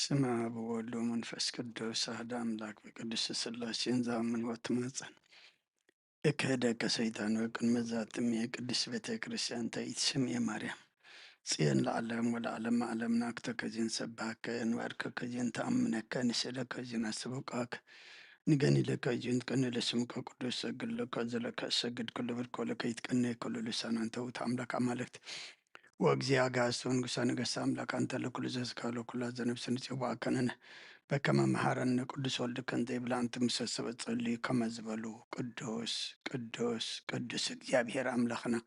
ስመ አብ ወወልድ ወመንፈስ ቅዱስ አሐዱ አምላክ በቅድስት ሥላሴን ዘአምን ወትማጸን። እክህደከ ሰይጣን ወቅድመ ዛትሜ ቅድስት ቤተ ክርስቲያን ተይትስሜ ማርያም ጽዮን ለዓለም ወለዓለመ ዓለም ናክተከ ዚን ሰብሐከ ንባርከከ ዚን ተአምነከ ንስእለከ ዚን አስቡቃክ ንገኒለከ ዚን ትቀኒ ለስምከ ቅዱስ ሰግድ ለከ ዘለከ እሰግድ ኩሉ ብርኮ ለከ ይትቀነ ኩሉ ልሳን አንተ ውእቱ አምላክ አማልክት ወእግዚአ አጋእዝት ወንጉሰ ነገስት አምላክ አንተ ለኩሉ ዘስጋ ለኩሉ ዘነብስ ንጽዋዕ ከነነ በከመ መሐረነ ቅዱስ ወልድከ እንተ ይብላ እንተ ምሰሰበ ጸልዩ ከመ ዝበሉ ቅዱስ ቅዱስ ቅዱስ እግዚኣብሔር አምላኽና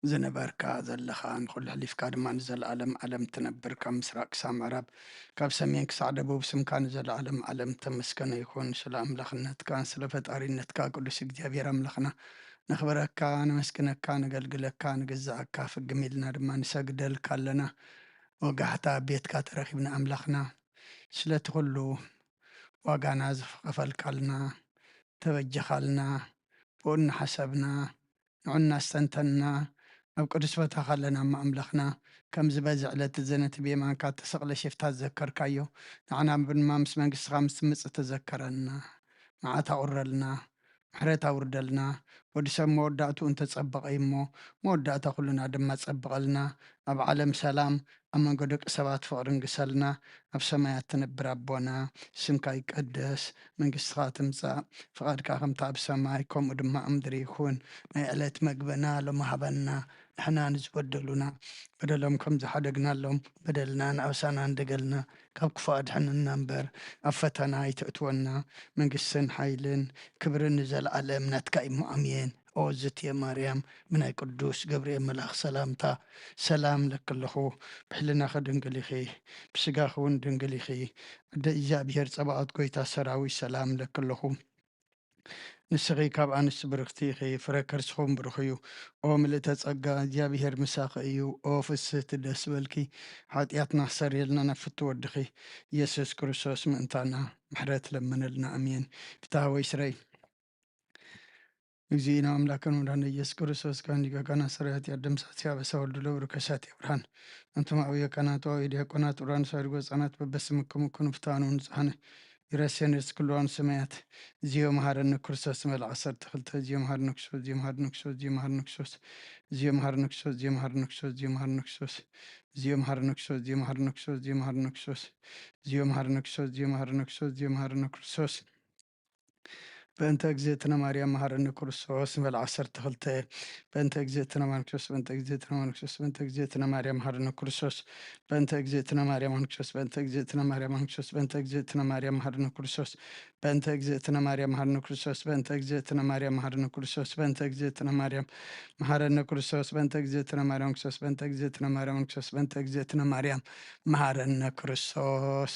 ዝነበርካ ዘለኻ ንኹሉ ሕሊፍካ ድማ ንዘለዓለም ዓለም ትነብር ካብ ምስራቅ ክሳብ ምዕራብ ካብ ሰሜን ክሳዕ ደቡብ ስምካ ንዘለዓለም ዓለም ተመስገነ ይኹን ስለ አምላኽነትካን ስለ ፈጣሪነትካ ቅዱስ እግዚኣብሔር አምላኽና ነኽብረካ፣ ነመስግነካ፣ ነገልግለካ፣ ንግዛኣካ ፍግም ኢልና ድማ ንሰግደልካ ኣለና። ወጋሕታ ኣብ ቤትካ ተረኺብና ኣምላኽና፣ ስለቲ ኩሉ ዋጋና ዝኸፈልካልና፣ ተበጀኻልና፣ ብኡ እናሓሰብና፣ ንዑ እናስተንተንና፣ ኣብ ቅዱስ ቦታኻ ኣለና እሞ ኣምላኽና፣ ከምዚ በዚ ዕለት እዚ ነቲ ብየማንካ እተሰቕለ ሸፍታ ዝዘከርካዮ፣ ንዓና ድማ ምስ መንግስትኻ ምስ ትምጽእ ተዘከረና። መዓት ኣቑረልና፣ ምሕረት ኣውርደልና። ወዲ ሰብ መወዳእትኡ እንተጸበቐ እዩ እሞ፣ መወዳእታ ኩልና ድማ ጸብቐልና። ኣብ ዓለም ሰላም፣ ኣብ መንጎ ደቂ ሰባት ፍቕርን ግሰልና። ኣብ ሰማያት ትነብር ኣቦና፣ ስምካ ይቀደስ፣ መንግስትኻ ትምጻእ፣ ፍቓድካ ከምታ ኣብ ሰማይ፣ ከምኡ ድማ ኣብ ምድሪ ይኹን። ናይ ዕለት መግብና ሎሚ ሃበና፣ ንሕና ንዝበደሉና በደሎም ከም ዝሓደግናሎም በደልና ንኣውሳና እንደገልና ካብ ክፉእ ኣድሕነና እምበር፣ ኣብ ፈተና ኣይተእትወና። መንግስትን ሓይልን ክብርን ንዘለኣለም ናትካ እዩ። እሞ ኣሜን። ኦ ዝትየ ማርያም፣ ብናይ ቅዱስ ገብርኤል መልኣኽ ሰላምታ ሰላም እለኪ ኣለኹ። ብሕልናኺ ድንግል ኢኺ፣ ብስጋኺ እውን ድንግል ኢኺ። ኣደ እግዚኣብሔር ጸባኦት፣ ጎይታ ሰራዊት፣ ሰላም እለኪ ኣለኹ። ንስኺ ካብ ኣንስቲ ብርኽቲ ኢኺ፣ ፍረ ከርስኹም ብሩኽ እዩ። ኦ ምልእተ ጸጋ፣ እግዚኣብሔር ምሳኺ እዩ። ኦ ፍስህቲ፣ ደስ በልኪ፣ ሓጢኣትና ክሰርየልና ናብ ፍቱ ወድኺ ኢየሱስ ክርስቶስ ምእንታና ምሕረት ለምንልና። ኣሜን። ፍትሃ ወይ ስረይ። እግዚእነ አምላክነ ወመድኃኒነ ኢየሱስ ክርስቶስ ካህን ሊቀ ካህናት ሠራዊት ያደምሳሲ አበሳ ወልድ ለብሩ ከሳቴ ብርሃን። አንቱም አብየ ካህናት ወአበየ ዲያቆናት ኡራንስ አድጎ ሕፃናት በበስምክሙ ኩኑ ፍትሐነ ወንጽሐነ ይረሴን ርእስ ኩሉ ሰማያት። እግዚኦ መሐረነ ክርስቶስ መልአ ዓሰርተ ክልተ። እግዚኦ መሐረነ ክርስቶስ፣ እግዚኦ መሐረነ ክርስቶስ፣ እግዚኦ መሐረነ ክርስቶስ፣ እግዚኦ መሐረነ ክርስቶስ፣ እግዚኦ መሐረነ ክርስቶስ፣ እግዚኦ መሐረነ ክርስቶስ፣ እግዚኦ መሐረነ ክርስቶስ፣ እግዚኦ መሐረነ ክርስቶስ፣ እግዚኦ መሐረነ ክርስቶስ፣ እግዚኦ መሐረነ ክርስቶስ፣ እግዚኦ መሐረነ ክርስቶስ፣ እግዚኦ መሐረነ ክርስቶስ፣ እግዚኦ መሐረነ ክርስቶስ። በእንተ እግዝእትነ ማርያም መሐረነ ክርስቶስ። በል ዓሰርተ ክልተ። በእንተ እግዝእትነ ማርያም ክርስቶስ፣ በእንተ እግዝእትነ ማርያም ክርስቶስ፣ በእንተ እግዝእትነ ማርያም መሐረነ ክርስቶስ፣ በእንተ እግዝእትነ ማርያም መሐረነ ክርስቶስ፣ በእንተ እግዝእትነ ማርያም መሐረነ ክርስቶስ፣ በእንተ እግዝእትነ ማርያም መሐረነ ክርስቶስ፣ በእንተ እግዝእትነ ማርያም መሐረነ ክርስቶስ፣ በእንተ እግዝእትነ ማርያም መሐረነ ክርስቶስ፣ በእንተ እግዝእትነ ማርያም መሐረነ ክርስቶስ፣ በእንተ እግዝእትነ ማርያም ክርስቶስ፣ በእንተ እግዝእትነ ማርያም መሐረነ ክርስቶስ፣ በእንተ እግዝእትነ ማርያም መሐረነ ክርስቶስ።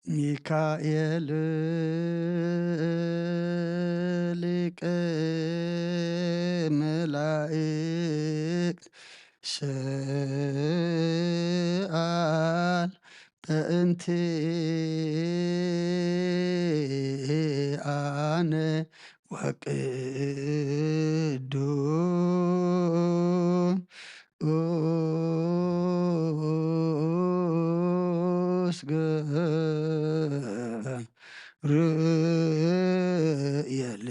ሚካኤል ሊቀ መላእክት ሰአል በእንቲአነ ወቅዱስ ገብርኤል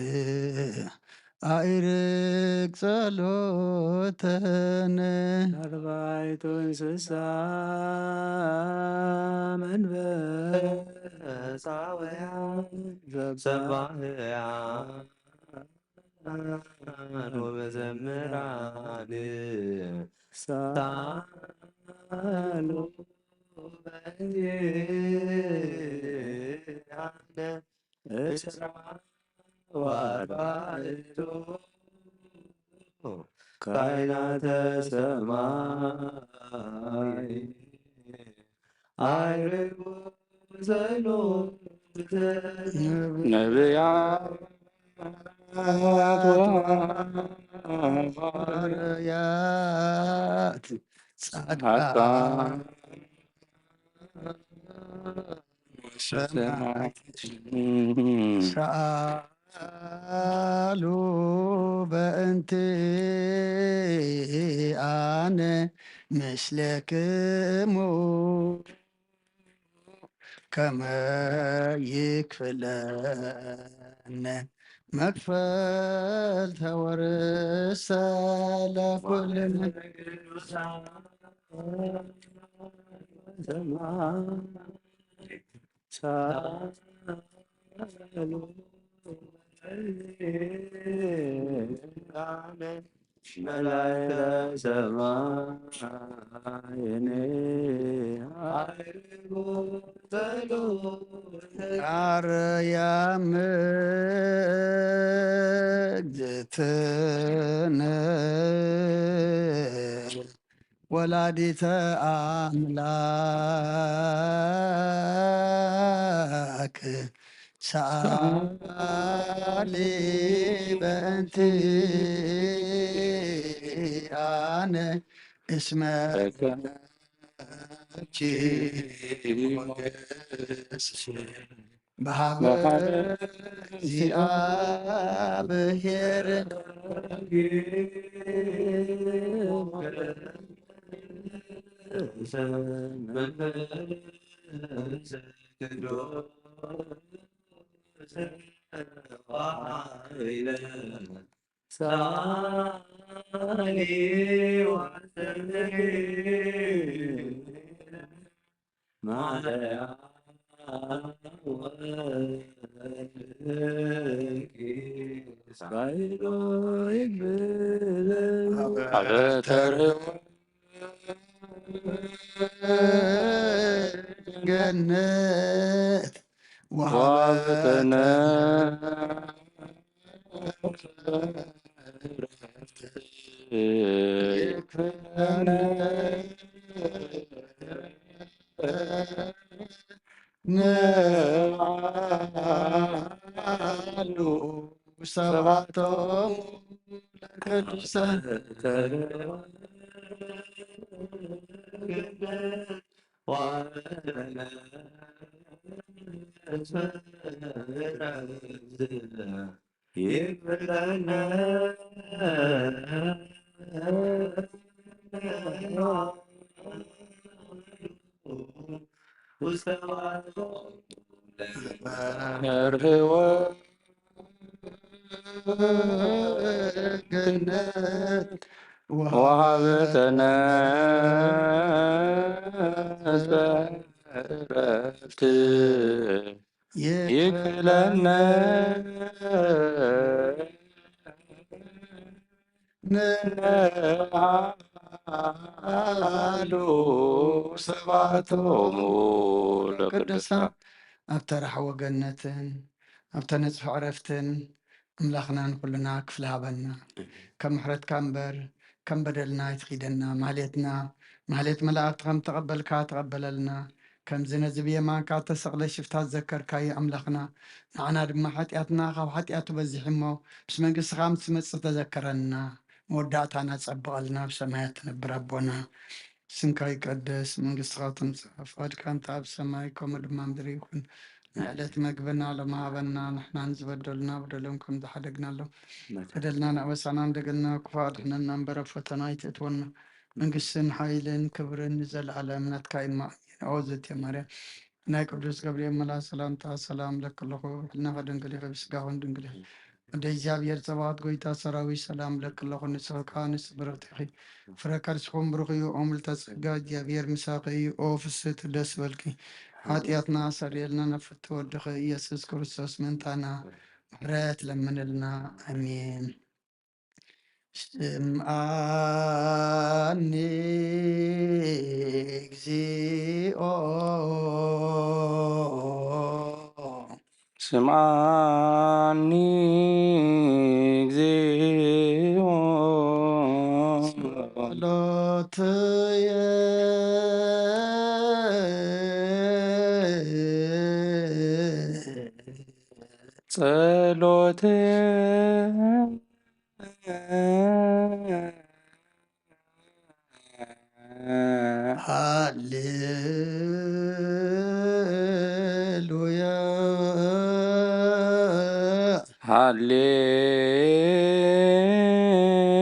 አይርግ ጸሎተነ። አርባዕቱ እንስሳ መንፈሳውያን ዘባህያን ወመዘምራን ሳሉ በእንቲአነ እስራ ወአርባዕቱ ካህናተ ሰማይ አይርጉ ጸሎተ ነቢያት ወሐዋርያት ጻድቃን ሰማዕት ሰአሉ በእንቲአ ምስሌክሙ ከመ ይክፍለነ መክፈልተ ወርሰ ለኩልነ መላእክተ ሰማይን አርያም እግዝእትነ ወላዲተ አምላክ ሰአሊ በእንቲአነ እስመ ለኪ ሞገስ በሀበ እግዚአብሔር ገነት ወሀበነ ንዓሉ ሰባቶም ለቅዱሳን ይፍረነ ውስተ መርህወ ገነት ወሀበተነ ዕረፍት ይክፍለነ ንዓሉ ሰባቶሙ ለቅዱሳን። ኣብ ተራሕወ ገነትን ኣብ ተነጽፎ ዕረፍትን ኣምላኽና ንኹልና ክፍሊ ሃበና። ከም ምሕረትካ እምበር ከም በደልና ኣይትኺደና። ማህሌትና ማህሌት መላእክቲ ከም ተቐበልካ ተቐበለልና። ከምዚ ነዚ ብየማንካ እተሰቕለ ሽፍታ ዝዘከርካዮ ኣምላኽና፣ ንዓና ድማ ሓጢኣትና ካብ ሓጢኣቱ በዚሑ እሞ፣ ምስ መንግስትኻ ምስ ትመጽእ ተዘከረና። መወዳእታና ጸብቐልና፣ ኣብ ሰማያት ትነብር ኣቦና። ስምካ ይቀደስ፣ መንግስትኻ ትምጻእ፣ ፍቓድካ እንተ ኣብ ሰማይ ከምኡ ድማ ምድሪ ይኹን። ናይ ዕለት መግብና ሎሚ ሃበና፣ ንሕና ንዝበደሉና በደሎም ከም ዝሓደግናሎም፣ በደልና ንኣበሳና እንደገልና ክፉእ ኣድሕነና እምበር፣ ኣብ ፈተና ኣይትእትወና። መንግስትን ሓይልን ክብርን ንዘለኣለም ናትካ እዩ። እማ ኣሜን። ኦ ዘቴ ማርያም፣ ናይ ቅዱስ ገብርኤል መልኣክ ሰላምታ ሰላም እብለኪ ኣለኹ። ብሕልናኺ ድንግል ኢኺ፣ ብስጋኺ እውን ድንግል ኢኺ። ወደ እግዚኣብሔር ጸባኦት ጎይታ ሰራዊት ሰላም እብለኪ ኣለኹ። ንስኺ ከኣ ንጽብርኽቲ ኢኺ፣ ፍረ ከርስኹም ብሩኽ እዩ። ኦ ምልዕተ ጸጋ፣ እግዚኣብሔር ምሳኺ እዩ። ኦ ፍስሕቲ ደስ በልኪ፣ ሓጢኣትና ኣሰርየልና፣ ናብ ፍትሒ ወድኺ ኢየሱስ ክርስቶስ ምእንታና ምሕረት ለምንልና። ኣሜን። ስምዓኒ እግዚኦ፣ ስምዓኒ እግዚኦ፣ ጸሎትየ፣ ጸሎትየ። ሃሌሉያ፣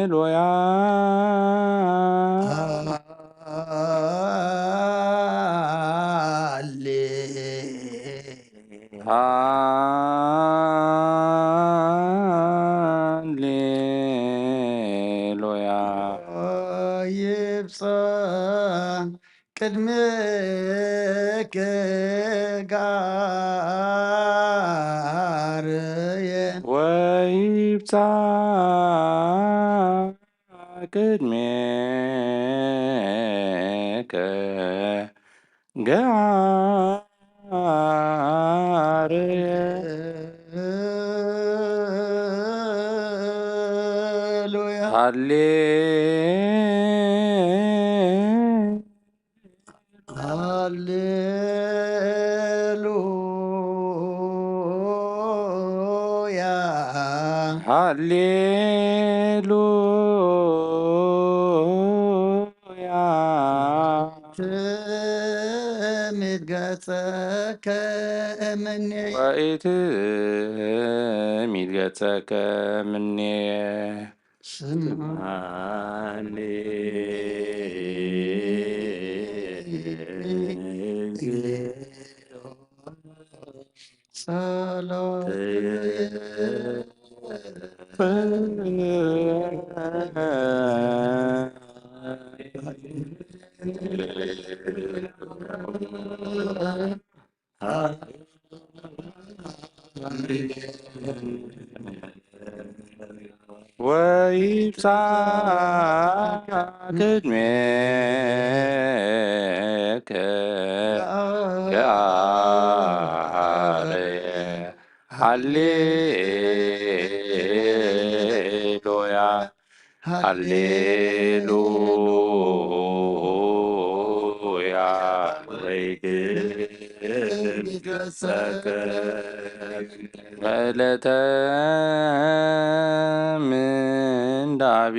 ሃሌሉያ። ቅድምክ ጋርየ ወይብጻሕ ቅድሜከ ገዓርየ ሃሌ ሃሌሉያ ሃሌሉያ ትሚት ገጸከ እምኔ ወኢትሚት ገጸከ እምኔ ስምዓኒ ጸሎተየ ወይብጻሕ ቅድሜከ ገዓርየ ሃሌሉያ ሃሌሉያ ወይትገሰከ ዕለተ ምንዳቤ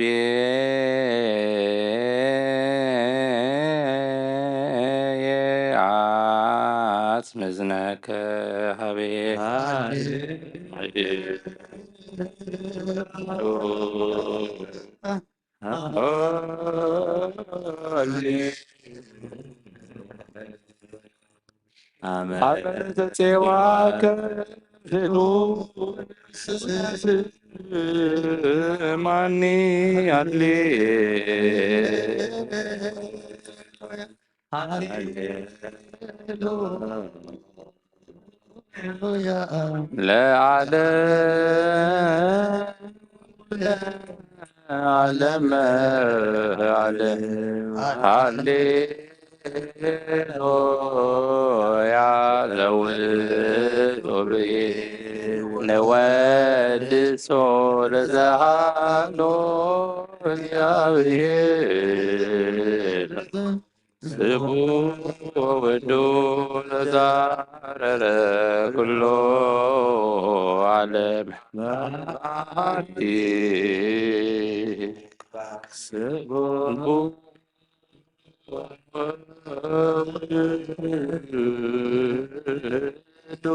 የአት ምዝነከ ሀቤ አመ ተጼዋከ ማኒ አሌ ለዓለም ዓለመ ዓለም ሃሌሉያ ዘውእቱ ብርሂን ንወድሶ ለዘሃሎ እግዚአብሔር ስብሑ ወወልዱ ለዛረረ ኩሎ ዓለም በአሐቲ ስብሑ ወወልዱ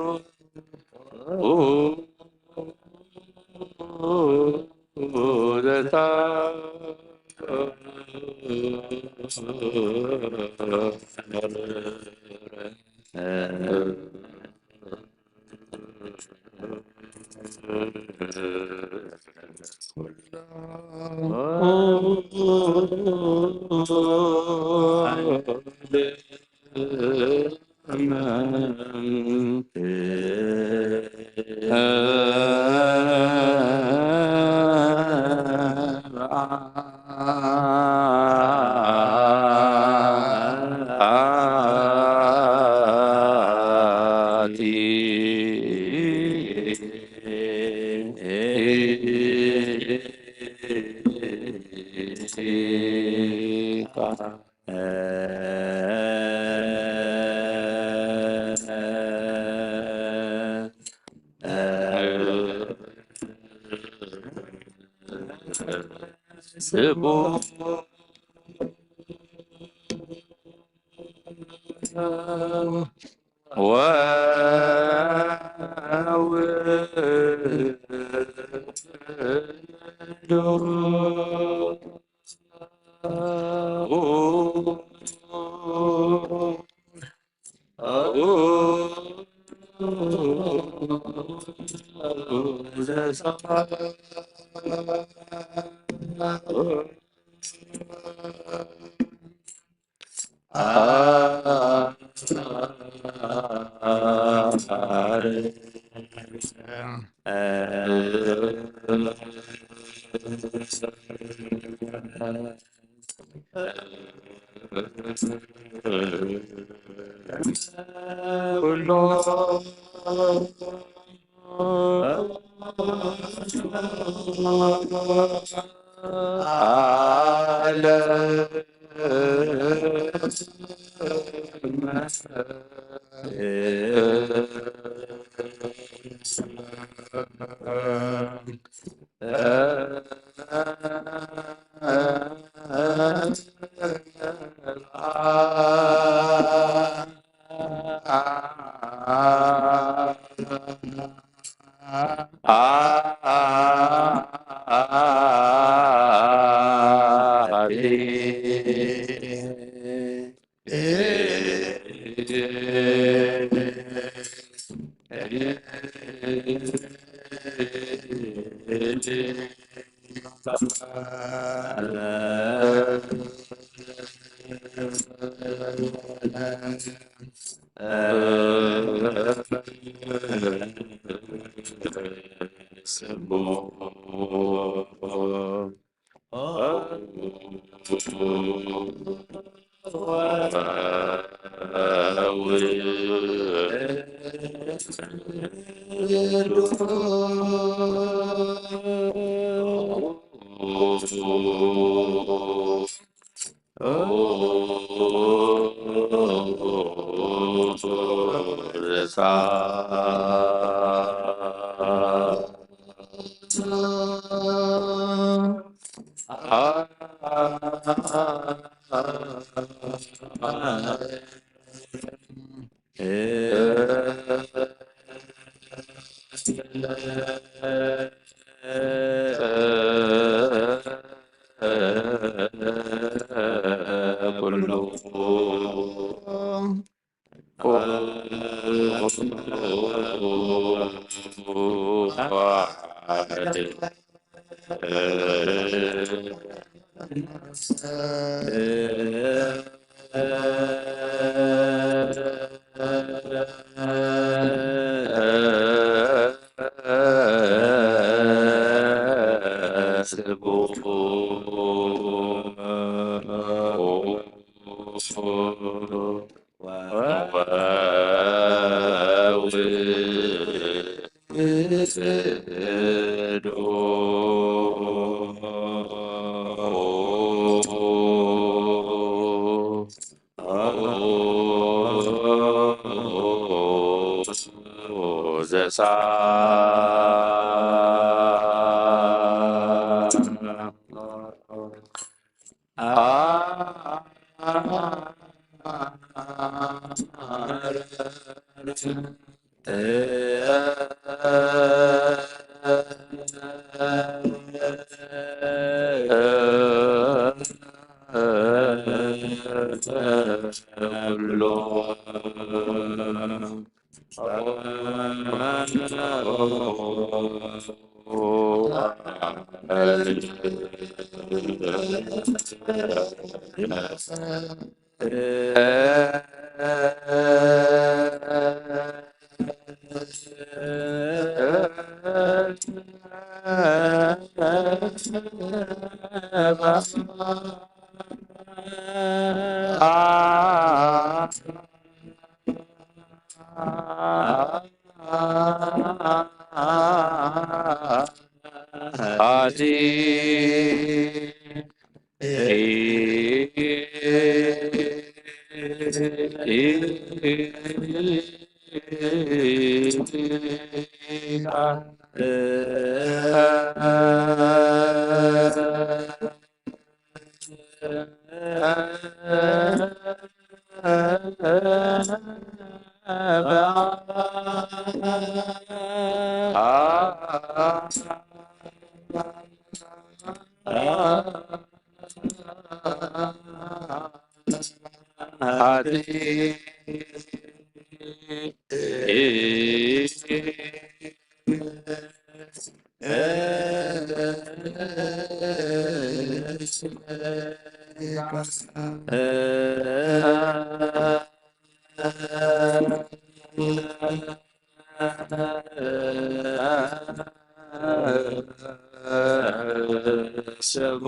ስሙ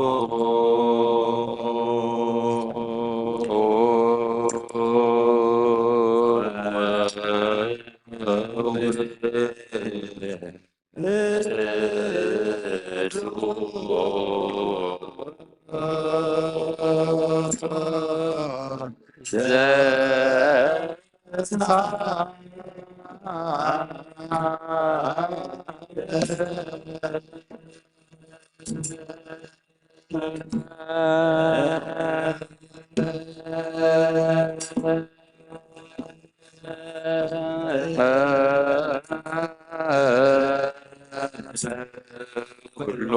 ኩሎ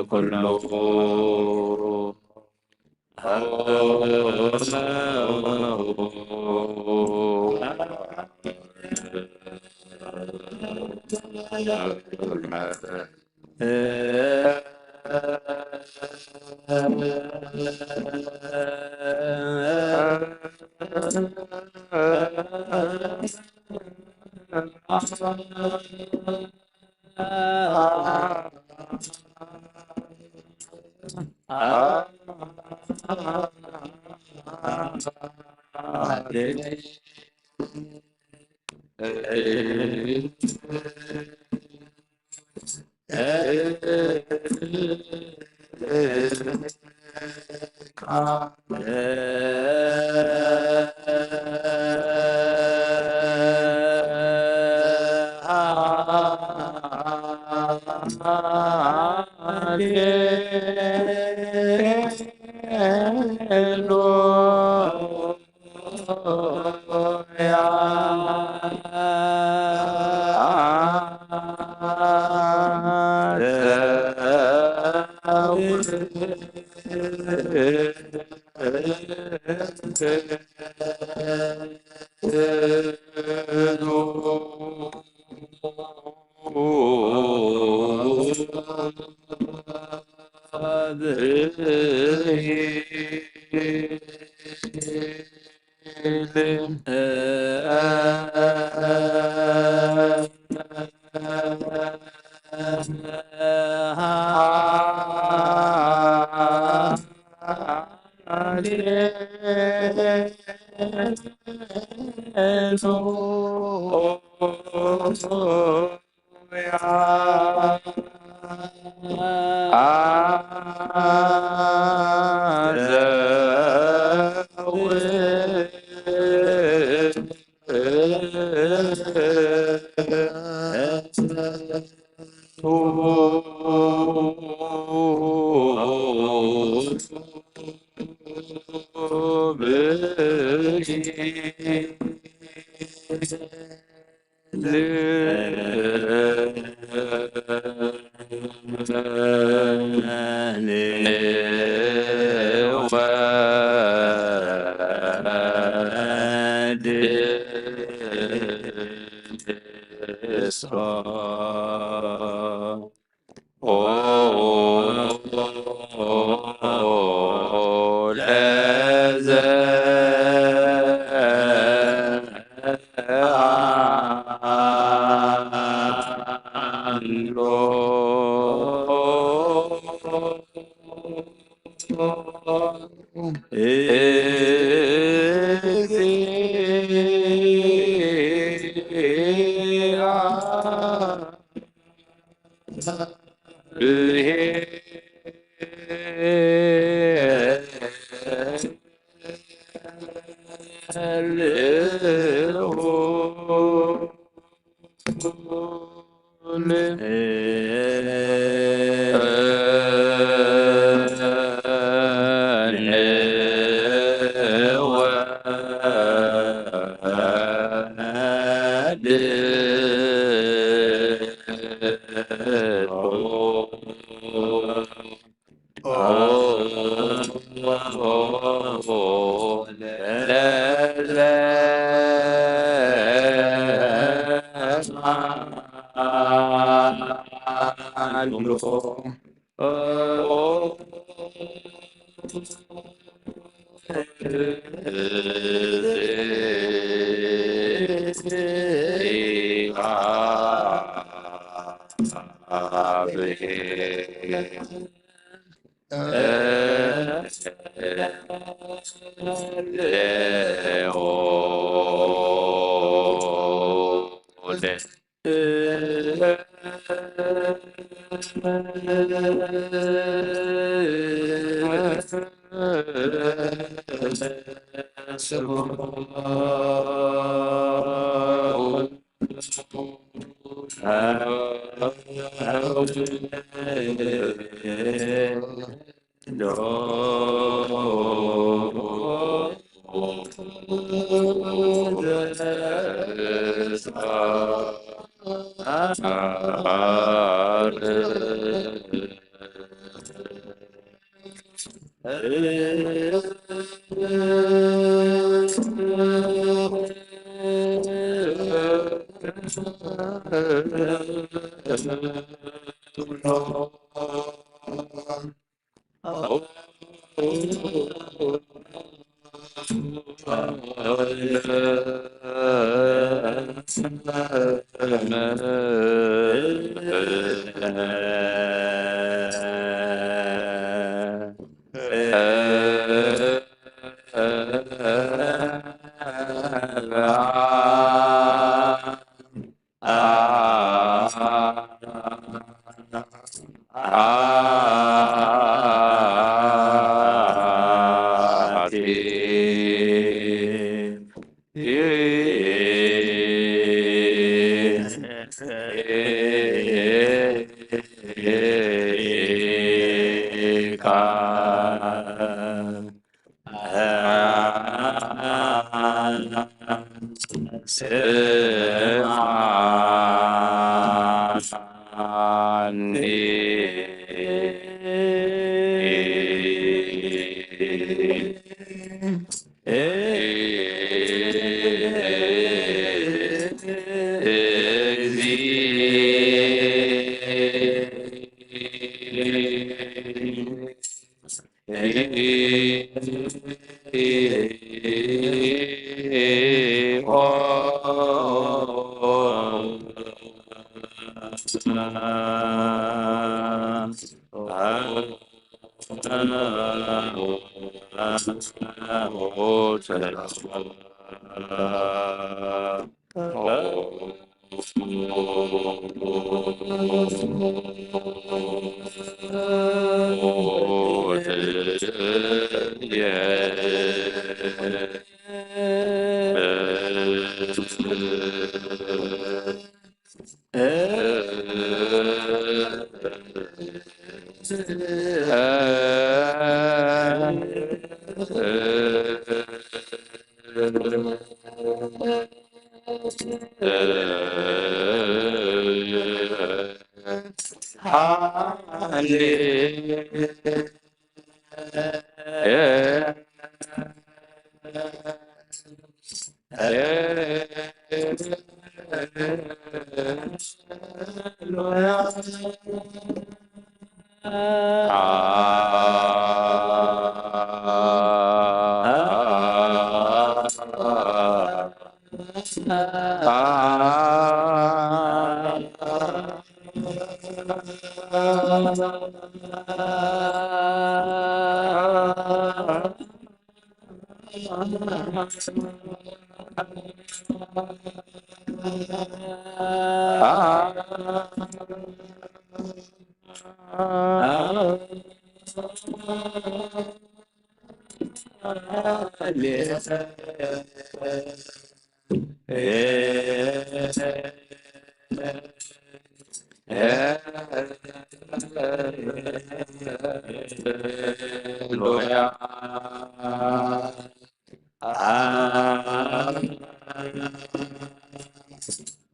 ኩሉ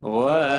ወይ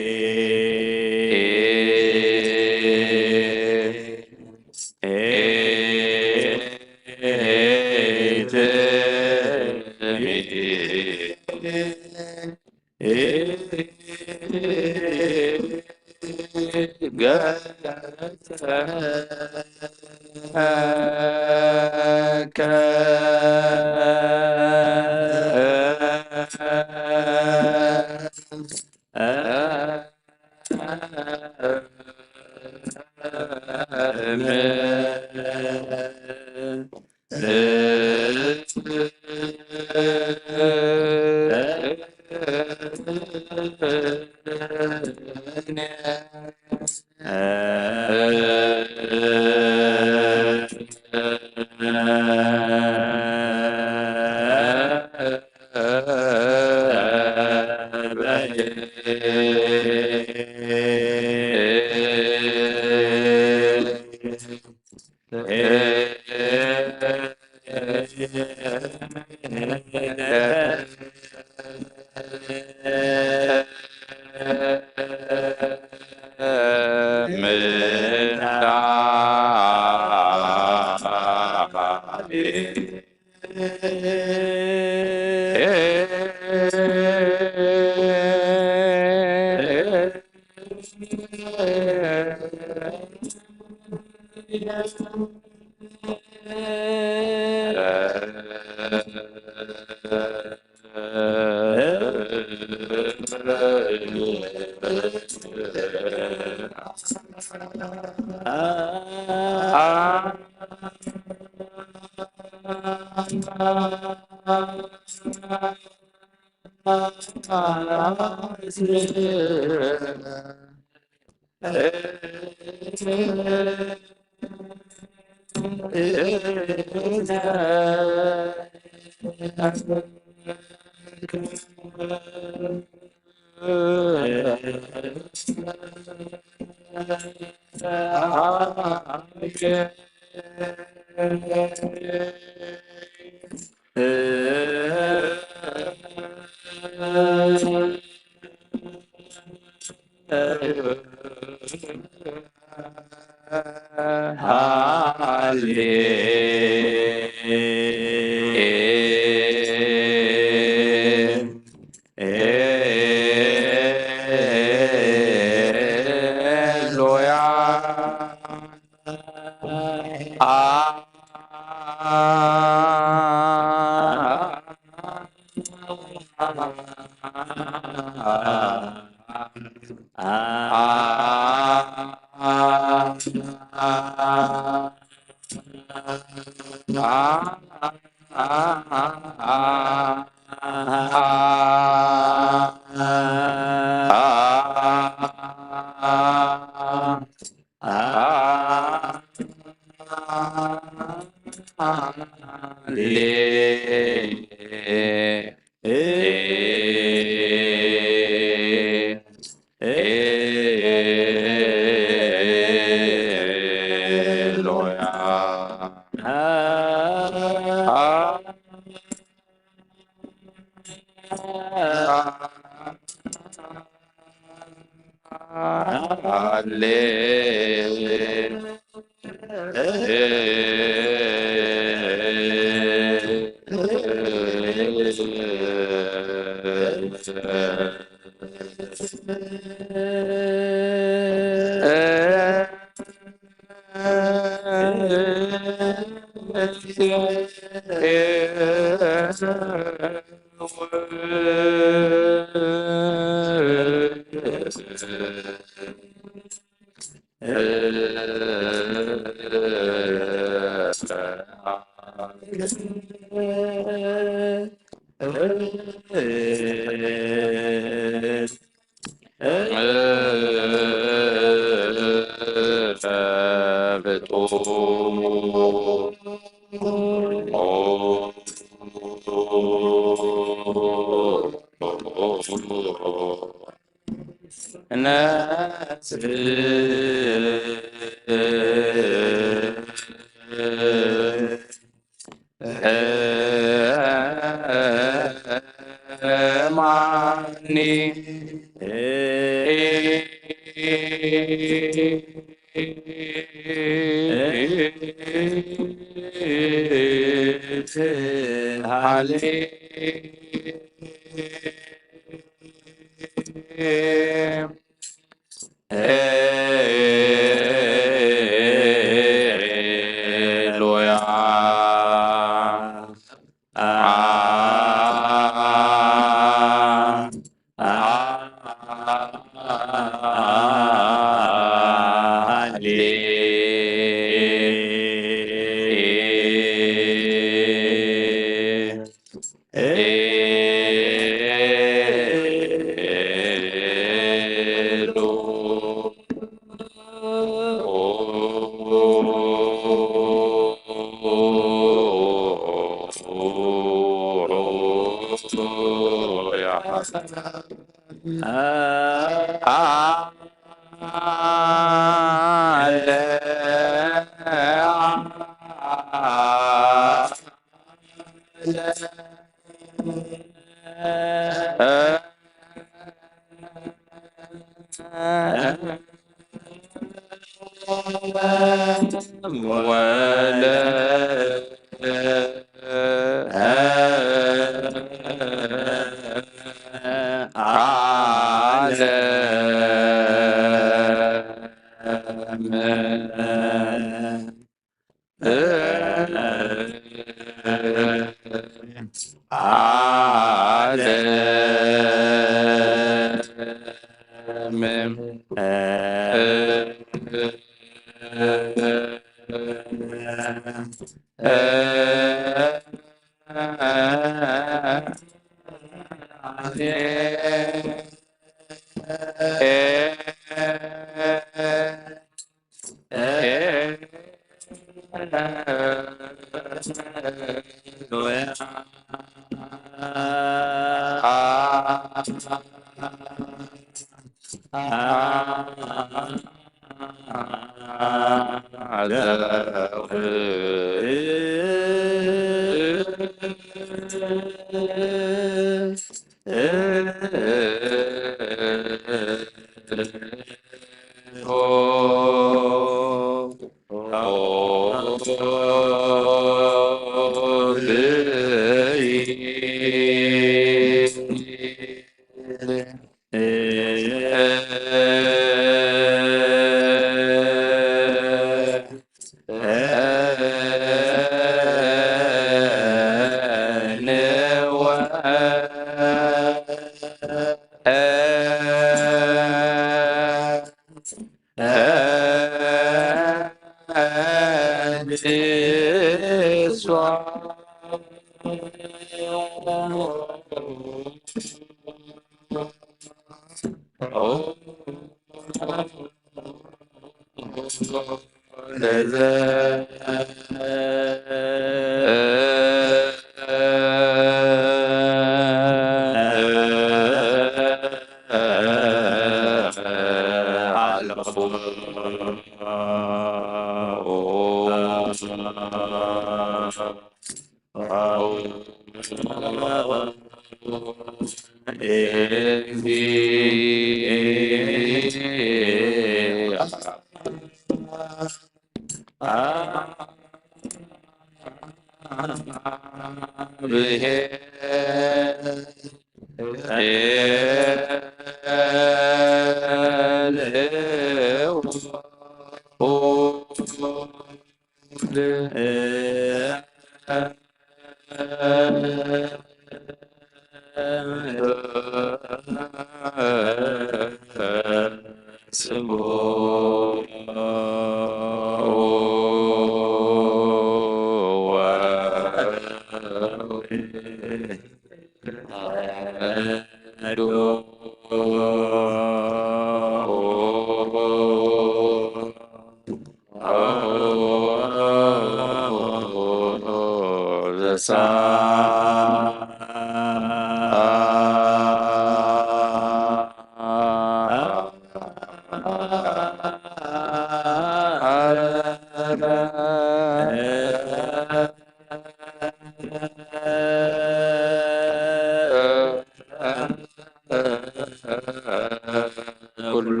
ኩሎ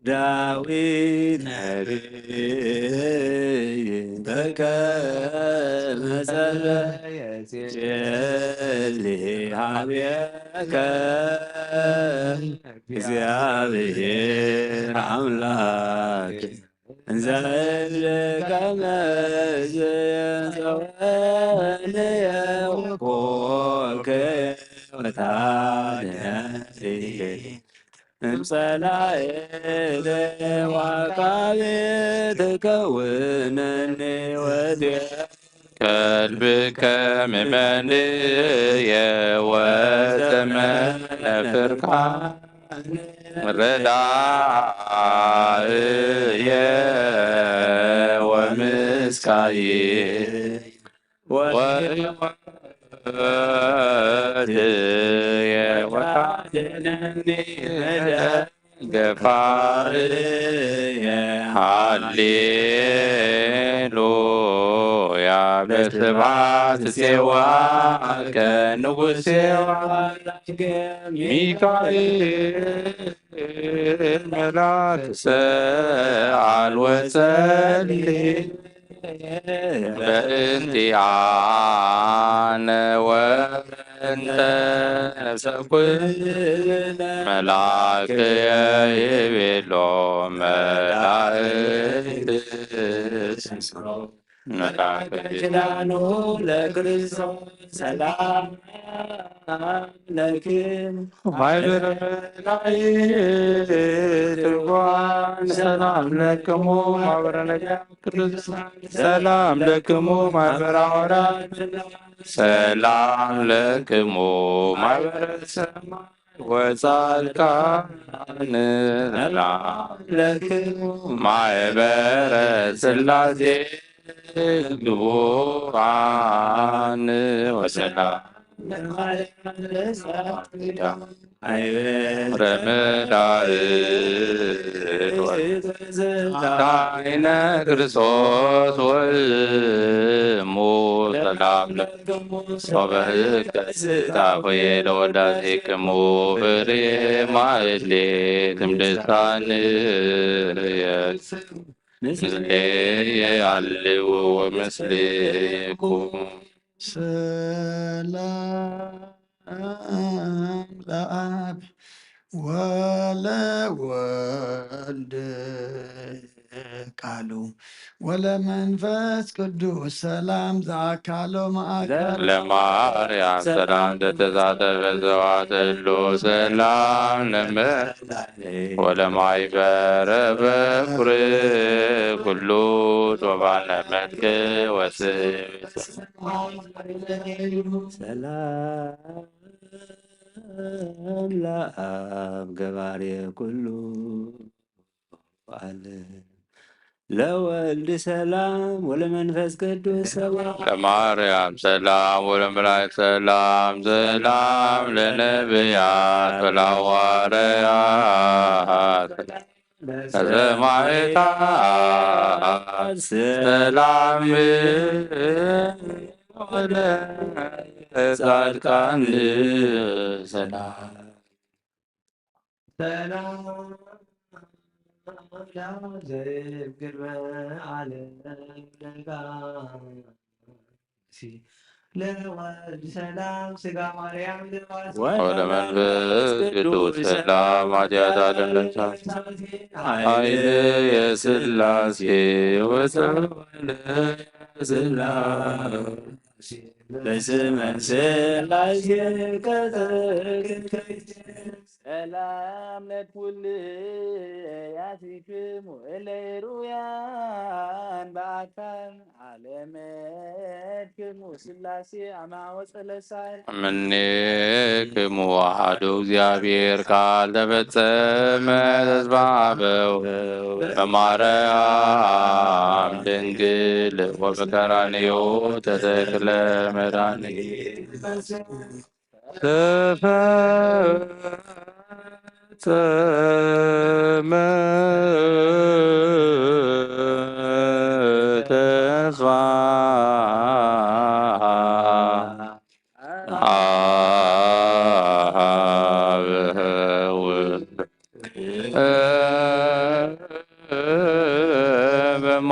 ዳዊት ነቢይ በከመ ጸለየ ጼሊ ሀቤከ እግዚአብሔር አምላክ እንዘ እብልከ መዝየዘወንየ ወኮከ ወታደሪ እምጸላእለ ዋቃቤ ትከውነኒ ወዴ ከልብከ ምመንየ ወዘመነ ፍርቃን ረዳእየ ወምስካዬ ወወትየ ወታደነኒ ገፋርየ ሃሌሉያ በስብሐት ጼዋከ ንጉሴ ሚካኤል መልአክ ሰአል ወጸሊ በእንቲአነ ወእንተ ነፍሰ ኩልነ መላክየ ይቤሎ መላእክት መላእክት ኪዳኑ ለክርስቶስ ሰላም ለክም ማይበረ መላእክት ትርጓን ሰላም ለክሙ ማህበረ ነቢያት ቅዱሳን ሰላም ለክሙ ማህበረ ሐዋርያት ሰላም ለክሙ ማህበረ ሰማይ ወጻድቃን ሰላም ለክሙ ማህበረ ስላሴ ግቡራን ወሰላም ለማርያም ለሳይዳ ረመዳን ወስልጣኔነ ክርስቶስ ወእሙ ሰላም ለክሙ ሶበ ህገ ስጣፉ ለወዳሴክሙ ፍሬ ማእሌት እምድሳን ምስሌ የአልው ምስሌኩም። ሰላም ለአብ ወለወልድ ቃሉ ወለመንፈስ ቅዱስ ሰላም ዘአካሎ ማእከል ለማርያም ሰላም ዘተሳተፈ ዘዋተሎ ሰላም ለመ ወለማይበረ በኩር ኩሉ ጾባነ መትክ ወስብ ሰላም ለአብ ገባሬ ኩሉ ዓለም ለወልድ ሰላም ወለመንፈስ ቅዱስ ሰላም ለማርያም ሰላም ወለመላእክት ሰላም ሰላም ለነቢያት ወለሐዋርያት ለሰማዕታት ሰላም ወለጻድቃን ሰላም ሰላም ለአብ ዘእም ቅድመ ዓለም ነጋሲ ለወልድ ሰላም ስጋ ማርያም ለባሲ ወለመንፈስ ቅዱስ ሰላም ኃጢአት ዓለም ለምሳሌ ኃይል የስላሴ ወጸወለ ስላሴ በስመ ስላሴ ቀጠቅጠ ሰላም ለኩልያቲክሙ እለ ሩያን በአካል አለመድክሙ ስላሴ አማወፀ ለሳል እምኔክሙ አሐዱ እግዚአብሔር ቃል ተፈጸመ ተስፋ አበው በማርያም ድንግል ወበቀራንዮ ተተክለ መድኃኒት ተፈጸመ ተስፋ አበው በማ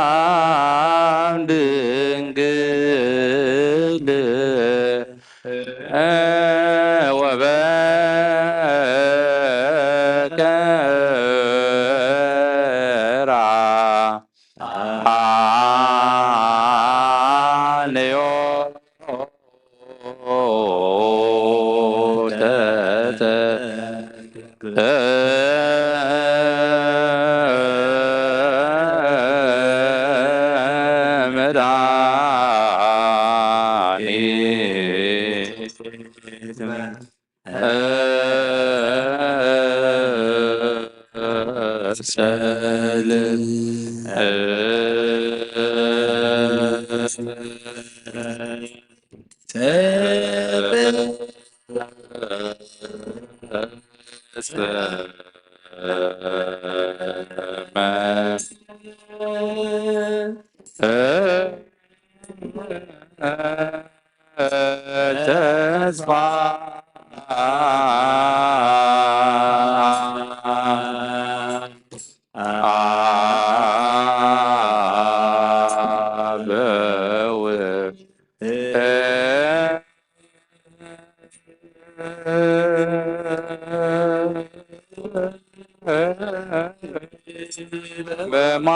አርያም ድንግል ወበቀራንዮ ተስፋ አበው በማ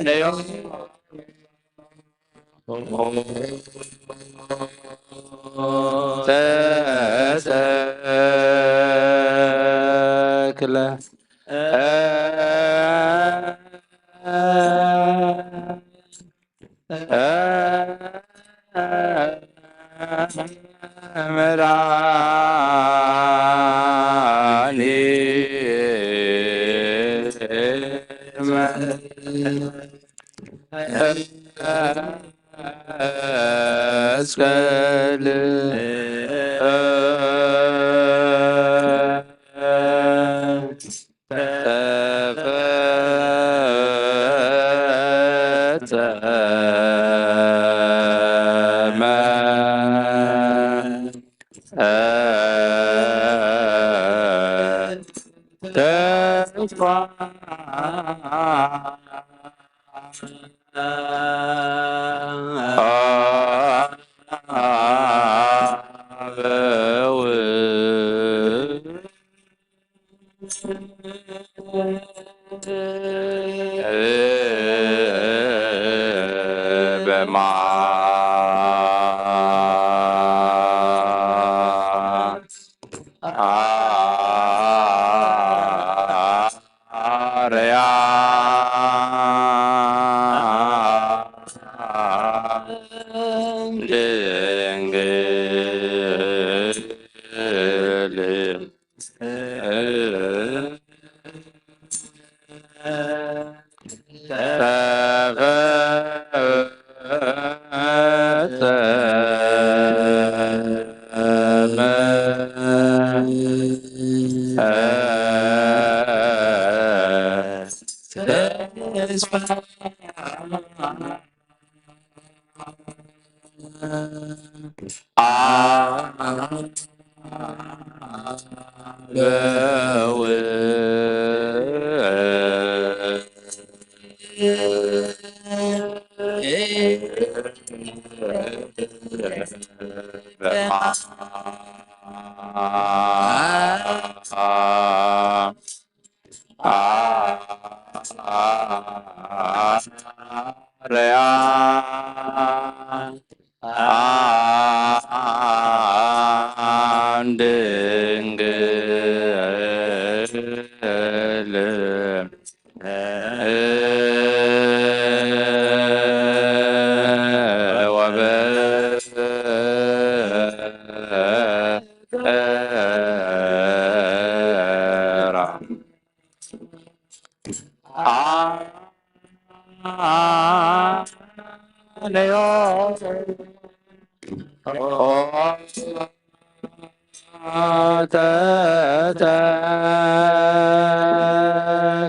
ነዮ ተተክለ መስቀል ተፈጸመ። ተስፋ አበው በማ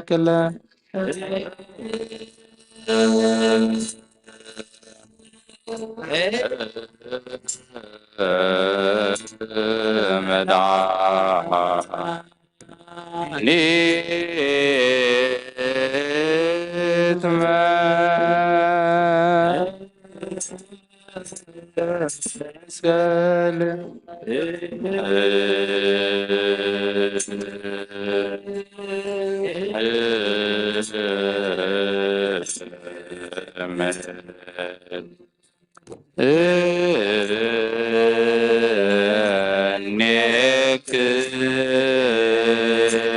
ተተክለ መድኃኒት መስቀል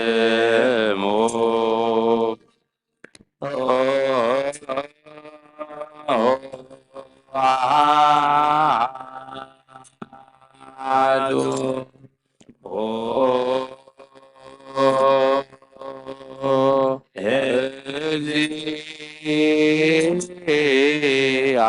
እኔክሙ አሐዱ እግዚአ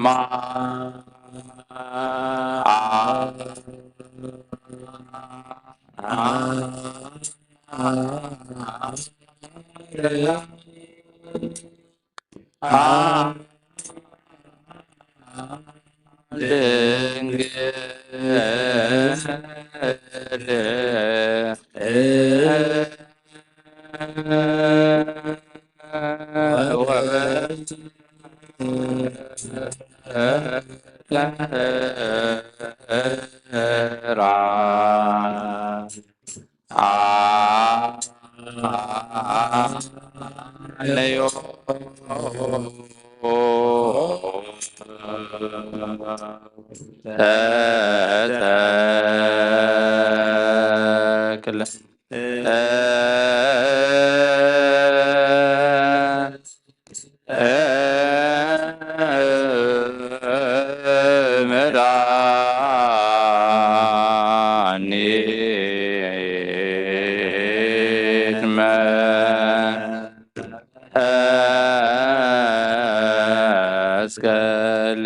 ማ አ አ አ ድንግል ወራ አለዮ ተተክለ መድኃኒት መስቀል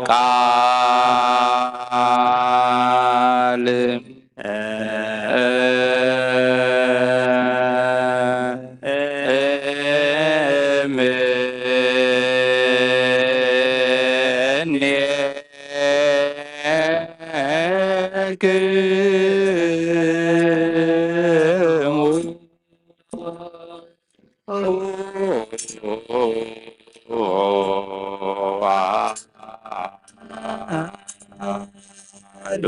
ቃል እምኔክሙ አሐዱ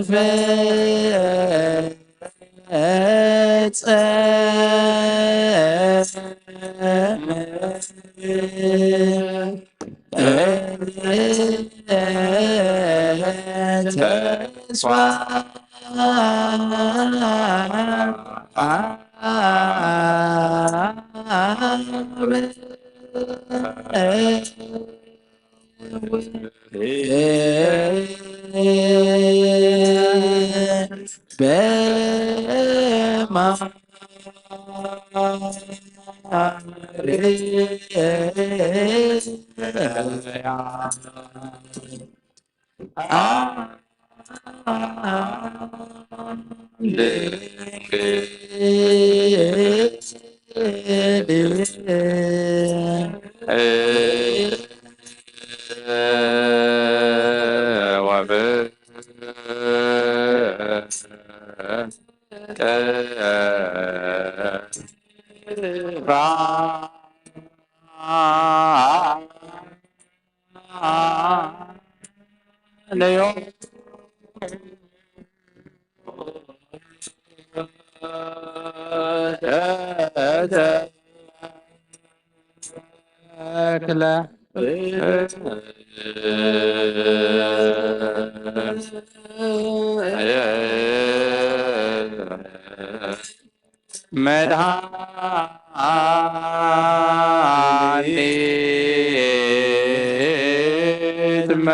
እግዚአብሔር ቃል ተስፋ ተክለ መድኃኒት መ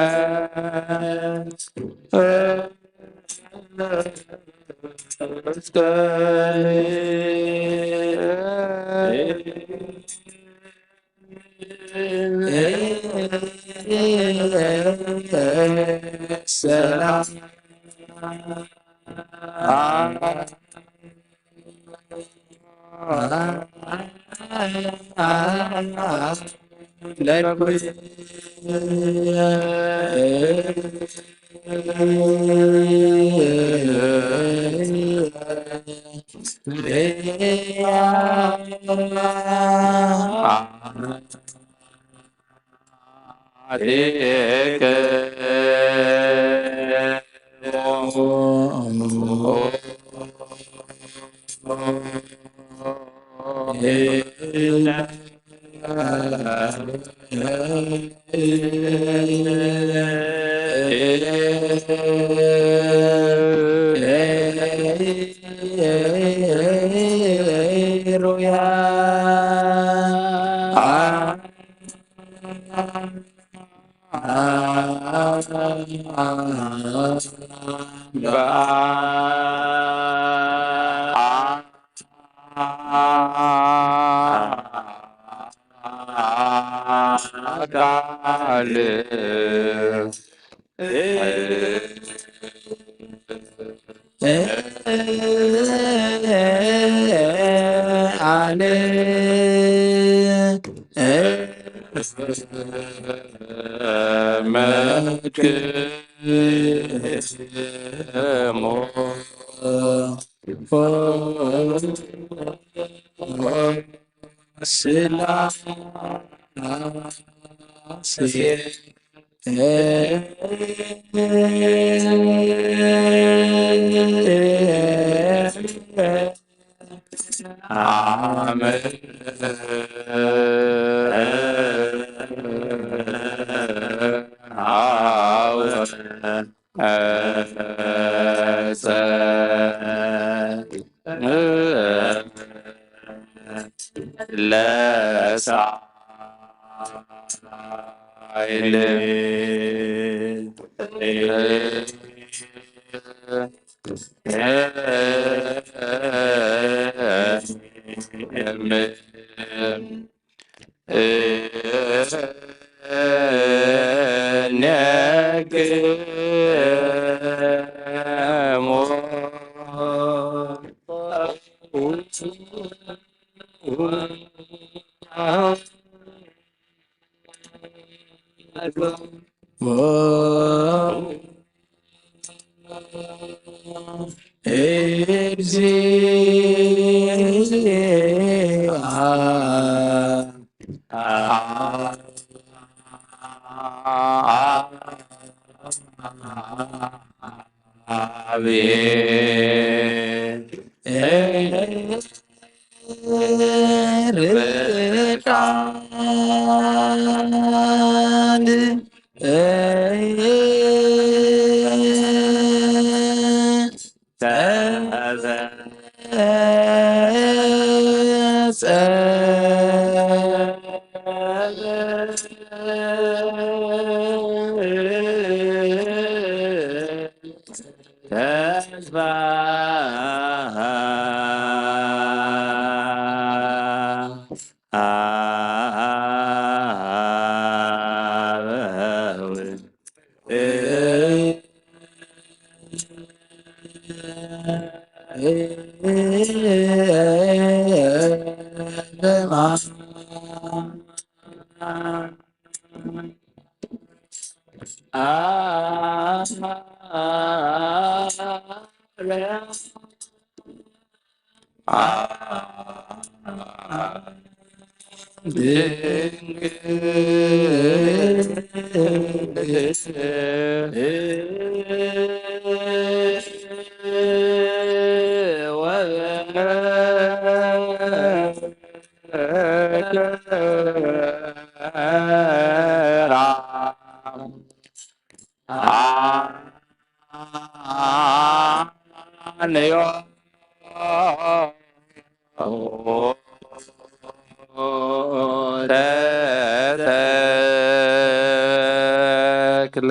ተተክለ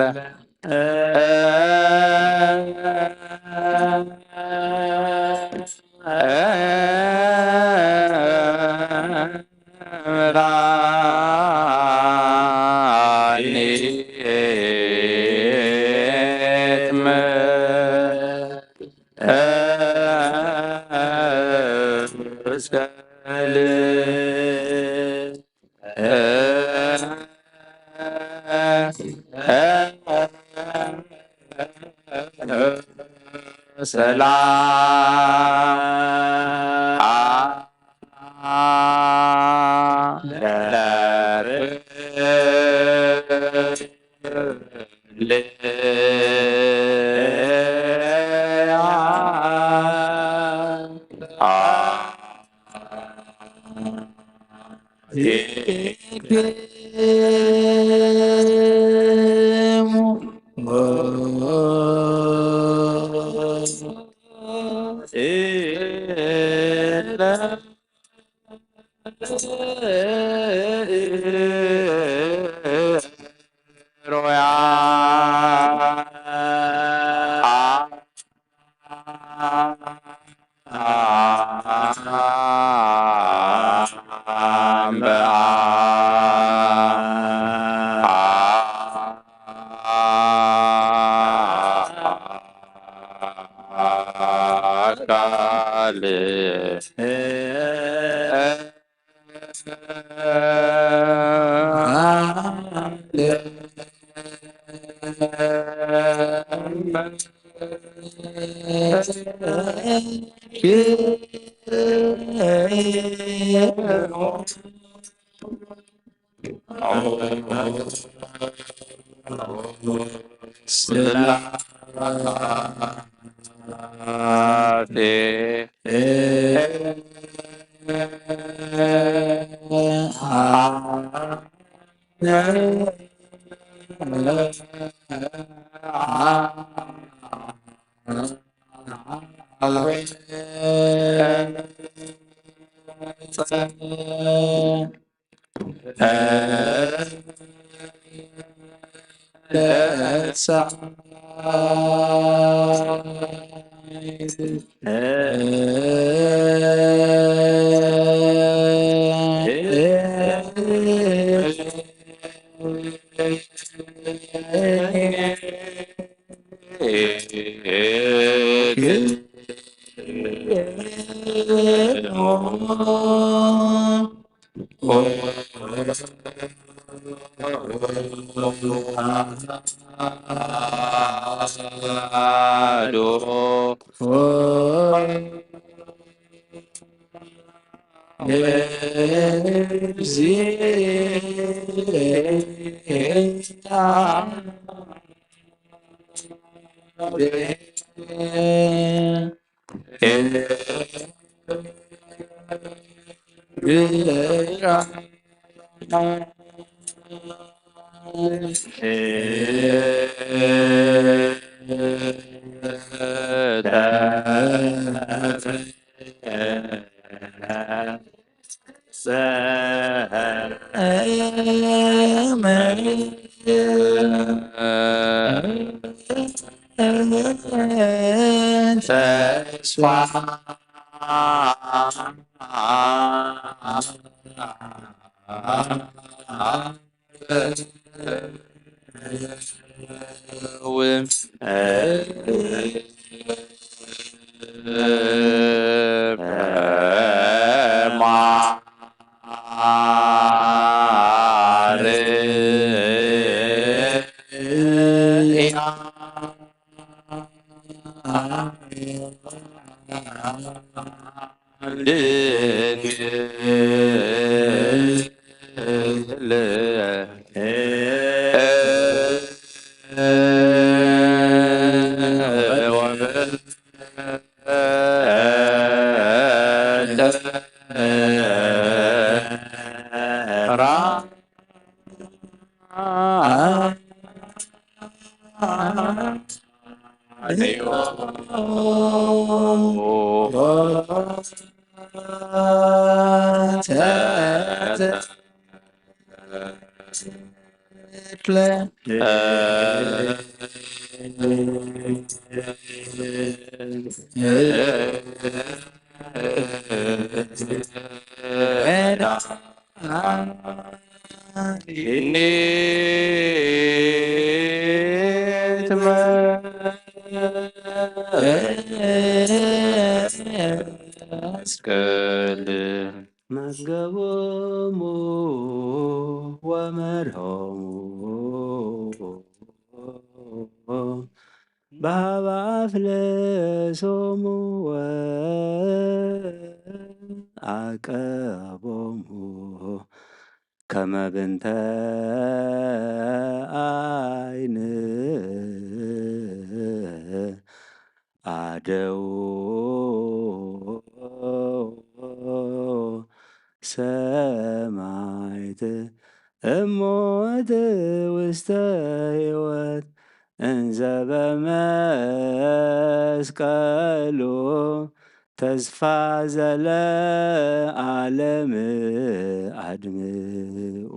ሰላም ለኩልያ በሃበ ኣፍለሶሙ ወዐቀቦሙ ከመ ብንተ ዓይን ኣደዉ ሰማይት እሞት ውስተ ህይወት እንዘ በመስቀሉ ተስፋ ዘለዓለም ኣድምኡ።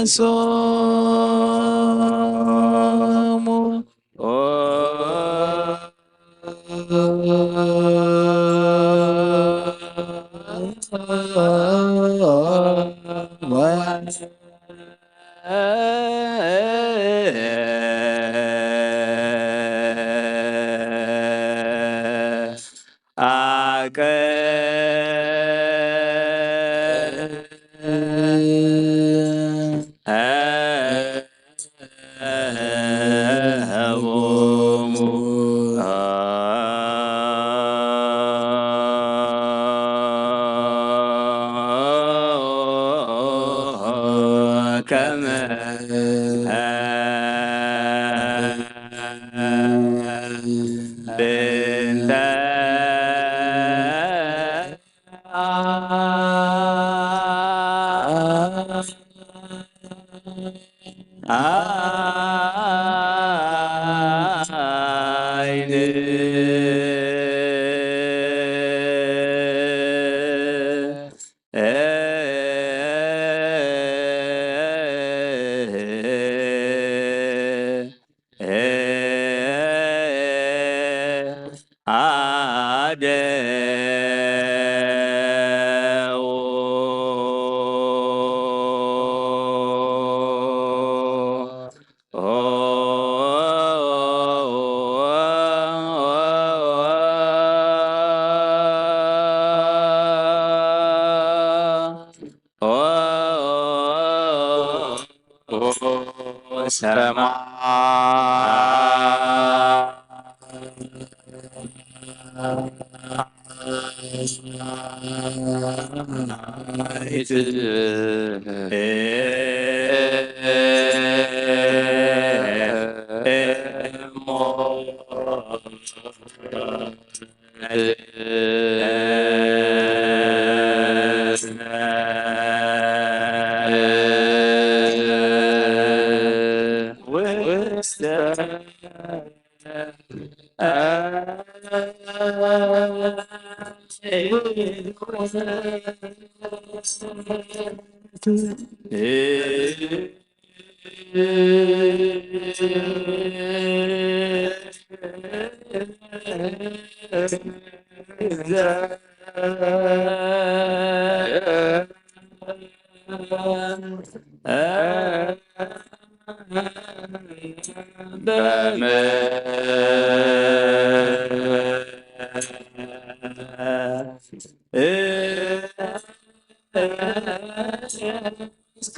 ለሶሙ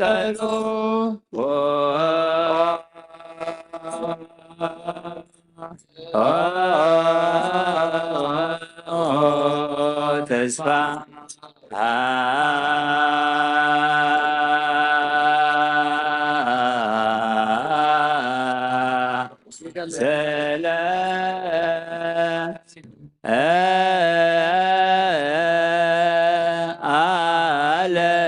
ጸሎት ተስፋ ስለ ዓለም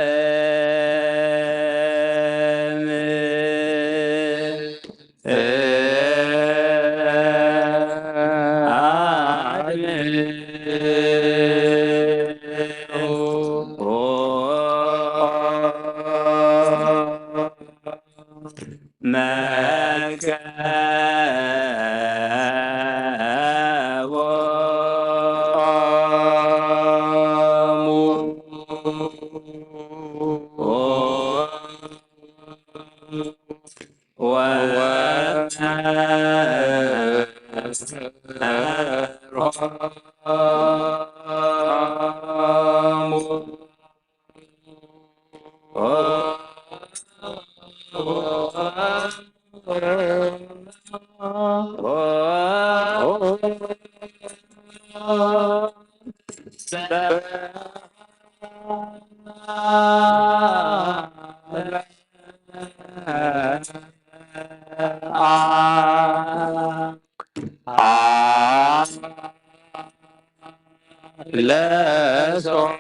ለጾሙ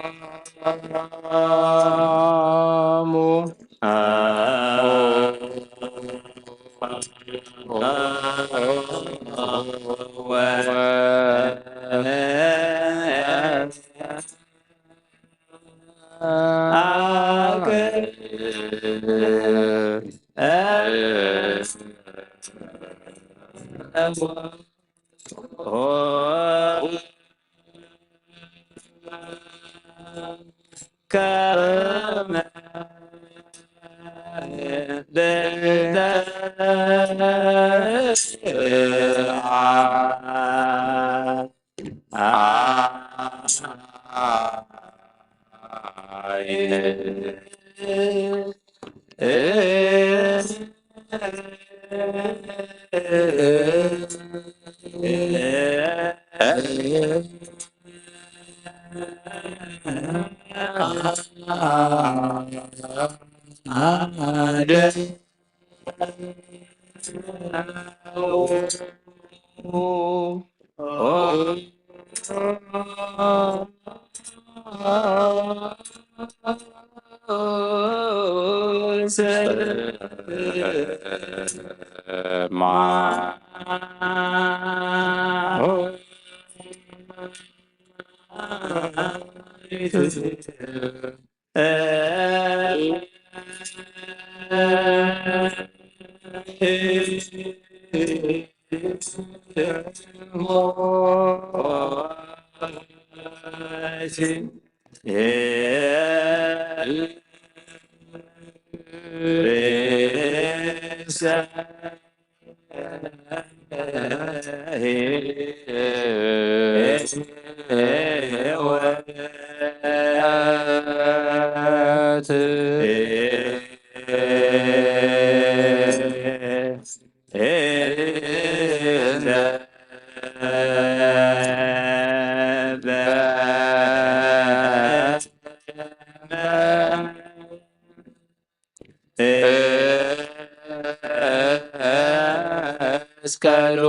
መስቀሉ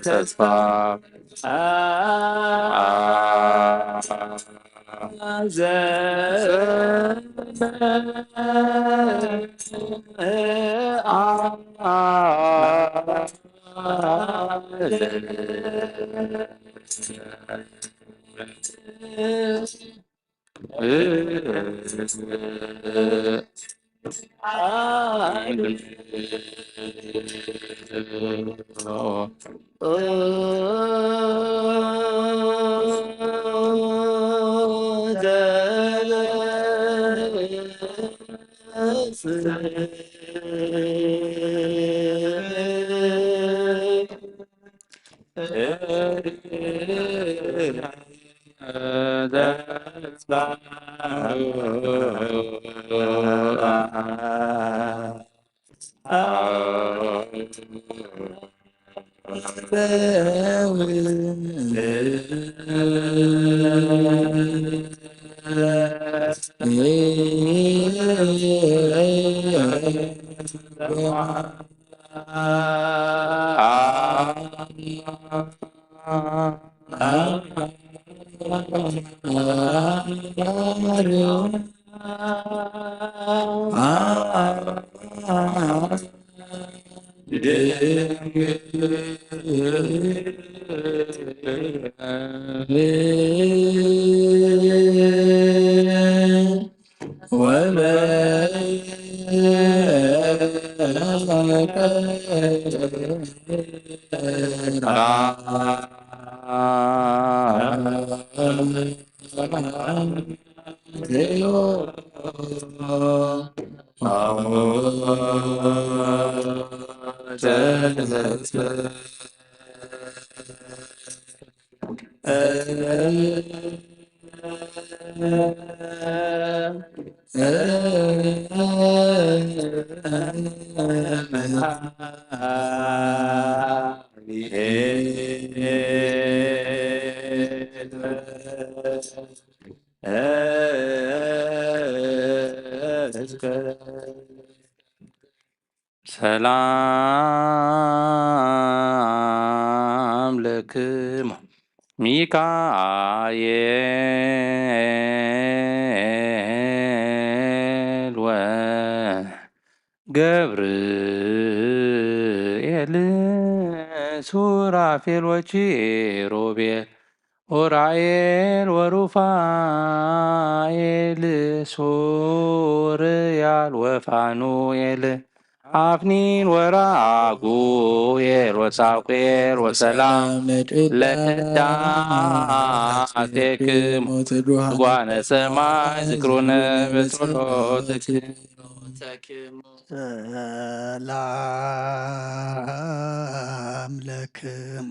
ተስፋ ሰላም ለክሙ ሚካኤል ወገብርኤል ሱራፌል ወኪሩቤል ኡራኤል ወሩፋኤል ሱርያል ወፋኑኤል አፍኒን ወራጉኤል ወሳቁኤል ወሰላም ለዳሴክሙ ትጓነ ሰማይ ዝክሩነ በጸሎትክሙ። ሰላም ለክሙ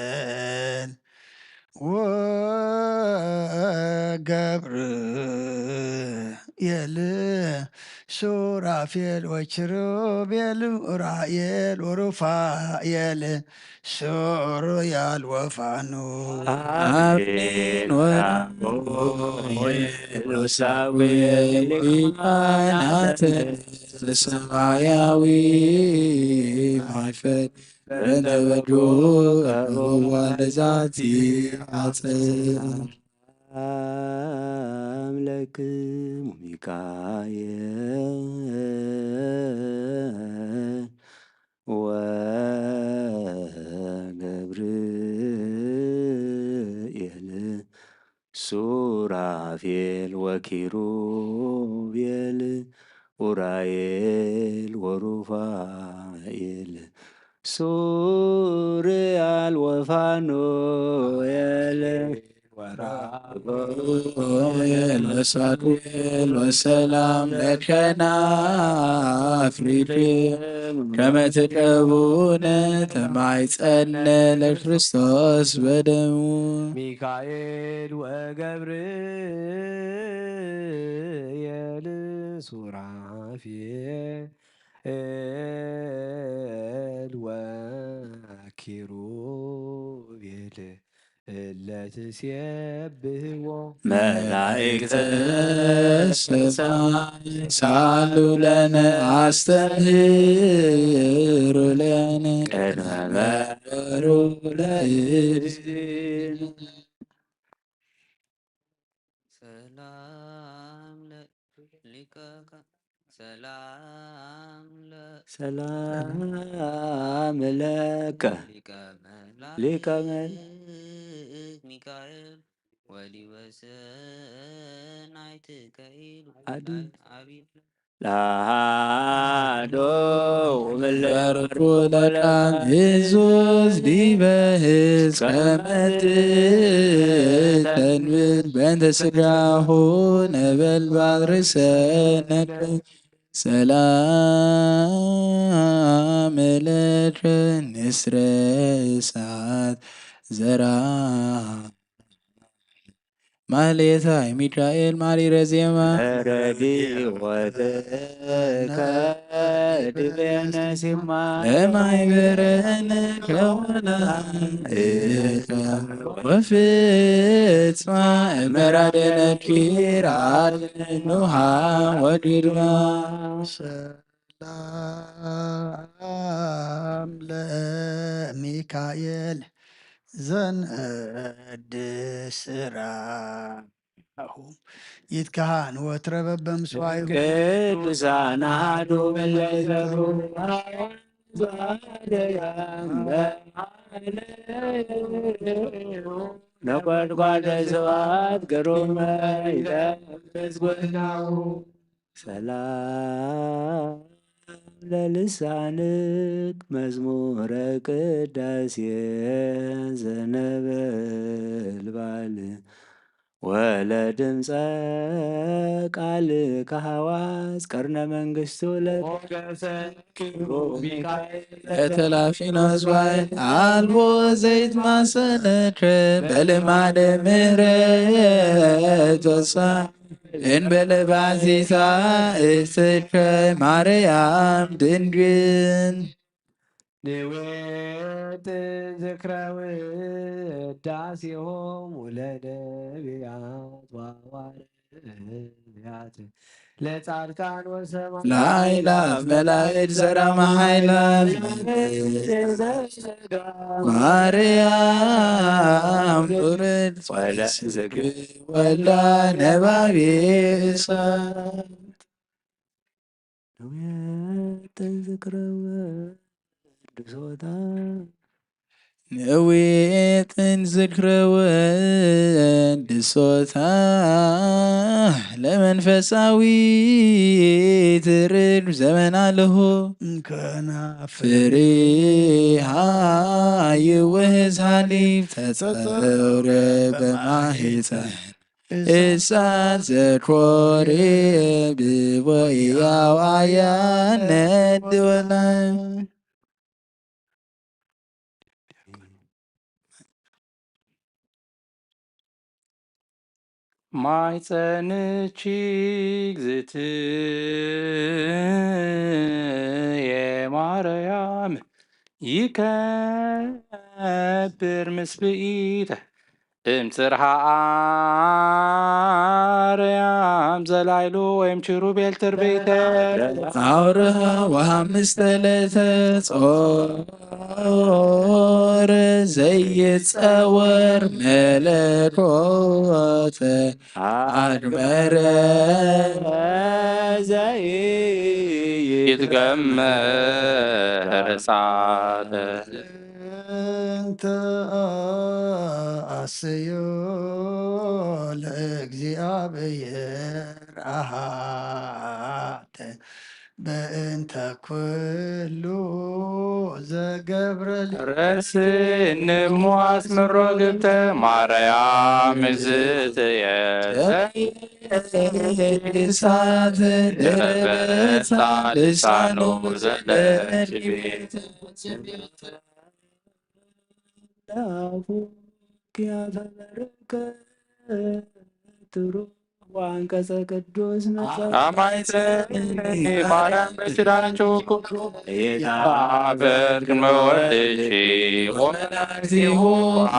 ሚካኤል ወገብርኤል ሱራፌል ወኪሩቤል ኡራኤል ወሩፋኤል ሱርያል ወፋኑ አሜን። ወራጉኤል ወሳጉኤል ሊቃናተ ሰማያዊ ማይፈድ በእንተ ወዱ ቀርቦ ዋለዛቲ አጽ አምለክሙ ሚካኤል ወገብርኤል ሱራፌል ወኪሩቤል ኡራኤል ወሩፋኤል ሱርያል ወፋኑኤል ወራጉኤል ወሳጉኤል ወሰላም ለከናፍሪክሙ ከመ ትቀቡነ ተማይጸነ ለክርስቶስ በደሙ። ሚካኤል ወገብርኤል ሱራፌል ወኪሩቤል እለ ትሴብሕዎ መላእክተ ሰማይ ሳሉ ለነ አስተምህሩ ለነ ቅድመ መንበሩ ለእግዚእነ። ሰላም ለ-፣ ሊቀ ከ-፣ ሰላም ለ-፣ ሰላም ለከ ሊቀ መላ-፣ ሊቀ መል-፣ ሚካኤል ወሊወሰናይት ከኢሉ አዲ-፣ አቢብ ለሃዶ ምለርኩ ለቃም ህዙዝ ዲበ ህዝ ከመት ተንብር በእንተ ስጋሁ ነበልባል ርእሰነ ሰላም ለከ ንስረ እሳት ዘራ ማሌታ ሚካኤል ማሪረ ዜማ ረዲ ወተከድበነ ሲማ ለማይበረነ ከወና ወፍጽማ እመራደነ ኪራድ ኑሃ ወዲድማ ሰላም ለሚካኤል ዘንድ ስራሁ ይትከሃን ወትረ በበምስዋዩ ቅዱሳን አሐዱ እለ ይገብሩ ነጎድጓደ ስብሐት ግሩመ ይደምስ ጎናሁ ሰላም ለልሳንክ መዝሙረ ቅዳሴ ዘነበልባል ወለድምፀ ቃልከ ሐዋስ ቀርነ መንግስቱ ለተላፊኖስ ባይ አልቦ ዘይትማሰለከ በልማደ ምህረት ወሳ እንበለ ባዚታ እትከ ማርያም ድንግል ንዌጥን ዝክረ ውዳሴሆሙ ለነቢያት ወሐዋርያት ለጻድቃን ወሰማዕታት ለአእላፍ መላእክት ዘራ መሃይላፍ ማርያም ቁርድ ወለዝግ ወላ ነባቤ እሳት ንውየጥን ዝክረ ወድሶታ ንውየጥን ዝክረ ወድሶታ ለመንፈሳዊ ትርድ ዘመን ኣለሁ እንከና ፍሬሃ ይውህዝ ሃሊብ ተጸውረ በማህፀን እሳት ዘኮሬ ብቦያዋያ ነድወላ ማይፀንቺ እግዝእትየ ማርያም ይከብር ምስብኢተ እምጽርሃ አርያም ዘላይሉ ወይም ኪሩቤል ትርቤተ አውርሃ ወሐምስተ ዕለተ ጾር ዘይጸወር መለኮተ አድመረ ዘይትገመር እሳተ እንተ አስዮ ለእግዚኣብሔር አሃተ በእንተ ኩሉ ዘገብረ ረስንሙ አስምሮ ግብተ ማርያም እግዝእትየ እሳት ደረበታ ልሳኑ ዘለች ቤት ትሩ ወአንቀጸ ቅዱስ መጽሐፍ አማይፀ ማርያም በኪዳንኪ ውኩ ይታበርክ መወልድኪ ወመላእክቲሁ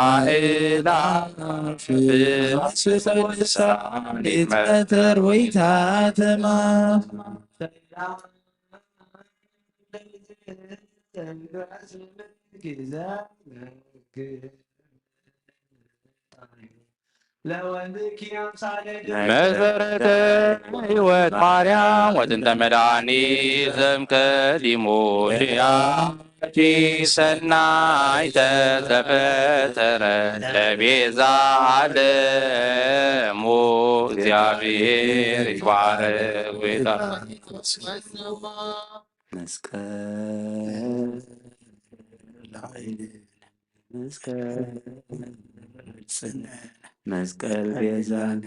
አእላፍ ብአስፍተ ልሳን ይትመተር ወይታተማ መሰረተ ሕይወት ማርያም ወጥንተ መድኃኒት ዘምቀዲሙ ያ ሰናይ ተተፈጠረ ለቤዛ ዓለሙ። እግዚኣብሔር ይባረክ። ጎይታ መስቀል ላዕል መስቀል ጽንዕነ መስቀል ቤዛነ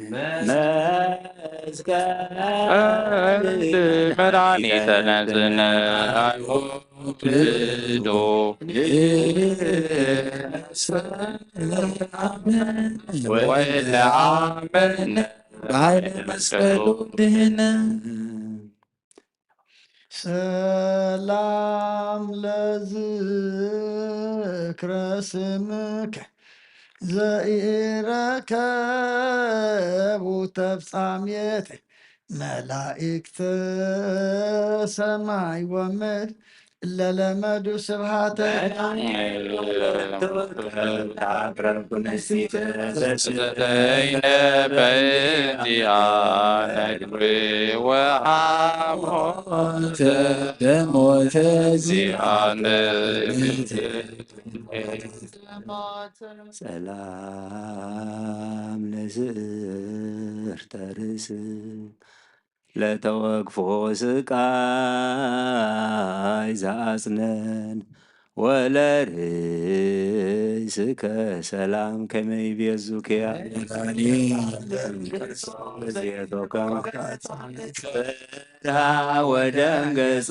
መስቀል መድኃኒተ ነፍስነ አይሁድ ወለአመነ በኃይለ መስቀሉ ድህነ። ሰላም ለዝክረ ስምከ ዘኢረከቡ ተፍጻሜት መላእክተ ሰማይ ወምድር ለለመዱ ስብሐተ። ሰላም ለስእርተ ርእስ ለተወግፎ ስቃይ ዘአጽነን ወለርእስከ ሰላም ከመይ ቤዙክያ። ወደንገጽ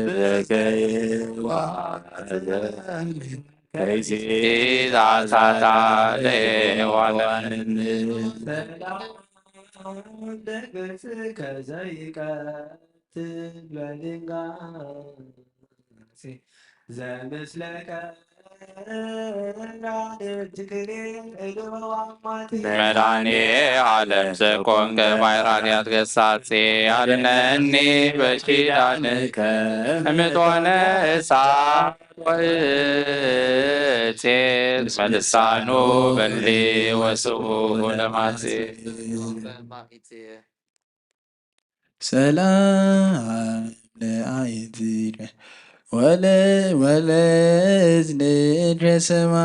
በከይዋ ከይሲ ዛሳታ ለዋንን ደገጽ ከዘይቀትል በድንጋሴ ዘምስለከ መድኃኔ ዓለም ዘኮንከ ባሕረ ኃጢአት ገሳጼ አድነኒ በኪዳንከ እምትሆነ እሳት ወእቴት መልሳኑ በሊ ወስኡ ለማሴ ሰላም ለአይትድ ወለ ወለዝንድ ሰማይ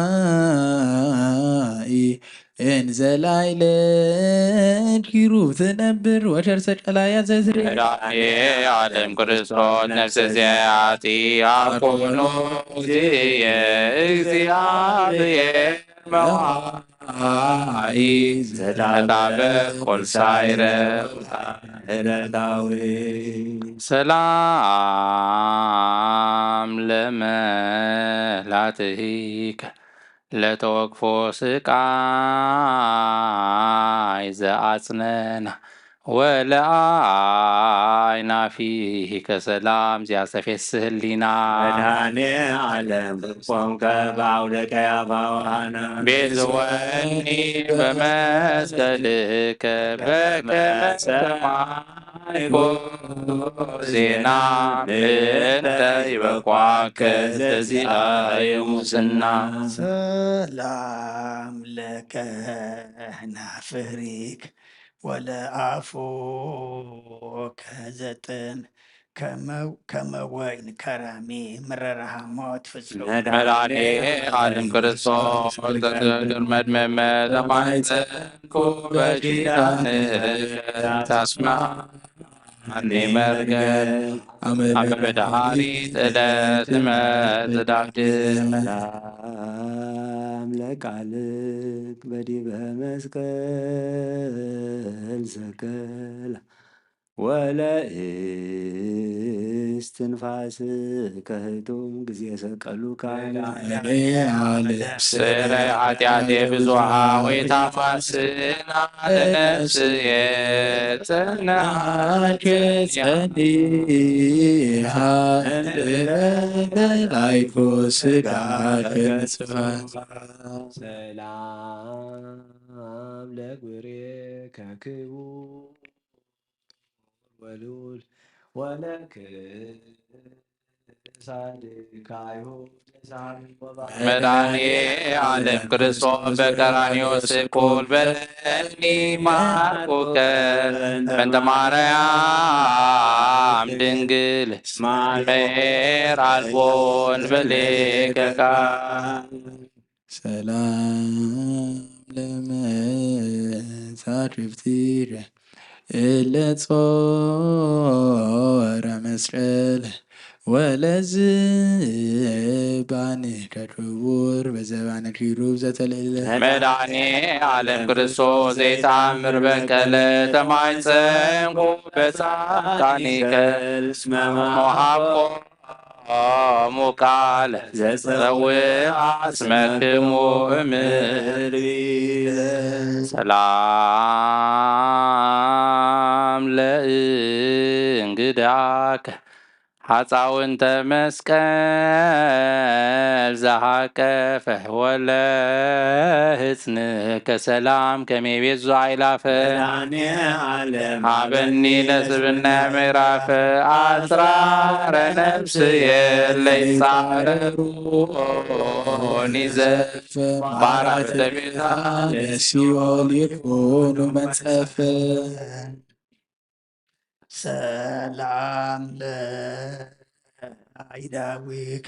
እንዘ ላይለ ኪሩብ ትነብር ወሸርሰ ቀላያት ዘዝሪ መድኃኔ ዓለም ክርስቶስ ነፍሰ ዚአቲ አኮኑ እግዚእየ እግዚአብሔር መዋኢ ዘዳዳበ ኮልሳይረ ረዳዊ ሰላም ለመላትሂከ ለተወግፎ ስቃይ ዘአጽነና ወለአይናፊከ ሰላም ዚያሰፌስ ህሊና መድኃኔ ዓለም ቆምከ በአውደ ቀያፋ ወሐና ቤዝወኒ በመስቀልከ በከመ ሰማይኮ ዜና ምንተ ይበቋከ ዘዚአየ ሙስና ሰላም ለከ ናፍሪክ ወለአፉ ከዘጥን ከመ ወይን ከራሚ ምረረ ሐሞት ፍጹም መድኃኔ ዓለም ክርስቶስ ዘትግር መድመመ ለማይጸንኩ በኪዳንከ ታስማኒ መርገም አመ በዳሃሪት ዕለት መጽዳድም ሰላም ለቃልክ በዲበ መስቀል ሰቀላ ወለእስትንፋስከ ህቱም ጊዜ ሰቀሉካ። መድኃኔ ዓለም ስረ ኃጢአቴ ብዙኃ ወይታማስና ለነፍስየ ጸናች ጸኒሃ እንድረ በላይኮ ስጋከ ጽፈት ሰላም ለጉሬከ ክቡር ወልዑል ወለክሳድከ አይሁድ መድኃኔ ዓለም ክርስቶስ በቀራንዮ ስቁል በለኒ ማርኩከ በእንተ ማርያም ኣም ድንግል ማሔር ኣልቦ ንበሌከካ። ሰላም ለመጻድፍቲረ እለ ጾረ መስቀል ወለዝባኒ ከክቡር በዘባነ ኪሩብ ዘተልእለ መድኃኔ ዓለም ክርስቶስ ዘይተኣምር በንቀለ ተማይጸንኩ በጻድቃኒከ እስመ መውሃብኮ ሙ ቃለ ዘጸውዕ አስመክሙ እምድር። ሰላም ለእንግዳከ ሐፃውንተ መስቀል ዘሃቀፈ ወለ ህፅንከ ሰላም ከመይ ቤት ዙ ኣይላፈ መድኃኔ ዓለም ሃበኒ ለስብና ምዕራፍ አስራረ ነፍስየ ለይጻረሩ ኒዘ ባራ በተቤታ ለሲኦል ይኩኑ መንጸፈ። ሰላም ለአይዳዊክ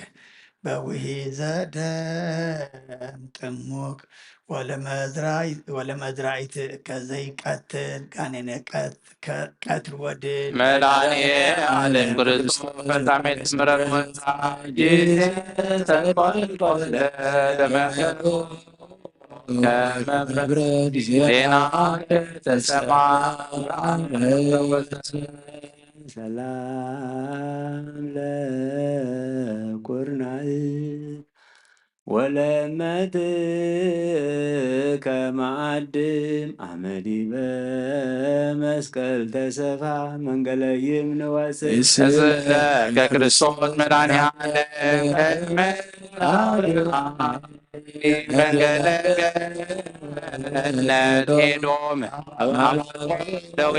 በውሂዘ ደም ጥሙቅ ወለመዝራይ-፣ ወለመዝራይት ከዘይቀትል ጋኔነ ቀት-፣ ከ-፣ ቀትል ወድል መድኃኔ ዓለም ክርስቶስ ፈጻሜ ትምረት ወፃ ጊዜ ተንቆልቆለ ደመ ከመብረድ ዜና ከተሰማ ሰላም ለቁርናይ ወለመት ከመአድም አመዲበ መስቀል ተሰፋ መንገለይም ንወፅእ እስለ ከክርስቶስ መድኃኔ ዓለም ከመ ገነት ኤዶም ደዌ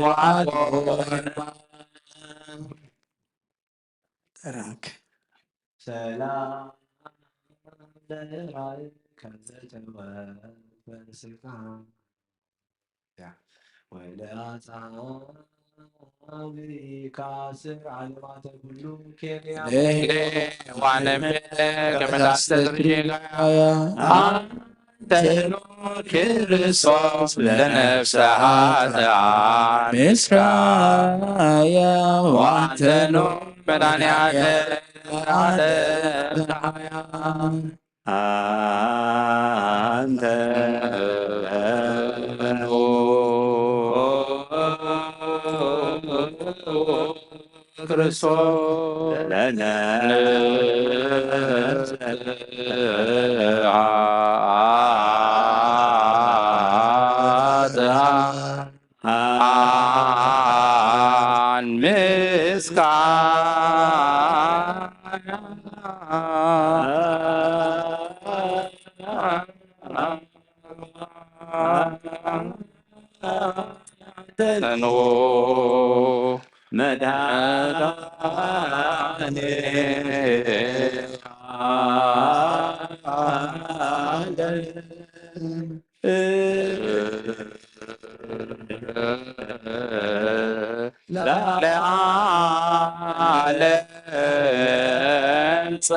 ዋጎን ተራክ ሰላም ለራይ ከዘተወፈን ስልጣን ወለ አጻብዕከ አስር ዓለማተ ኩሉ ኬንያ ዋነምነ ከመታስተድርጌጋያ አንተኖ ክርስቶስ ለነፍሰ ኃጥኣን ምስካያ ዋንተኖ መድኃኔዓለም አንተ ክርስቶስ ለነ አን ምስጋና ተንሆ መድኃኔ ዓለም ለዓለም ጸ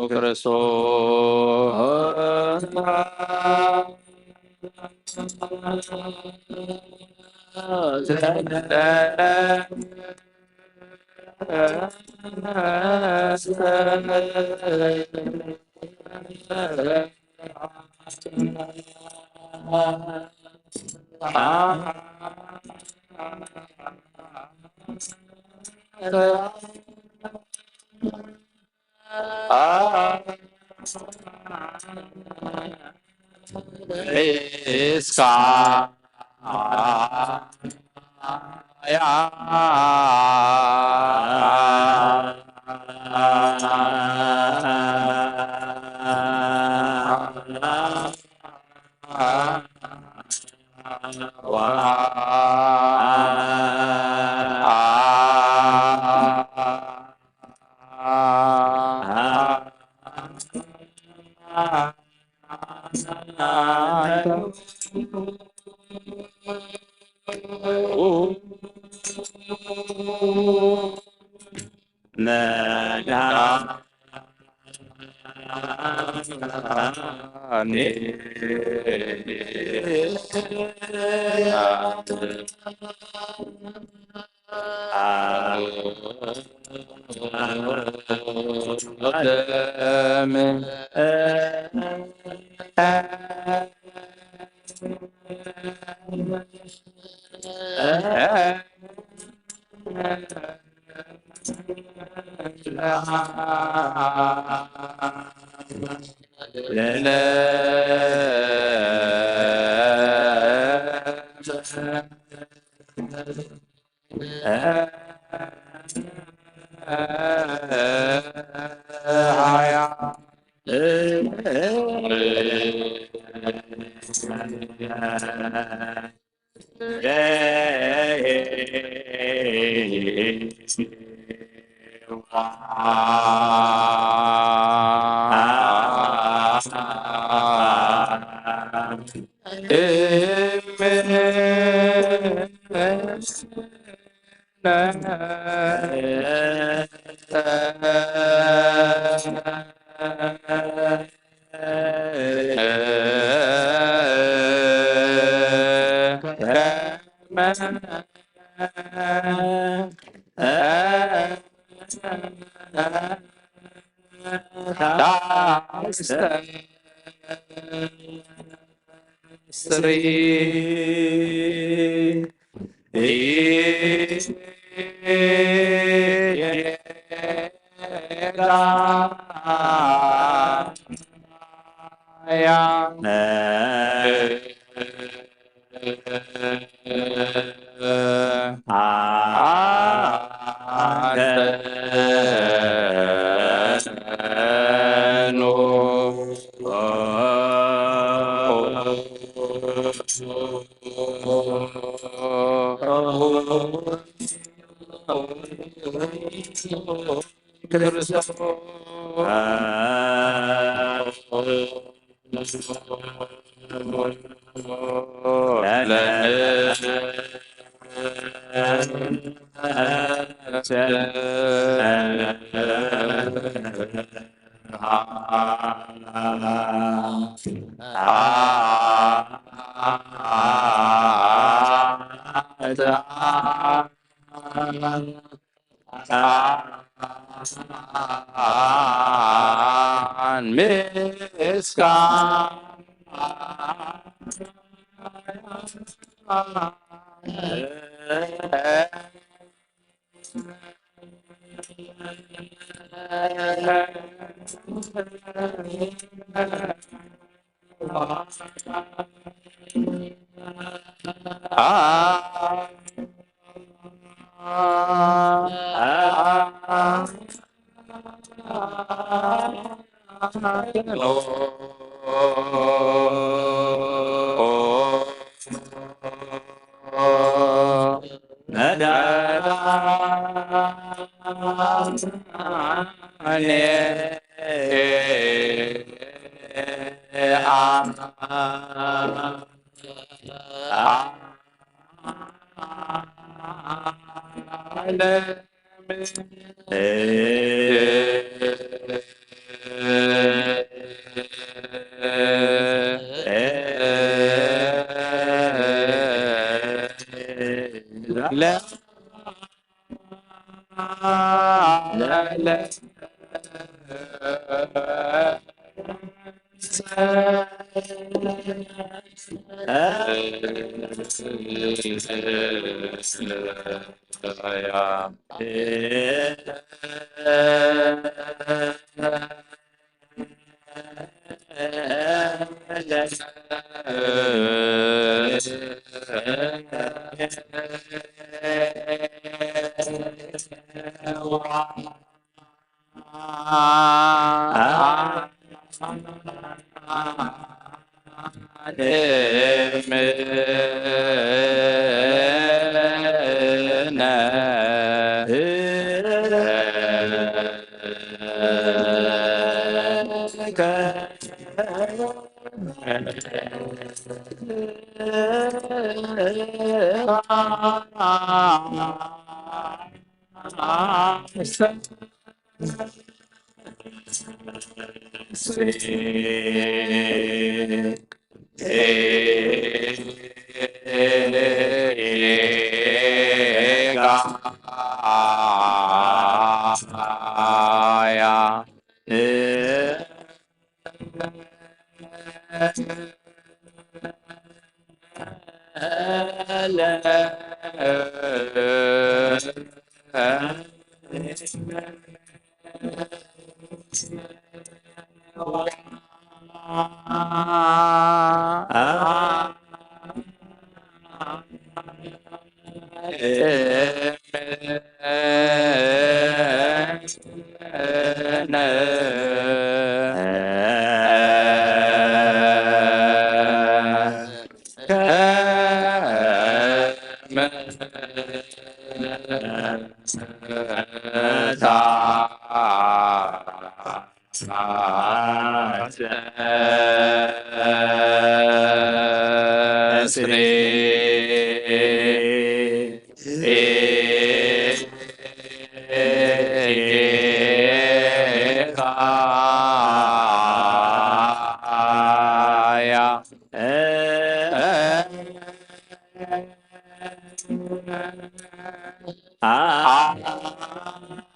ክርስቶስ ሪስካ ያ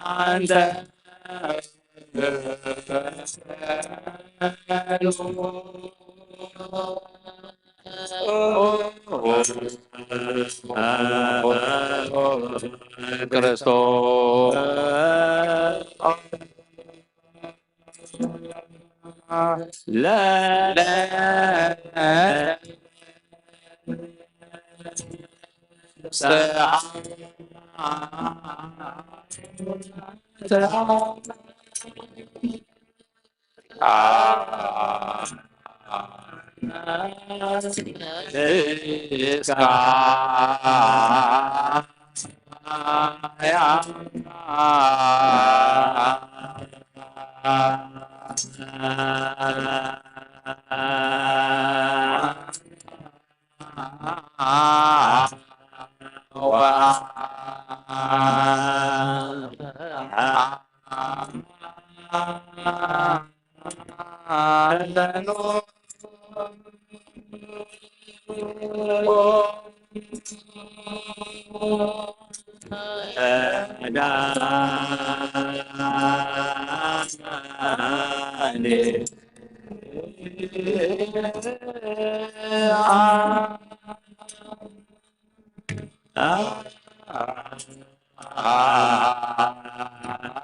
አንተ ክርስቶስ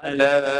ዓለም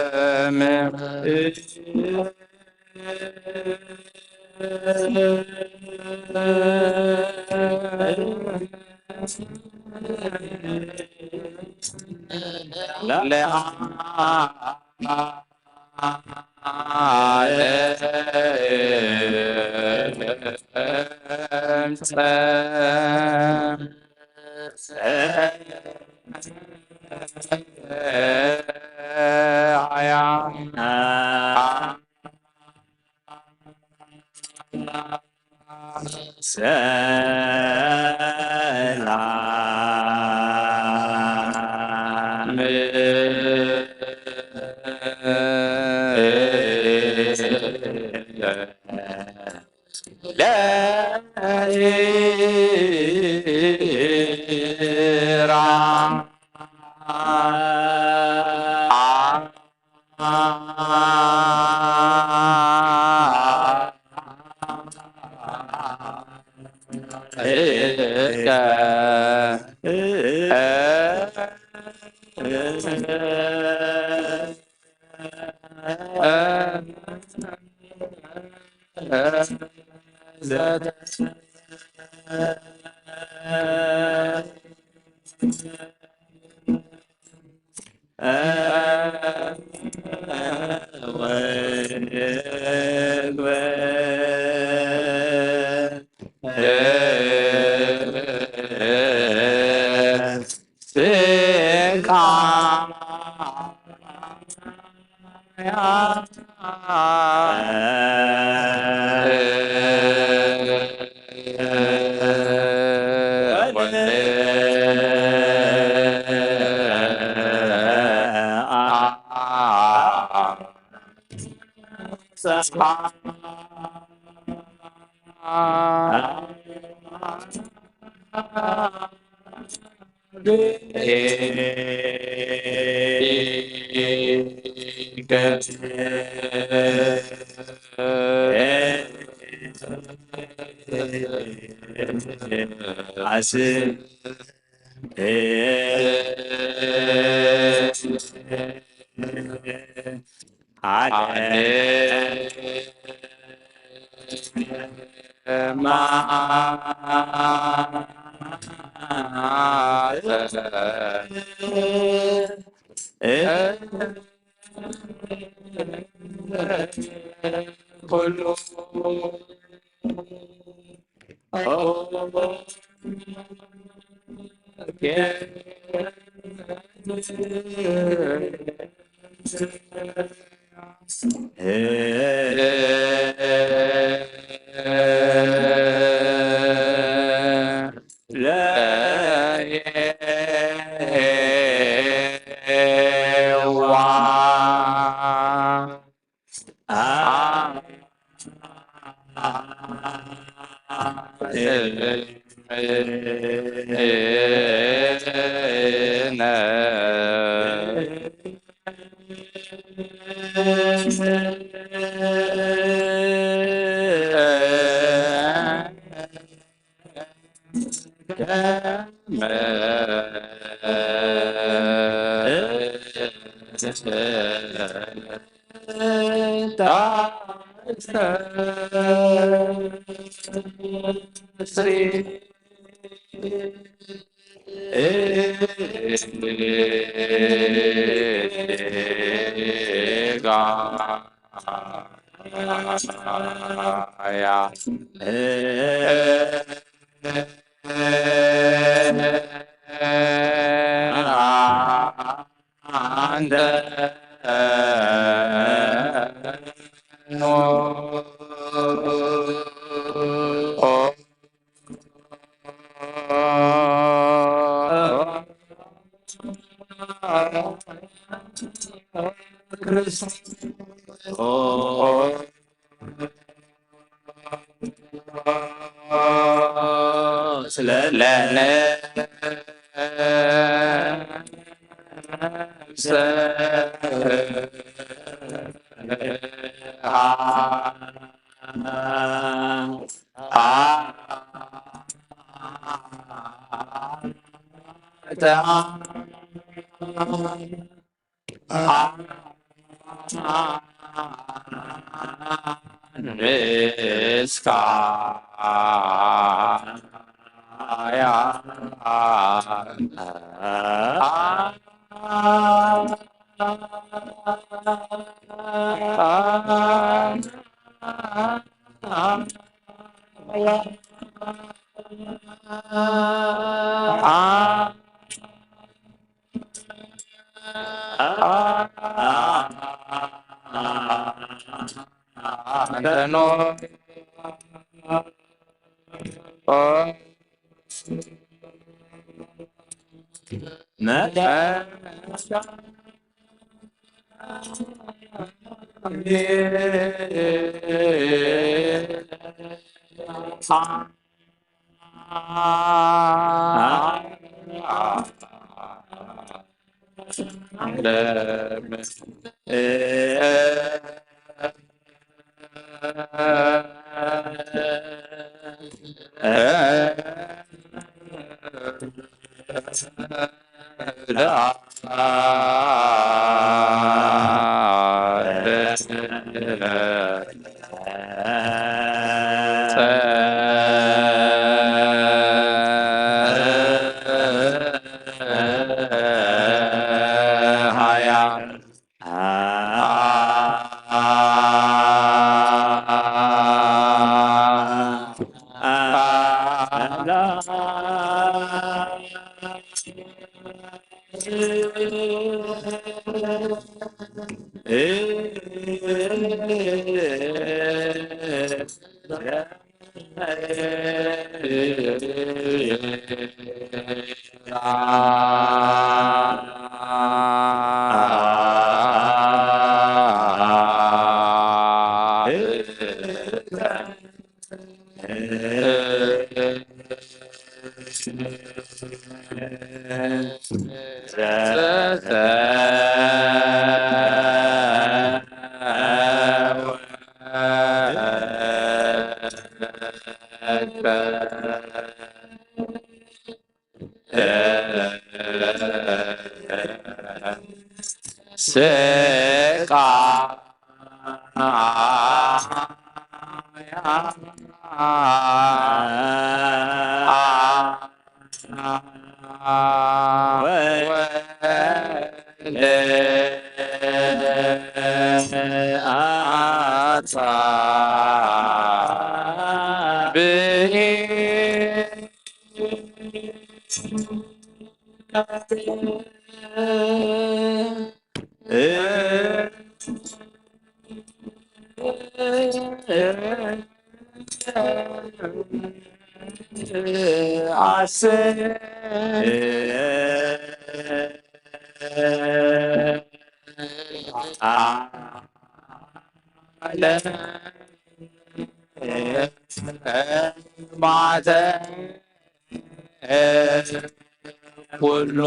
ኩሉ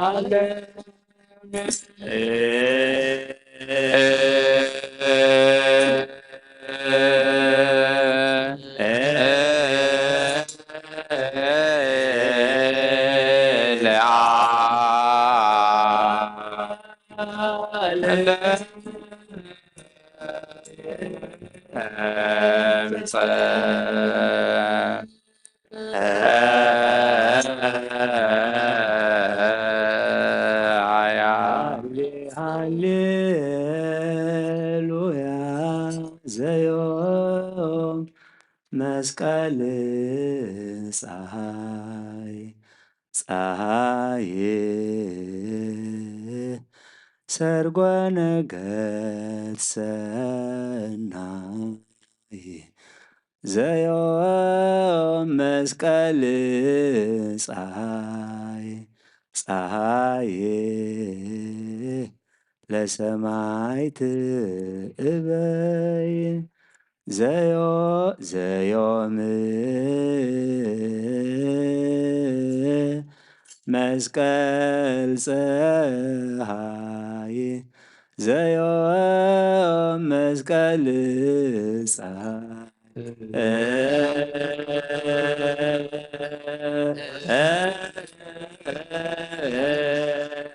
አንተ ሃሌሉያ ዘዮም መስቀል ፀሃይ ፀሃይ ሰርጎ ነገድ ሰናይ ዘዮም መስቀል ፀሃይ ፀሃይ ለሰማይት እበይ ዘዮ ዘዮም መስቀል ፀሃይ ዘዮም መስቀል ፀሃይ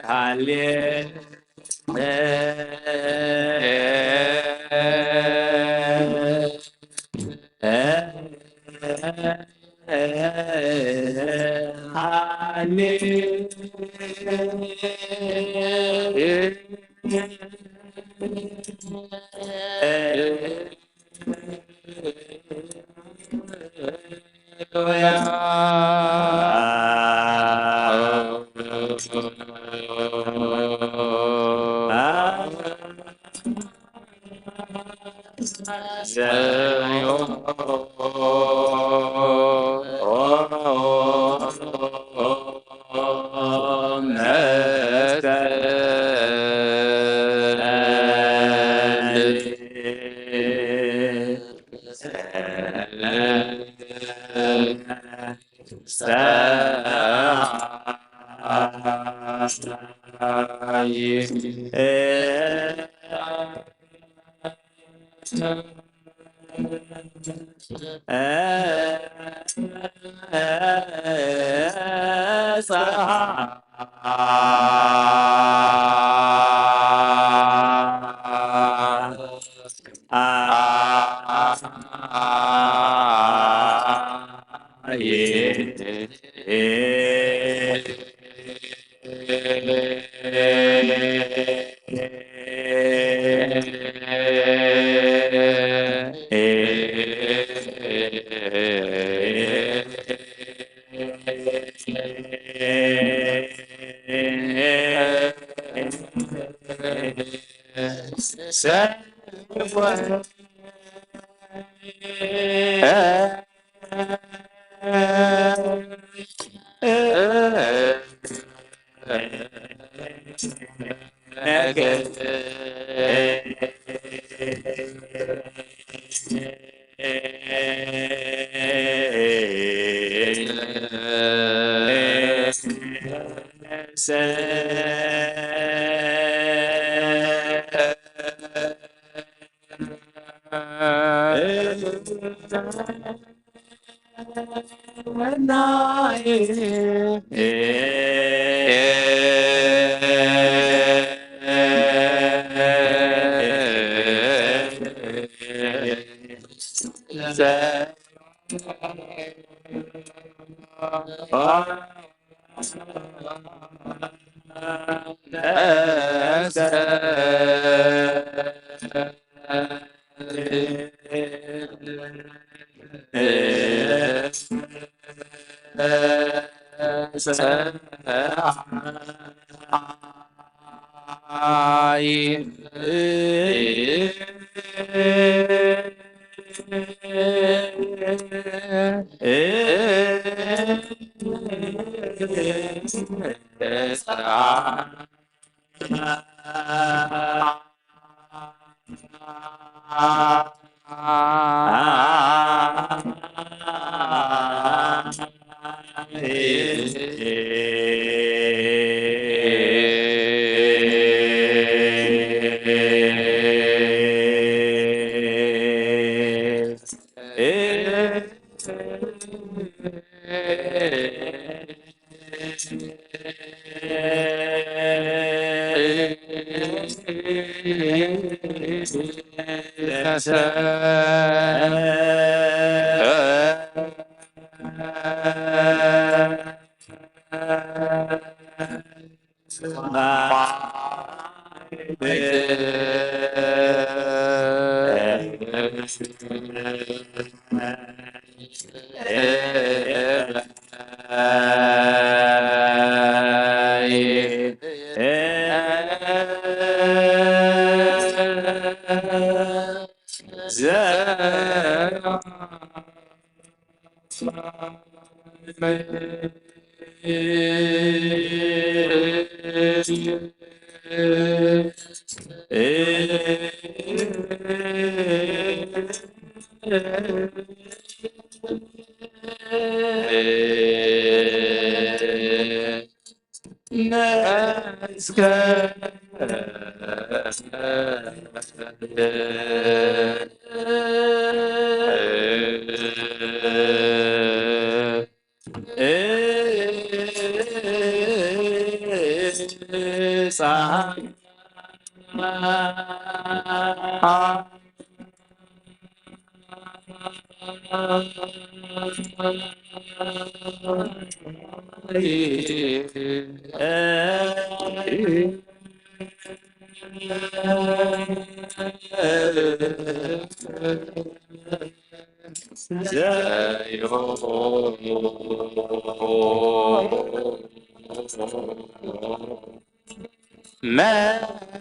ሃሌ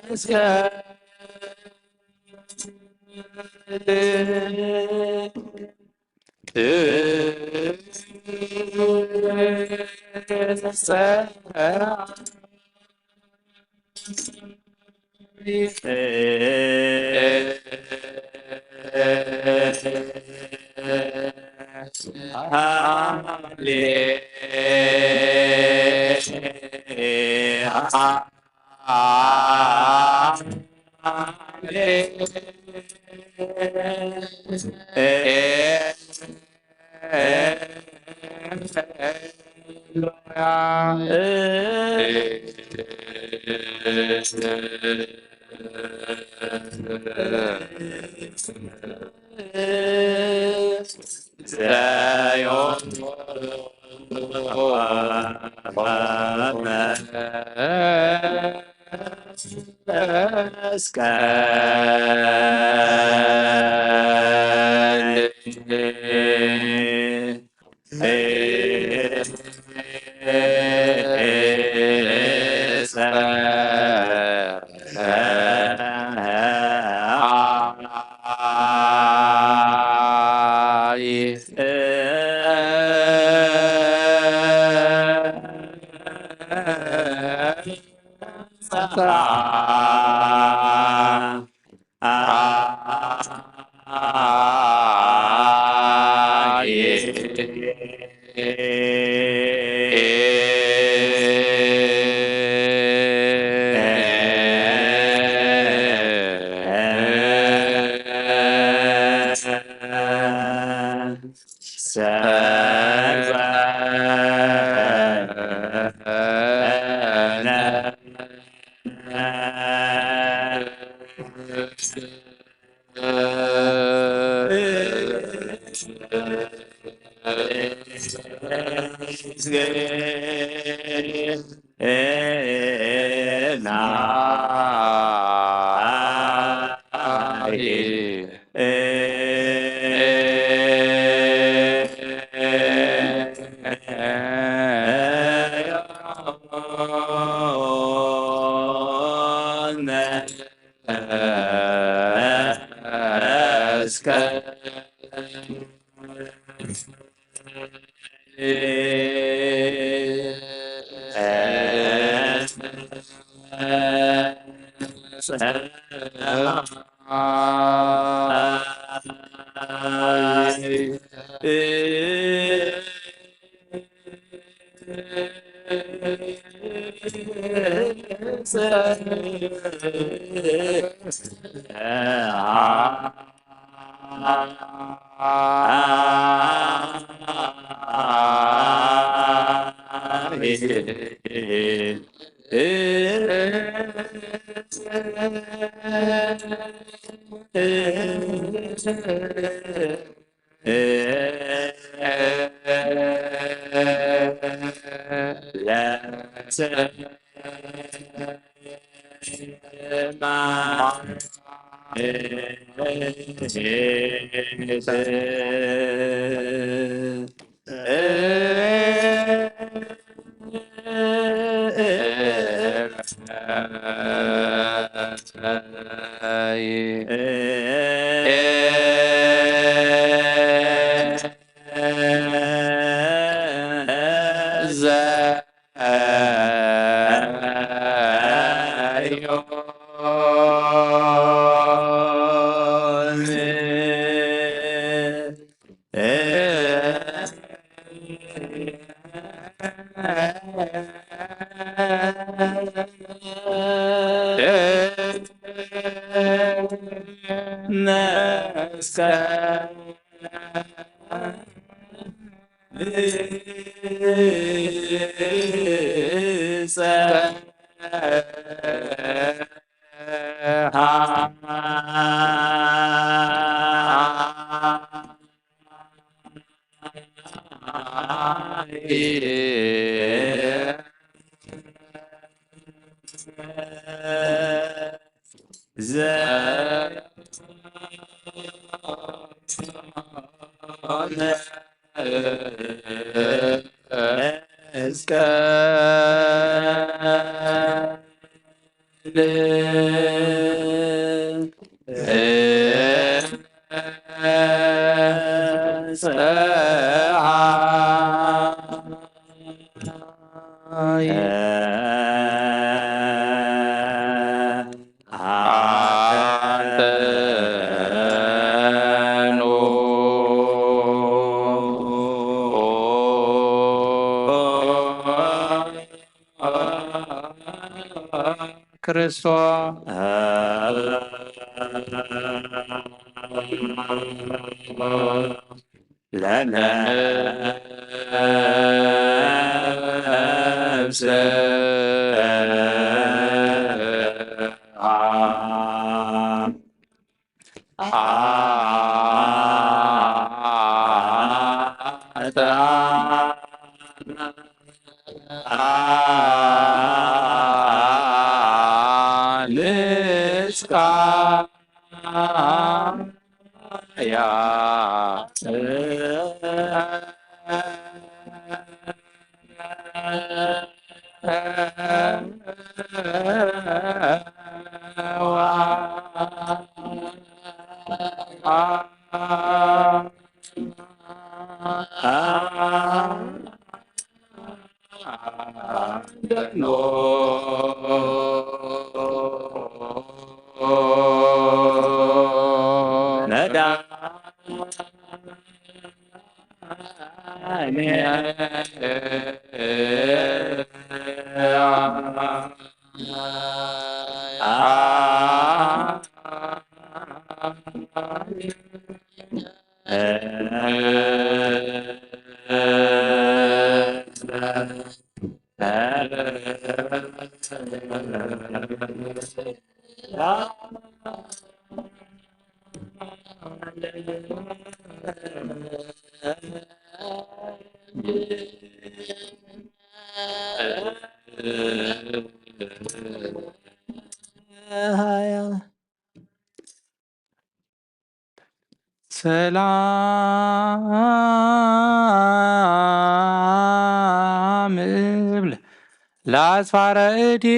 መስቀል ክርስቶስ ለነፍስ ሰላም እብል ለአጽፋረ እዴከ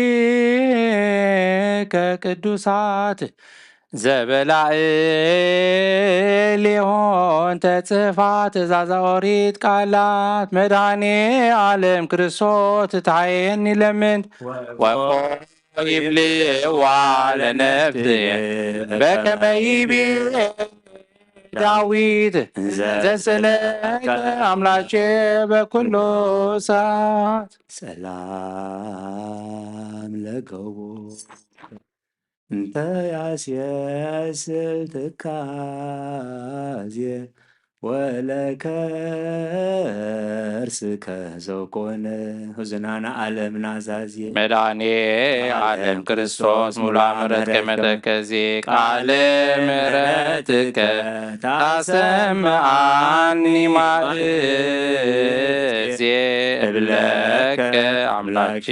ቅዱሳት ዘበላዕሌሆን ተጽፋ ትእዛዛ ኦሪት ቃላት መድኃኔ ዓለም ክርስቶስ ትትሓየኒ ለምን ወቆ ይብልዋ ለነፍስየ በከመ ይቤ ዳዊት ዘስእለከ አምላኬ በኩሉ ሰዓት። ሰላም ለገቦ እንተ ያስየስል ትካዜ ወለከርስከ ዘኮነ ህዝናና ዓለም ናዛዜ። መድኃኔ ዓለም ክርስቶስ ሙላ ምሕረት ከመተከዜ ቃለ ምሕረትከ ታሰምዓኒ ማእዜ እብለከ አምላኬ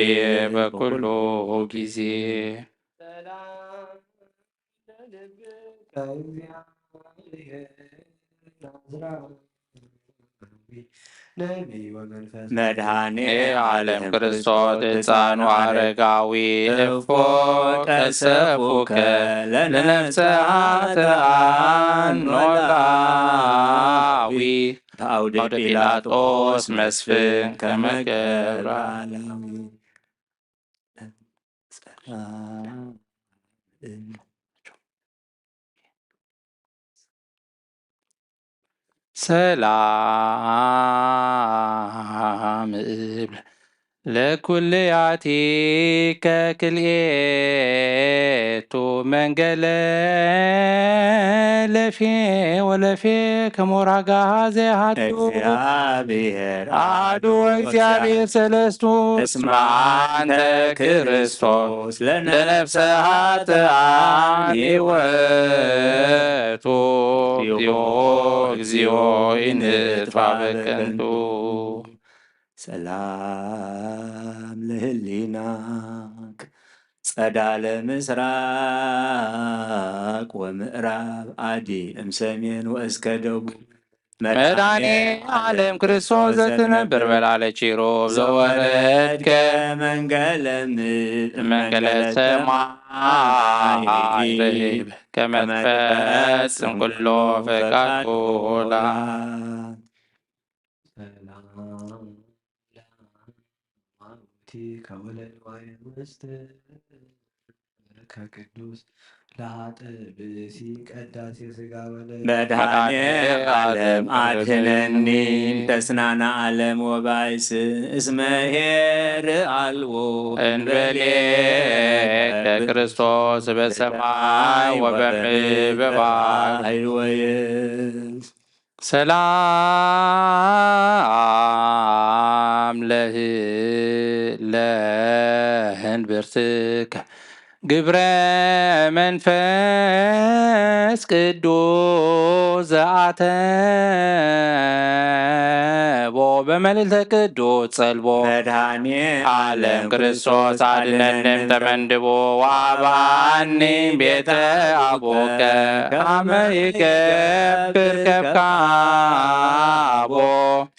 በኩሉ ጊዜ። መድኃኔ ዓለም ክርስቶስ ሕፃኑ አረጋዊ እፎ ቀሰፉከ ለነፍሰ ኃጥኣን ኖላዊ በአውደ ጲላጦስ መስፍን ከመ ገብረ አላዊ። ሰላም እብል ለኩልያቲከ ክልኤቱ መንገለ ለፌ ወለፌ ከሞራጋ ዘይሃቱ እግዚአብሔር አሐዱ እግዚአብሔር ሰለስቱ እስመ አንተ ክርስቶስ ለነፍሰ ኃጥኣን ሕይወቱ። እግዚኦ እግዚኦ ኢንጥፋ በከንቱ። ሰላም ለህሊናክ ጸዳለ ምስራቅ ወምዕራብ አዲ እምሰሜን ወእስከ ደቡብ። መድኃኔ ዓለም ክርስቶስ ዘትነብር በላለ ኪሩብ ዘወረድከ መንገለ ምድር መንገለ ሰማይ ርሂብ ከመ ትፈጽም ኩሎ ፈቃድ ኩላ። ሰላም ለአማኑቲ ከወለድ ዋይ ምስት ከቅዱስ ለኃጥእ ብእሲ ቀዳሴ ሥጋ ወነፍስ። መድኃኔ ዓለም አድኅነኒ ተስናነ ዓለም ወባይስ እስመ ኄር አልቦ እንበሌከ ክርስቶስ በሰማይ ወበምድር በባሕር ወየብስ። ሰላም ለህ-፣ ለህንብርትከ ግብረ መንፈስ ቅዱስ ዘአተቦ በመልዕልተ ቅዱስ ጸልቦ። መድኃኔ ዓለም ክርስቶስ አድነንም ተመንድቦ ወአብአኒ ቤተ አቦከ ከመ ይገብር ከብካ አቦ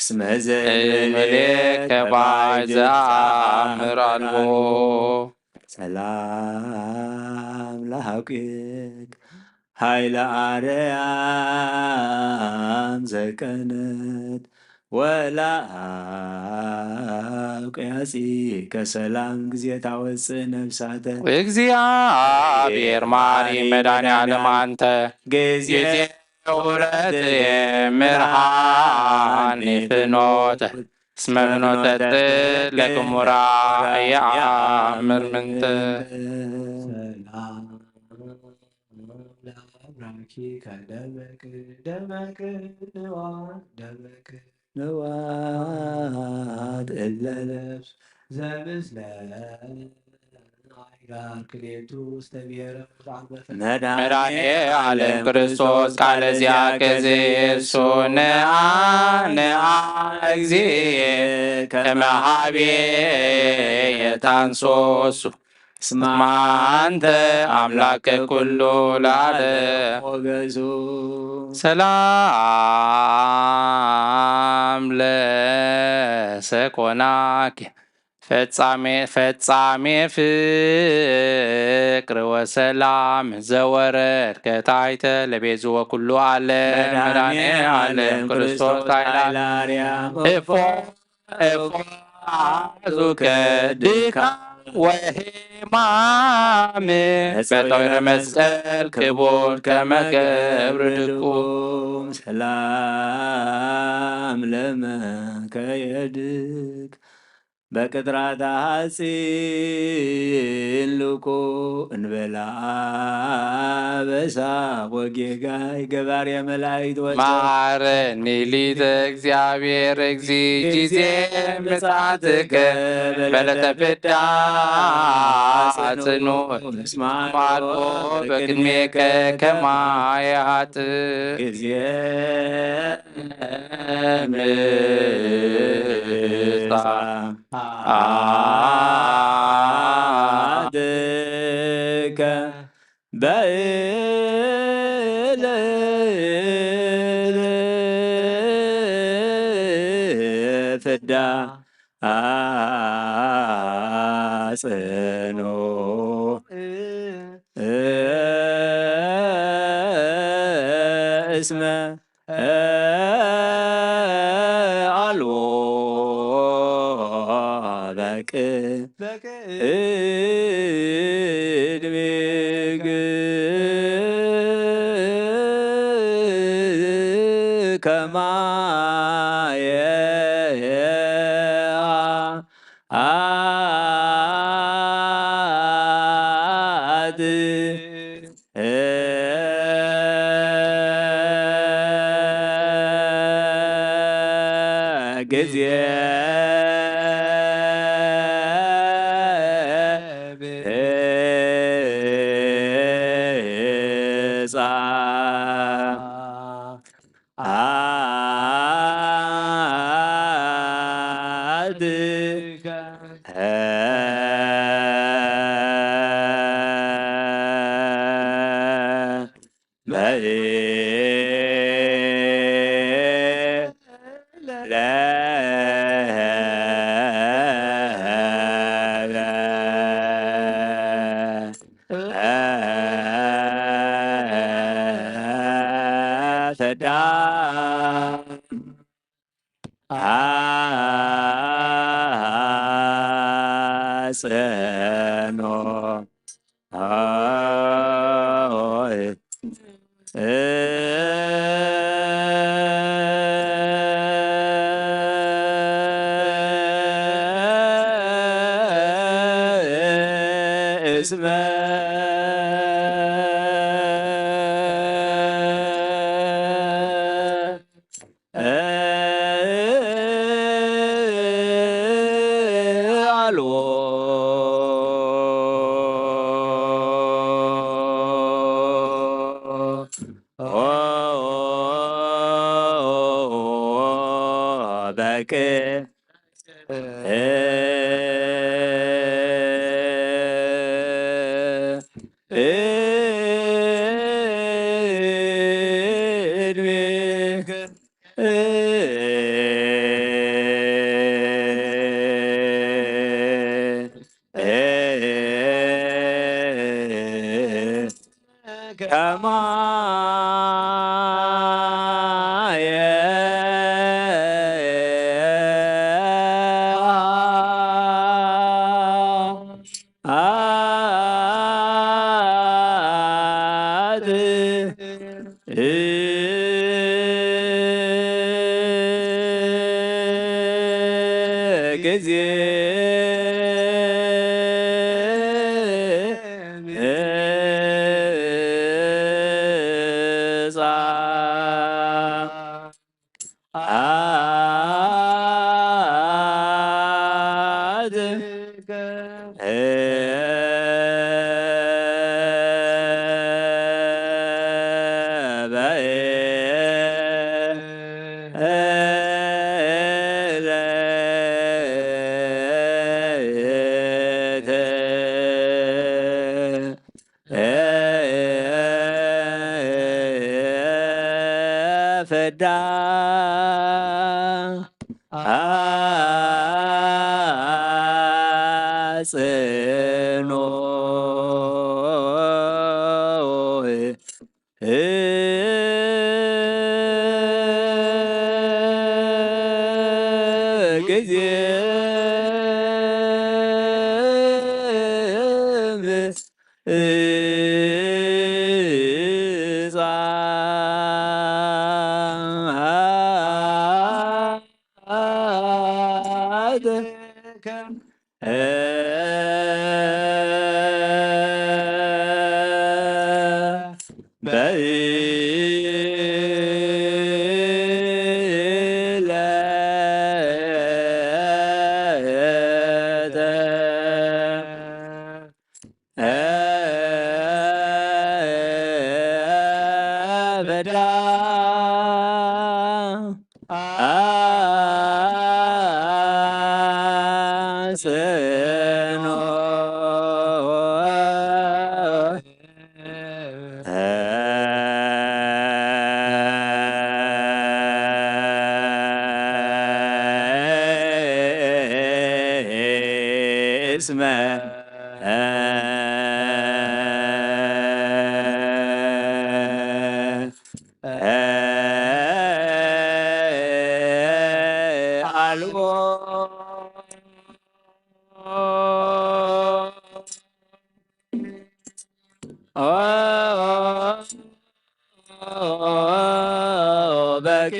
እስመ ዘይምልክ ባይ ዘአምር አልቦ። ሰላም ለሐቂቅ ኃይለ አርያም ዘቀነት ወለአውቅያጺ ከሰላም ጊዜ ታወፅእ ነፍሳተ። እግዚአብሔር ማሪ መድኃኔ ዓለም አንተ ጊዜ ጊዜ ውረት የምርሃኒ ፍኖተ እስመ ፍኖተ ጽድቅ ለግሙራ የአምር ምንተ። ሰላም ለአብራኪ ከደመቅ ደመቅ ንዋ ደመቅ ንዋት እለ ለብስ ዘምስለ አይራር ክሌቱ ውስተ ብሔረ መድኃኔ ዓለም ክርስቶስ ቃለ ዚአከ ዘይእሱ ነአ ነአ እግዚእ ከመ ሀቤ የታንሶሱ እስመ አንተ አምላከ ኩሉ ለዓለም ሞገሱ። ሰላም ለሰኮናኪ ፈጻሜ ፈጻሜ ፍቅር ወሰላም ዘወረድ ከታይተ ለቤዝ ወኩሉ ዓለም መድኃኔ ዓለም ክርስቶስ ኃይለ አርያም እፎ እፎ አዙከ ድካ ወሄማም በጠዊረ መስቀል ክቡር ከመ ገብር ድቁም ሰላም ለመከየድክ በቅጥራታ ሐጺን ልኩ እንበላ አበሳ ወጌጋይ ገባሬ መላእክት ወሰ መሐረኒ ሊተ እግዚአብሔር እግዚ ጊዜ ምጽአትከ በለተ ፍዳ ጽኑ እስመ አልቦ በቅድሜከ ከማየ ኃጥእ ጊዜ ምጽአትከ በእለ ፍዳ አጽኖ እስመ አልቦ በቅ በቅድሜ ከማየ አት ጊዜ ብጻ አትከ አጽኖ እስመ አልቦ በቅ ከማየ አት ጊዜ ፍዳ አጽንኦ ጊዜ እስመ አልቦ በቅ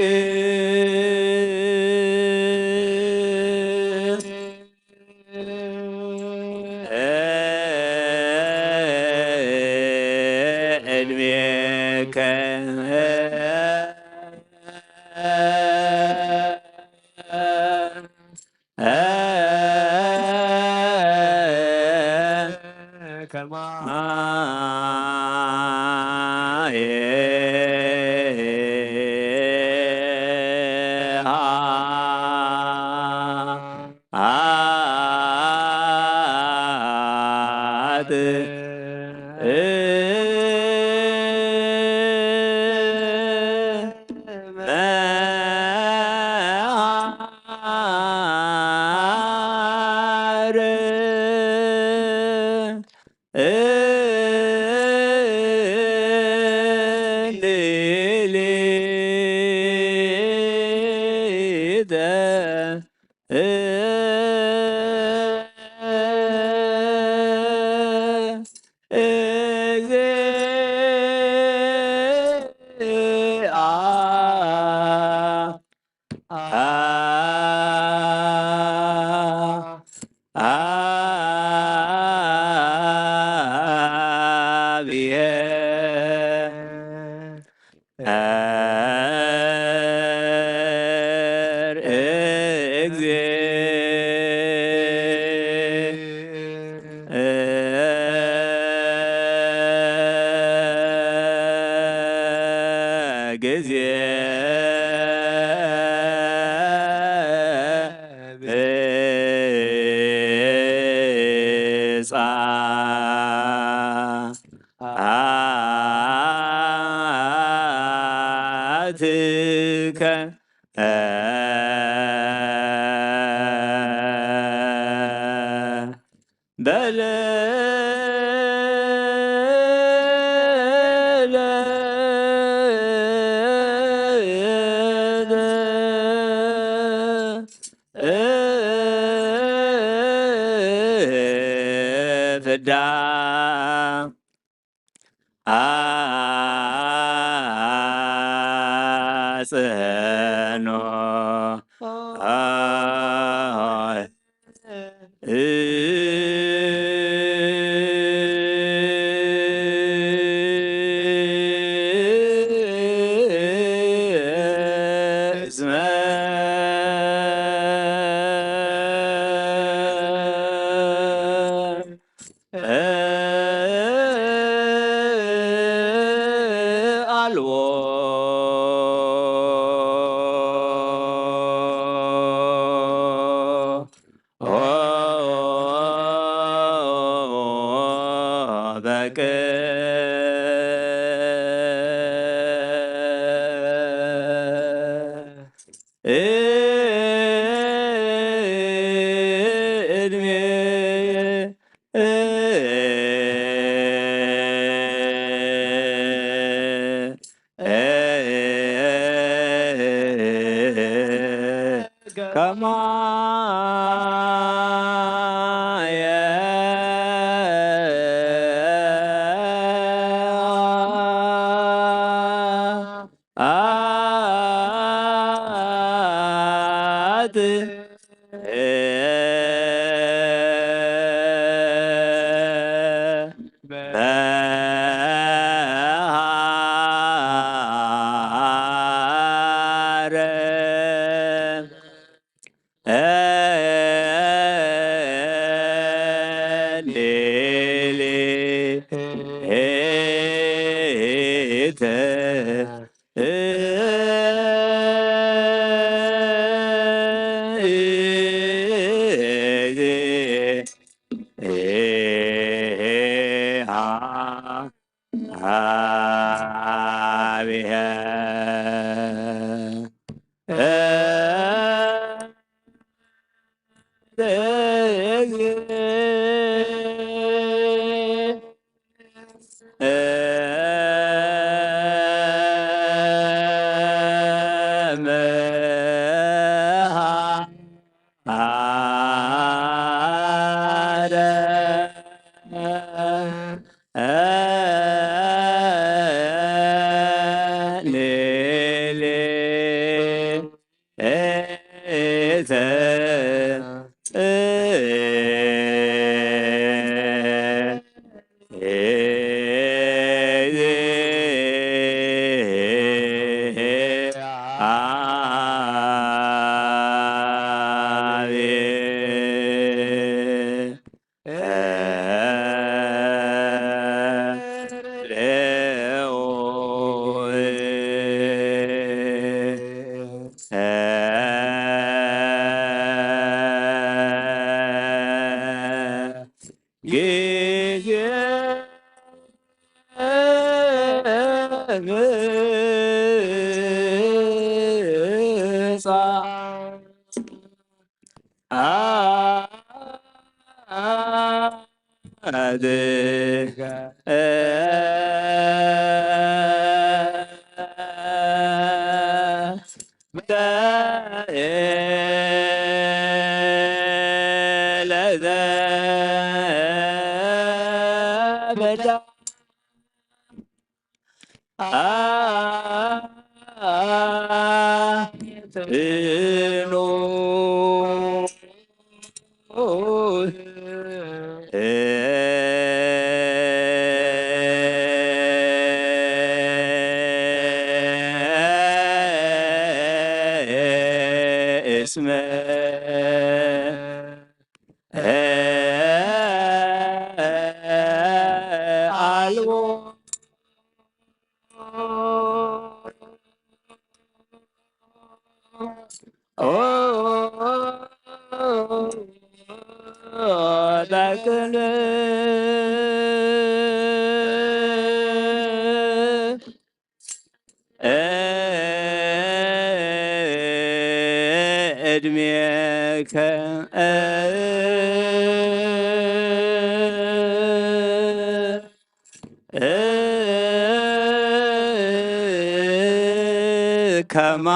እድሜከ ከማየ አት ር-፣ ፍዳ ኣጽዕኖ ኣልቦ በቅ እድሜ ከማየ ኣት በሃረ ሌሊት እስመ ኣልቦ በቅል እድሜከ ከማ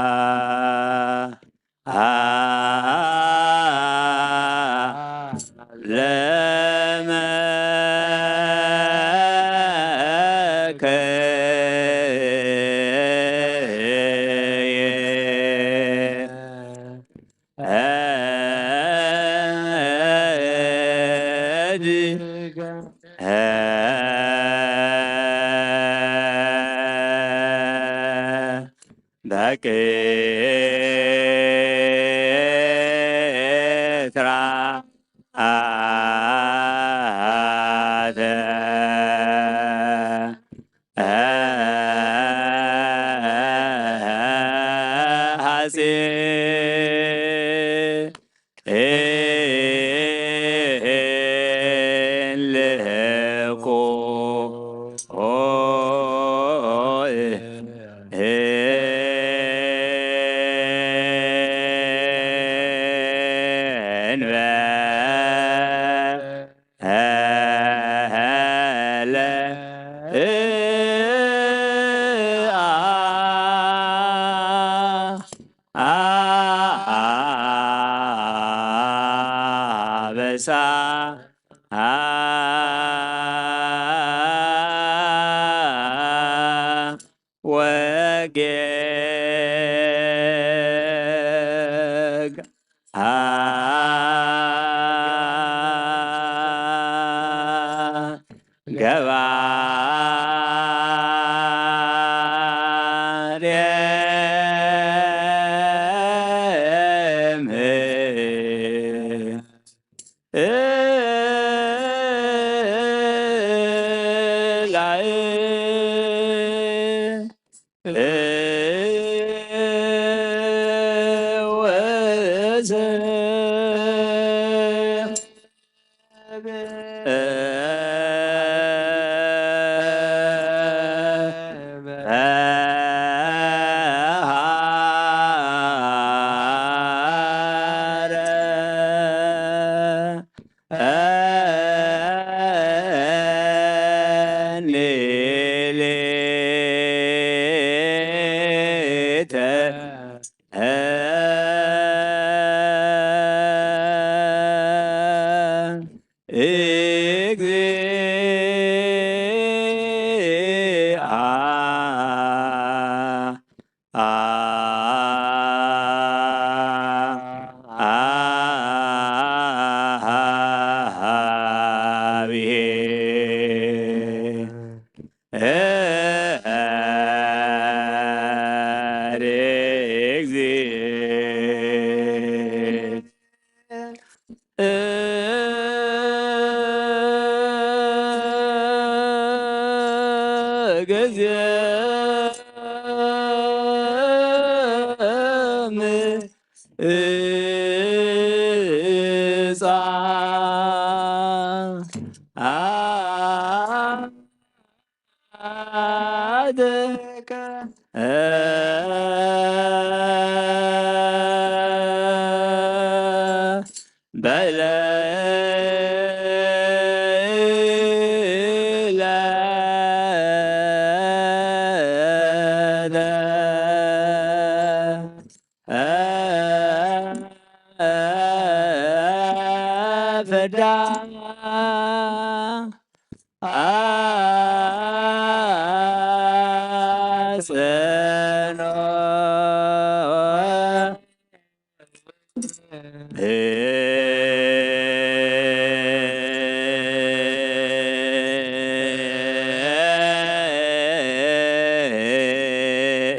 ሰላም ለመከየ በቅትራ ኣተ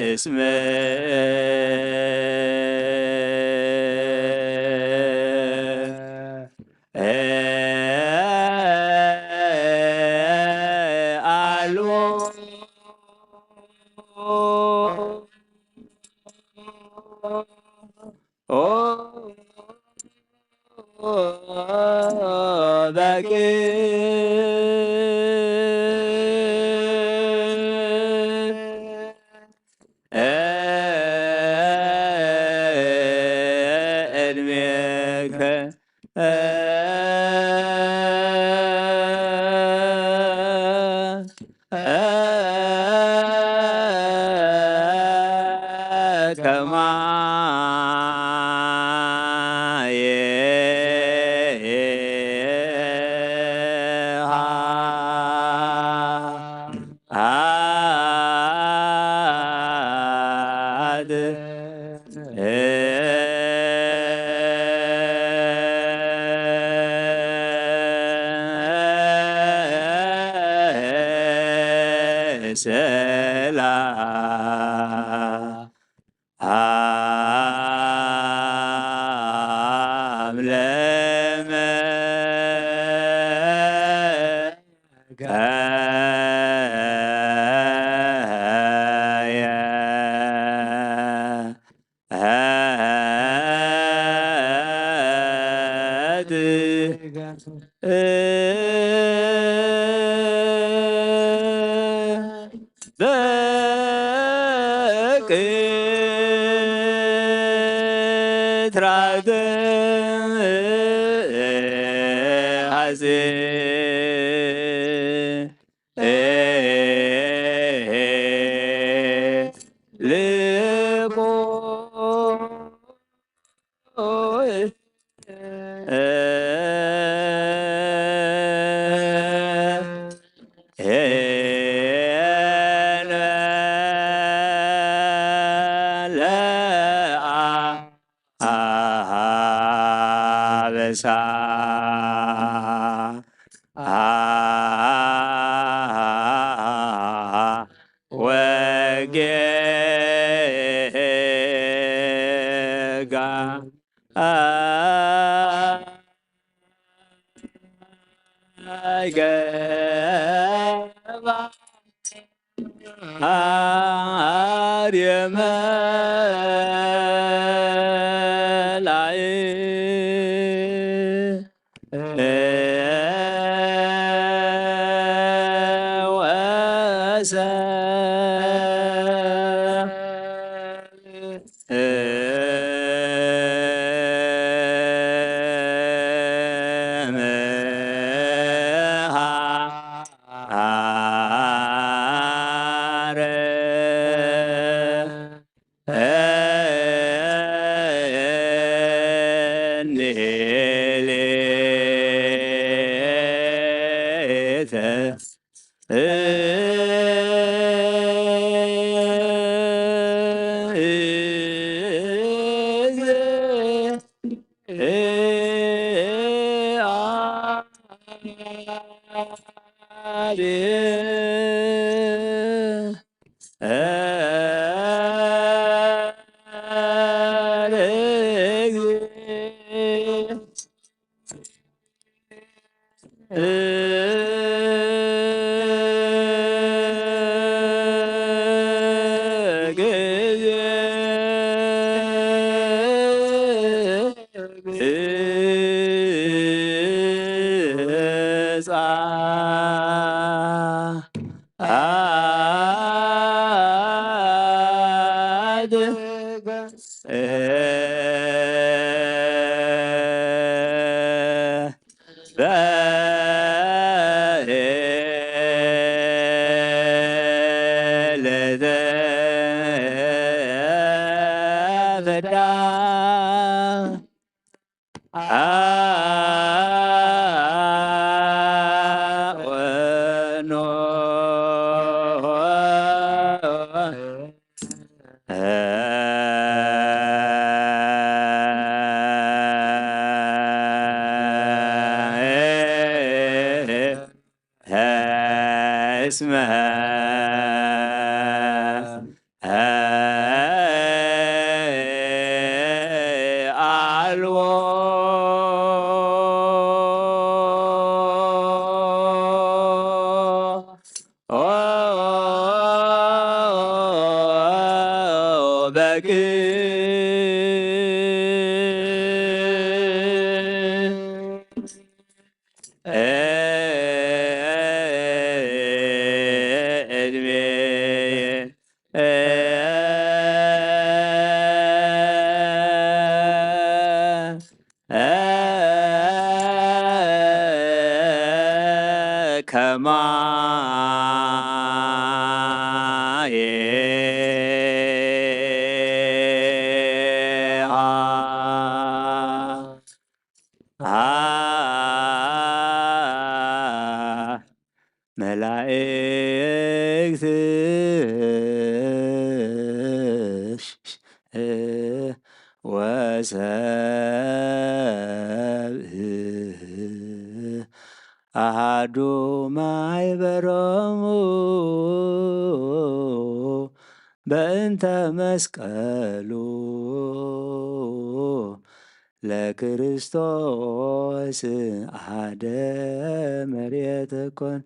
እስመ አልቦ በቅ እድሜከ ከማየ ሰላም ለመ እስመ ኣልቦ በክ ከማየ መላእክት ወሰብእ ኣሃዱ ማይበሮሙ በእንተ መስቀሉ ለክርስቶስ ኣሃደ መሬት ኮን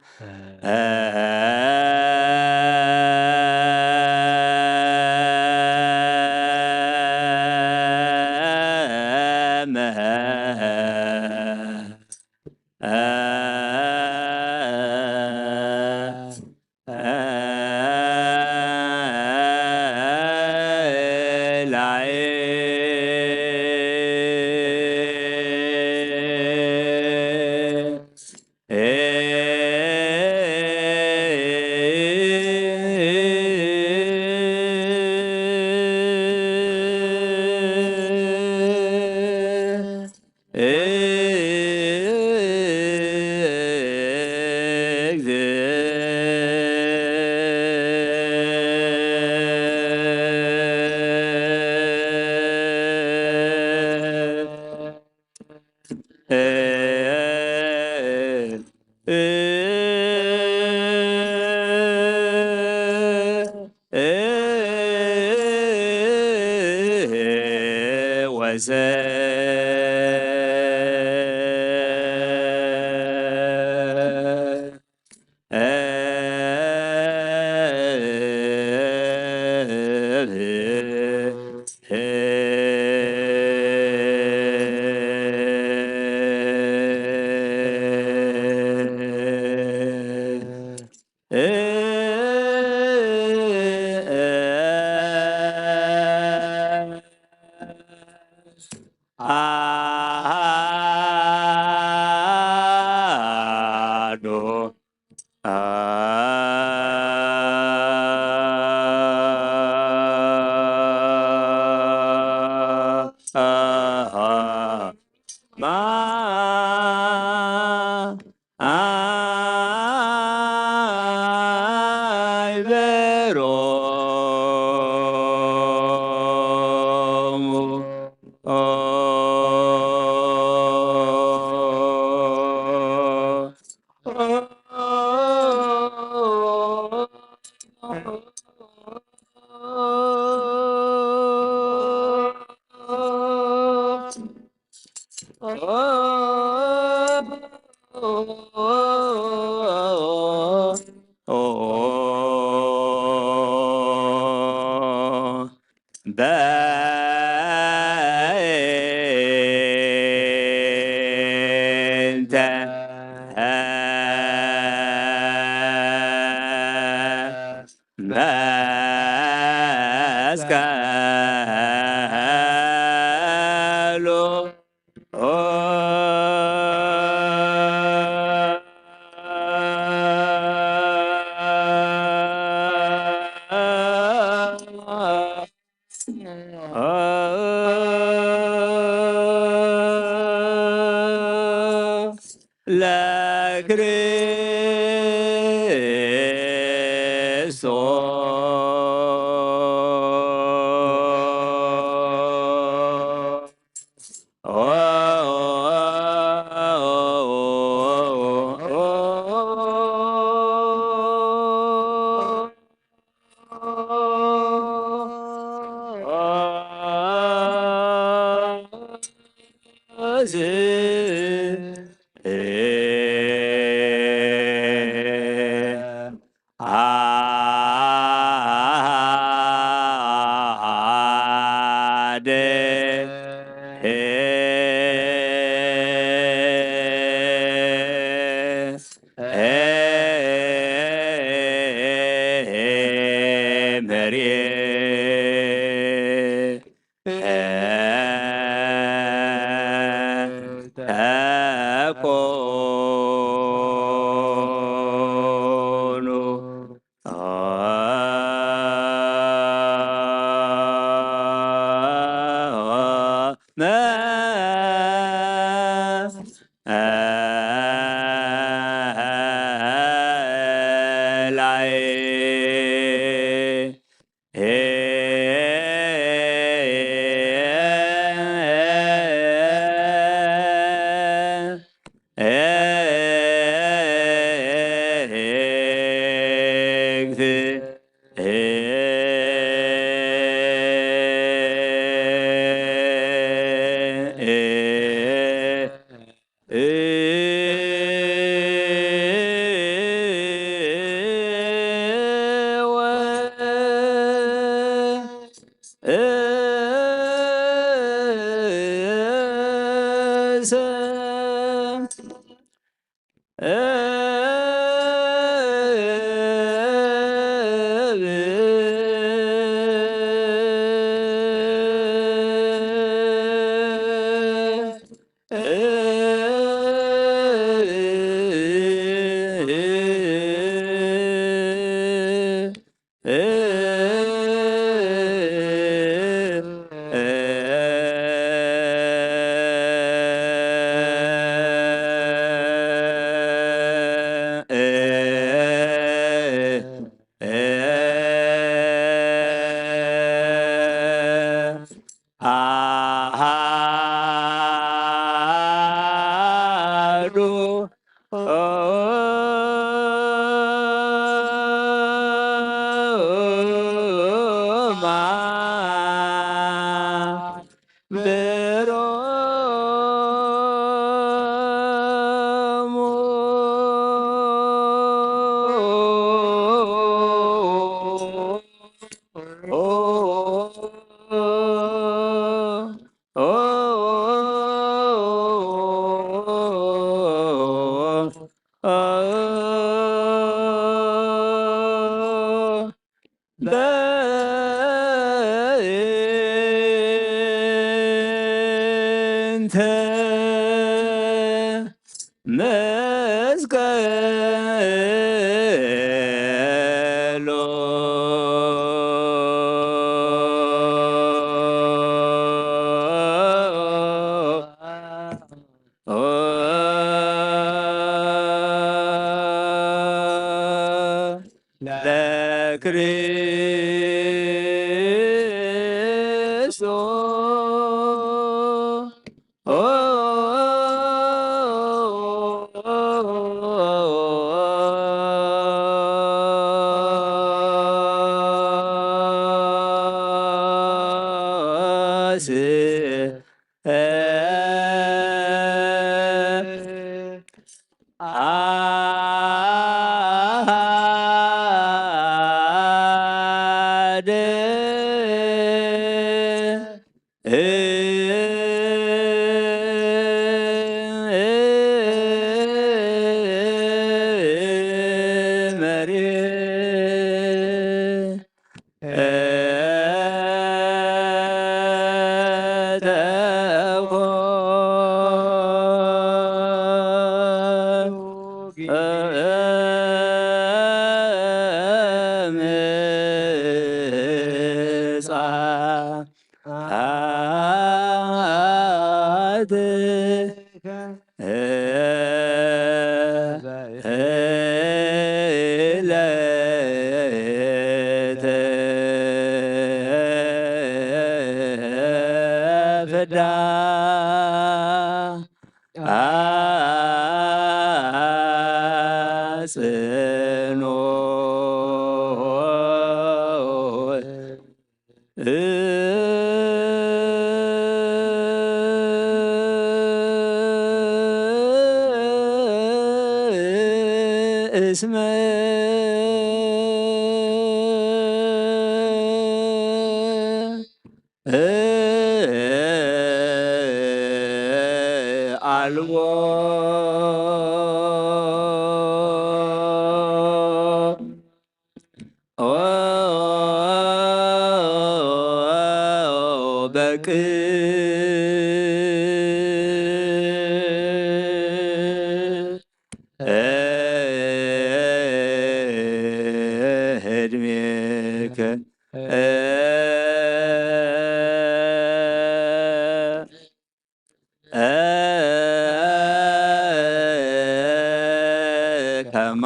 ወዘ አሃዱ በእንተ መስቀሉ ለክርስቶስ ዝ- እ- አ- ደ- እ- መሬ- ተኮኑ። አሃዱ በእንተ መስቀሉ ለክርስቶስ አሃደ መሬ እስመ አልቦ በቅ እድሜከ ከማ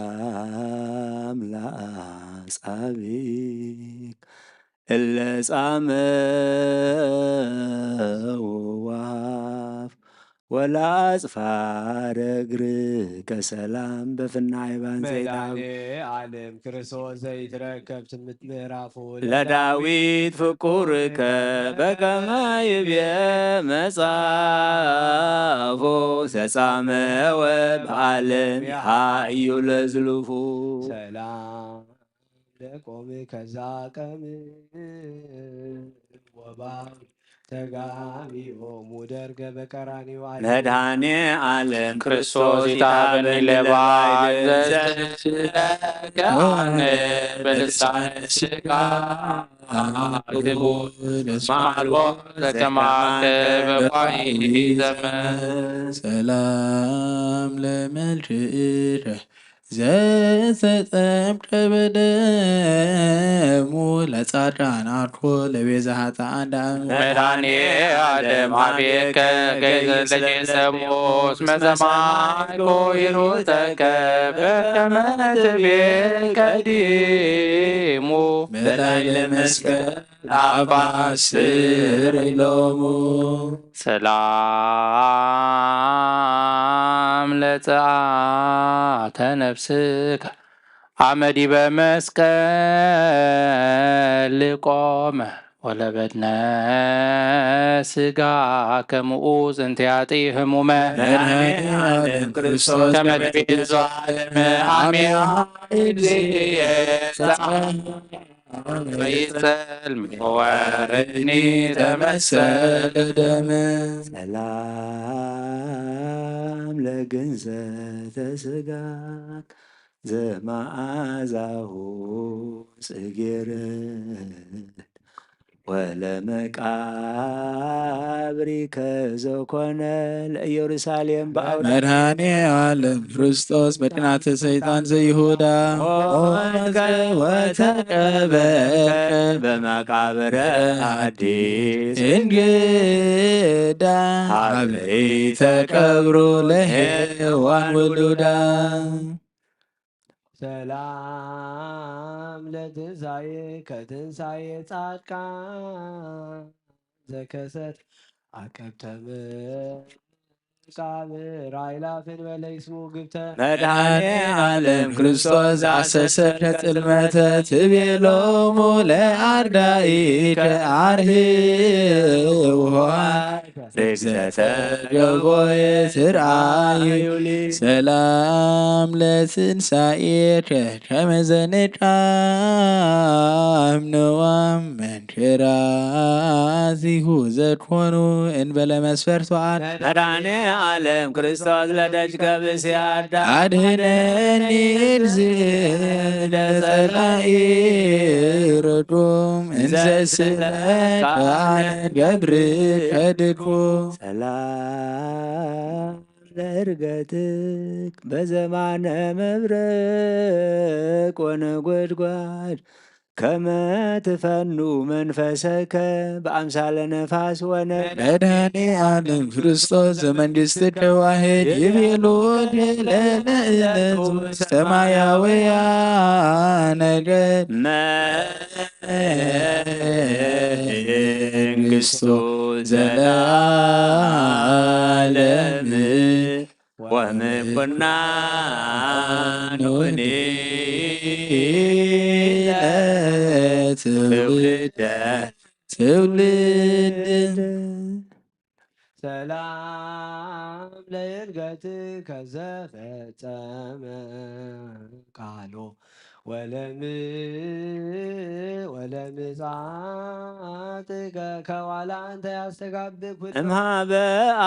ሰላም ለአጻብዕከ እለ ጻመ ወዋፍ ወለአጽፋረ እግርከ ሰላም በፍናይ ባንዘይታብ መድኃኔ ዓለም ክርስቶስ ዘይትረከብ ትምት ምዕራፉ ለዳዊት ፍቁርከ በከመ ይቤ መጽሐፎ ዘጻመወ በዓለም ይሃዩ ለዝሉፉ ሰላም ለቆም ከዛ ቀም ወባብ ተጋቢኦሙ ደርገ በቀራንዮ አለ። መድኃኔ ዓለም ክርስቶስ ይታበኒ ለባይ ዘስለከ አነ በልሳነ ስጋ ክቡር ማልቦ ዘከማከ በባይ ዘመን ሰላም ለመልክዕከ ዘተጸምቀ በደሙ ለጻድቃን አርኮ ለቤዛ ኃጥኣን ዳም መድኃኔ ዓለም አቤከ ገይዘ ለጌሰሞስ መዘማይኮ ይሩተከ በከመ ትቤ ቀዲሙ በላይ ለመስቀል አባስር ኢሎሙ ሰላም ለጸአተ ነፍስከ አመ ዲበ መስቀል ቆመ ወለበድነ ስጋ ከሙኡዝ እንቲያጢ ህሙመ መድኃኔ ዓለም ክርስቶስ ከመ ትቤ ዘዓለመ አሜ እግዚእየ ወይጸልም ወርኒ ተመሰለ ደም ሰላም ለግንዘተ ስጋክ ዘመዓዛሁ ጽጌረድ ወለመቃብሪከ ዘኮነ ለኢየሩሳሌም በአውደ መድኃኔ ዓለም ክርስቶስ መድኃኒተ ሰይጣን ዘይሁዳ ሞትከ ወተቀበርከ በመቃብረ አዲስ እንግዳ ሀበይ ተቀብሩ ለሔዋን ውሉዳ ሰላም ለትንሳኤ ከትንሳኤ ጻድቃን ዘከሰት አቀብተ መቃብር አይላፍን በለይስሙ ግብተ መድኃኔ ዓለም ክርስቶስ ዘአሰሰ ከጽልመተ ትቤሎሙ ለአርዳኢከ አርህውዋ ርግዘተ ገቦየ ትርአዩ ሰላም ለትንሳኤከ ከመ ዘንቃም ንዋም መንክራዚሁ ዘኮኑ እንበለ መስፈርቱ አድ መድኃኔ ዓለም ክርስቶስ ለደጅ ከብስ ያዳ አድህነኒ እግዚእ ለጸላኢ ርዱም እንዘ ስለ ካህን ገብር ከድኩ ሰላም ለእርገትክ በዘማነ መብረቅ ወነጎድጓድ ከመ ትፈኑ መንፈሰከ በአምሳለ ነፋስ ወነ መድኃኔ ዓለም ክርስቶስ ዘመንግስት ተዋሄድ ይቤሉ ለለእለቱ ሰማያውያ ነገር መንግስቱ ዘላለም ወምኮ እና ኖኒ ለትውልደ ትውልድ ሰላም ለይርገትከ ዘፈጸመ ቃሎ ወለም ወለምጻትከ ከዋላ እንተ ያስተጋብእ ኩሉ እምሃበ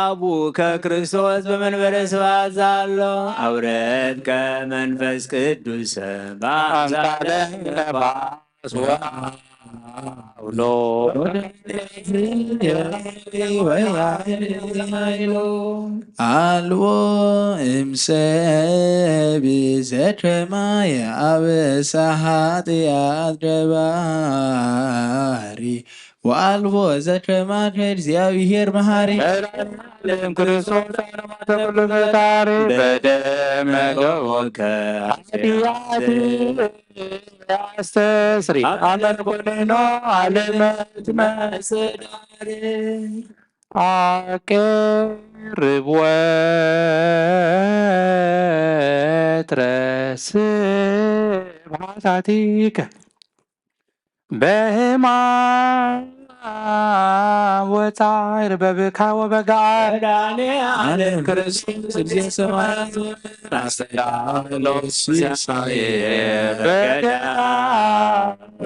አቡከ ክርስቶስ በመንበረ ስብሐት ዛሎ አውረድከ መንፈስ ቅዱስ በአምሳለ ነፋስ ወአውሎ አልቦ እምሰቢ ዘከማየ አበሳ ኃጢአት ደባሪ ወአልቦ ዘከማከ እግዚአብሔር መሐሪ መድኃኔዓለም ክርስቶስ ዓለማተ ኩሉ ፈጣሪ በደመ ገቦከ ኃጢአት ያስተስሪ አመኮንኖ ዓለመት መጽዳሪ አቅርብ ወትረ ስብሐታቲከ በህማም ወጻዕር በብካ ወበጋር መድኃኔ ዓለም ክርስቶስ እግዚእ ሰማያት አስተዳሎ ሲሳየ በገና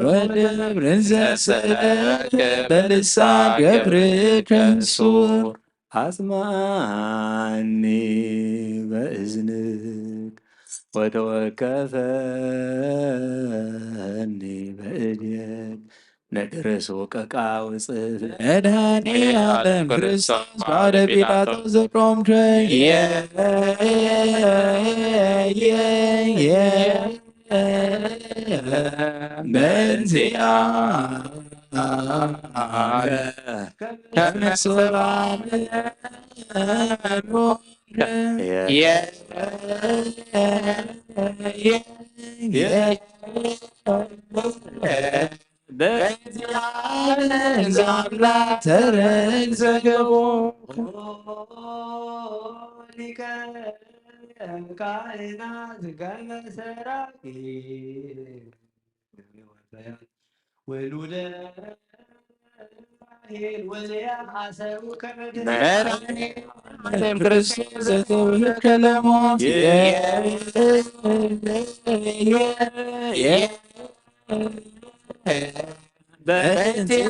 ወደብርን ዘሰለከ በልሳን ገብር ከንሱ አስማኒ በእዝንክ ወተወከፈኒ በእድየክ ነግርስ ውቀቃ ውጽፍ መድኃኔ ዓለም ክርስቶስ ባዕደ ጲላጦስ ዘቆምከ በእንዚያ ከመሰላም በዚያ ዛምላ ተረግ ዘገቦ ሊቀ ካህናት ገመ ሰራቂ ወሉደ ራሄል ወልያ አሰሩ ከመድኃኔ ዓለም ክርስቶስ ዘተወከለ ሞት በእንቲአ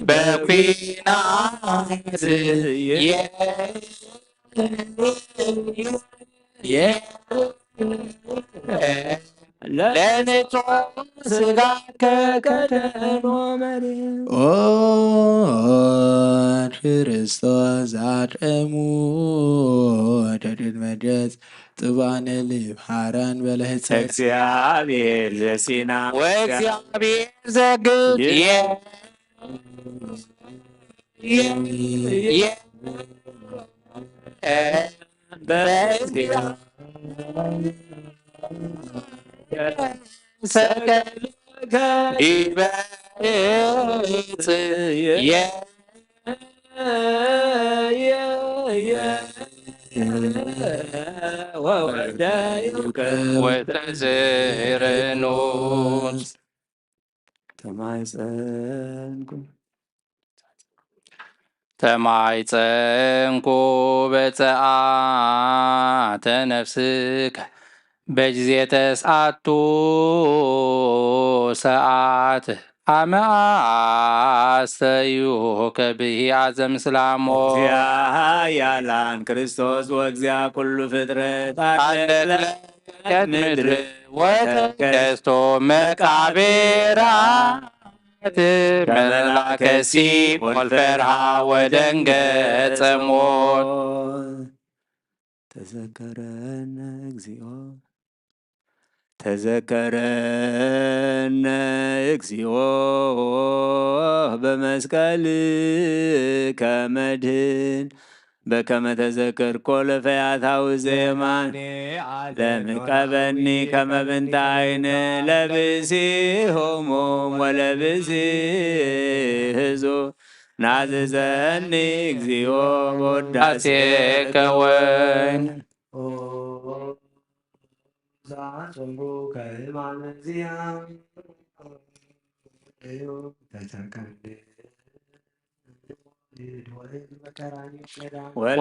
በኩናት ለንጹሕ ሥጋ ከቀደሞ መሬት ኦ ክርስቶስ ዛቀሙ ከቅድመ ገጽ ጥባነ ልብ ሐራን በለህጸ እግዚአብሔር ዘሲና ወእግዚአብሔር ዘግድ የ- የ- የ- በእግዚአብሔር ሰቀል ዲበ ዕፅ የ- የ- የ- ወወደዩከ ወተዝርኑት ተማይጸንኩ ተማይጸንኩ በጸአተ ነፍስከ በጊዜ ተስዓቱ ሰዓት አመ አስተዩ ከብሂ አዘ ምስላሞ። እግዚአ ኃያላን ክርስቶስ ወእግዚአ ኩሉ ፍጥረት አለ ለቀት ምድር ወተከስቶ መቃብራት መላከ ሲኦል ፈርሃ ወደንገጸ ሞት። ተዘከረነ እግዚኦ ተዘከረነ እግዚኦ በመስቀልከ መድህን በከመ ተዘከርኮ ለፈያታዊ ዘየማን ለምቀበኒ ከመ ብንተ አይን ለብሲ ህሙም ወለብሲ ህዙ ናዝዘኒ እግዚኦ በውዳሴከ ወይን። ኦ፣ ዛጽምሩ ከህማን እግዚኣ ተሰቀለ።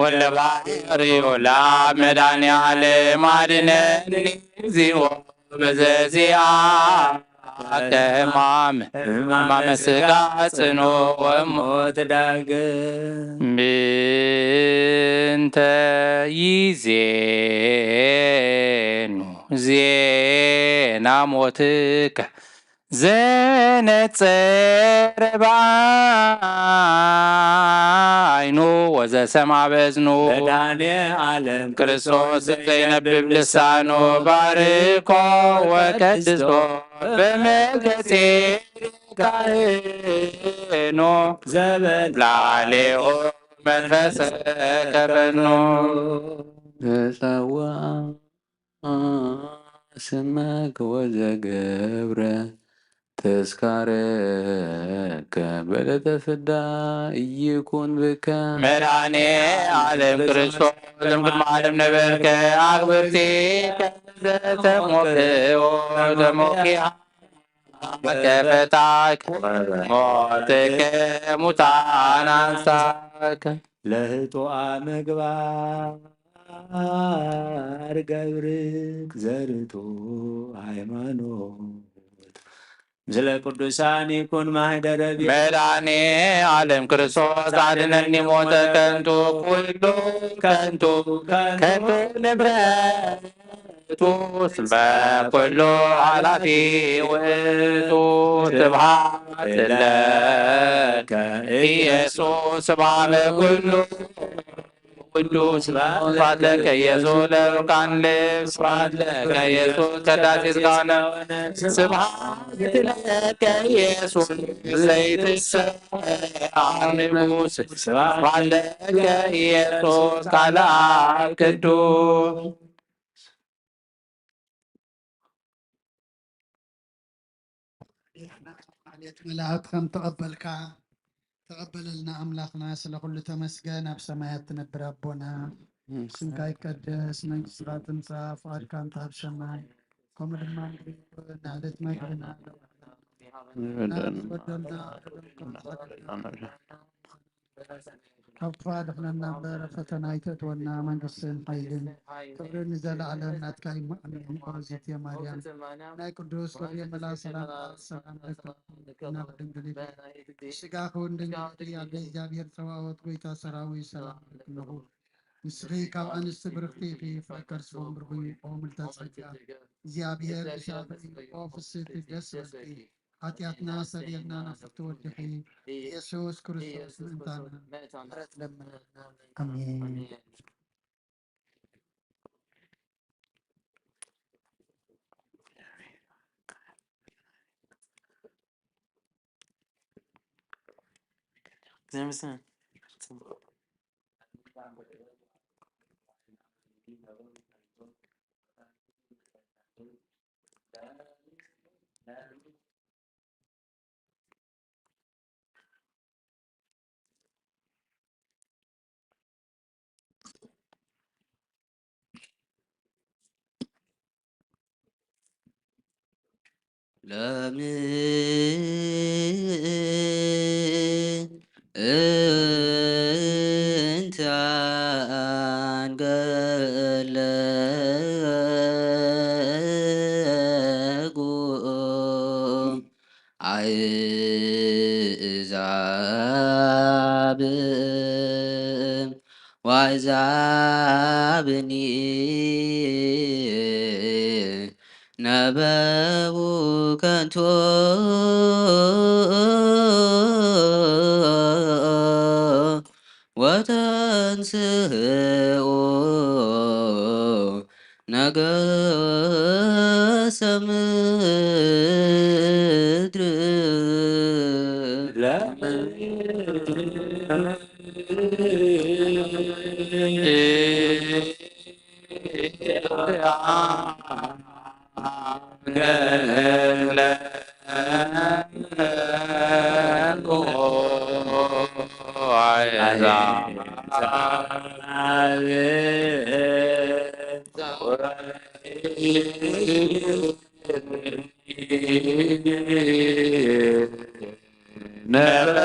ወልደ ባሕርዩ ለአብ መድኃኔ ዓለም አድነኒ እግዚኦ በዘዚአ ከህማም ህማመ ሥጋ ጽኑ ወሞት ዳግም። ምንተ ይዜኑ ዜና ሞትከ ዘነጸረ በዓይኑ ወዘሰማ በዝኑ። መድኃኔ ዓለም ክርስቶስ ዘይነብብ ልሳኑ ባርኮ ወቀድሶ በመልከ ጼዴቅ ካህኑ ዘበን ላሌኦ መንፈሰ ከፈኑ። ተጸዋ ስመከ ወዘገብረ ተስካረከ በለተ ፍዳ ኢይኩን ብከ። መድኃኔ ዓለም ክርስቶስ እም ቅድመ ዓለም ነበርከ። አክብርቲከ ዘተሞክኦ ተሞኪሃ ከፈታከ ሞትከ ሙታን አንሳከ። ለህጡአ ምግባር ገብርክ ዘርቱ ሃይማኖት ምስለ ቅዱሳን ይኩን ማህደረ ቤት። መድኃኔ ዓለም ክርስቶስ አድነኒ ሞተ ከንቱ ኩሉ ከንቱ ከንቱ ንብረቱ እስመ ኩሉ ኃላፊ ውእቱ። ስብሐት ለከ ኢየሱስ ስብሐ ለኩሉ ውዱ ስብሐት ለከ ኢየሱስ ለሩቃን ልብ ስብሐት ለከ ኢየሱስ ከዳሴ ሥጋነ ስብሐት ለከ ኢየሱስ ዘይትሰአር ንጉሥ ስብሐት ለከ ኢየሱስ ካልአ ቅዱስ። ማሕሌት መላእክት ከም ተቐበልካ ተቐበለልና ኣምላኽና፣ ስለ ኩሉ ተመስገን። ኣብ ሰማያት ትነብር ኣቦና፣ ስምካ ይቀደስ፣ መንግስትኻ ትምጻእ፣ ፍቓድካ እንተ ኣብ ሰማይ ከምኡ ድማ ኣብ ምድሪ ትኹን። ንዕለት መግብና ሎሚ ሃበና፣ ንበደልና ከም ንበድል፣ ካብ ክፉእ ኣድሕነና እምበር፣ ኣብ ፈተና ኣይተእትወና፣ መንግስትን ሓይልን ክብርን ንዘለኣለም ናትካ እዩ። ኣሜን። ኦ እግዝእትየ ማርያም፣ ናይ ቅዱስ ገብርኤል መልኣክ ሰላምታ፣ ሰላም ለኪ፣ ድንግል ኢኺ፣ ስጋኺ እውን ድንግል ኢኺ፣ ኣደ እግዚኣብሔር ጸባኦት፣ ጎይታ ሰራዊት፣ ሰላም ለኪ ኣለኹ። ንስኺ ካብ ኣንስቲ ብርኽቲ ኢኺ፣ ፍሬ ከርስኺ እውን ብሩኽ እዩ። ኦ ምልዕተ ጸጋ፣ እግዚኣብሔር ምሳኺ እዩ። ኦ ፍስሕቲ ደስ ይበልኪ፣ ሓጢኣትና ሰሪየልና ናብ ፍርዲ ወድኺ ኢየሱስ ክርስቶስ ምእንታና ምሕረት ለምነልና። ኣሜን። ለምን እንተ አንገለጉ አሕዛብ ወአሕዛብኒ ነበቡ ከንቶ ወተንስኡ ነገሰ ምድር። ነበረ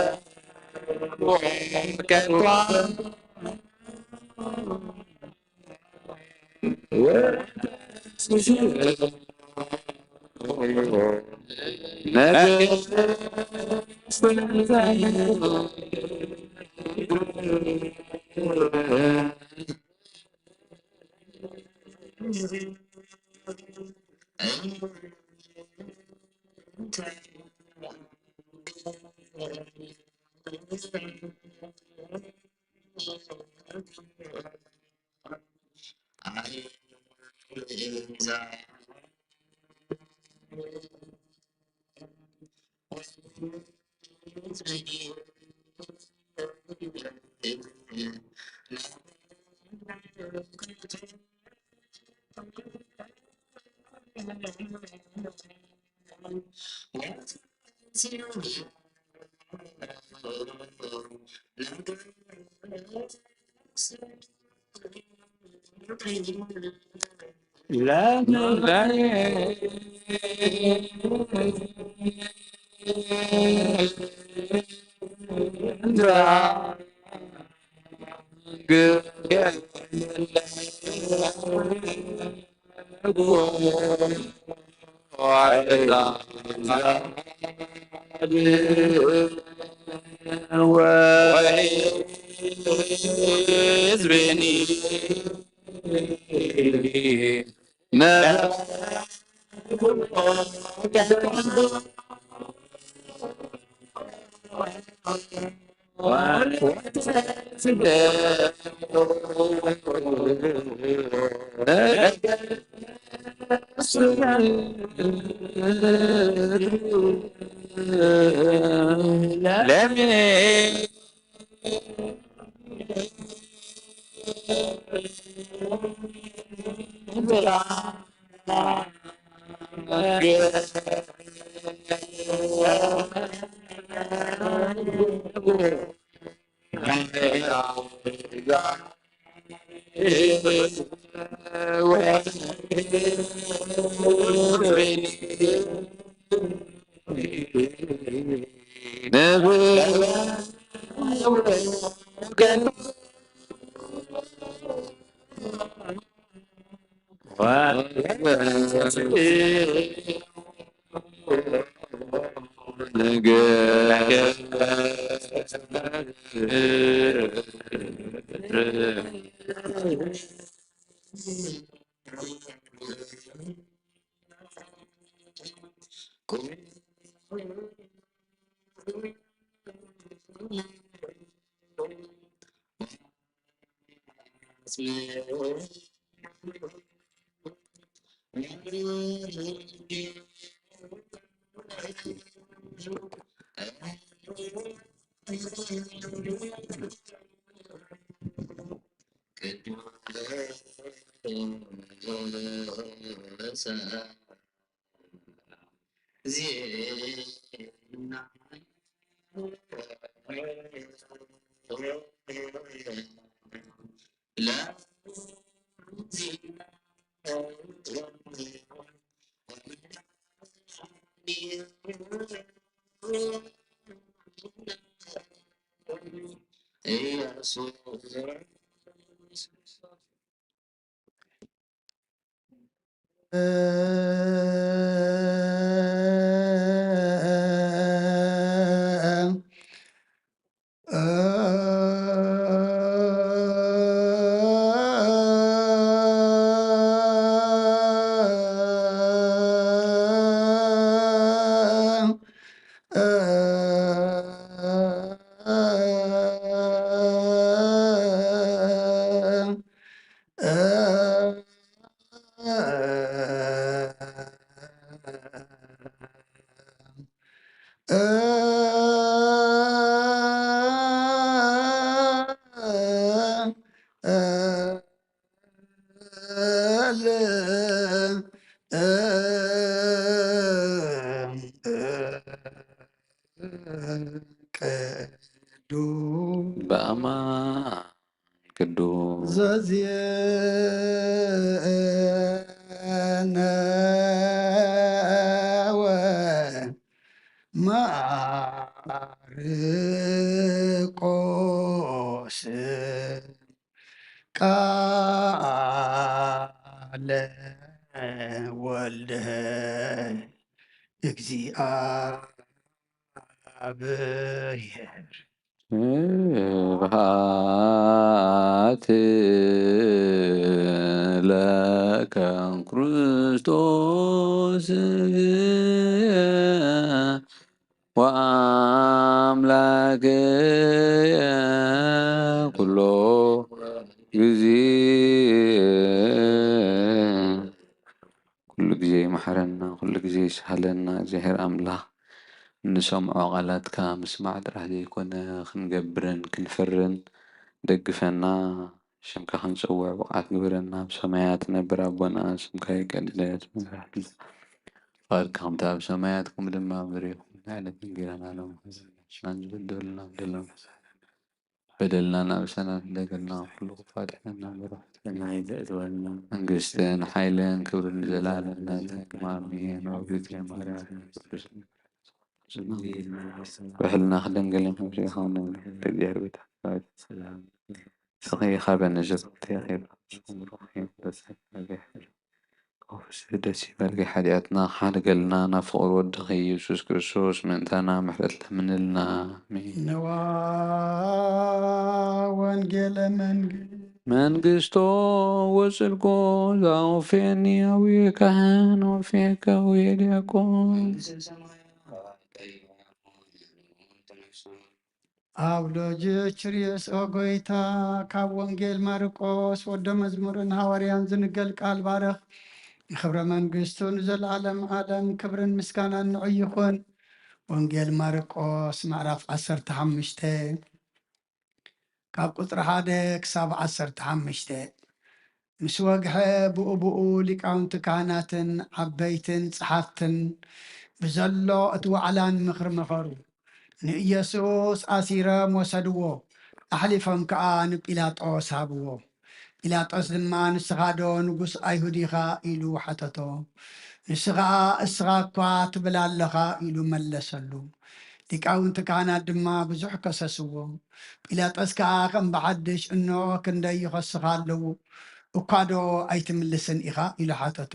ከቶ በአማን ቅዱስ ዘዜነ ማርቆስ ቃለ ወልደ እግዚአብሔር ለከ ክርስቶስ ወአምላክ ኩሎ ጊዜ። ኩሉ ግዜ ይምሓረና፣ ኩሉ ግዜ ይስሃለና። እግዚኣብሔር ኣምላኽ እንሰምዖ ቃላትካ ምስማዕ ጥራሕ ዘይኮነ ክንገብርን ክንፍርን ደግፈና። ሽምካ ክንጽውዕ ብቕዓት ግበረና። ኣብ ሰማያት ትነብር ኣቦና፣ ስምካ ይቀደስ፣ መንግስትካ ትምጻእ፣ ፍቓድካ ከምቲ ኣብ ሰማያት ከምኡ ድማ ኣብ ምድሪ ይኹን። ዕለት እንጀራና ሎሚ ሃበና፣ ዝበደሉና በደልና በደልና ናብ ሰናት እንደገና ኩሉ ክፋድሕና በረኸት ናይ ዘእትወና መንግስትን ሓይልን ክብርን ዘላለም ናትካ እዩ። ኣሜን። ወግዜ ማርያም ቅዱስ ብሕልና ክደንገልን ከምዚ ይኸውን። እግዚኣብሔር ቤት ሰኺ ካበነ ዘብቲ ኺብ ደስ ይበልኪ። ሓጢኣትና ሓድገልና፣ ናብ ፍቕሪ ወድኺ ኢየሱስ ክርስቶስ ምእንታና ምሕረት ለምንልና። ኣሜን። ንዋ ወንጌለ መንግስት መንግስቶ ወጽድቆ ዛውፌኒ አቡየ ካህን ወፌከ አቡየ ዲያቆን። አውሎጅ ችርየስ ኦ ጎይታ። ካብ ወንጌል ማርቆስ ወደ መዝሙርን ሃዋርያን ዝንገል ቃል ባርኽ። ንኽብረ መንግስቱ ንዘለዓለም ዓለም ክብርን ምስጋናን ንዑ ይኹን። ወንጌል ማርቆስ ምዕራፍ ዓሰርተ ሓሙሽተ ካብ ቁጽሪ ሓደ ክሳብ ዓሰርተ ሓሙሽተ። ምስ ወግሐ ብኡ ብኡ ሊቃውንቲ ካህናትን ዓበይትን ጸሓፍትን ብዘሎ እቲ ዋዕላን ምኽሪ መኸሩ። ንኢየሱስ ኣሲሮም ወሰድዎ፣ ኣሕሊፎም ከኣ ንጲላጦስ ሃብዎ። ጲላጦስ ድማ፣ "ንስኻ ዶ ንጉስ ኣይሁድ ኢኻ?" ኢሉ ሓተቶ። ንሱ ኸኣ፣ "እስኻ እኳ ትብል ኣለኻ" ኢሉ መለሰሉ። ሊቃውንቲ ካህናት ድማ ብዙሕ ከሰስዎ። ጲላጦስ ከኣ ከም ብሓድሽ፣ "እንሆ ክንደይ ይኸሱኻ ኣለዉ፣ እኳ ዶ ኣይትምልስን ኢኻ?" ኢሉ ሓተቶ።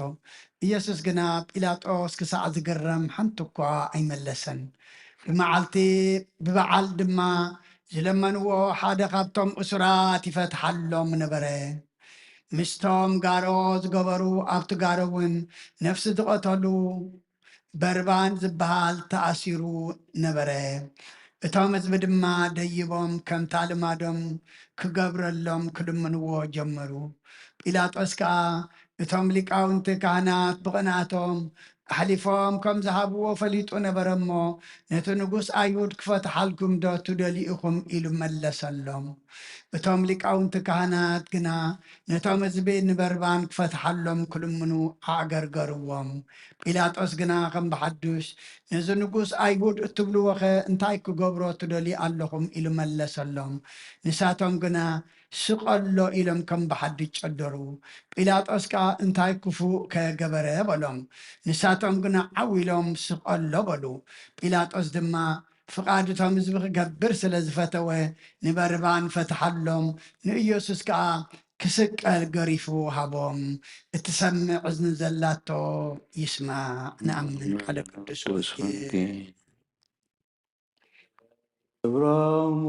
ኢየሱስ ግና ጲላጦስ ክሳዕ ዝግረም ሓንቲ እኳ ኣይመለሰን። ብመዓልቲ ብበዓል ድማ ዝለመንዎ ሓደ ካብቶም እሱራት ይፈትሓሎም ነበረ። ምስቶም ጋሮ ዝገበሩ፣ ኣብቲ ጋሮ እውን ነፍሲ ዝቐተሉ በርባን ዝበሃል ተኣሲሩ ነበረ። እቶም ህዝቢ ድማ ደይቦም ከምታ ልማዶም ክገብረሎም ክልምንዎ ጀመሩ። ጲላጦስ ከኣ እቶም ሊቃውንቲ ካህናት ብቕንኣቶም ኣሕሊፎም ከም ዝሃብዎ ፈሊጡ ነበረ እሞ፣ "ነቲ ንጉስ ኣይሁድ ክፈትሓልኩም ዶ ትደልዩ ኢኹም?" ኢሉ መለሰሎም። እቶም ሊቃውንቲ ካህናት ግና ነቶም ህዝቢ ንበርባን ክፈትሓሎም ክልምኑ ኣዕገርገርዎም። ጲላጦስ ግና ከም ብሓዱሽ፣ "ነዚ ንጉስ ኣይሁድ እትብልዎኸ እንታይ ክገብሮ ትደልዩ ኣለኹም?" ኢሉ መለሰሎም። ንሳቶም ግና፣ "ስቐሎ" ኢሎም ከም ብሓድሽ ጨደሩ። ጲላጦስ ከኣ፣ "እንታይ ክፉእ ከ ገበረ?" በሎም። ንሳቶም ግና ዓው ኢሎም፣ "ስቐሎ" በሉ። ጲላጦስ ድማ ፍቓድ እቶም ህዝቢ ክገብር ስለ ዝፈተወ፣ ንበርባን ፈትሓሎም፣ ንኢየሱስ ከኣ ክስቀል ገሪፉ ሃቦም። እትሰምዕ እዝኒ ዘላቶ ይስማዕ። ንኣምን ቃለ ቅዱስ ወንጌል። ክብሮሙ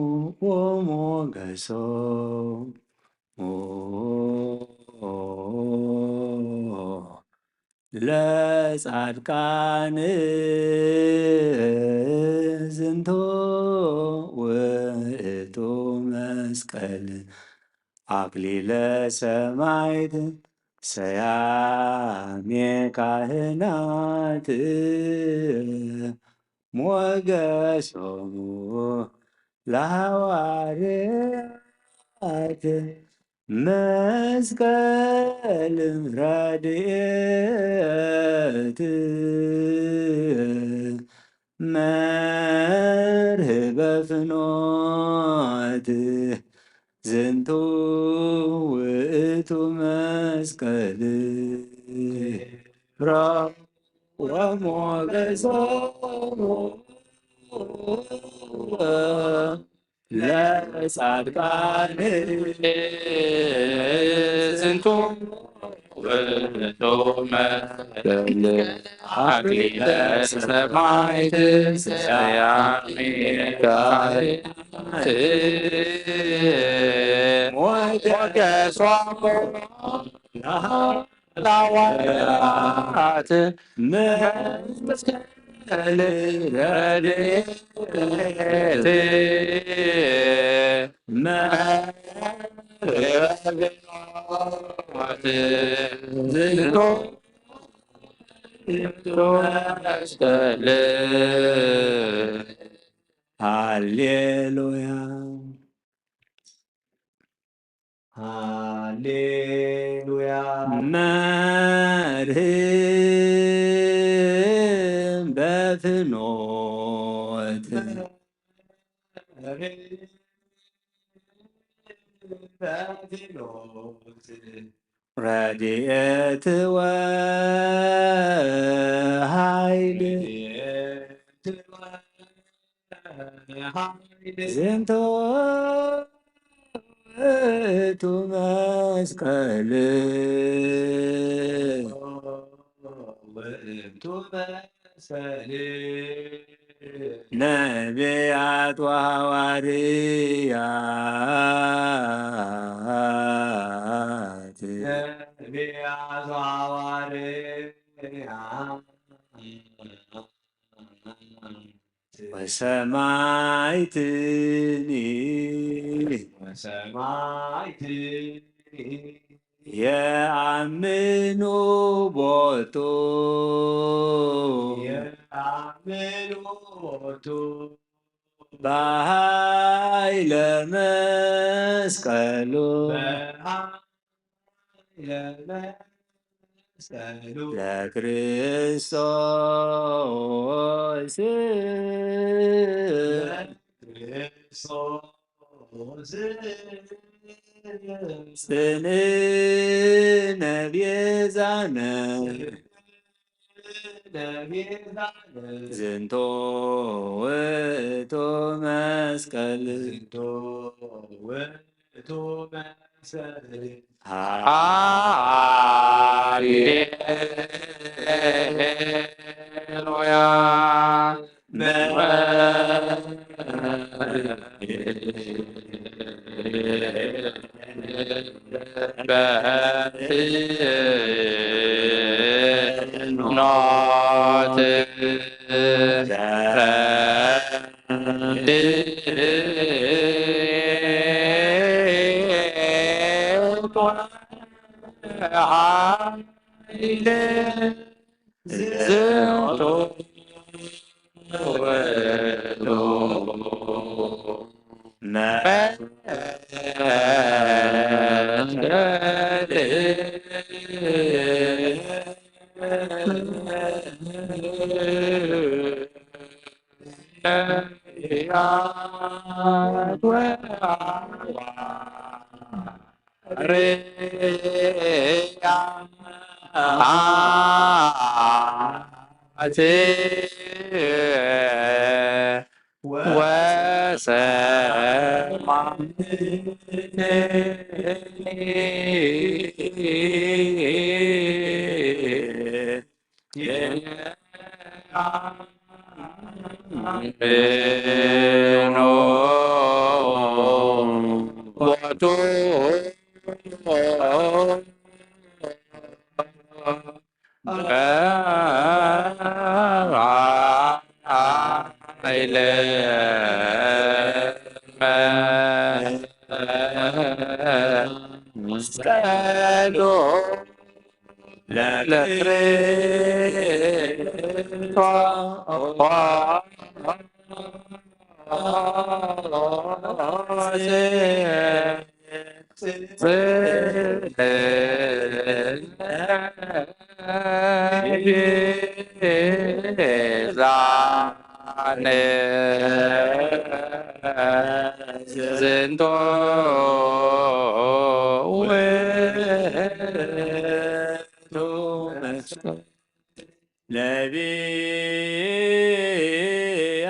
ወሞገሶሙ ለጻድቃን ዝንቱ ውእቱ መስቀል አክሊለ ሰማዕት ሰያሜ ካህናት ሞገሶሙ ለሐዋርያት መስቀል ረድኤት መርህበ ፍኖት ዝንቱ ውእቱ መስቀል ክብሮሙ ወሞገሶሙ ለጻድቃን ዝንቱ ውእቱ መስቀል አክሊለ ሰማዕት ሰያሚ ካህናት ሞገሶሙ ለሐዋርያት መስቀል ረድኤት መርገም ዝንቱ መስቀል። ሃሌሉያ። ሃሌሉያ። መርህም በፍኖት ረድኤት ወኃይል ዝንቱ ውእቱ መስቀል። ነቢያት ወሐዋርያት ነቢያት ወሐዋርያት ወሰማዕትኒ ወሰማዕትኒ የአምኑ ቦቱ የአምኑ ቦቱ በኃይለ መስቀሉ በኃይለ መስቀሉ ለክርስቶስ ለክርስቶስ ጽንዕነ ቤዛነ ለቤዛነ ዝንቶ ውእቱ መስቀል ዝንቶ ውእቱ መስቀል። ሃሌሉያ። በፍኖት ረድኤት ወኃይል ዝንቱ ውእቱ መስቀል። ነቢያት ወሐዋርያት ወሰማዕትኒ መስቀሉ ለክርስቶስ ዝንቱ ውእቱ መስቀል ነቢያ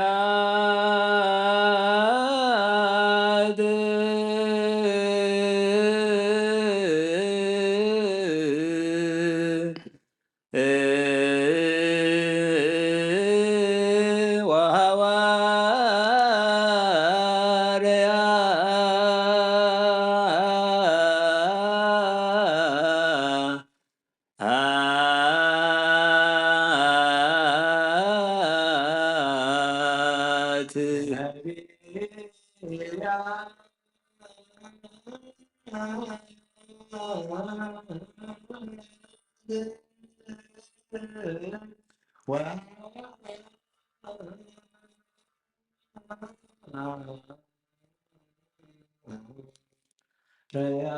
ነቢያ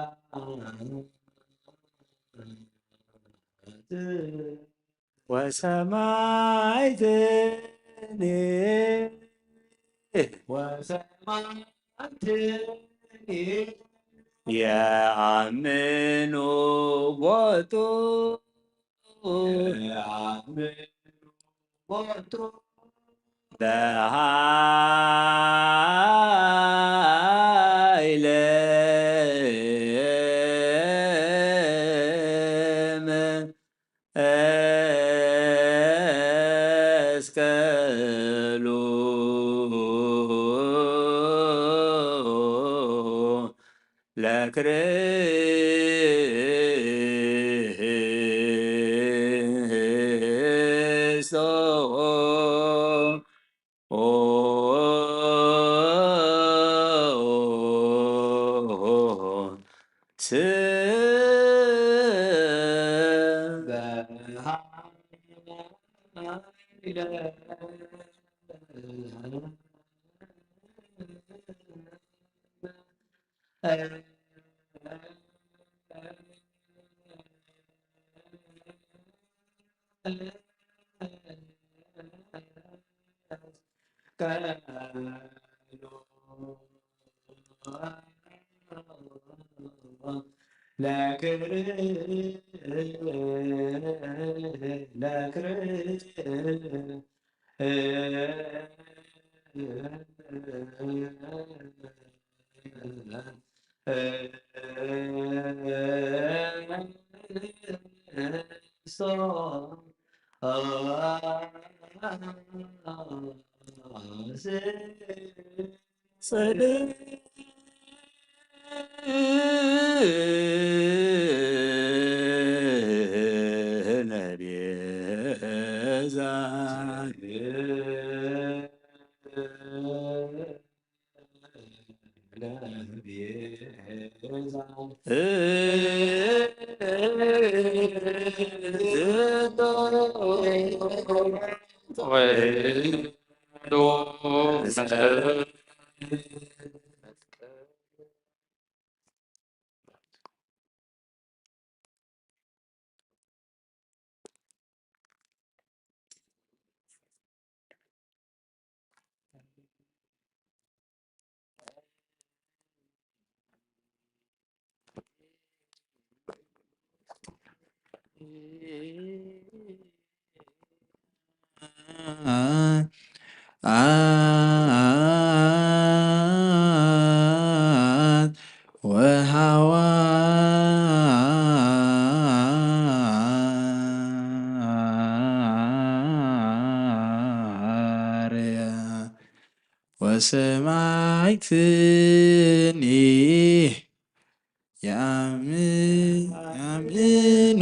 ወሰማዕትኒ ወሰማዕትኒ የአምኑ ቦቱ የአምኑ ቦቱ በሃይለ መስቀሉ ለክርስቶስ ወሃዋርያ ወሰማዕትኒ ያም-፣ ያምኑ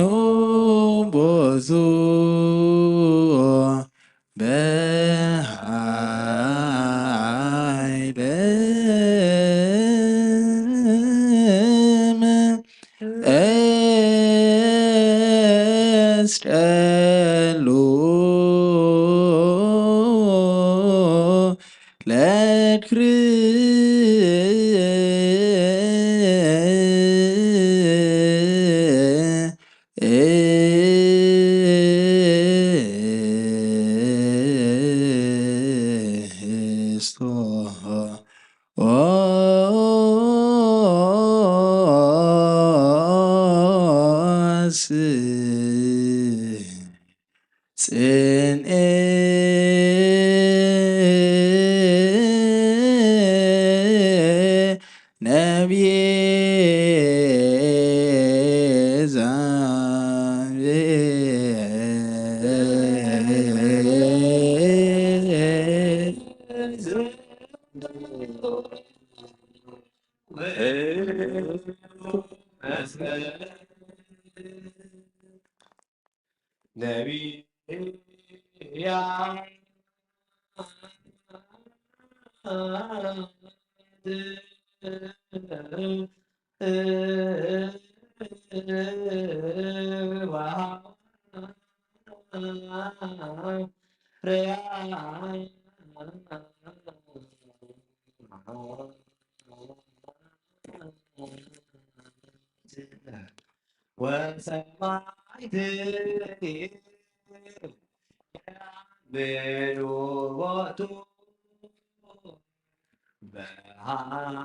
ቦቱ በሃይለ መስቀሉ ለክርስቶስ ጽንኤ ነብየ ዛብሔር ነቢያ ወሰማዕትኒ የብሉ ቦቱ በሃይለ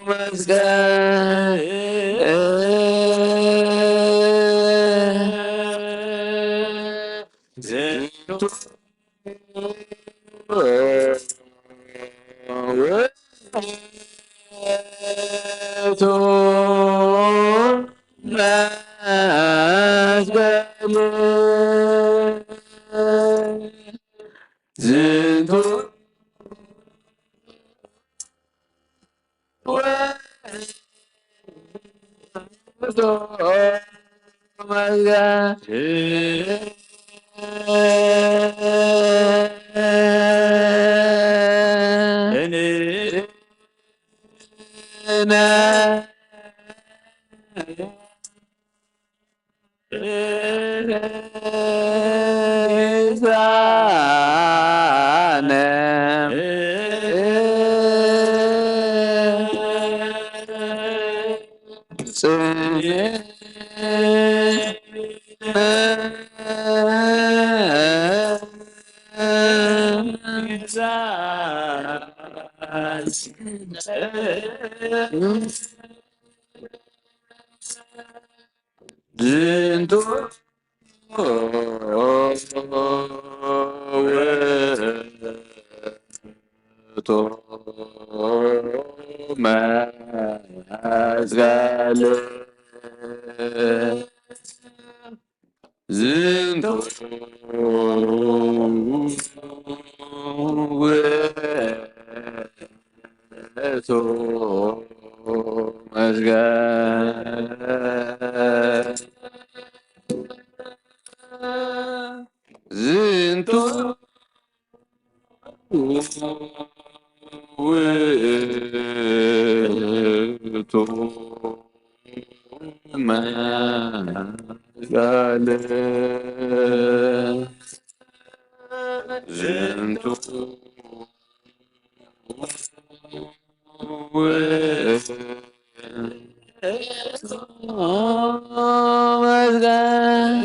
መስቀል ዝንቱ ውእቱ መስቀል ዝንቱ ዝንቱ ውእቱ መስቀል ዝንቱ ውእቱ መስቀል ዝንቱ ውእቱ መስቀል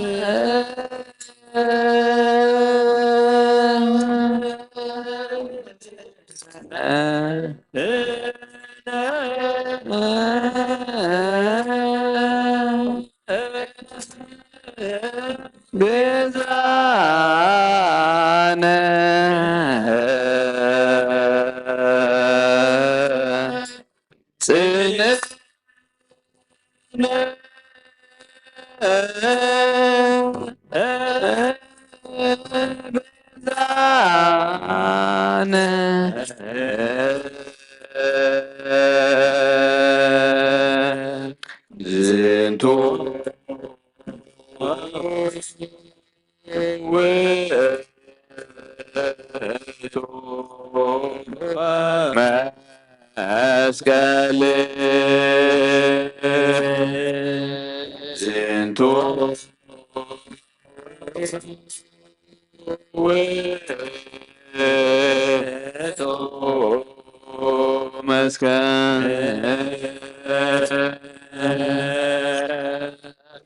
ዝንቱ ገዛነ ጽንዕነ ገዛነ ዝንቱ ውእቱ መስቀል ዝንቱ ውእቱ መስቀል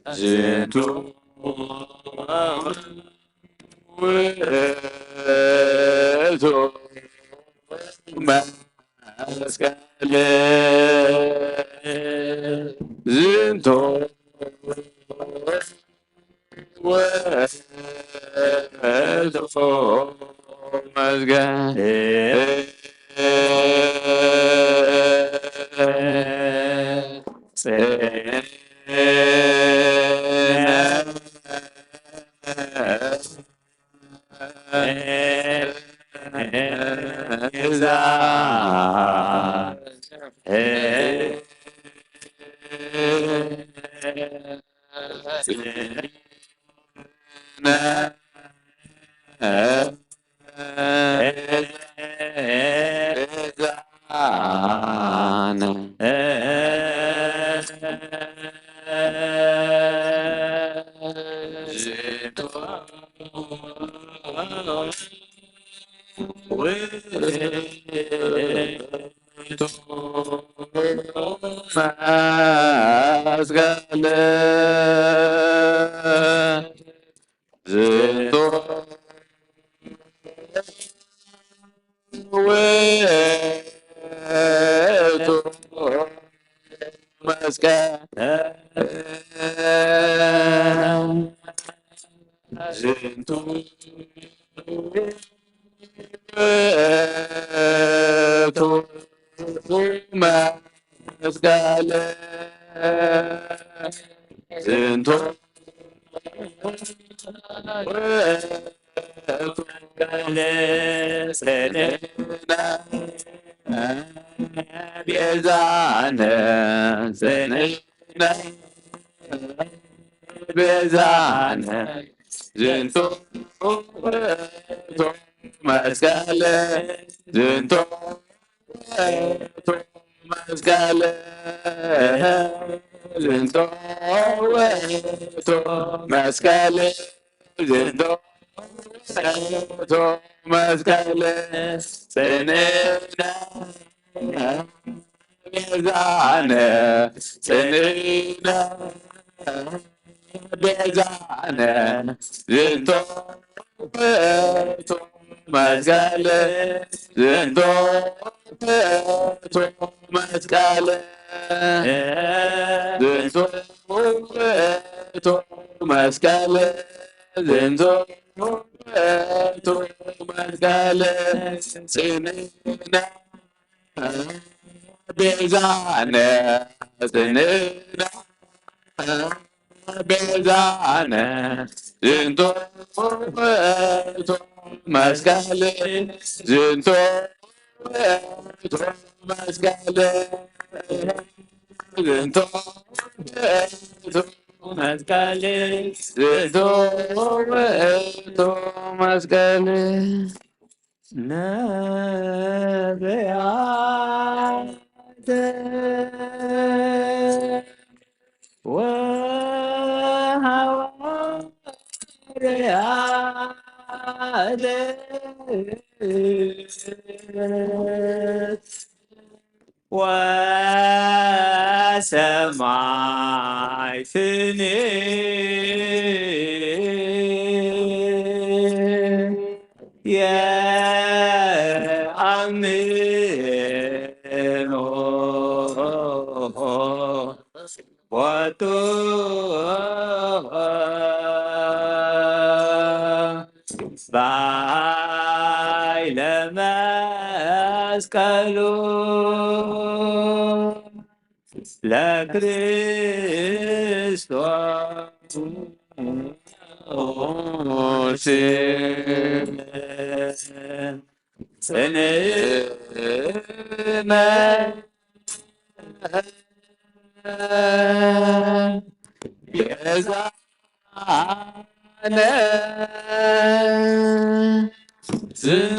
ዝንቱ ውእቱ መስቀል ዝንቱ ውእቱ መስቀል ጽንዕነ መስቀል ዝንቱ ዝንቱ ውእቱ መስቀል፣ ዝንቱ ውእቱ መስቀል፣ ጽንዕነ ቤዛነ፣ ጽንዕነ ቤዛነ፣ ዝንቱ ውእቱ መስቀል፣ ዝንቱ ውእቱ መስቀል፣ ዝንቱ ውእቱ መስቀል፣ ዝንቱ ውእቱ መስቀል፣ ጽንዕነ ቤዛነ፣ ጽንዕነ ቤዛነ፣ ዝንቱ ውእቱ መስቀል፣ ዝንቱ ውእቱ መስቀል፣ ዝንቱ ውእቱ መስቀል፣ ዝንቱ ውእቱ መስቀል፣ ጽንዕነ ቤዛነ፣ ጽንዕነ ቤዛነ፣ ዝንቱ ውእቱ መስቀል፣ ዝንቱ ውእቱ መስቀል፣ ዝንቱ ውእቱ መስቀል፣ ዝንቱ ውእቱ መስቀል። ነቢያት ወሐዋርያት ወሰማዕትኒ የአምኖ ቦቱ በኃይለ መስቀሉ ለክርስቶስ ጽንዕነ ቤዛነ ዝንቱ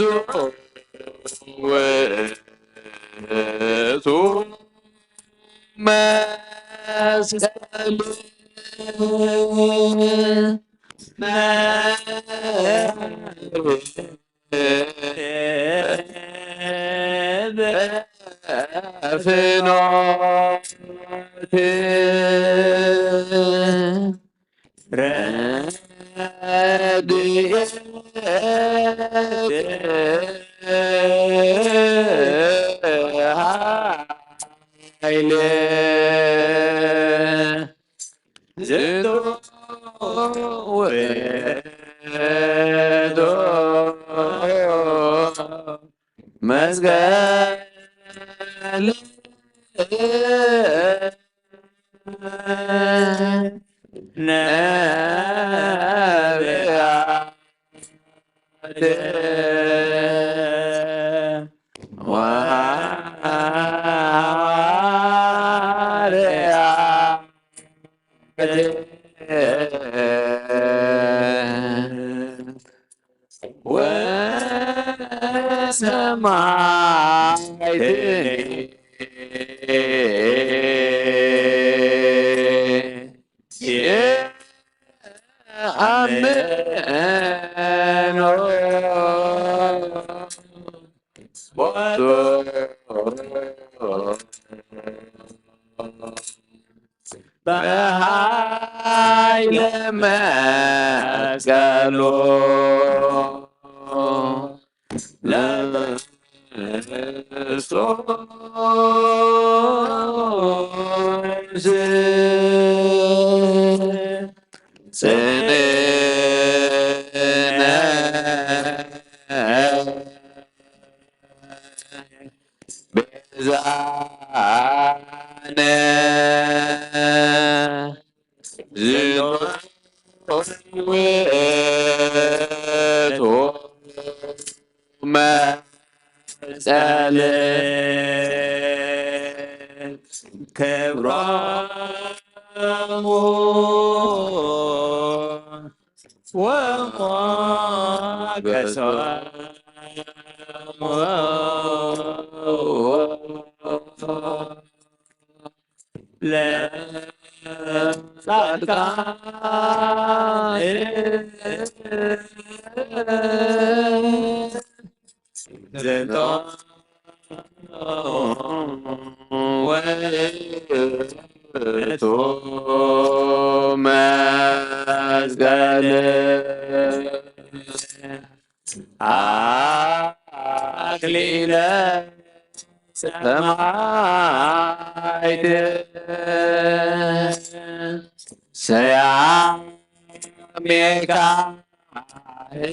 ውእቱ መስቀል በፍኖት ረድኤት ኃይል ዝንቱ ውእቱ መስቀል ነቢያት ወሐዋርያት ወሰማዕትኒ የአምኖ ቦቱ በኃይለ መስቀሉ ለክርስቶስ ጽንዕ ውእቱ መስቀል ክብሮሙ ወሞገሶሙ ለጻድቃን። ዝንቶ ውእቱ መስቀል አክሊለ ሰማዕት ሰያሜ ካህናት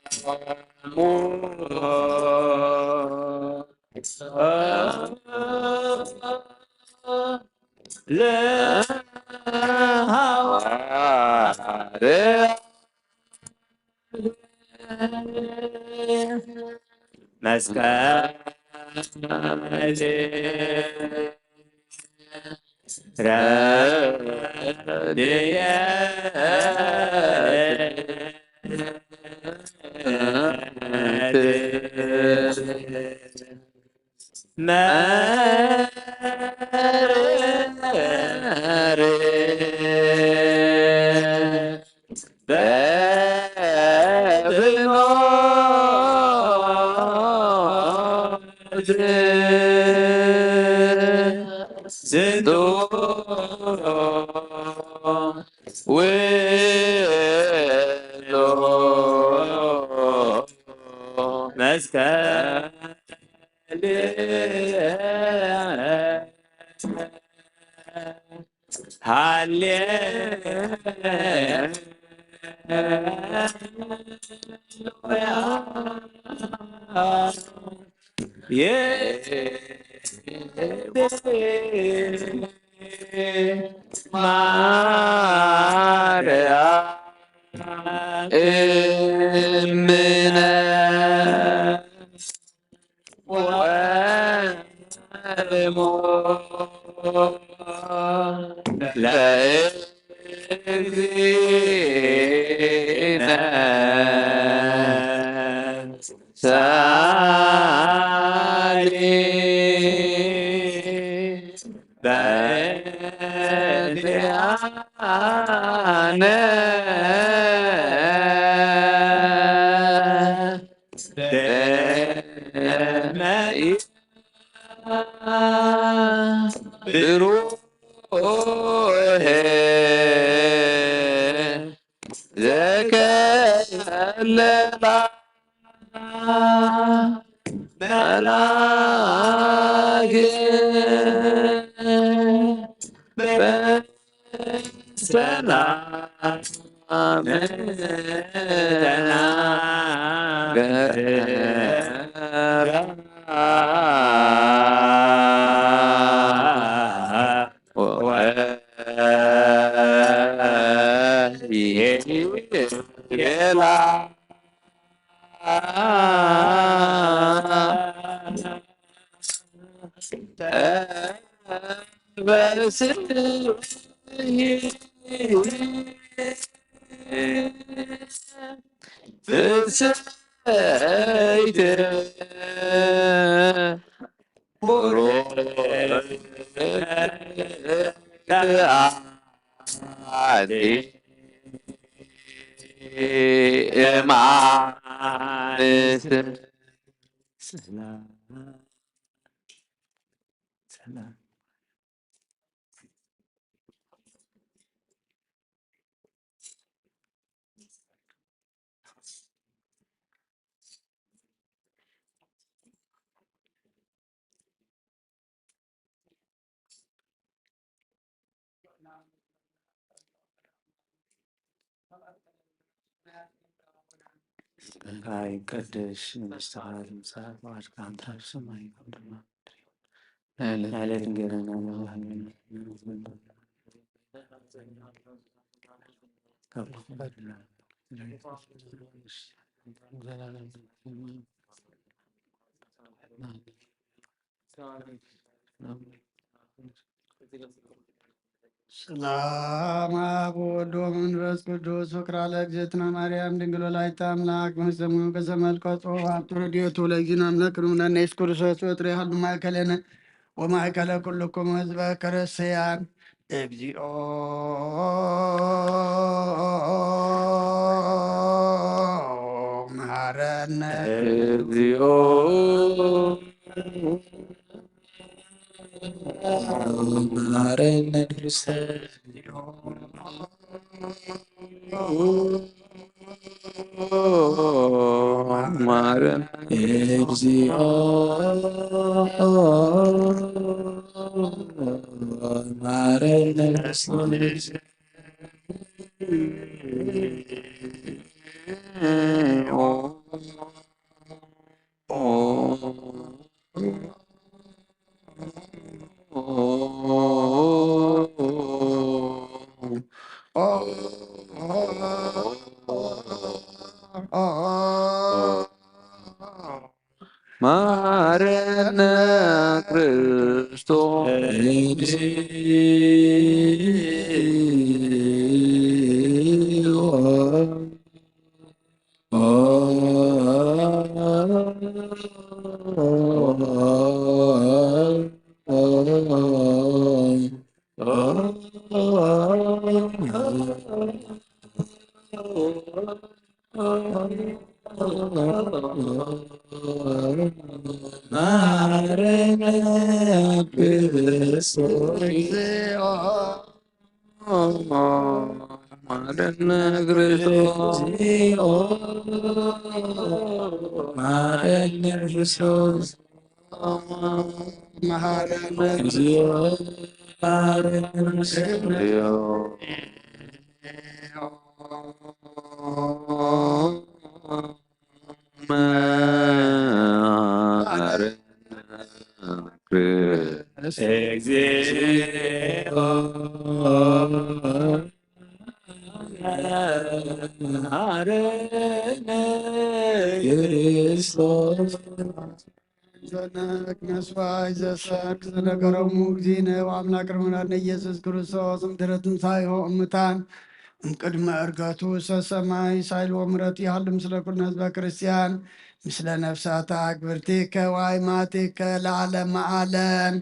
ሞገሶሙ ለሐዋርያት መስቀል ረድኤት መርር በፍኖት ዝንቱ ውእቱ መስቀል ሃሌሉያ። ማርያም እምነ ወእሙ ለእግዚእነ ሳሊ በእንቲአነ ደመ ብሩህ ዘከለላ መላእክት በሰላም ተናገራ። ወይቤላ ተንበስሒ ፍስሕት ቡርክት አንቲ እም አንስት። ሰላም ሰላም። ይትቀደስ መንግስትኻ፣ ትምጻእ ፍቓድካ ከምቲ ኣብ ሰማይ ከምኡ ድማ ናዕለት እንጌራና ሰላም አብ ወወልድ ወመንፈስ ቅዱስ። ፍቅራ ለእግዝእትነ ማርያም ድንግል ወላዲተ አምላክ ምስለ ሙሉ ከሰመልከቶ አብቱ ረድኤቱ ለእግዚእነ አምላክ ንሙናነ ኢየሱስ ክርስቶስ ወጥሬ ሀሉ ማእከለነ ወማእከለ ኩልኩም ህዝበ ክርስቲያን። እግዚኦ መሐረነ። እግዚኦ መሐረነ ክርስቶስ። ማረን። እግዚኦ ማረን። ማረነ ክርስቶስ። ማረነ ክርስቶስ። ማረነ ክርስቶስ። መሐረነ። እግዚኦ መሐረነ። መሐረነ። እግዚኦ መሐረነ። ክርስቶስ ዘነክ መስዋይ ዘሰክ ዝነገሮሙ እግዚእነ ወአምላክ ረመዳን ኢየሱስ ክርስቶስ እምድረ ትንሳኤሁ እሙታን እምቅድመ ዕርገቱ ሰሰማይ ሳይል ወምረት ይሃሉ ምስለ ኩልነ ህዝበ ክርስቲያን ምስለ ነፍሳታ ግብርቲከ ወአይማቲከ ለዓለመ ዓለም።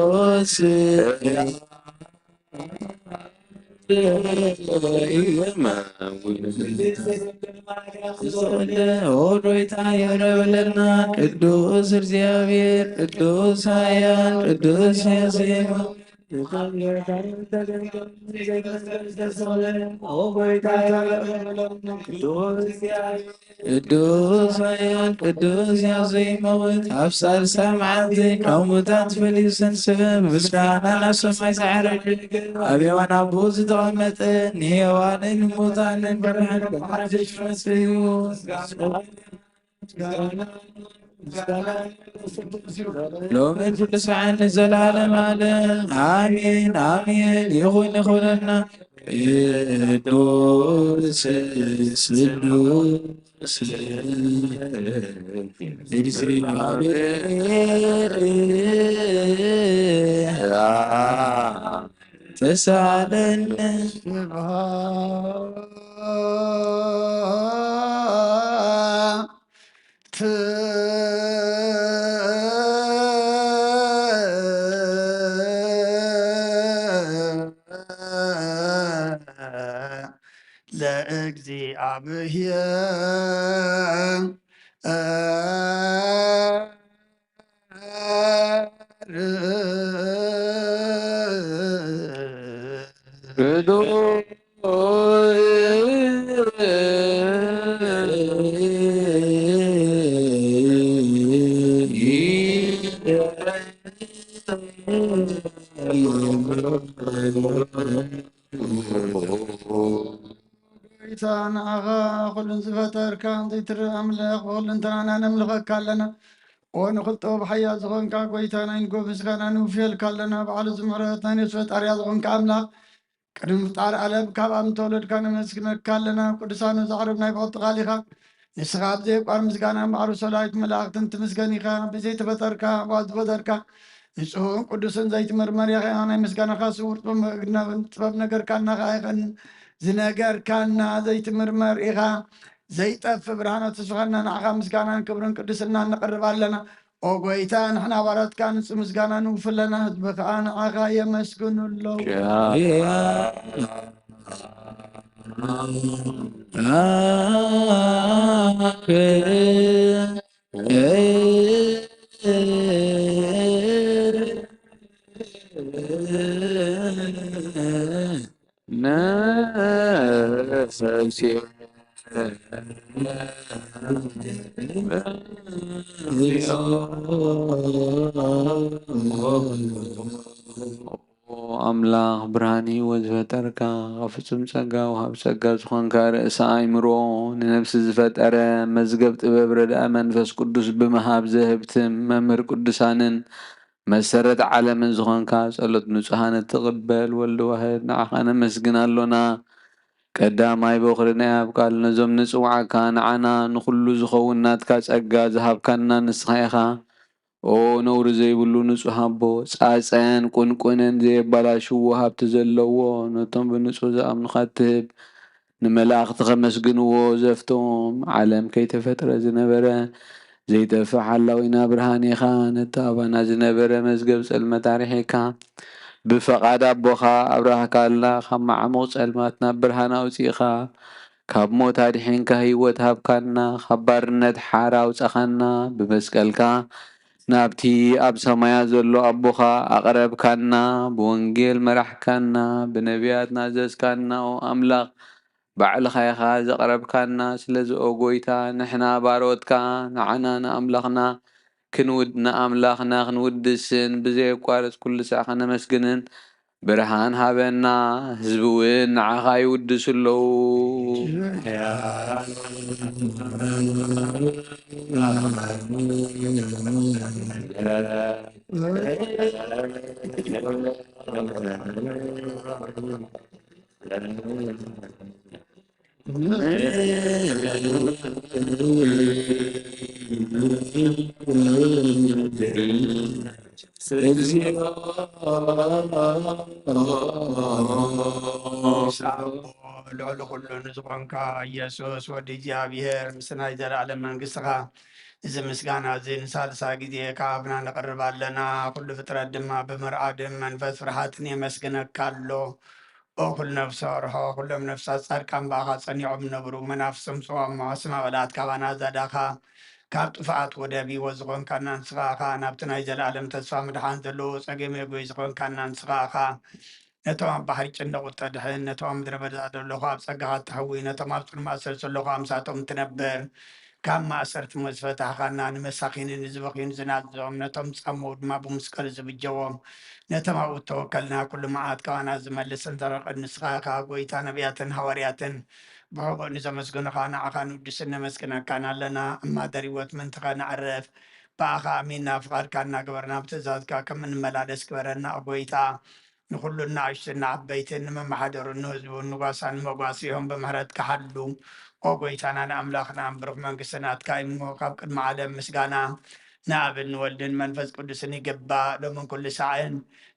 ቅዱስ ኦ ጎይታ ይቕረ በለልና። ቅዱስ እግዚኣብሔር፣ ቅዱስ ኃያል፣ ቅዱስ ያዜማ ቅዱስ ኃያል ቅዱስ ያዜማ መውት ኣብ ሳልሳይ መዓልቲ ካብ ሙታን ተፈልዩ ዝተንስአ፣ ምስጋና ናብ ሰማይ ዝዓረገ፣ ኣብ የማን ኣቦኡ ዝተቐመጠ፣ ንሕያዋንን ንሙታንን ክፍርድን ክሓትትን መጺኡ። ሎምን ኩሉ ሰዓትን ንዘለዓለም ዓለም ኣሜን ኣሜን። ይኹን ይኹነልና። ቅዱስ ስሉስ እግዚአብሔር ተሳለነ። ለእግዚአብሔር ጎይታ ንዓኻ ኩሉን ዝፈጠርካ ዘይትርእ ኣምላኽ ብኹልንተናና ነምልኸካ ኣለና። ኦ ንኽልጦ ብሓያል ዝኾንካ ጎይታ ናይ ንጎ ምስጋና ንውፍየልካ ኣለና። ባዕሉ ዝምሕረት ናይ ነፍሲ ፈጣርያ ዝኾንካ ኣምላኽ ቅድሚ ምፍጣር ዓለም ካብ ኣብ ምተወለድካ ነመስግነካ ኣለና። ቅዱሳኑ ዘዕረብ ናይ ብቕጥቃል ኢኻ። ንስኻ ብዘየቋር ምስጋና ማዕሩ ሰላይት መላእኽትን ትምስገን ኢኻ። ብዘይተፈጠርካ እኳ ዝፈጠርካ ንጹህን ቅዱስን ዘይትምርመር ኢኻ። ናይ ምስጋናኻ ስውር ጥበብ መግነብን ጥበብ ነገርካና ኸዓ ኣይኸን ዝነገርካና ዘይትምርመር ኢኻ። ዘይጠፍእ ብርሃን ኣትስኻና ንዓኻ ምስጋናን ክብርን ቅድስናን ነቕርብ ኣለና። ኦ ጎይታ ንሕና ባሮትካ ንጹህ ምስጋና ንውፍለና ህዝቢ ኸዓ ንዓኻ የመስግኑ ኣለዉ። ኣምላኽ ብርሃን ህይወት ዝፈጠርካ፣ ካብ ፍጹም ጸጋ ወሃብ ጸጋ ዝኾንካ፣ ርእሰ ኣእምሮ ንነፍሲ ዝፈጠረ፣ መዝገብ ጥበብ ረድኣ መንፈስ ቅዱስ ብምሃብ ዘህብትም መምህር ቅዱሳንን መሰረት ዓለምን ዝኾንካ፣ ጸሎት ንጹሃን እትቕበል ወልድ ዋህድ ንዓኻ ነመስግን ኣሎና። ቀዳማይ በኹሪ ናይ ኣብ ቃል ነዞም ንጽውዓካ ንዓና ንኹሉ ዝኸውን ናትካ ጸጋ ዝሃብካና ንስኻ ኢኻ። ኦ ነውሪ ዘይብሉ ንጹህ ኣቦ፣ ጻጸን ቁንቁንን ዘየባላሽዎ ሃብቲ ዘለዎ፣ ነቶም ብንጹህ ዝኣምኑኻ እትህብ፣ ንመላእኽቲ ከመስግንዎ ዘፍቶም፣ ዓለም ከይተፈጥረ ዝነበረ ዘይጠፍእ ሓላዊና ብርሃን ኢኻ። ነቲ ኣባና ዝነበረ መዝገብ ጸልመት ኣርሒቕካ፣ ብፈቓድ ኣቦኻ ኣብራህካልና፣ ካብ መዓሙቕ ጸልማት ናብ ብርሃን ኣውጺእኻ፣ ካብ ሞት ኣድሒንካ ህይወት ሃብካና፣ ካብ ባርነት ሓራ ኣውጻኻና። ብመስቀልካ ናብቲ ኣብ ሰማያት ዘሎ ኣቦኻ ኣቕረብካና፣ ብወንጌል መራሕካና፣ ብነቢያት ናዘዝካና። ኦ ኣምላኽ፣ ባዕልኻ ኢኻ ዘቕረብካና። ስለዚ ኦ ጎይታ፣ ንሕና ባሮትካ፣ ንዓና ንኣምላኽና ክንውድ-፣ ንኣምላኽና ክንውድስን ብዘየቋርጽ ኩሉ ሳዕ ከነመስግንን ብርሃን ሃበና። ህዝቢ እውን ንዓኻ ይውድሱ ኣለዉ። ልዕሊ ኩሉ ንዝኾንካ ኢየሱስ ወዲ እግዚኣብሔር፣ ምስ ናይ ዘለኣለም መንግስትኻ፣ እዚ ምስጋና እዚ ንሳልሳይ ግዜ ካብ ኣብና ነቕርብ ኣለና። ኩሉ ፍጥረት ድማ ብምርኣድን መንፈስ ፍርሃትን የመስግነካ ኣሎ። ኦ ኩሉ ነፍሲ ርሖ፣ ኩሎም ነፍሳት ጻድቃን ብኣኻ ጸኒዖም ዝነብሩ፣ መናፍስቶም ጽዋሞት፣ ስመ ቐላት ካባና ዘዳኻ፣ ካብ ጥፍኣት ወደብ ህይወት ዝኾንካና ንስኻ ኢኻ። ናብቲ ናይ ዘለኣለም ተስፋ ምድሓን ዘለዎ ጸገም የጉይ ዝኾንካና ንስኻ ኢኻ። ነቶም ኣብ ባሕሪ ጭንደቑ እተድሕን፣ ነቶም ኣብ ምድረ በዳ ዘለኹ ኣብ ጸጋኻ እተሕዊ፣ ነቶም ኣብ ጽኑዕ ማእሰርቲ ዘለኹ ኣምሳቶም ትነብር፣ ካብ ማእሰርቲ ሞት ዝፈታሕካና፣ ንመሳኺንን ንዝበኽዩን ዝናዝዞም፣ ነቶም ዝጸምኡ ድማ ብመስቀሉ ዝብጀዎም፣ ነቶም ኣብኡ እተወከልና ኩሉ መዓት ካባና ዝመልስን ዘርሕቕን ንስኻ ኢኻ። ጎይታ ነቢያትን ሃዋርያትን ብሕቡእ ንዘመስግኑኻ ንዓኻ ንውድስን ነመስግነካን ኣለና። እማደር ህይወት ምእንትኻ ነዕርፍ፣ ብኣኻ ኣሚንና ፍቓድካ እናገበርና ብትእዛዝካ ከም እንመላለስ ግበረና። ኦ ጎይታ፣ ንኹሉ ንኣሽቱን ንዓበይትን፣ ንመመሓደሩን ንህዝቡን ንጓሳን መጓስኦም ብምሕረትካ ሓሉ። ኦ ጎይታናን ኣምላኽናን፣ ብሩኽ መንግስቲ ናትካ እዩ እሞ፣ ካብ ቅድሚ ዓለም ምስጋና ንኣብን ንወልድን መንፈስ ቅዱስን ይግባእ፣ ሎምን ኩሉ ሳዕን፣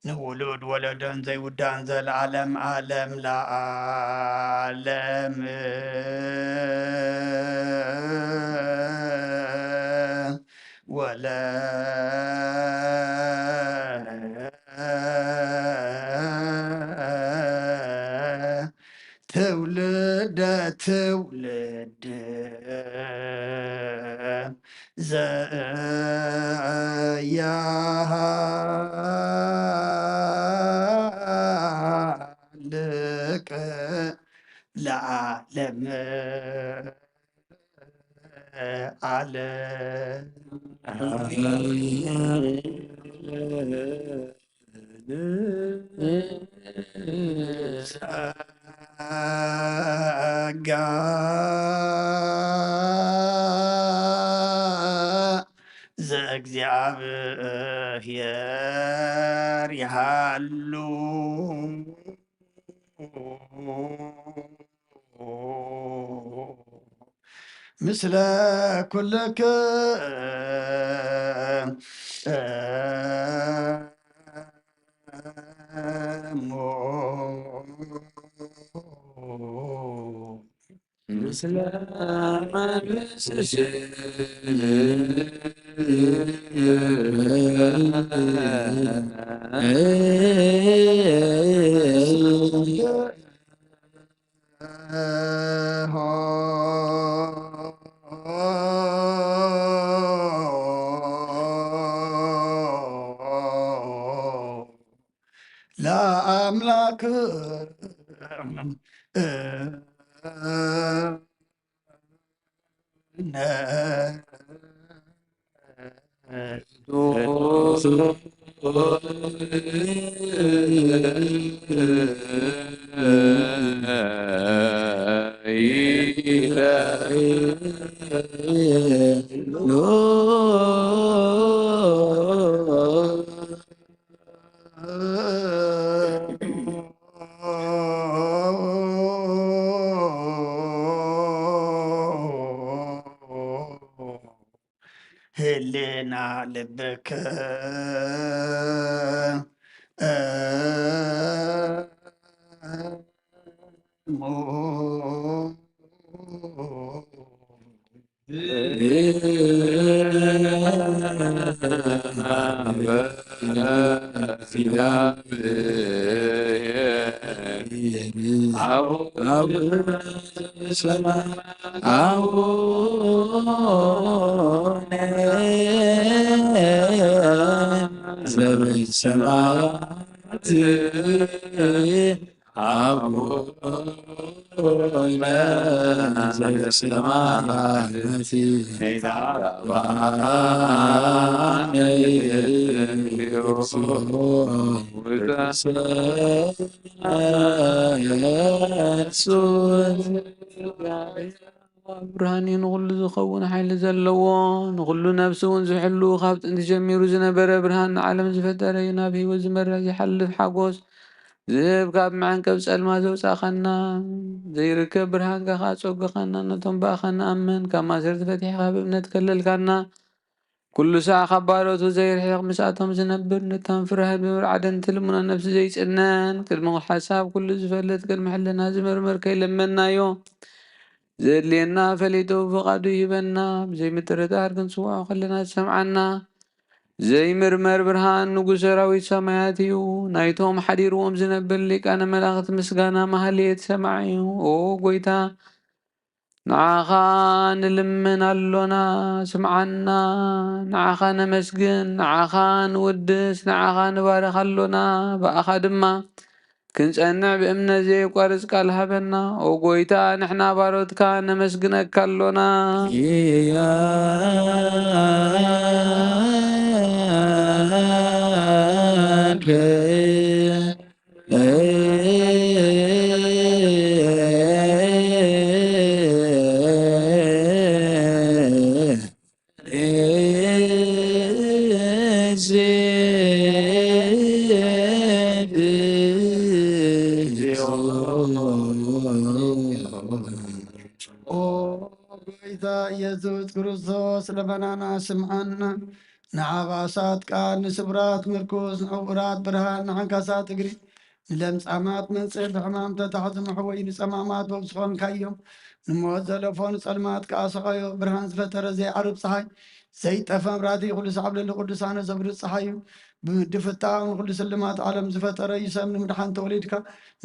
ንውሉድ ወለዶን ዘይውዳእን፣ ዘለዓለም ዓለም ለዓለም። ወለ ትውልደ ትውልድ ዘያሃልቅ ለዓለም ዓለም። ጸጋ ዘእግዚኣብሔር ይሃሉ ምስለ ኩልክም። ምስለ መንፈስሽ ለአምላክ ህልና ልብክ ዘበሰማያት አቡነ ዘበሰማያት ይትባረክ ስምከ ወይትቀደስ ስምከ። ብርሃን እዩ፣ ንኹሉ ዝኸውን ሓይሊ ዘለዎ፣ ንኹሉ ነፍሲ እውን ዝሕሉ፣ ካብ ጥንቲ ጀሚሩ ዝነበረ ብርሃን፣ ንዓለም ዝፈጠረ እዩ። ናብ ህይወት ዝመርሕ ዝሓልፍ ሓጎስ ዝህብ፣ ካብ መዐንቀብ ጸልማ ዘውጻእካና፣ ዘይርከብ ብርሃንካ ከኣ ጸጉኻና፣ ነቶም ብኣኻ ንኣምን፣ ካብ ማእሰርቲ ፈቲሕካ ብእምነት ከለልካና። ኩሉ ሳዕ ካብ ባሮቱ ዘይርሕቕ፣ ምስኣቶም ዝነብር፣ ነቶም ፍርሃን ብምርዓድ፣ ነቲ ልሙና ነፍሲ ዘይጽነን፣ ቅድሚ ሓሳብ ኩሉ ዝፈልጥ፣ ቅድሚ ሕልና ዝምርምር፣ ከይለመንናዮ ዘድልየና ፈሊጡ ብፍቓዱ ይህበና። ብዘይ ምጥርጣር ክንጽውዖ ከለና ዝሰምዓና ዘይምርመር ብርሃን ንጉስ ሰራዊት ሰማያት እዩ። ናይቶም ሓዲርዎም ዝነብር ሊቃነ መላእኽት ምስጋና ማህሌት ሰማዕ እዩ። ኦ ጎይታ፣ ንዓኻ ንልምን ኣሎና፣ ስምዓና። ንዓኻ ነመስግን፣ ንዓኻ ንውድስ፣ ንዓኻ ንባርኽ ኣሎና። ብኣኻ ድማ ክንጸንዕ ብእምነት ዘየቋርጽ ቃል ሃበና። ኦ ጎይታ፣ ንሕና ባሮትካ ነመስግነካ ኣሎና። ክርስቶስ ልመናና ስምዓና። ንዓባሳት ቃል፣ ንስብራት ምርኩስ፣ ንዕውራት ብርሃን፣ ንዓንካሳት እግሪ፣ ንለምጻማት መንጽህ፣ ብሕማም ተታሕዙ ምሕወዩ፣ ንጸማማት በብዝኾንካዮም፣ ንሞት ዘለፎ ንጸልማት ከኣ ሰቐዮ። ብርሃን ዝፈጠረ ዘይዓርብ ጸሓይ፣ ዘይጠፈ መብራህቲ፣ ኩሉ ሰዓብ ልዕሊ ቅዱሳነ ዘብርህ ጸሓይ እዩ። ብድፍታኡ ንኹሉ ስልማት ዓለም ዝፈጠረ እዩ። ሰብ ንምድሓን ተወሊድካ፣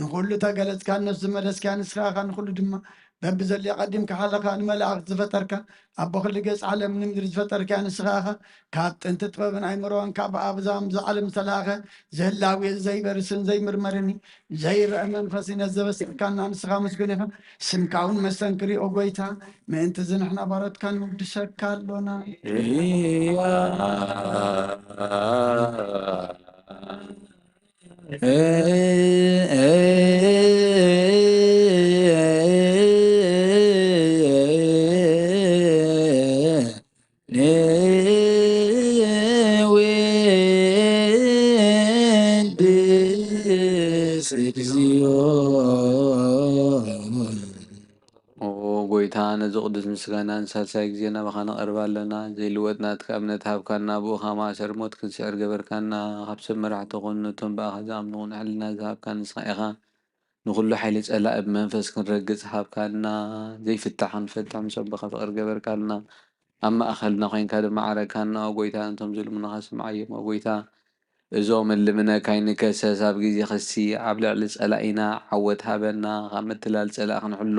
ንኹሉ ተገለጽካ፣ ነፍሲ ዝመለስካ ንስኻ ኢኻ፣ ንኹሉ ድማ በብዘድልዮ ቀዲምካ ሓለኻ፣ ንመላእኽቲ ዝፈጠርካ፣ ኣቦ ኩሉ ገጽ ዓለም ንምድሪ ዝፈጠርካ ንስኻ ኢኻ። ካብ ጥንቲ ጥበብን ኣይምሮን ካብ ኣብ ዛም ዘዓለም ዝተላእኸ፣ ዘህላዊ ዘይበርስን ዘይምርመርን ዘይረአ መንፈስ ነዚ ዘበሰርካና ንስኻ ምስጉን ኢኻ። ስምካ እውን መስተንክር እዩ፣ ኦ ጎይታ። ምእንቲ እዚ ንሕና ባሮትካ ንውድሰካ ኣሎና። ንውድስ እግዚኦ። ኦ ጎይታ፣ ነዚ ቅዱስ ምስጋና ንሳልሳይ ግዜ ናባኻ ንቐርብ ኣለና። ዘይልወጥ ናትካ እምነት ሃብካና፣ ብኡ ኸኣ ማእሰር ሞት ክንስዕር ገበርካና። ካብ ሰብ መራሕቲ ኾኑ፣ ነቶም ብኣኻ ዝኣምኑ ቅኑዕ ሕልና ዝሃብካ ንስኻ ኢኻ። ንኹሉ ሓይሊ ጸላኢ ብመንፈስ ክንረግጽ ሃብካና። ዘይፍታሕ ክንፈትሕ፣ ምስ ኣቦኻ ፍቕሪ ገበርካልና። ኣብ ማእከልና ኮይንካ ድማ ዓረካና፣ ኦ ጎይታ፣ ነቶም ዝልምኑኻ ስምዓዮም፣ ኦ ጎይታ። እዞም እልምነካ ይንከሰስ ኣብ ግዜ ክሲ፣ ኣብ ልዕሊ ጸላኢና ዓወት ሃበና። ካብ ምትላል ጸላኢ ክንሕሎ፣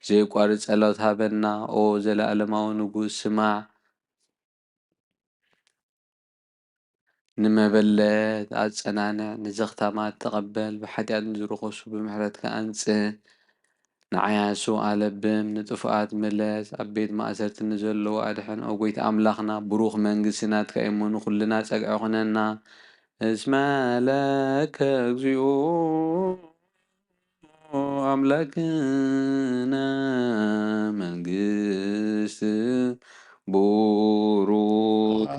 ዘየቋርጽ ጸሎት ሃበና። ኦ ዘለኣለማዊ ንጉስ፣ ስማዕ። ንመበለት ኣጸናንዕ፣ ንዘኽታማት ተቐበል፣ ብሓጢኣት ንዝረኸሱ ብምሕረትካ ኣንጽህ። ንዓያሱ ኣለብም፣ ንጥፉኣት ምለስ፣ ኣብ ቤት ማእሰርቲ ንዘለዉ ኣድሕን። ኦ ጎይታ ኣምላኽና፣ ብሩኽ መንግስቲ ናትካ እዩ እሞ፣ ንኹልና ጸግዒ ኩነና። እስመ ለከ እግዚኦ ኣምላክነ መንግስት ቡሩክ።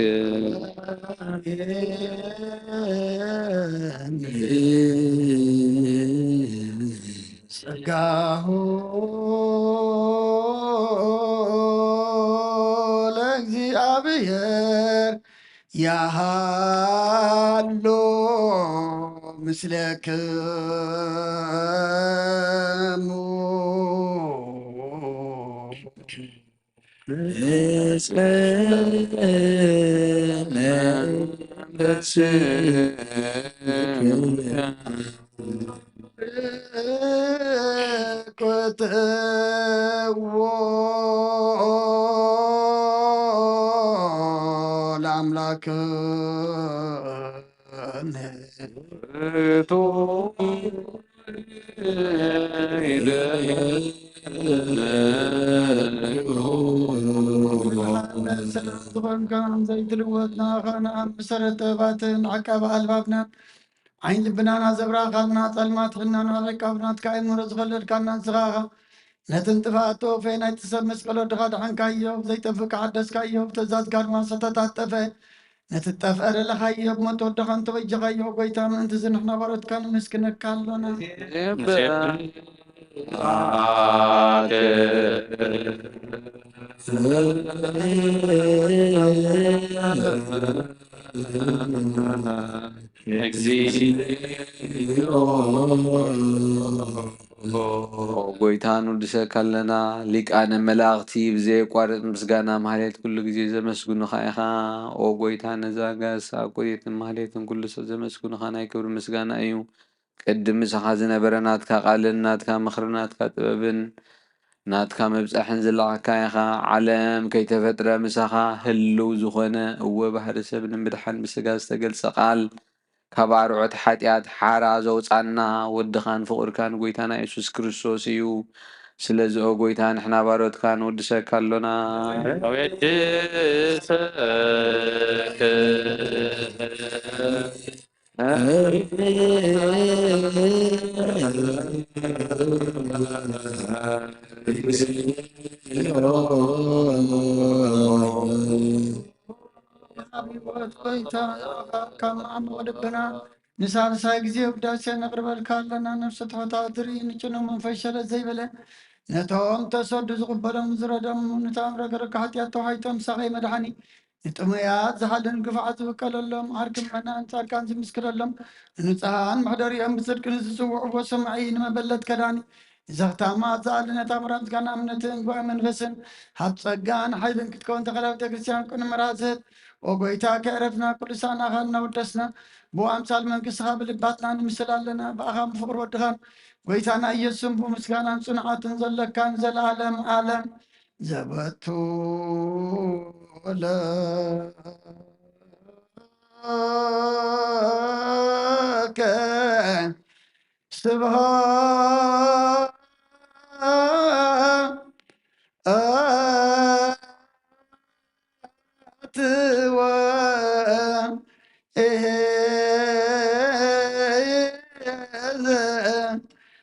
ጸጋሁ ለእግዚኣብሔር ያሃሎ ምስለክሙ። ለአምላክ ዝኾንካ ዘይትልወጥ ንኣኻና መሰረት ጥበባትን ዓቃቢ ኣልባብናን ዓይን ልብናና ዘብራኻልና ጸልማት ሕናና ዕቃብ ናትካ ኣእምሮ ዝኸለልካና ንስኻ ኢኻ። ነትን ጥፍኣት ተወፈየ ናይቲ ሰብ መስቀል ወድኻ ደሓንካዮ፣ ዘይጠፍእ ሓደስካዮ፣ ብትእዛዝ ጋድማ ዝተታጠፈ ነቲ ጠፍአ ለለኻዮ፣ ብሞት ወድኻ እንተበጀኻዮ፣ ጎይታ ምእንቲ እዚ ንሕና ባሮትካ ነመስግነካ ኣሎና። እግዚኦ። ኦ ጎይታ፣ ንውድሰካ ኣለና። ሊቃነ መላእኽቲ ብዘየቋርጥ ምስጋና ማህሌት ኩሉ ግዜ ዘመስግኑኻ ኢኻ። ኦ ጎይታ፣ ነዛ ጋስ ኣቆየትን ማህሌትን ኩሉ ሰብ ዘመስግኑኻ ናይ ክብሪ ምስጋና እዩ። ቅድም ምሳኻ ዝነበረ ናትካ ቃልን ናትካ ምኽርን ናትካ ጥበብን ናትካ መብጻሕን ዝለዓካ ኢኻ። ዓለም ከይተፈጥረ ምሳኻ ህልው ዝኾነ፣ እወ፣ ባህሪ ሰብ ንምድሓን ብስጋ ዝተገልጸ ቃል፣ ካብ ኣርዑት ሓጢኣት ሓራ ዘውጻና ወድኻን ፍቑርካን ጎይታና የሱስ ክርስቶስ እዩ። ስለዚ ኦ ጎይታ፣ ንሕና ባሮትካ ንውድሰካ ኣሎና። ወድሰከ ኣብ ህይወት ጎይታ ካብ መዓሙቕ ልብና ንሳልሳይ ግዜ ውዳሴ ነቕርበልካ ኣለና። ነፍሲ ትሑታት ዝርኢ፣ ንጭኑ መንፈስ ሸለል ዘይበለ፣ ነቶም ተሰዱ ዝቕበሎም ዝረዶም፣ ንታም ረገረካ ሓጢኣት ተዋሂቶም ሳቐይ መድሓኒ፣ ንጥሙያት ዝሓልን ግፋዓት ዝብቀለሎም፣ ዓርኪ ምዕናን ጻድቃን ዝምስክረሎም፣ ንንጹሃን መሕደሪኦም ብጽድቂ ንዝጽውዕዎ ሰማዒ፣ ንመበለት ከዳኒ፣ ንዘኽታማት ዝኣሊ ነታ ምራ ምስጋና እምነትን ጉባኤ መንፈስን፣ ሃብ ጸጋን ሓይልን ክትከውን ተኸላ ቤተ ክርስቲያን ቅን ምራዝት። ኦ ጎይታ፣ ከዕረፍና ቅዱሳን ኣኻልና ወደስና፣ ብኣምሳል መንግስትኻ ብልባትና ንምስል ኣለና፣ ብኣኻን ብፍቕሪ ወድኻን ጎይታና ኢየሱስን ብምስጋናን ጽንዓትን ዘለካን ዘለዓለም ዓለም ዘበቱ ለከ ስብሃት ወ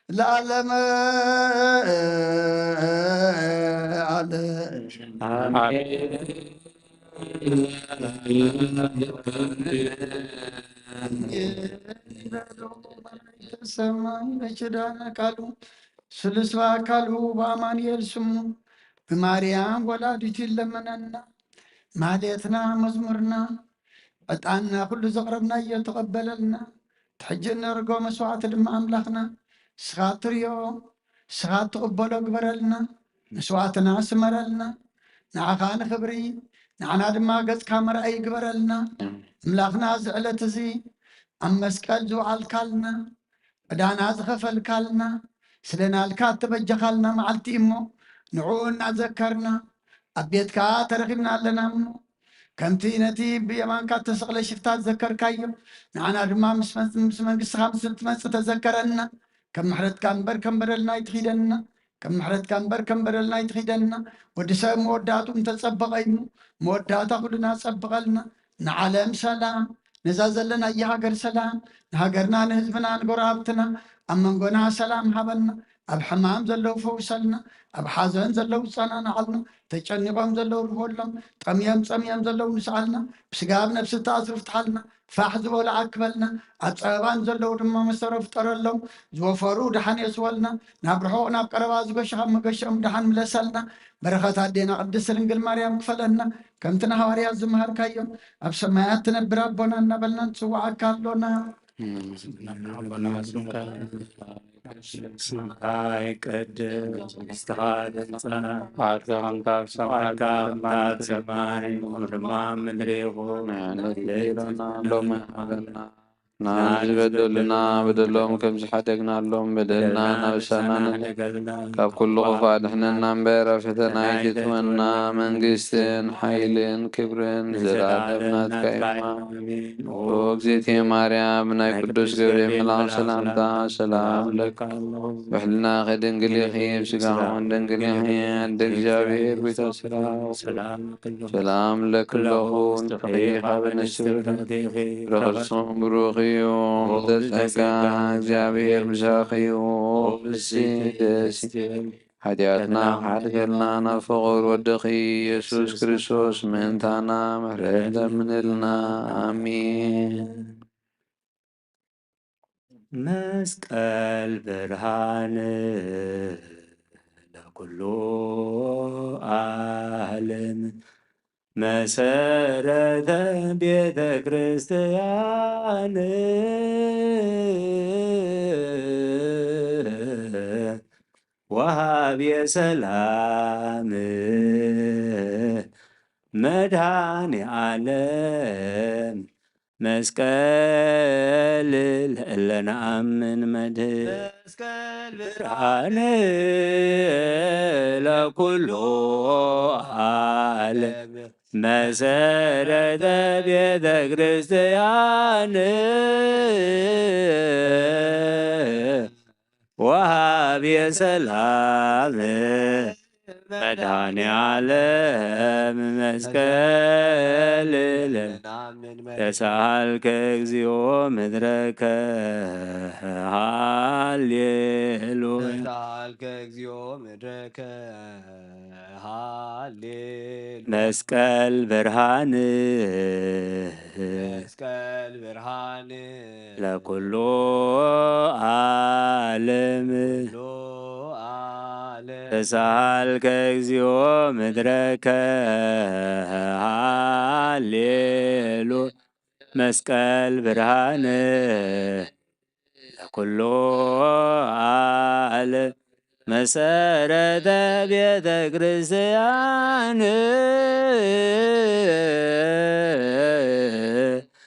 ለዓለመ ዓለም። ሰማይ በኪዳነ ቃሉ ስሉስ በአካሉ በአማኑኤል ስሙ ብማርያም ወላዲቱ ይለመነና። ማሌትና መዝሙርና ዕጣንና ኩሉ ዘቕረብናዮ ተቐበለልና። እቲ ሕጂ እነርጎ መስዋዕቲ ድማ ኣምላኽና ንስኻ እትርእዮ ንስኻ እትቕበሎ ግበረልና። መስዋዕትና ስመረልና። ንዓኻ ንኽብሪ ንዓና ድማ ገጽካ መርኣይ ግበረልና። ኣምላኽና እዚ ዕለት እዚ ኣብ መስቀል ዝወዓልካልና ዕዳና ዝኸፈልካልና ስለ ናልካ እተበጀኻልና መዓልቲ እሞ ንዕኡ እናዘከርና ኣብ ቤትካ ተረኺብና ኣለና እሞ ከምቲ ነቲ ብየማንካ እተሰቕለ ሽፍታ ዝዘከርካዮ ንዓና ድማ ምስ መ- ምስ መንግስትኻ ምስ እትመጽእ ተዘከረና። ከም ምሕረትካ እምበር ከም በደልና ኣይትኺደና። ከም ምሕረትካ እምበር ከም በደልና ኣይትኺደና። ወዲ ሰብ መወዳእቱ እንተጸበቐ እዩ እሞ መወዳእታ ኩልና ጸብቐልና። ንዓለም ሰላም፣ ነዛ ዘለናያ ሃገር ሰላም፣ ንሃገርና ንህዝብና ንጎረባብትና ኣብ መንጎና ሰላም ሃበና። ኣብ ሕማም ዘለዉ ፈውሰልና፣ ኣብ ሓዘን ዘለዉ ጸናንዓልና፣ ተጨኒቖም ዘለዉ ርህወሎም፣ ጠምዮም ጸምዮም ዘለዉ ንስዓልና፣ ብስጋ ኣብ ነፍሲ ተኣስሩ ፍትሓልና፣ ፋሕ ዝበሉ ኣክበልና፣ ኣብ ጸበባ ንዘለዉ ድማ መሰሮ ፍጠረሎም፣ ዝወፈሩ ደሓን የስወልና፣ ናብ ርሑቕ ናብ ቀረባ ዝገሹ ካብ መገሽኦም ደሓን ምለሰልና፣ በረኸት ኣዴና ቅድስት ድንግል ማርያም ክፈለና፣ ከምቲ ንሃዋርያት ዝመሃርካዮም፣ ኣብ ሰማያት ትነብር ኣቦና እናበልና ንጽውዓካ ኣሎና። ሰማይ ቅድስ መንግስትኻ ትምጻእ፣ ፍቓድካ ከምቲ ኣብ ሰማይ ከምኡ ድማ ኣብ ምድሪ ይኹን። ንዕነት ለይለና ሎሚ ሃበና። ንዓና ዝበደሉና በደሎም ከም ዝሓደግናሎም በደልና ናብሳና ንሕደገልና። ካብ ኩሉ ክፉእ ኣድሕነና እምበር ኣብ ፈተና ኣይትእትወና። መንግስትን ሓይልን ክብርን ንዘለኣለም ናትካ እዩ። ኣሜን። ኦ እግዝእትየ ማርያም፣ ናይ ቅዱስ ገብርኤል መልኣኽ ሰላምታ ሰላም ለኪ። ብሕልናኺ ድንግል ኢኺ፣ ብስጋኺ እውን ድንግል ኢኺ። ኣደ እግዚኣብሔር ቤተ ሰላም። ሰላም ለኪ ኩለኹ፣ ንስኺ ካብ ኣንስቲ ብርኽቲ ኢኺ፣ ፍረ ከርስኺ ብሩኽ እዩ። ጸጋ እግዚኣብሔር ምሳኺ እዩ። ብስቲ ደስ ሓጢኣትና ክሓድገልና ናብ ፍቑር ወድኺ ኢየሱስ ክርስቶስ ምእንታና ምሕረት ለምንልና። ኣሜን። መስቀል ብርሃን ለኩሉ ዓለም መሰረተ ቤተ ክርስቲያን ወሃብየ ሰላም መድኃኔ ዓለም መስቀል ለእለ ነአምን መድህን መስቀል ብርሃን ለኩሉ ዓለም መሰረተ ቤተ ክርስቲያን ወሃብየ ሰላም መድኃኔ ዓለም መስቀል ተሳሃልከ እግዚኦ ምድረከ ሃሌሉያ። ተሳሃልከ እግዚኦ ምድረከ ሃሌሉያ። መስቀል ብርሃን መስቀል ብርሃን ለኩሉ ዓለም ኩሉ ዓለም ተሳሃልከ እግዚኦ ምድረከ ሃሌሉ መስቀል ብርሃን ለኩሉ ዓለም መሰረተ ቤተ ክርስቲያን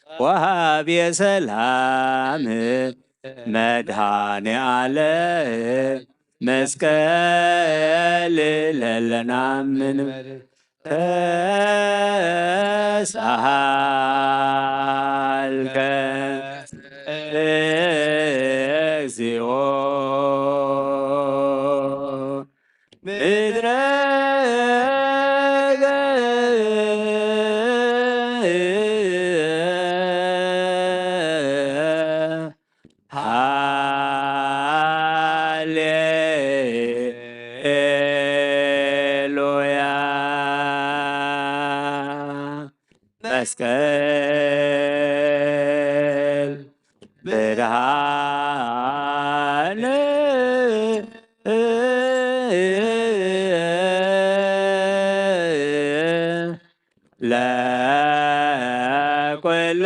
ወሃቤ ሰላም መድኃኔ ዓለም መስቀል ለለናምን ተሳሃልከ እግዚኦ ምድረ ሃሌሉያ መስቀል ብርሃን ለኩሉ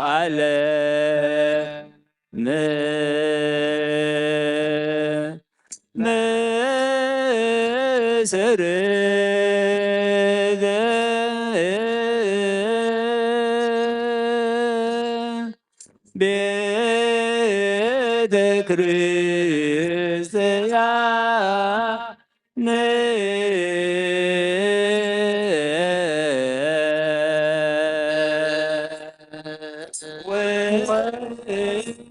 ዓለም መሰረተ ቤተ ክርስቲያን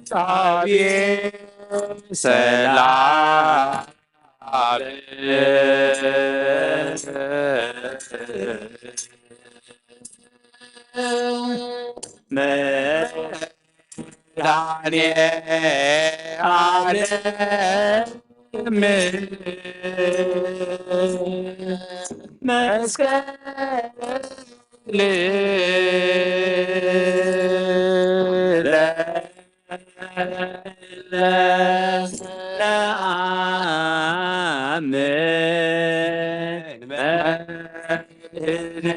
ወሳቤ ሰላም መድኃኔ ዓለም መስቀል ለዓምን መድህን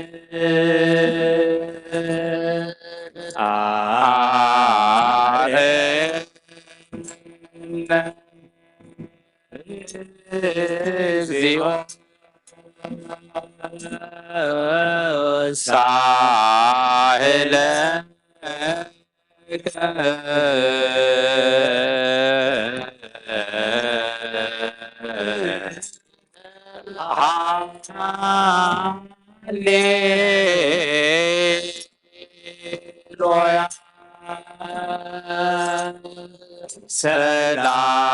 አርነ እግዚኦ ሳህለ ሃሌሉያ ሰላም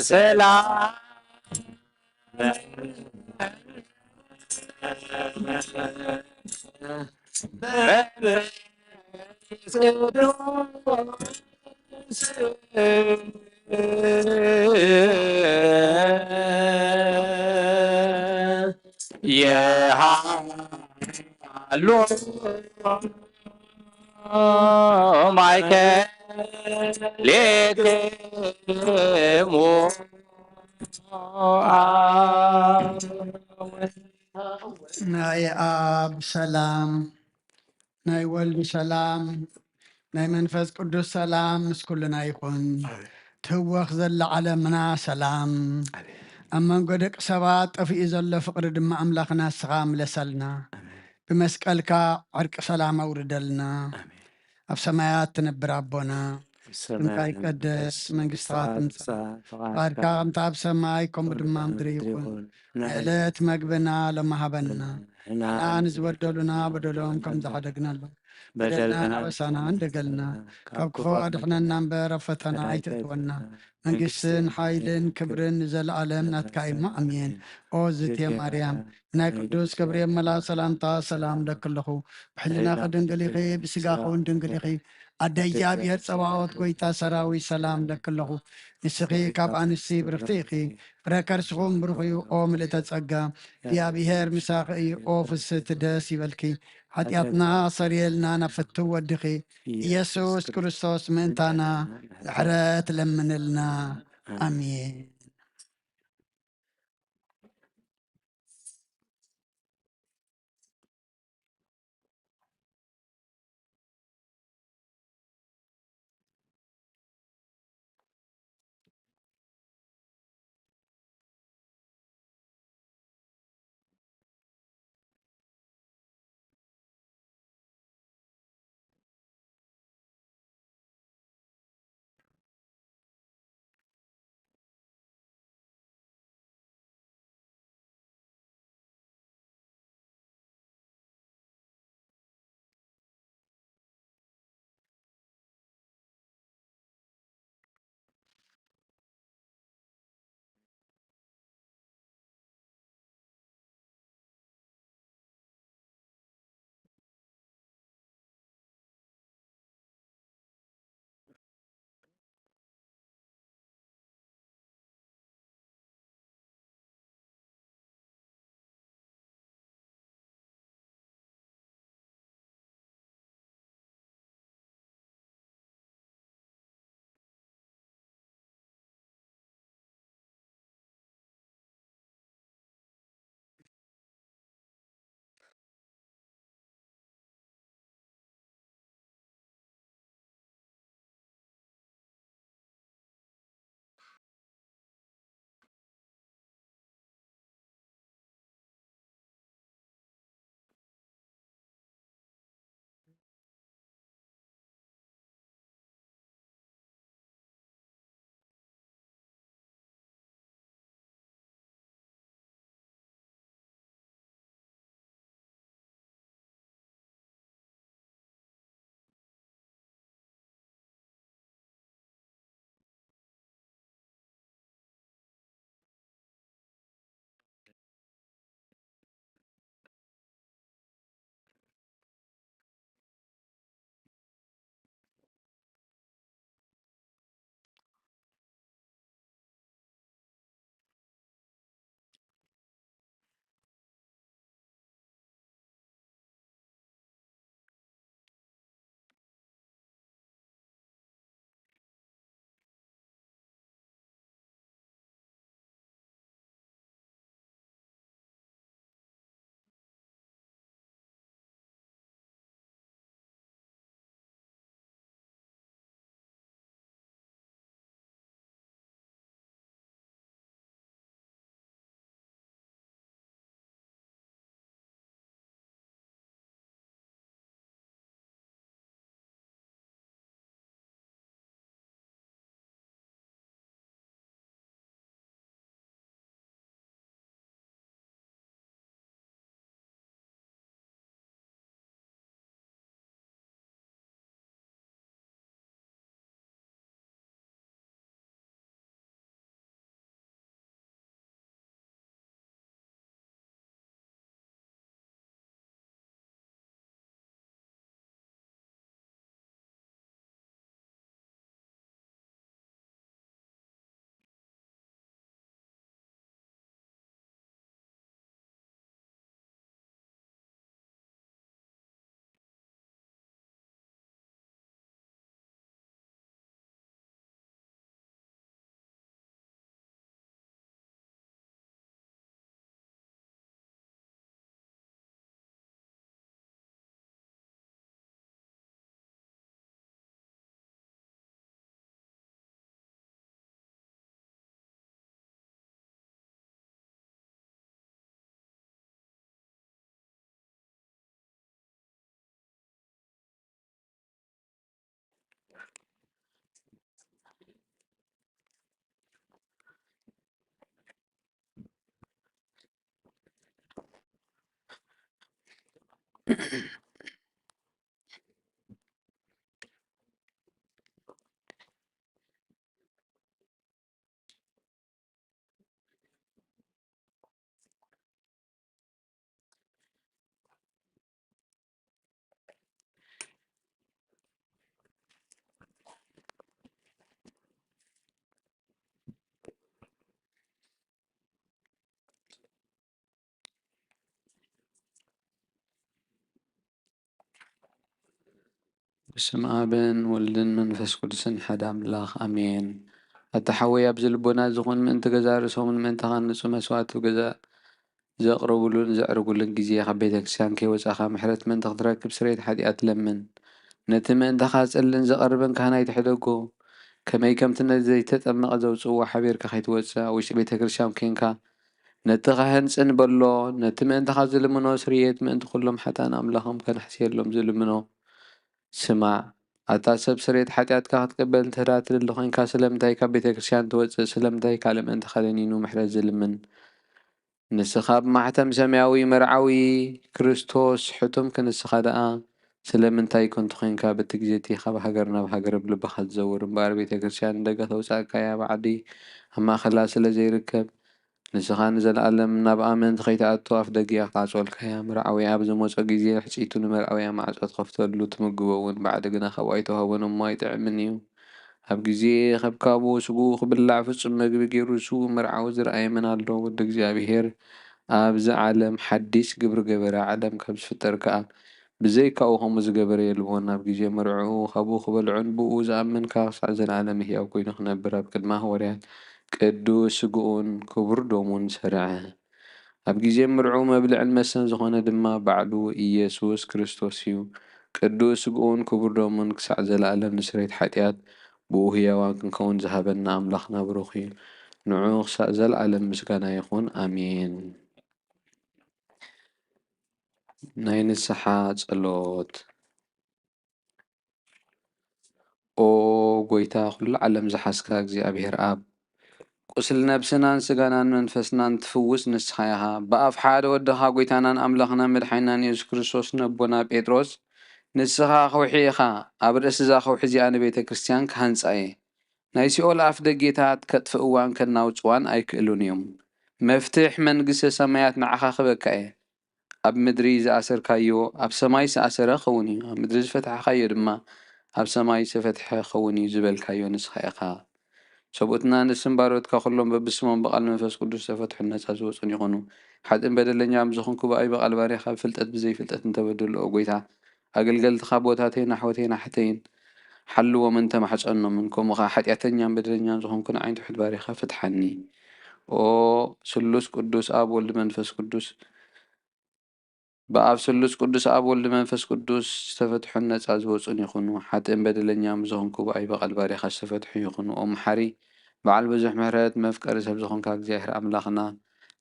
ሰላም ወሰላም የሃሉ ማይከሌክሙ ናይ ኣብ ሰላም ናይ ወልድ ሰላም ናይ መንፈስ ቅዱስ ሰላም ምስ ኩልና ይኹን። ትህወኽ ዘላ ዓለምና ሰላም፣ ኣብ መንጎ ደቂ ሰባት ጠፊኡ ዘሎ ፍቕሪ ድማ ኣምላኽ ናስኻ ምለሰልና። ብመስቀልካ ዕርቂ ሰላም ኣውርደልና። ኣብ ሰማያት ትነብር ኣቦና፣ ስምካ ይቀደስ፣ መንግስትኻ ትምጻእ፣ ፍቓድካ ከምቲ ኣብ ሰማይ ከምኡ ድማ ምድሪ ይኹን። ዕለት መግብና ሎሚ ሃበና፣ ንዓና ንዝበደሉና በደሎም ከም ዝሓደግናሎም በደልና ኣበሳና እንደገልና፣ ካብ ክፉ ኣድሕነና እምበር ኣብ ፈተና ኣይተእትወና። መንግስትን ሓይልን ክብርን ንዘለኣለም ናትካ እዩ እሞ፣ ኣሜን። ኦ ዝቴ ማርያም፣ ናይ ቅዱስ ገብርኤል መልኣክ ሰላምታ ሰላም ለኪ ኣለኹ። ብሕሊናኺ ድንግል ኢኺ፣ ብስጋኺ እውን ድንግል ኢኺ። ኣደ እግዚኣብሔር ጸባኦት፣ ጎይታ ሰራዊት፣ ሰላም ለኪ ኣለኹ። ንስኺ ካብ ኣንስቲ ብርኽቲ ኢኺ፣ ፍረ ከርስኹም ብሩኽ እዩ። ኦ ምልእተ ጸጋ፣ እግዚኣብሔር ምሳኺ እዩ። ኦ ፍስህቲ፣ ደስ ይበልኪ። ሓጢኣትና ሰሪየልና፣ ናብ ፍትው ወድኺ ኢየሱስ ክርስቶስ ምእንታና ምሕረት ለምንልና። ኣሜን። በስመ ኣብን ወልድን መንፈስ ቅዱስን ሓደ ኣምላኽ ኣሜን። ኣታ ሓወይ፣ ኣብዚ ልቦና ዝኾን ምእንቲ ገዛ ርእሶምን ምእንቲ ኻንጹ መስዋእቲ ገዛ ዘቕርቡሉን ዘዕርጉሉን ግዜ ካብ ቤተ ክርስቲያን ከይወጻኻ ምሕረት ምእንቲ ክትረክብ ስርየት ሓጢኣት ለምን። ነቲ ምእንታኻ ዝጽልን ዘቐርብን ካህናይ ትሕደጎ። ከመይ ከምቲ ነቲ ዘይተጠመቐ ዘውጽእዎ ሓቢርካ ከይትወጽእ ኣብ ውሽጢ ቤተ ክርስቲያን ኬንካ ነቲ ካህን ጽን በሎ። ነቲ ምእንታኻ ዝልምኖ ስርየት ምእንቲ ኩሎም ሓጥኣን ኣምላኾም ከነሕስየሎም ዝልምኖ ስማዕ። ኣታ ሰብ ስርየት ሓጢኣትካ ክትቅበል እንተ ደኣ ትደሊ ኮይንካ ስለምንታይ ካብ ቤተ ክርስቲያን ትወጽእ? ስለምንታይ ካልእ ምእንታኻ ደኒኑ ምሕረት ዝልምን? ንስኻ ብማሕተም ሰማያዊ መርዓዊ ክርስቶስ ሕቱምክ፣ ንስኻ ደኣ ስለምንታይ ከንቱ ኴንካ በቲ ግዜ እቲ ካብ ሃገር ናብ ሃገር ብልብኻ ትዘውር እምበኣር ቤተ ክርስቲያን ንደገ ተውጻእካያ ብዓዲ ኣብ ማእከላ ስለ ዘይርከብ ንስኻ ንዘለኣለም ናብ ኣመንቲ ከይትኣቱ ኣፍ ደጊኣ ክትዓጽወልካያ። መርዓውያ ኣብ ዝመጾ ግዜ ሕጽይቱ ንመርዓውያ ማዕጾ ትኸፍተሉ ትምግቦ እውን ብዓዲ ግና ካብኡ ኣይተዋህቦን እሞ ኣይጥዕምን እዩ። ኣብ ግዜ ከብካቡ ስግኡ ክብላዕ ፍጹም መግቢ ገይሩ ዝስውእ መርዓዊ ዝረኣየ መን ኣሎ? ወዲ እግዚኣብሔር ኣብዚ ዓለም ሓዲስ ግብሪ ገበረ። ዓለም ካብ ዝፍጠር ከኣ ብዘይካኡ ከምኡ ዝገበረ የልቦን። ኣብ ግዜ መርዕኡ ካብኡ ክበልዑን ብኡ ዝኣምን ከኣ ክሳዕ ዘለኣለም ህያው ኮይኑ ክነብር ኣብ ቅድሚ ሃዋርያት ቅዱስ ስግኡን ክቡር ደሙን ሰርዐ። ኣብ ግዜ ምርዑ መብልዕን መስተን ዝኾነ ድማ ባዕሉ ኢየሱስ ክርስቶስ እዩ። ቅዱስ ስግኡን ክቡር ደሙን ክሳዕ ዘለኣለም ንስርየት ሓጢኣት ብኡ ህያዋን ክንከውን ዝሃበና ኣምላኽና ብሩኽ እዩ። ንዑ ክሳዕ ዘለኣለም ምስጋና ይኹን። ኣሜን። ናይ ንስሓ ጸሎት። ኦ ጎይታ፣ ኩሉ ዓለም ዝሓዝካ እግዚኣብሔር ኣብ፣ ቁስሊ ነብስናን ስጋናን መንፈስናን ትፍውስ ንስኻ ኢኻ። ብኣፍ ሓደ ወድኻ ጎይታናን ኣምላኽናን መድሓኒናን የሱስ ክርስቶስ ነቦና ጴጥሮስ፣ ንስኻ ከውሒ ኢኻ፣ ኣብ ርእሲ እዛ ከውሒ እዚኣ ንቤተ ክርስቲያን ክሃንጻ እየ። ናይ ሲኦል ኣፍ ደጌታት ከጥፍእዋን ከናውጽዋን ኣይክእሉን እዮም። መፍትሕ መንግስተ ሰማያት ንዓኻ ክበካ እየ። ኣብ ምድሪ ዝኣሰርካዮ ኣብ ሰማይ ዝተኣሰረ ክኸውን እዩ፣ ኣብ ምድሪ ዝፈታሕካዮ ድማ ኣብ ሰማይ ዝተፈትሐ ክኸውን እዩ ዝበልካዮ ንስኻ ኢኻ። ሰብኡትና ንስም ባሮትካ ኩሎም በብስሞም ብቓል መንፈስ ቅዱስ ዝተፈትሑን ነጻ ዝወጹን ይኹኑ። ሓጥእን በደለኛ ምስ ዝኾንኩ ብኣይ ብቓል ባርያኻ ብፍልጠት ብዘይፍልጠት እንተበደሉ፣ ኦ ጎይታ፣ ኣገልገልትኻ ቦታተይን ኣሕዋተይን ኣሓተይን ሓልዎምን ተማሕጸኖምን፣ ከምኡ ኸኣ ሓጢኣተኛን በደለኛን ዝኾንኩ ንዓይን ትሑት ባርያኻ ፍትሓኒ። ኦ ስሉስ ቅዱስ ኣብ ወልድ መንፈስ ቅዱስ ብኣብ ስሉስ ቅዱስ ኣብ ወልድ መንፈስ ቅዱስ ዝተፈትሑን ነጻ ዝወጹን ይኹኑ። ሓጥእን በደለኛ ምስ ዝኾንኩ ብኣይ ብቓል ባርያኻ ዝተፈትሑ ይኹኑ። ኦ መሓሪ በዓል ብዙሕ ምሕረት መፍቀሪ ሰብ ዝኾንካ እግዚኣብሔር ኣምላኽና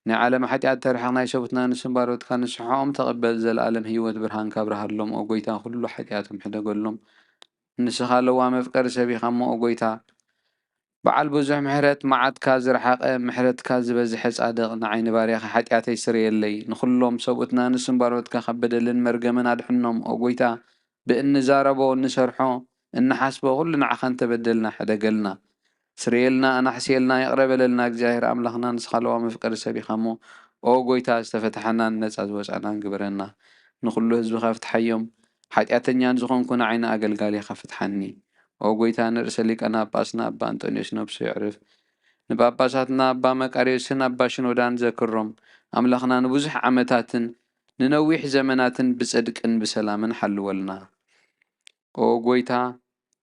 ናይ ዓለም ሓጢኣት ተርሕቕ ናይ ሰቡትና ንስም ባሮትካ ንስሐኦም ተቐበል። ዘለኣለም ህይወት ብርሃንካ ኣብርሃሎም። ኦ ጎይታ ኩሉ ሓጢኣቶም ሕደገሎም። ንስኻ ለዋም መፍቀሪ ሰብ ኢኻ እሞ ኦ ጎይታ በዓል ብዙሕ ምሕረት፣ መዓትካ ዝረሓቐ፣ ምሕረትካ ዝበዝሐ ጻድቕ፣ ንዓይ ንባርያኻ ሓጢኣተይ ስረየለይ፣ ንኹሎም ሰብኡትና ንስም ባሮትካ ካብ በደልን መርገምን ኣድሕኖም። ኦ ጐይታ፣ ብእንዛረቦ፣ እንሰርሖ፣ እንሓስቦ ኩሉ ንዓኻ እንተበደልና ሕደገልና። ስረየልና፣ ኣናሕስየልና፣ ይቕረ በለልና። እግዚኣብሔር ኣምላኽና ንስኻ ለዋም መፍቀሪ ሰብ ኢኻ እሞ፣ ኦ ጐይታ፣ ዝተፈትሓናን ነጻ ዝወጻእናን ግበረና። ንኹሉ ህዝብኻ ፍትሓዮም። ሓጢኣተኛ ንዝኾንኩ ንዓይ ንኣገልጋሊኻ ፍትሓኒ። ኦ ጐይታ፣ ንርእሰ ሊቃነ ጳጳስና ኣባ እንጦንዮስ ነብሱ የዕርፍ። ንጳጳሳትና ኣባ መቃርዮስን ኣባ ሽኖዳን ዘክሮም። ኣምላኽና ንብዙሕ ዓመታትን ንነዊሕ ዘመናትን ብጽድቅን ብሰላምን ሓልወልና። ኦ ጐይታ፣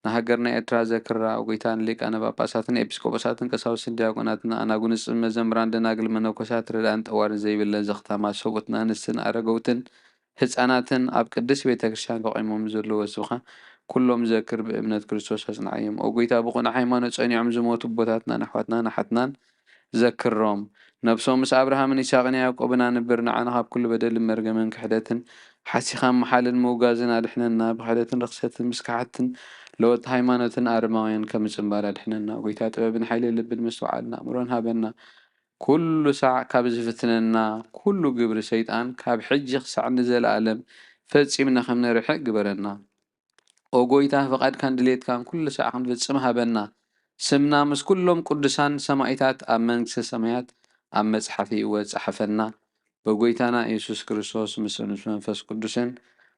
ንሃገርና ኤርትራ ዘክራ። ኦ ጐይታ፣ ንሊቃነ ጳጳሳትን ኤጲስቆጶሳትን ቀሳውስትን ዲያቆናትን ኣናጉንጽን መዘምራን ደናግል መነኮሳት ረዳእን ጠዋርን ዘይብለን ዘኽታማት ሰብኡትና ኣንስትን ኣረገውትን ህጻናትን ኣብ ቅድስት ቤተ ክርስቲያን ከቆይሞም ዘለዉ ህዝብኻ ኩሎም ዘክር፣ ብእምነት ክርስቶስ ኣጽንዓዮም። ኦ ጐይታ፣ ብቕኑዕ ሃይማኖት ጸኒዖም ዝሞቱ ኣቦታትናን ኣሕዋትናን ኣሓትናን ዘክሮም። ነብሶም ምስ ኣብርሃምን ይስሐቅን ያዕቆብን ኣንብር። ንዓና ካብ ኩሉ በደልን መርገምን ክሕደትን ሓሲኻ ምሓልን ምውጋዝን ኣድሕነና። ብክሕደትን ርኽሰትን ምስካሓትን ለወጥቲ ሃይማኖትን ኣረማውያን ካብ ምጽንባር ኣድሕነና። ኦ ጐይታ፣ ጥበብን ሓይልን ልብን ምስትውዓልን ኣእምሮን ሃበና። ኩሉ ሳዕ ካብ ዝፍትነና ኩሉ ግብሪ ሰይጣን ካብ ሕጂ ክሳዕ ንዘለኣለም ፈጺምና ከም ንርሕቅ ግበረና። ኦ ጐይታ፣ ፍቓድካን ድሌትካን ኩሉ ሳዕ ክንፍጽም ሃበና። ስምና ምስ ኩሎም ቅዱሳን ሰማኢታት ኣብ መንግስተ ሰማያት ኣብ መጽሓፍ ህይወት ጸሓፈና። ብጐይታና ኢየሱስ ክርስቶስ ምስን ምስ መንፈስ ቅዱስን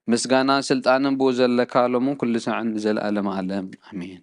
ምስጋናን ስልጣንን ብኡ ዘለካ ሎምን ኩሉ ሳዕን ንዘለኣለም ዓለም። ኣሜን።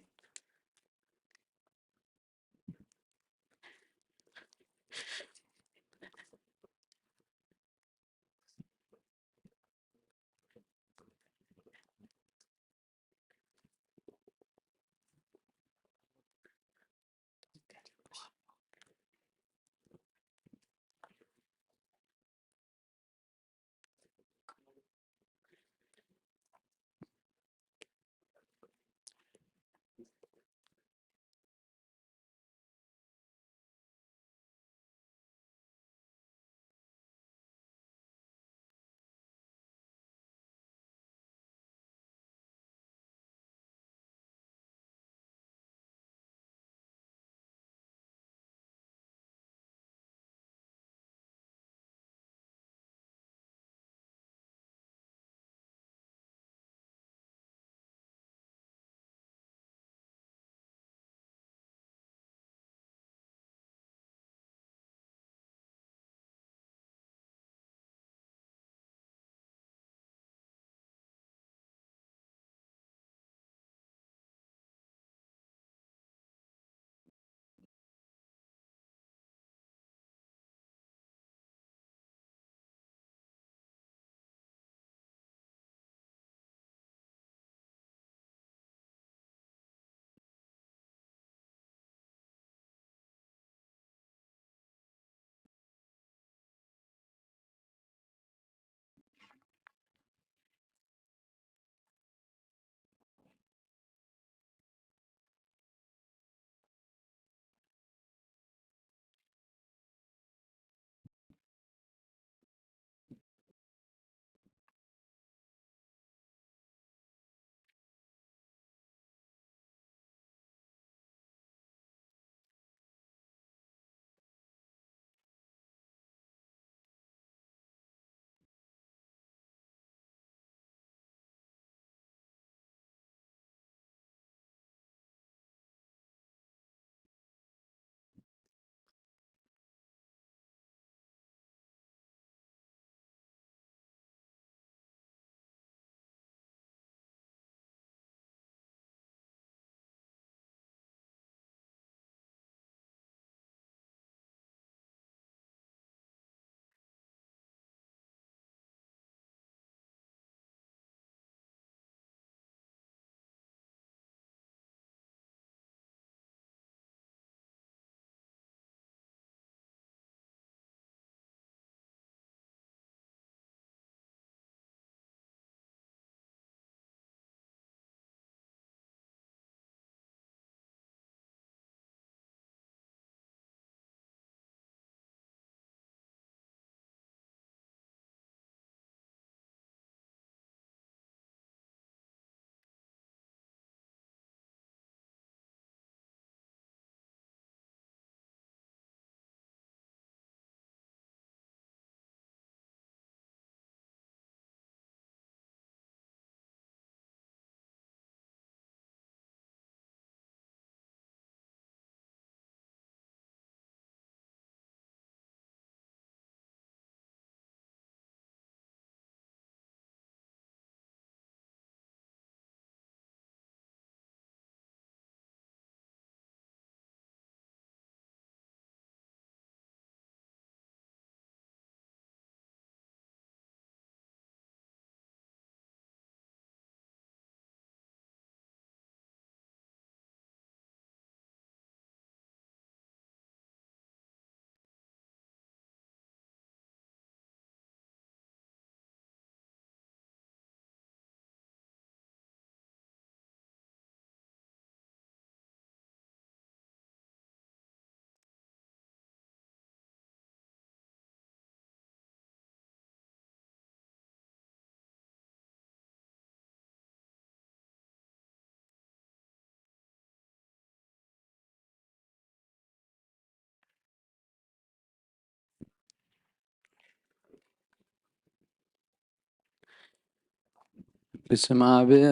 በስመ ኣብን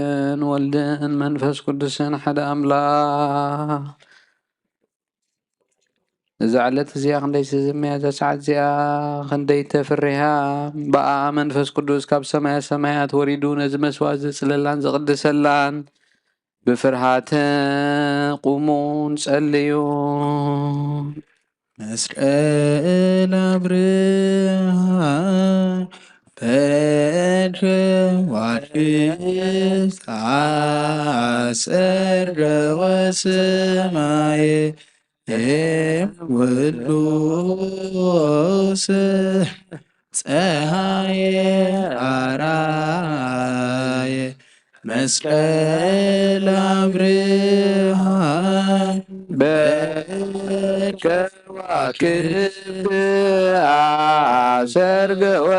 ወልድን መንፈስ ቅዱስን ሓደ ኣምላኽ። እዛ ዕለት እዚኣ ክንደይ ትዝም እያ፣ እዛ ሰዓት እዚኣ ክንደይ ተፍርያ። ብኣ መንፈስ ቅዱስ ካብ ሰማያ ሰማያት ወሪዱ ነዚ መስዋዕት ዘጽለላን ዘቕድሰላን ብፍርሃት ቁሙን ጸልዩ። መስቀል ኣብርሃ በእንተ ዋሽስ ኣሰርገወ ሰማየ ውሉስ ጸሃየ ኣራየ መስቀል ኣብርሃ በከዋክብት ኣሰርገወ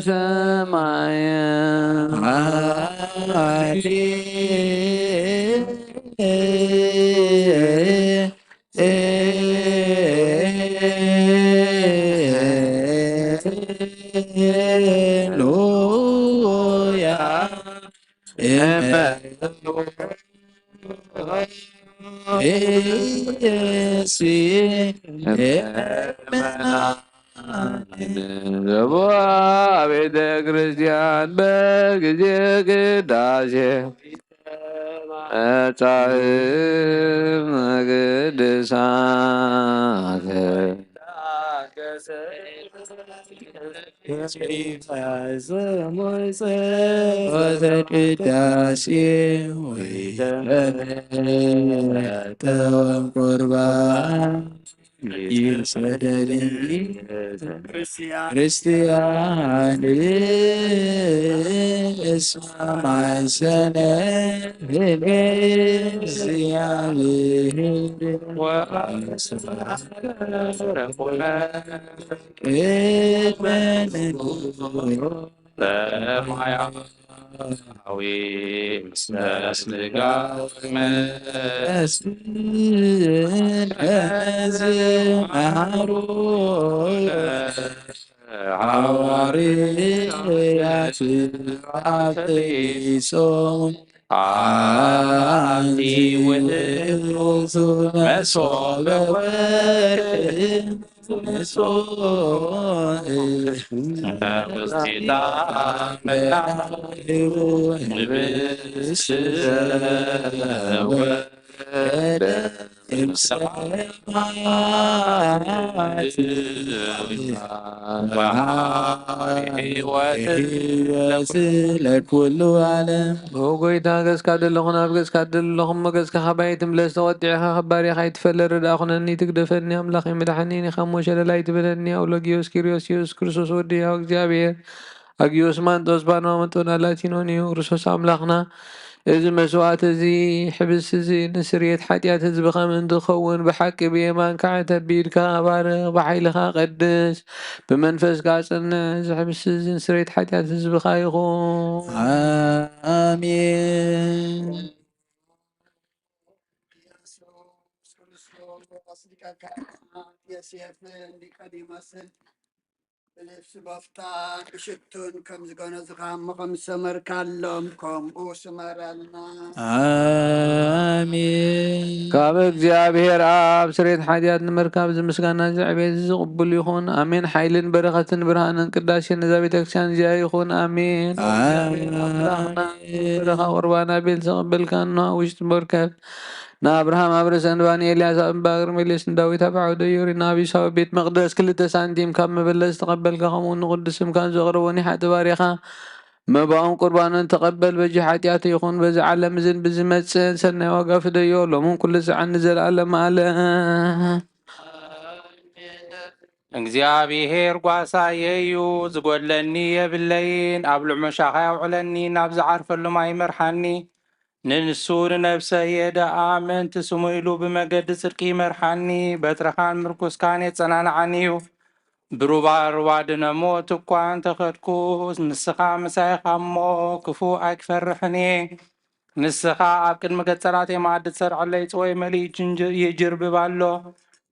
ሰማየ ሃሌሉያ። ዘቦ ቤተ ክርስቲያን በጊዜ ቅዳሴ መጻሕፍት ቅዱሳት ቅዳሴ ወይተመጠወ ቁርባን ይሰደድ ክርስቲያን እስመ ማይሰነ እግዚአብሔር ወአስመረ ቅድመ ንጉሥ ሰማያዊ ምስለ ሥጋው መስል ከመ ዝመሃሩ ሐዋርያት አፍሪሶም አንቲ ውእቱ መሶበ ወርቅ ለኩሉ ዓለም። ኦ ጎይታ፣ ገጽካ ደለኹ ናብ ገጽካ ደለኹ እሞ፣ ገጽካ ካባይ ትምለስ፣ ተቖጢዕካ ካብ ባርያኻ ኣይትፈለ፣ ርድኣ ኩነኒ፣ ትግደፈኒ፣ ኣምላኸይ መድሓኒኒ፣ ካብ ሞት ሸለል ኣይትበለኒ፣ ኣውሎጊዮስ ኪርዮስ፣ ኢየሱስ ክርስቶስ ወዲ ሕያው እግዚኣብሔር፣ ኣጊዮስ ማንጦስ፣ ባንዋ መጦና ላቲኖን እዩ። ክርስቶስ ኣምላኽና፣ እዚ መስዋዕት እዚ፣ ሕብስቲ እዚ፣ ንስርየት ሓጢኣት ህዝብኻ ምእንቲ ክኸውን፣ ብሓቂ ብየማንካ ኣዕተብ፣ ብኢድካ ባርኽ፣ ብሓይልኻ ቀድስ፣ ብመንፈስካ ኣጽንዕ። እዚ ሕብስቲ እዚ፣ ንስርየት ሓጢኣት ህዝብኻ ይኹን። ኣሜን። ኢየሱስ ክርስቶስ ሊቀ ካህናት ዮሴፍ ኒቆዲሞስን ብልብሲ በፍታ ብሽቱን ከም ዝገነዝኻ እሞ ከም ዝሰመርካሎም ከምኡ ስመረልና። ኣሜን። ካብ እግዚኣብሔር ኣብ ስርየት ሓጢኣት ንምርካብ እዚ ምስጋና እዚ ዕቤት እዚ ቅቡል ይኹን። ኣሜን። ሓይልን በረኸትን ብርሃንን ቅዳሴን ነዛ ቤተክርስትያን እዚኣ ይኹን። ኣሜን። ኣሜን። ኣምላኽና በረኻ ቁርባን ኣቤል ዝተቐበልካ እንሆ ኣብ ውሽጢ መርከብ ንኣብርሃም ኣብ ርእሰ እንባ፣ ንኤልያስ ኣብ እምባ ቀርሜሎስ፣ ንዳዊት ኣብ ዓውደ ዮሪ፣ ንኣቢሳ ኣብ ቤት መቕደስ ክልተ ሳንቲም ካብ መበለት ዝተቐበልካ፣ ከምኡ ንቕዱስ ስምካ ዘቕረቦ ናይ ሓጢ ባሪኻ መባኦም ቁርባኖን ተቐበል። በጂ ሓጢኣት ይኹን በዚ ዓለም እዝን ብዝመጽእን ሰናይ ዋጋ ፍደዮ፣ ሎምን ኩሉ ሰዓን ንዘለኣለም ኣለ። እግዚኣብሔር ጓሳየ እዩ፣ ዝጎድለኒ የብለይን። ኣብ ልዑል መሻኻ ያውዕለኒ፣ ናብ ዝዓርፈሉ ማይ ይመርሓኒ። ንንሱ ንነፍሰየ ደኣ ምእንቲ ስሙ ኢሉ ብመገዲ ጽድቂ ይመርሓኒ። በትርኻን ምርኩስካን የጸናንዓኒ እዩ። ብሩባ ሩባ ድነ ሞት እኳ እንተኸድኩ፣ ንስኻ ምሳይ ኢኻ እሞ፣ ክፉእ ኣይክፈርሕን እየ። ንስኻ ኣብ ቅድሚ ገጽ ጸላእተይ መኣዲ ትሰርዐለይ፣ ጽዋይ መሊኡ ይጅንጅ-፣ ይጅርብብ ኣሎ።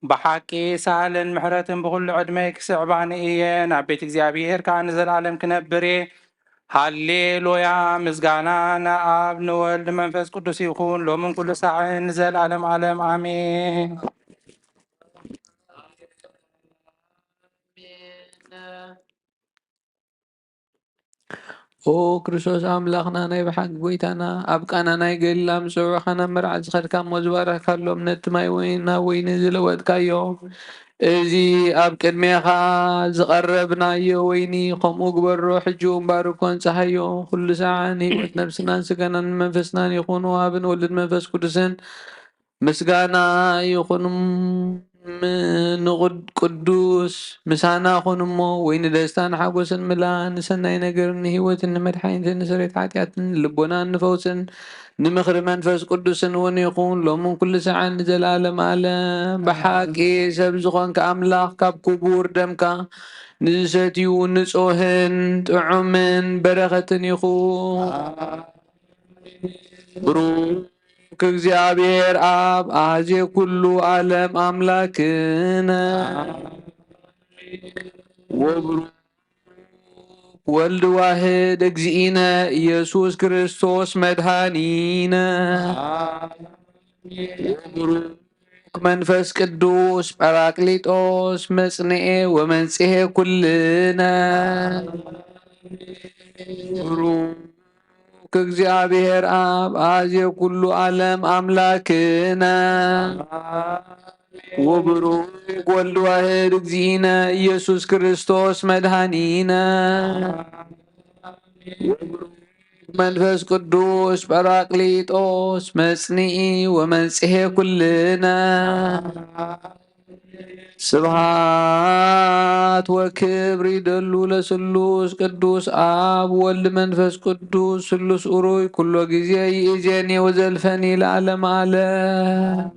ብሓቂ ሳህልን ምሕረትን ብኹሉ ዕድመይ ክስዕባኒ እየን። ኣብ ቤት እግዚኣብሔር ከኣ ንዘለኣለም ክነብር እየ። ሃሌሉያ! ምስጋና ንኣብ ንወልድ መንፈስ ቅዱስ ይኹን፣ ሎምን ኩሉ ሳዕን ንዘለዓለም ዓለም ኣሜን። ኦ ክርስቶስ ኣምላኽና፣ ናይ ብሓቂ ጎይታና፣ ኣብ ቃና ናይ ገሊላ ምስ ኣዕሩኽና መርዓ ዝኸድካ እሞ፣ ዝባረኽካሎም ነቲ ማይ ወይኒ ናብ ወይኒ ዝለወጥካዮ፣ እዚ ኣብ ቅድሜኻ ዝቐረብናዮ ወይኒ ከምኡ ግበሮ፣ ሕጂ እውን ባርኮን ጸሃዮ። ኩሉ ሳዕ ንህይወት ነብስናን ስጋናን መንፈስናን ይኹን፣ ወሃብን ወልድን መንፈስ ቅዱስን ምስጋና ይኹን። ም-፣ ንቕድ-፣ ቅዱስ ምሳና ኩን እሞ፣ ወይ ንደስታን ሓጎስን ምላ፣ ንሰናይ ነገርን ንህይወትን ንመድሓኒትን ንስሬት ሓጢኣትን ንልቦናን ንፈውስን ንምኽሪ መንፈስ ቅዱስን እውን ይኹን፣ ሎምን ኩሉ ሰዓን ንዘለኣለም ኣለም። ብሓቂ ሰብ ዝኾንካ ኣምላኽ፣ ካብ ክቡር ደምካ ንዝሰትዩ ንጹህን ጥዑምን በረኸትን ይኹን። ብሩክ እግዚኣብሔር ኣብ ኣዜ ኩሉ ዓለም ኣምላክነ። ወብሩክ ወልድ ዋህድ እግዚእነ ኢየሱስ ክርስቶስ መድኃኒነ። ወብሩክ መንፈስ ቅዱስ ጳራቅሊጦስ መጽንኤ ወመንጽሔ ኩልነ። ብሩክ እግዚኣብሔር ኣብ ኣዜ ኩሉ ዓለም ኣምላክነ። ወብሩክ ወልድ ዋህድ እግዚእነ ኢየሱስ ክርስቶስ መድኃኒነ። ወብሩክ መንፈስ ቅዱስ ጳራቅሊጦስ መጽንኢ ወመንጽሔ ኩልነ። ስብሃት ወክብር ይደሉ ለስሉስ ቅዱስ ኣብ ወልድ መንፈስ ቅዱስ ስሉስ ኡሩይ ኩሎ ግዜ ይእዜኒ ወዘልፈኒ ለዓለም ዓለም።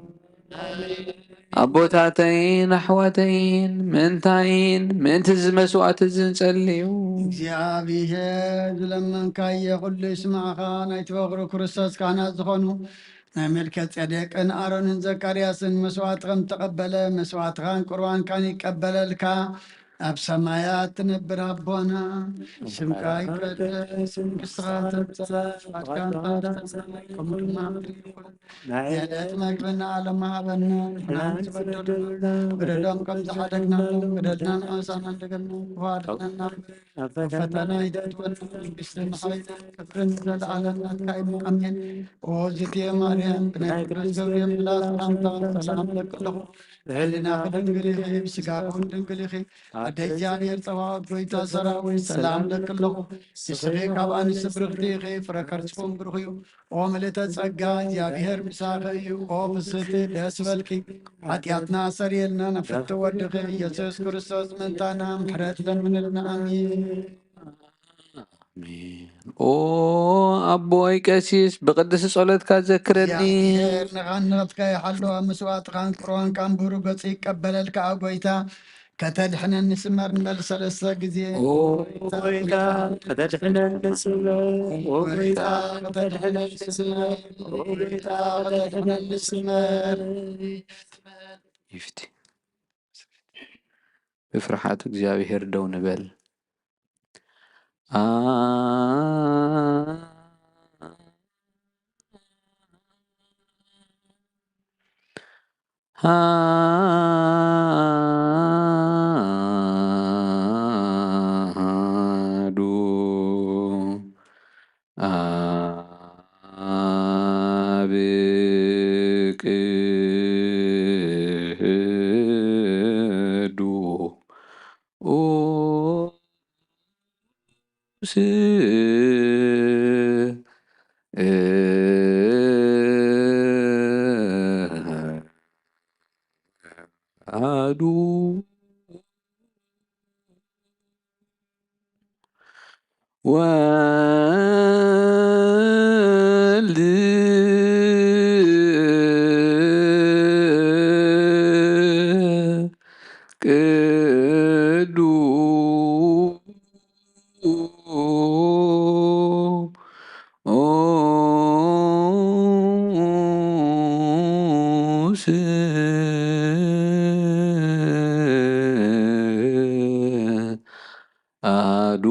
ኣቦታተይን ኣሕዋተይን ምእንታይን ምእንቲ እዚ መስዋዕቲ እዚ ንጸልዩ። እግዚኣብሔር ዝለመንካዮ ኩሉ ይስማዕኻ። ናይቲ በኹሩ ክርስቶስ ካህናት ዝኾኑ ናይ መልከ ጼዴቅን ኣሮንን ዘካርያስን መስዋዕቲ ከም ተቐበለ መስዋዕትኻን ቁርባንካን ይቀበለልካ። ኣብ ሰማያት ትነብር ኣቦና፣ ስምካ ይቀደስ፣ መንግስትኻ ትምጻእ፣ ፍቓድካ ኣብ ሰማይ ከምኡ ድማ ኣብ ምድሪ ይኹን። ናይ ዕለት መግብና ዓለም ሃበና፣ ንሕና ንዝበደሉና በደሎም ከም ዝሓደግናሎም በደልና ንኣሳና እንደገና ክፉ ኣድሕነና። ኣብ ፈተና ይደድወና፣ መንግስትን ሓይልን ክብርን ዘለዓለም ናትካ እዩ። ኣሜን። ኦ ዝትየ ማርያም፣ ብናይ ቅዱስ ገብርኤል ብላ ሰላምታ ሰላም ለክለኹ። ብሕሊናኺ ድንግል ኢኺ፣ ብስጋኺ እውን ድንግል ኢኺ። ኣደ እግዚኣብሔር ጸባኦት ጎይታ ሰራዊት ሰላም ለክለኹ። ንስኺ ካብ ኣንስቲ ብርኽቲ ኢኺ፣ ፍረ ከርስኹም ብሩኽ እዩ። ኦ ምልእተ ጸጋ፣ እግዚኣብሔር ምሳኺ እዩ። ኦ ፍስሕቲ ደስ በልኪ፣ ሓጢኣትና ኣሰርየልና፣ ናብ ፍትው ወድኺ ኢየሱስ ክርስቶስ ምእንታና ምሕረት ለምንልና። ኣሜን። ኣሜን። ኦ ኣቦይ ቀሲስ፣ ብቅድስቲ ጸሎትካ ዘክረኒ። እግዚኣብሔር ንኻን ንኸትካ ይሓልዋ፣ መስዋዕትኻን ቁርባንካን ብሩህ ገጹ ይቀበለልካ። ኦ ጎይታ፣ ከተድሕነኒ ስመር ንበል ሰለስተ ግዜ። ኦ ጎይታ፣ ከተድሕነኒ ስመር። ኦ ጎይታ፣ ከተድሕነኒ ስመር። ኦ ጎይታ፣ ከተድሕነኒ ስመር። ይፍቲ። ብፍርሓት እግዚኣብሔር ደው ንበል። ኣ-፣ ኣሃዱ ኣብ ቅዱስ ኣሃዱ ወልድ ቅዱስ ኣሃዱ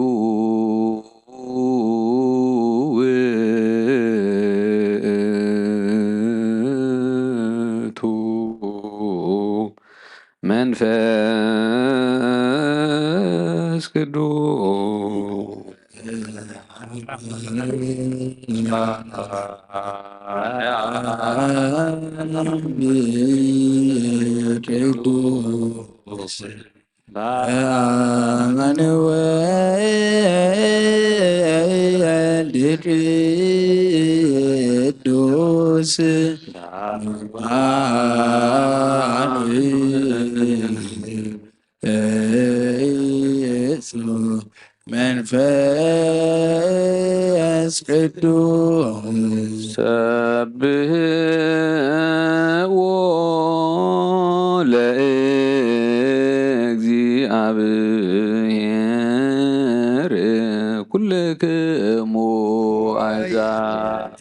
መንፈስ ቅዱስ ቅዱስ መንፈስ ቅዱስ ሰብሕዎ ለእግዚኣብሔር ኩልክሙ ኣሕዛብ።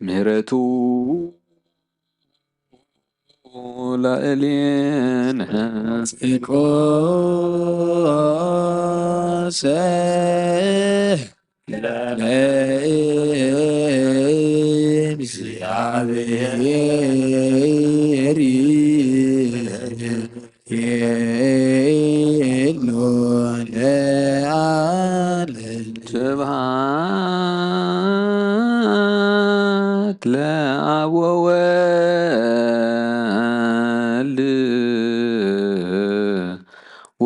ምህረቱ ላዕሌነ። ቂርቆስ ለእግዚኣብሔር ይሎ ለዓለም። ስብሐት ለአብ ወወልድ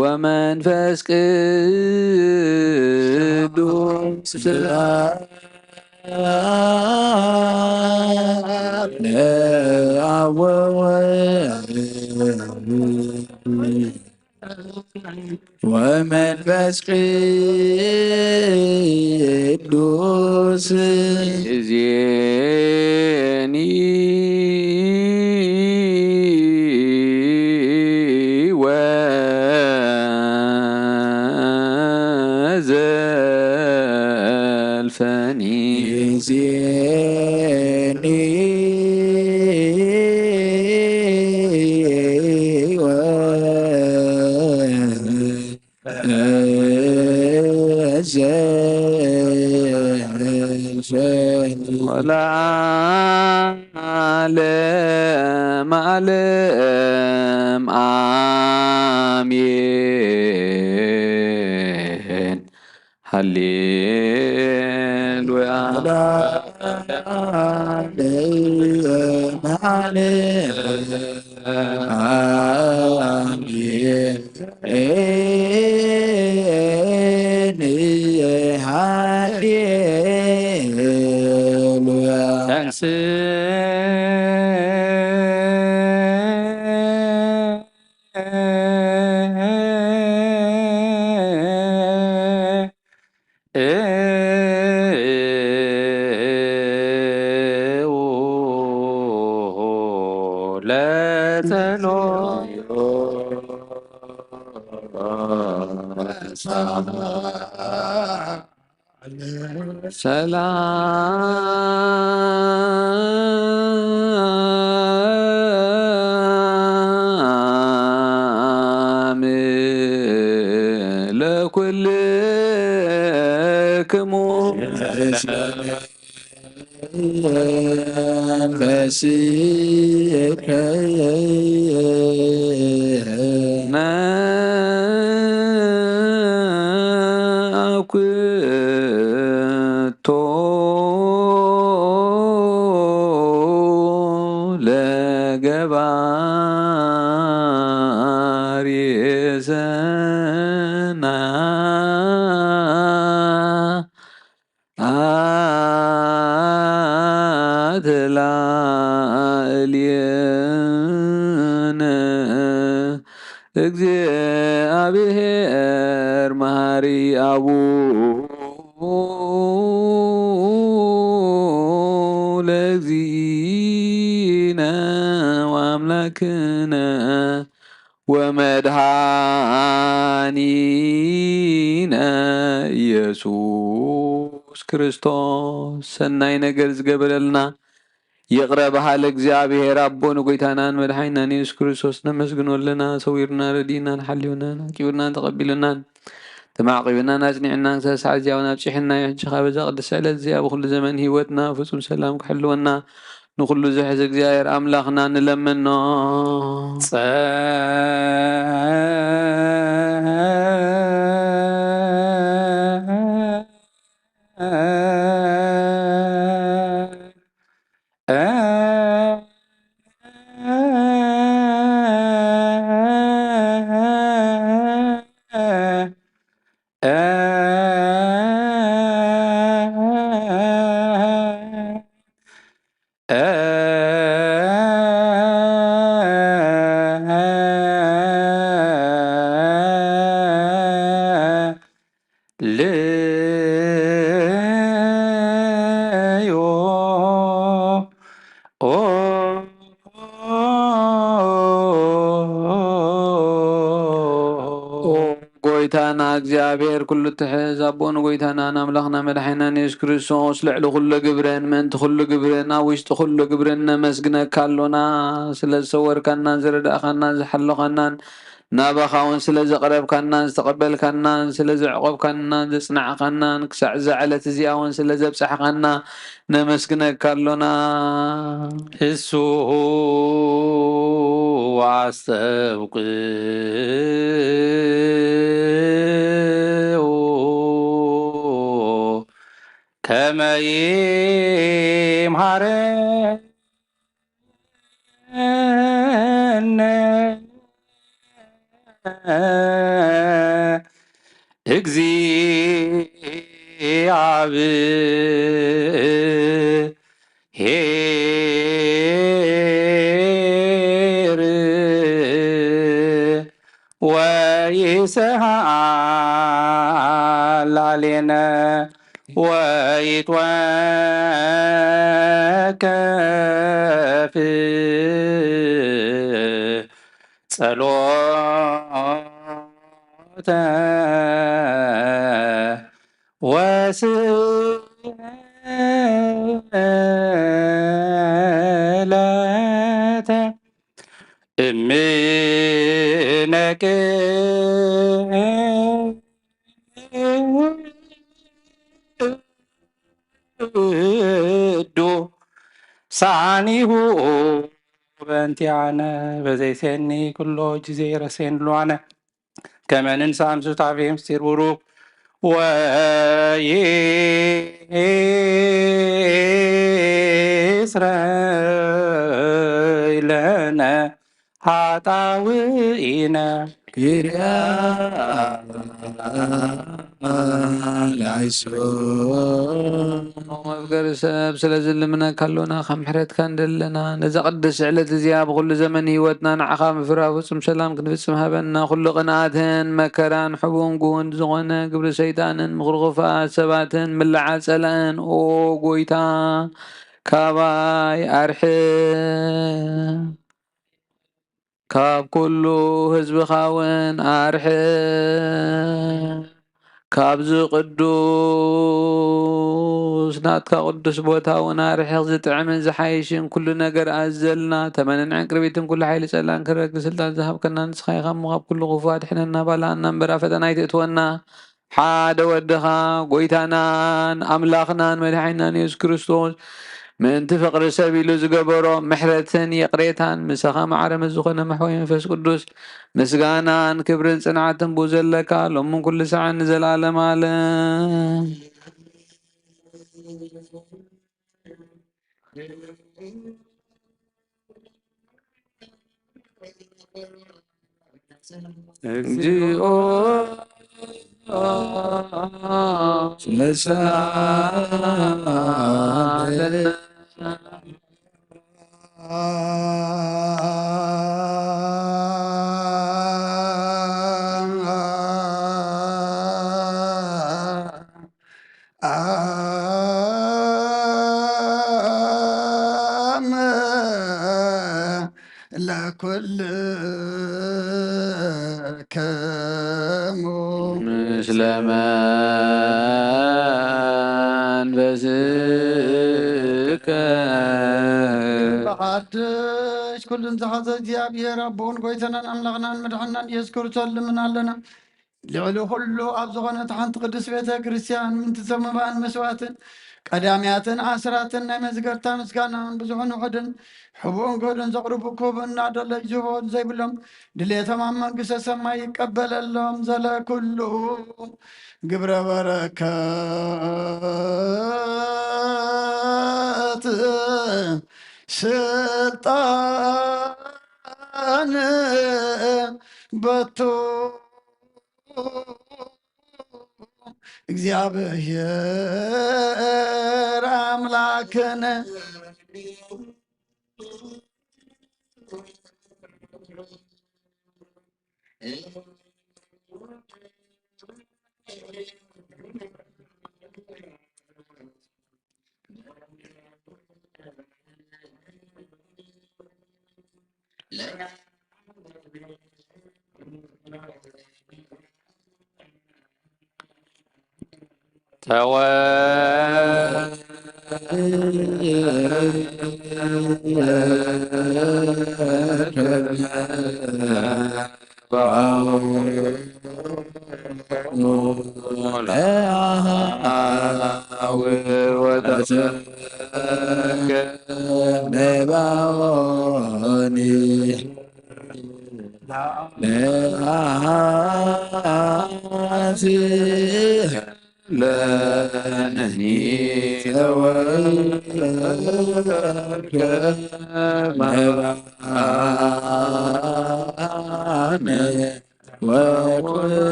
ወመንፈስ ቅዱስ። ስብሐት ለአብ ወወልድ ወመንፈስ ቅዱስ። ይእዜኒ ወዘልፈኒ። ይእዜኒ ወዘልፈኒ። ወለዓለመ ዓለም አሜን። ሃሌሉያ። ሰላም ለኩልክሙ። መንፈስከ ነአኩቶ ለገባሪ ሰናይ። አትላ እልየነ እግዚኣብሔር መሃሪ አቡ ለእግዚእነ ወአምላክነ ወመድኃኒነ ኢየሱስ ክርስቶስ ሰናይ ነገር ዝገበረልና ይቕረ በሃሊ እግዚኣብሔር ኣቦ ንጎይታናን መድሓኒናን የሱስ ክርስቶስ ነመስግኖ ኣለና። ሰዊሩና፣ ረዲእናን፣ ሓልዩናን፣ ዓቂቡናን፣ ተቐቢሉናን፣ ተማዕቂቡናን፣ ኣጽኒዑናን ክሳብ ሰዓት እዚኣ እውን ኣብጺሑና እዩ። ሕጂ ኸኣ በዛ ቅድስቲ ዕለት እዚኣ ብኹሉ ዘመን ህይወትና ፍጹም ሰላም ክሕልወና ንኹሉ ዝሕዝ እግዚኣብሔር ኣምላኽና ንለምኖ። ልዮ ኦ ጎይታና እግዚኣብሔር ኩሉ ትሕዝ ኣቦ ንጎይታናን ኣምላኽና መድሓኒናን የሱስ ክርስቶስ ልዕሊ ኩሉ ግብርን ምእንቲ ኩሉ ግብርን ኣብ ውሽጢ ኩሉ ግብርን ነመስግነካ ኣሎና። ስለ ዝሰወርካናን ዝረዳእካናን ዝሓለኻናን ናባኻ እውን ስለ ዘቕረብካናን ዝተቐበልካናን ስለ ዘዕቆብካናን ዘጽናዕካናን ክሳዕ እዛ ዕለት እዚኣ እውን ስለ ዘብጻሕካና ነመስግነካ ኣሎና። እሱ ኣስተብቅዑ ከመ ይምሃረነ እግዚአብሔር ወይስሐል ላሌነ ወይትወከፍ ጸሎተ ወስእለተ እምነ ቅዱሳኒሁ በእንቲአነ በዘይሴኒ ኩሎ ጊዜ ረሴን ሏነ ከመ ንንሳም ሱታፌ ምስጢር ቡሩክ ወይስረይ ለነ ኃጣውኢነ። ኪርያ ላይሶ መፍገር ሰብ ስለዚ ልምነካ ኣሎና፣ ካብ ምሕረትካ እንደለና ነዛ ቅድስቲ ዕለት እዚኣ ብኹሉ ዘመን ህይወትና ንዓኻ ምፍራህ ፍጹም ሰላም ክንፍጽም ሃበና። ኩሉ ቅንኣትን መከራን ሕቡን ጉውን ዝኾነ ግብሪ ሰይጣንን ምኽሪ ክፉኣት ሰባትን ምላዓ ጸላእን ኦ ጎይታ ካባይ ኣርሕቕ። ካብ ኩሉ ህዝብኻ እውን ኣርሕቕ። ካብዚ ቅዱስ ናትካ ቅዱስ ቦታ እውን ኣርሕቕ። ዝጥዕምን ዝሓይሽን ኩሉ ነገር ኣዘልና ተመንን ዕንቅርቢትን ኩሉ ሓይሊ ጸላን ክረግ ስልጣን ዝሃብከና ንስኻ ኢኻ እሞ ካብ ኩሉ ክፉእ ኣድሕነና። ባልዓና እምበር ኣብ ፈተና ኣይትእትወና። ሓደ ወድኻ ጎይታናን ኣምላኽናን መድሓኒናን የሱስ ክርስቶስ ምእንቲ ፍቕሪ ሰብ ኢሉ ዝገበሮ ምሕረትን ይቕሬታን ምሳኻ ማዕረ ምስ ዝኾነ መሕወይ መንፈስ ቅዱስ ምስጋናን ክብርን ጽንዓትን ብኡ ዘለካ ሎምን ኩሉ ሰዓን ንዘለኣለም ዓለም። እግዚኦ መሳለነ። አመ ለኩል ለመንፈስከ። ብሓድሽ ኩሉን ዝሓዘ እግዚኣብሔር ኣቦን ጎይታናን ኣምላኽናን መድሓናን ኢየሱስ ክርስቶስ ልምን ኣለና። ልዕሊ ኩሉ ኣብ ዝኾነት ሓንቲ ቅድስት ቤተ ክርስቲያን ምንትሰ መባን መስዋዕትን ቀዳምያትን ኣስራትን ናይ መዝገርታ ምስጋናን ብዙሕን ውሑድን ሕቡእን ግህዱን ዘቕርቡ ክህቡ እናደለዩ ዝህቦ ዘይብሎም ድሌቶም ኣብ መንግስተ ሰማይ ይቀበለሎም። ዘለ ኩሉ ግብረ በረከት ስልጣን በቱ እግዚኣብሔር ኣምላክን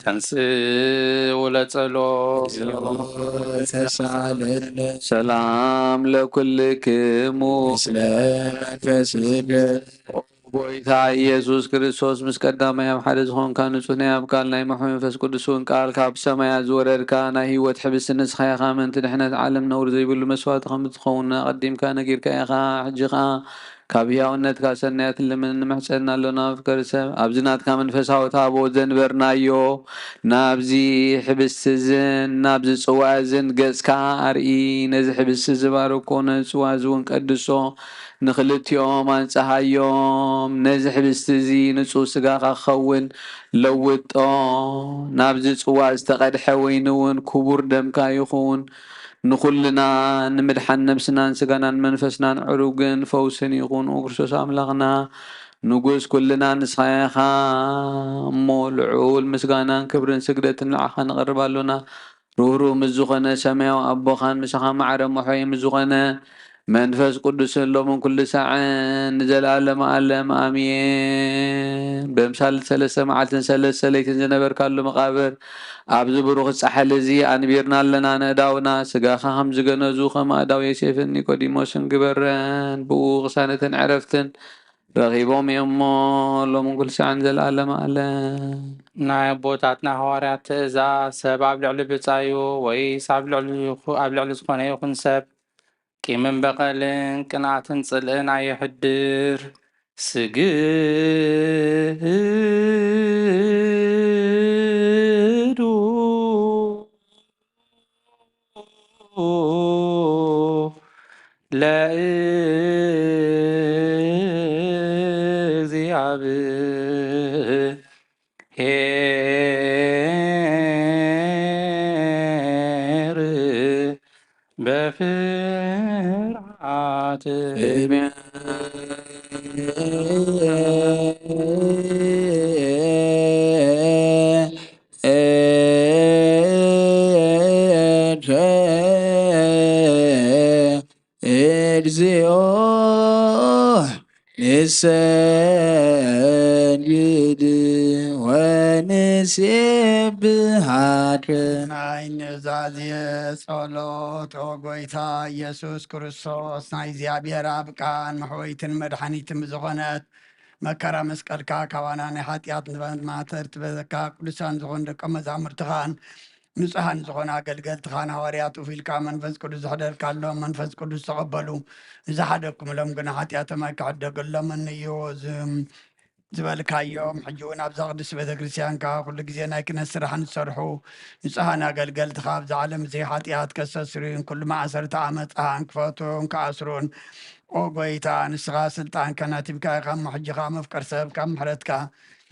ተንስ ወለጸሎ ተሳለነ ሰላም ለኩልክሙ ምስለ መንፈስከ። ጎይታ ኢየሱስ ክርስቶስ ምስ ቀዳማይ ኣብ ሓደ ዝኾንካ ንጹህ ናይ ኣብ ቃል ናይ መሑ መንፈስ ቅዱስ እውን ቃል ካብ ሰማያት ዝወረድካ ናይ ህይወት ሕብስቲ ንስኻ ኢኻ። ምእንቲ ድሕነት ዓለም ነውሪ ዘይብሉ መስዋዕቲ ከም እትኸውን ኣቐዲምካ ነጊርካ ኢኻ። ሕጂ ኸኣ ካብ ህያውነትካ ሰናያት ልምን ንምሕጸና ኣሎና። ፍቅር ሰብ ኣብዚ ናትካ መንፈሳዊ ታቦት ዘንበርናዮ ናብዚ ሕብስቲ እዝን ናብዚ ጽዋ እዝን ገጽካ ኣርኢ። ነዚ ሕብስቲ ዝባርኮ ነዚ ጽዋ እዚ እውን ቀድሶ። ንኽልቲኦም ኣንጽሃዮም። ነዚ ሕብስቲ እዚ ንጹህ ስጋኻ ክኸውን ለውጦ። ናብዚ ጽዋ ዝተቐድሐ ወይኒ እውን ክቡር ደምካ ይኹን። ንኹልና ንምድሓን ነብስናን ስጋናን መንፈስናን ዕሩግን ፈውስን ይኹን። ኦ ክርስቶስ ኣምላኽና ንጉስ ኩልና ንስኻ ኢኻ እሞ፣ ልዑል ምስጋናን ክብርን ስግደትን ንዓኻ ነቕርብ ኣሎና። ርህሩህ ምስ ዝኾነ ሰማያዊ ኣቦኻን ምሳኻ ማዕረ መሖይ ምስ ዝኾነ መንፈስ ቅዱስን ሎምን ኩሉ ሳዕን ንዘለኣለመ ኣለም ኣሜን። በምሳል ሰለስተ መዓልትን ሰለስተ ለይትን ዝነበርካሉ መቓብር ኣብዚ ብሩኽ ጻሕሊ እዚ ኣንቢርና ኣለና። ንእዳውና ስጋኻ ከም ዝገነዙ ከም ኣእዳው ዮሴፍን ኒቆዲሞስን ግበረን። ብኡ ቅሳነትን ዕረፍትን ረኺቦም እዮም እሞ ሎምን ኩሉ ሳዕን ዘለኣለመ ኣለም። ናይ ኣቦታትና ሃዋርያት ትእዛዝ፣ ሰብ ኣብ ልዕሊ ብጻዩ ወይስ ኣብ ልዕሊ ይኹ-፣ ኣብ ልዕሊ ዝኾነ ይኹን ሰብ ቂምን በቐልን ቅንኣትን ጽልእን ኣየሕድር። ስግዱ ለእግዚኣብሔር በፍርሃት። እግዚኦ ንሰግድ ወንሴብሃከ። ናይ ኑዛዜ ጸሎት። ኦ ጎይታ ኢየሱስ ክርስቶስ፣ ናይ እግዚኣብሔር ኣብ ቃል መሕወይትን መድሓኒትን ብዝኾነት መከራ መስቀልካ ካባና ናይ ሓጢኣት ንማተርቲ በዘካ ቅዱሳን ዝኾኑ ደቀ መዛሙርትኻን ንጹሃን ዝኾኑ ኣገልገልትኻን ሃዋርያት ውፊልካ መንፈስ ቅዱስ ዘሕደርካሎም መንፈስ ቅዱስ ተቐበሉ። ንዝሓደግኩምሎም ግና ሓጢኣቶም ኣይክሕደገሎምን እዩ። እዚ ዝበልካዮም፣ ሕጂ እውን ኣብዛ ቅድስቲ ቤተ ክርስቲያንካ ኩሉ ግዜ ናይ ክህነት ስራሕ ንዝሰርሑ ንጹሃን ኣገልገልትኻ ኣብዚ ዓለም እዚ ሓጢኣት ከስተስርዩን ኩሉ ማእሰርቲ ዓመጻን ክፈትሑን ክኣስሩን፣ ኦ ጎይታ፣ ንስኻ ስልጣን ከናቲብካ ኢኻ እሞ፣ ሕጂ ኸኣ መፍቀር ሰብ ካብ ምሕረትካ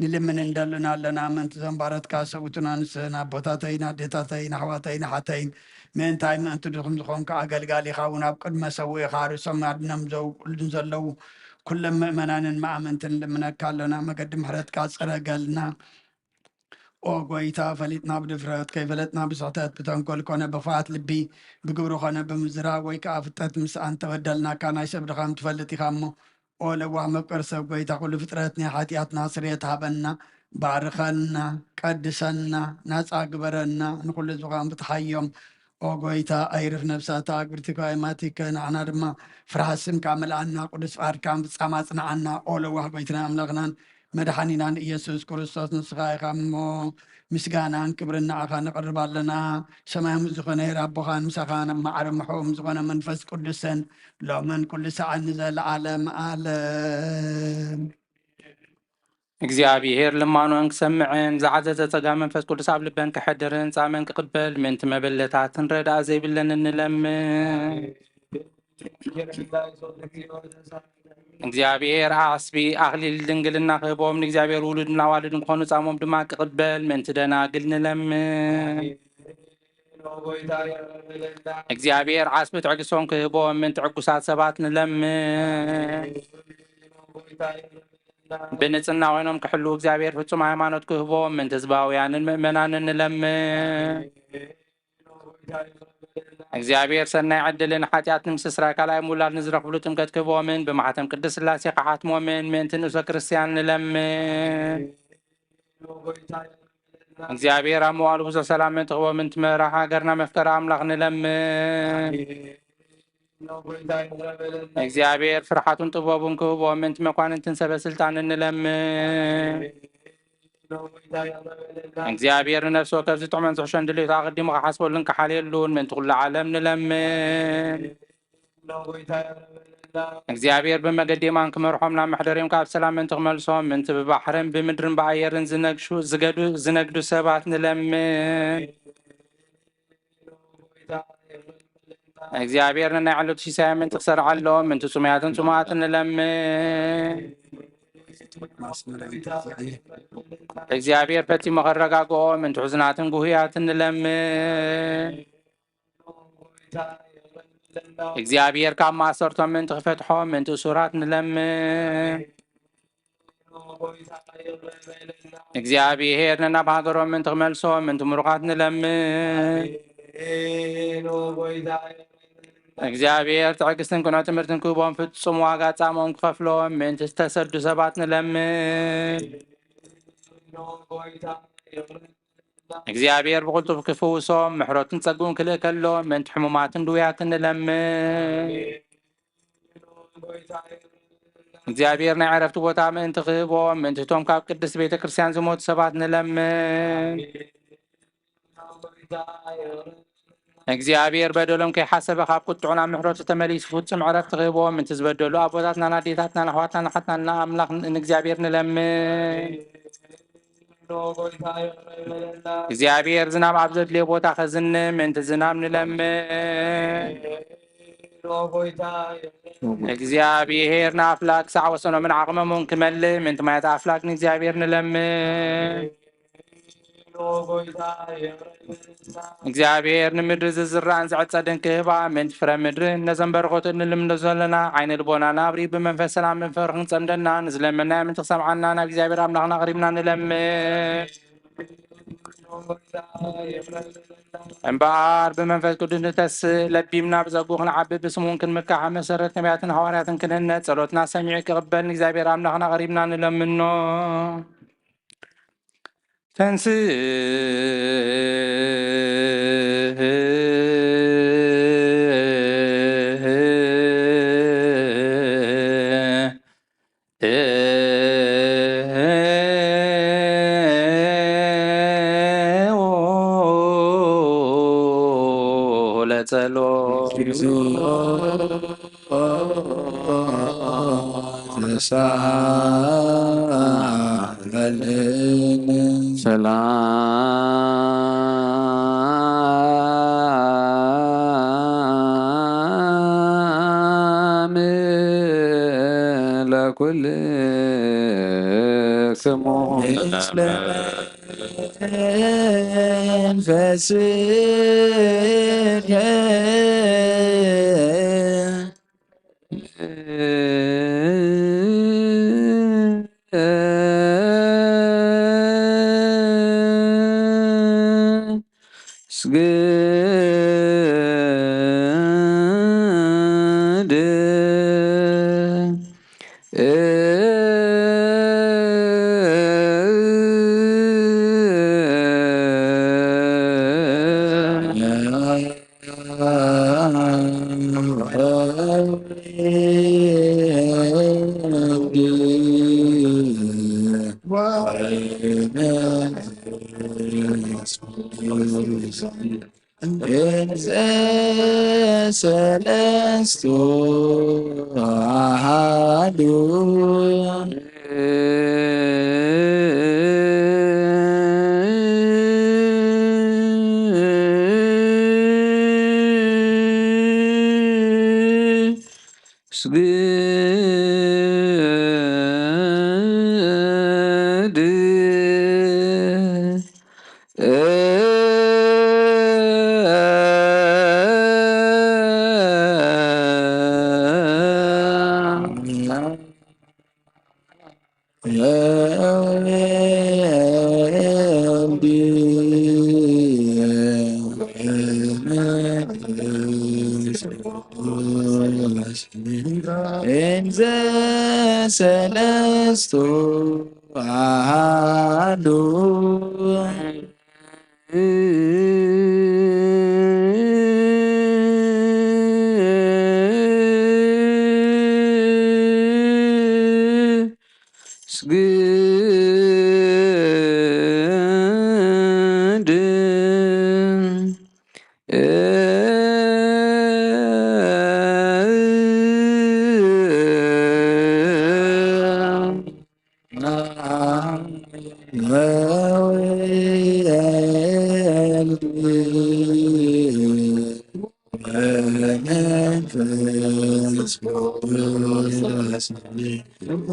ንልምን እንደልን ኣለና። ምእንቲ ዘንባረትካ ሰብኡትና ንስን ኣቦታተይን ኣዴታተይን ኣሕዋተይን ኣሓተይን፣ ምእንታይ ምእንቲ ድኹም ዝኾንካ ኣገልጋሊኻ እውን ኣብ ቅድመ ሰውእኻ ርእሶም ኣድኖም ዘውቅሉን ዘለዉ ኩሎም ምእመናንን መኣመንትን ልምነካ ኣለና። መገዲ ምሕረትካ ጽረገልና። ኦ ጎይታ፣ ፈሊጥና ብድፍረት፣ ከይፈለጥና ብስሕተት፣ ብተንኮል ኮነ ብኽፍኣት ልቢ፣ ብግብሪ ኮነ ብምዝራብ፣ ወይ ከኣ ፍጠት ምስኣን ተበደልናካ፣ ናይ ሰብ ድኻም ትፈልጥ ኢኻ እሞ፣ ኦ ለዋህ መፍቀር ሰብ ጎይታ፣ ኩሉ ፍጥረት ናይ ሓጢኣትና ስርየት ሃበና፣ ባርኸና፣ ቀድሰና፣ ናጻ ግበረና፣ ንኹሉ ዝኾን ፍትሓዮም። ኦ ጎይታ፣ ኣይርፍ ነብሳታ ኣግብርቲካ ይማቲከ፣ ንዓና ድማ ፍርሃት ስምካ መልኣና፣ ቅዱስ ፍቓድካ ምፍጻም ኣጽንዓና። ኦ ለዋህ ጎይትና ኣምላኽናን መድሓኒናን ኢየሱስ ክርስቶስ፣ ንስኻ ኢኻ እሞ ምስጋናን ክብርን ንዓኻ ነቕርብ ኣለና። ሰማያዊ ዝኾነ ሄር ኣቦኻን ምሳኻን ኣብ ማዕረ ምሕኡም ዝኾነ መንፈስ ቅዱስን ሎምን ኩሉ ሰዓን ንዘለዓለም ዓለም። እግዚኣብሔር ልማኖን ክሰምዕን ዝዓዘዘ ጸጋ መንፈስ ቅዱስ ኣብ ልበን ክሕድርን ጻመን ክቕበል ምእንቲ መበለታትን ረድኣ ዘይብለን እንለምን። እግዚኣብሔር ዓስቢ ኣኽሊል ድንግልና ክህቦም፣ ንእግዚኣብሔር ውሉድን ኣዋልድን ክኾኑ ጻሞም ድማ ክቕበል ምእንቲ ደናግል ንለምን። እግዚኣብሔር ዓስቢ ትዕግስቶም ክህቦም ምእንቲ ዕጉሳት ሰባት ንለምን። ብንጽህና ኮይኖም ክሕልዉ እግዚኣብሔር ፍጹም ሃይማኖት ክህቦም ምእንቲ ህዝባውያንን ምእመናንን ንለምን። እግዚኣብሔር ሰናይ ዕድልን ሓጢኣት ንምስስራይ ካልኣይ ምውላድ ንዝረኽብሉ ጥምቀት ክህቦምን ብማሕተም ቅድስት ሥላሴ ክሓትሞምን ምእንቲ ንእሶ ክርስቲያን ንለምን። እግዚኣብሔር ኣብ መዋሉ ብዙሕ ሰላም ምእንቲ ክህቦም ምእንቲ መራሒ ሃገርና መፍቀሪ ኣምላኽ ንለምን። እግዚኣብሔር ፍርሓቱን ጥበቡን ክህቦም ምእንቲ መኳንንትን ሰበ ስልጣንን ንለምን። እግዚኣብሔር ንነፍሲ ወከፍ ዝጥዕመን ዝሕሾን ድሌቱ ኣቐዲሙ ክሓስበሉን ክሓልየሉን ምእንቲ ኩሉ ዓለም ንለምን። እግዚኣብሔር ብመገዲ የማን ክመርሖም ናብ መሕደሪኦም ካብ ሰላም ምእንቲ ክመልሶም ምእንቲ ብባሕርን ብምድርን ብኣየርን ዝነግሹ ዝገዱ ዝነግዱ ሰባት ንለምን። እግዚኣብሔር ንናይ ዕለቱ ሲሳይ ምእንቲ ክሰርዓሎም ምእንቲ ጽሙያትን ጽሙኣትን ንለምን። እግዚኣብሔር ፈጺሙ ከረጋግኦም ምእንቲ ሕዙናትን ግሁያትን ንለምን። እግዚኣብሔር ካብ ማእሰርቶም ምእንቲ ክፈትሖም ምእንቲ እሱራት ንለምን። እግዚኣብሔር ነናብ ሃገሮም ምእንቲ ክመልሶም ምእንቲ ምሩኻት ንለምን። እግዚኣብሔር ትዕግስትን ቅኑዕ ትምህርትን ክህቦም ፍጹም ዋጋ ጻምኦም ክኸፍሎም ምእንቲ ዝተሰዱ ሰባት ንለምን። እግዚኣብሔር ብቕልጡፍ ክፍውሶም ምሕረቱን ጸግኡን ክልእከሎም ምእንቲ ሕሙማትን ድውያትን ንለምን። እግዚኣብሔር ናይ ዕረፍቲ ቦታ ምእንቲ ክህቦም ምእንቲ እቶም ካብ ቅድስት ቤተ ክርስቲያን ዝሞቱ ሰባት ንለምን። እግዚኣብሔር በደሎም ከይሓሰበ ካብ ቁጥዑ ናብ ምሕረቱ ተመሊሱ ፍጹም ዕረፍቲ ክህቦም ምእንቲ ዝበደሉ ኣቦታትናን ኣዴታትናን ኣሕዋትናን ኣሓትናን ንኣምላኽ ንእግዚኣብሔር ንለምን። እግዚኣብሔር ዝናብ ኣብ ዘድልዮ ቦታ ከዝንም ምእንቲ ዝናብ ንለምን። እግዚኣብሔር ንኣፍላግ ክሳዕ ወሰኖምን ዓቕሞምን ክመልእ ምእንቲ ማያት ኣፍላግ ንእግዚኣብሔር ንለምን። እግዚኣብሔር ንምድሪ ዝዝራእን ዝዕጸድን ክህባ ምእንቲ ፍረ ምድርን ነዘን በረኸቱ እንልምኖ ዘለና ዓይነ ልቦናና ኣብሪሁ ብመንፈስ ሰላም ብፍቕሪ ክንጸምደና ንዝለመናዮ ምእንቲ ክሰምዓና ናብ እግዚኣብሔር ኣምላኽና ኣቕሪብና ንለምን። እምበኣር ብመንፈስ ቅዱስ ንተስእ ለቢምና ብጸግኡ ክንዓቢ ብስሙን ክንምካሕ መሰረት ነቢያትን ሃዋርያትን ክንህነጽ ጸሎትና ሰሚዑ ክቕበል ንእግዚኣብሔር ኣምላኽና ኣቕሪብና ንለምኖ። ተንስእ ለጸሎት። ሰላም ለኩልክሙ። እንዘ ሰለስቱ ኣሃዱ። ስግድ እንዘ ሰለስቱ ኣሃዱ። ስግድ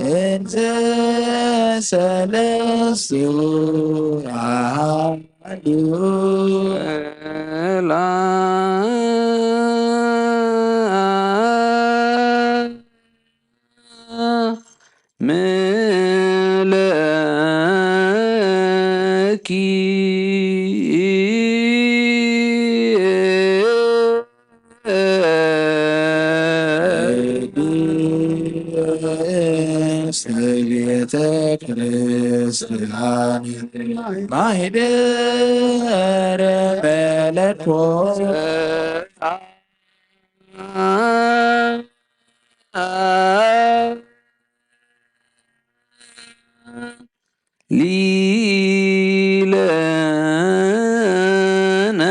እንዘ ሰለስቱ ኣሃዱ። ምለኪ ቅድስት ቤተ ክርስቲያን ማህደረ መለኮት ሊለነ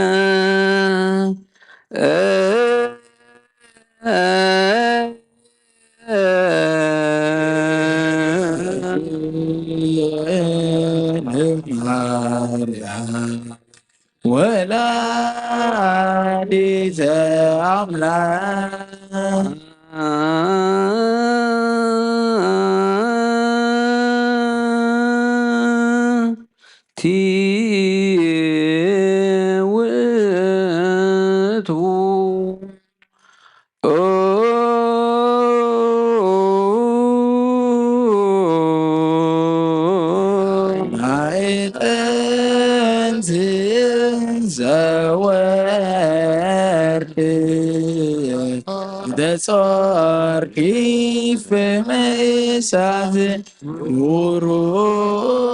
ማርያም ወላዲተ ኣምላክ። ቲ ውእቱ ማዕጠንት ዘወርቅ ዘጾርኪ ፍምሳት ውሩድ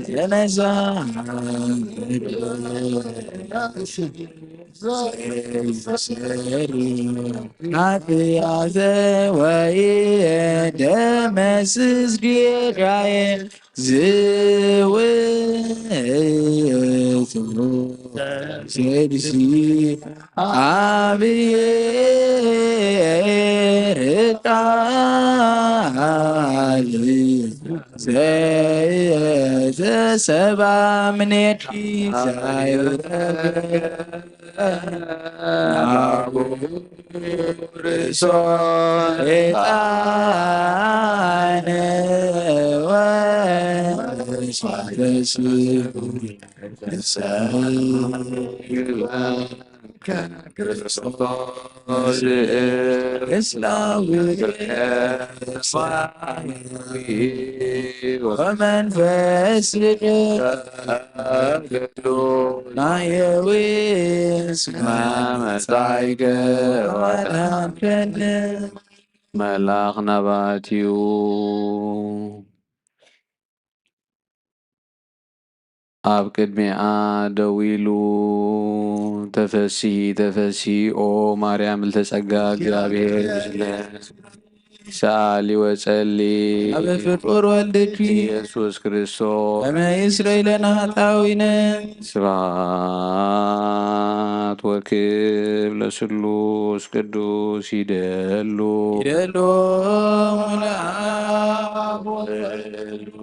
ዘነሳ ናትያዘ ወይ ደመስስ ጌጋዬ ዝውእቱ ስድሲ ኣብሔር ቃል ተየዘሰባ ምኔኪ ዛይረገ ናቡ ርእሶ ጣነ ወስፋተስቡ ተሰግባ ክርስቶስ እስላዊ ወመንፈስ ናየዊ ስማ መጻይከ ዋዳንከን መልኣኽ ናባትዩ ኣብ ቅድሚኣ ደው ኢሉ፣ ተፈሲ፣ ተፈሲ፣ ኦ ማርያም፣ ልተጸጋ እግዚኣብሔር ምስለ ሰኣሊ ወጸሊ ኣብ ፍቁር ወልድኪ ኢየሱስ ክርስቶስ ከመ ይስረይ ለነ ኃጣውኢነ። ስብሐት ወክብር ለስሉስ ቅዱስ ይደሉ ይደሉ ሙላ አብ ወወልድ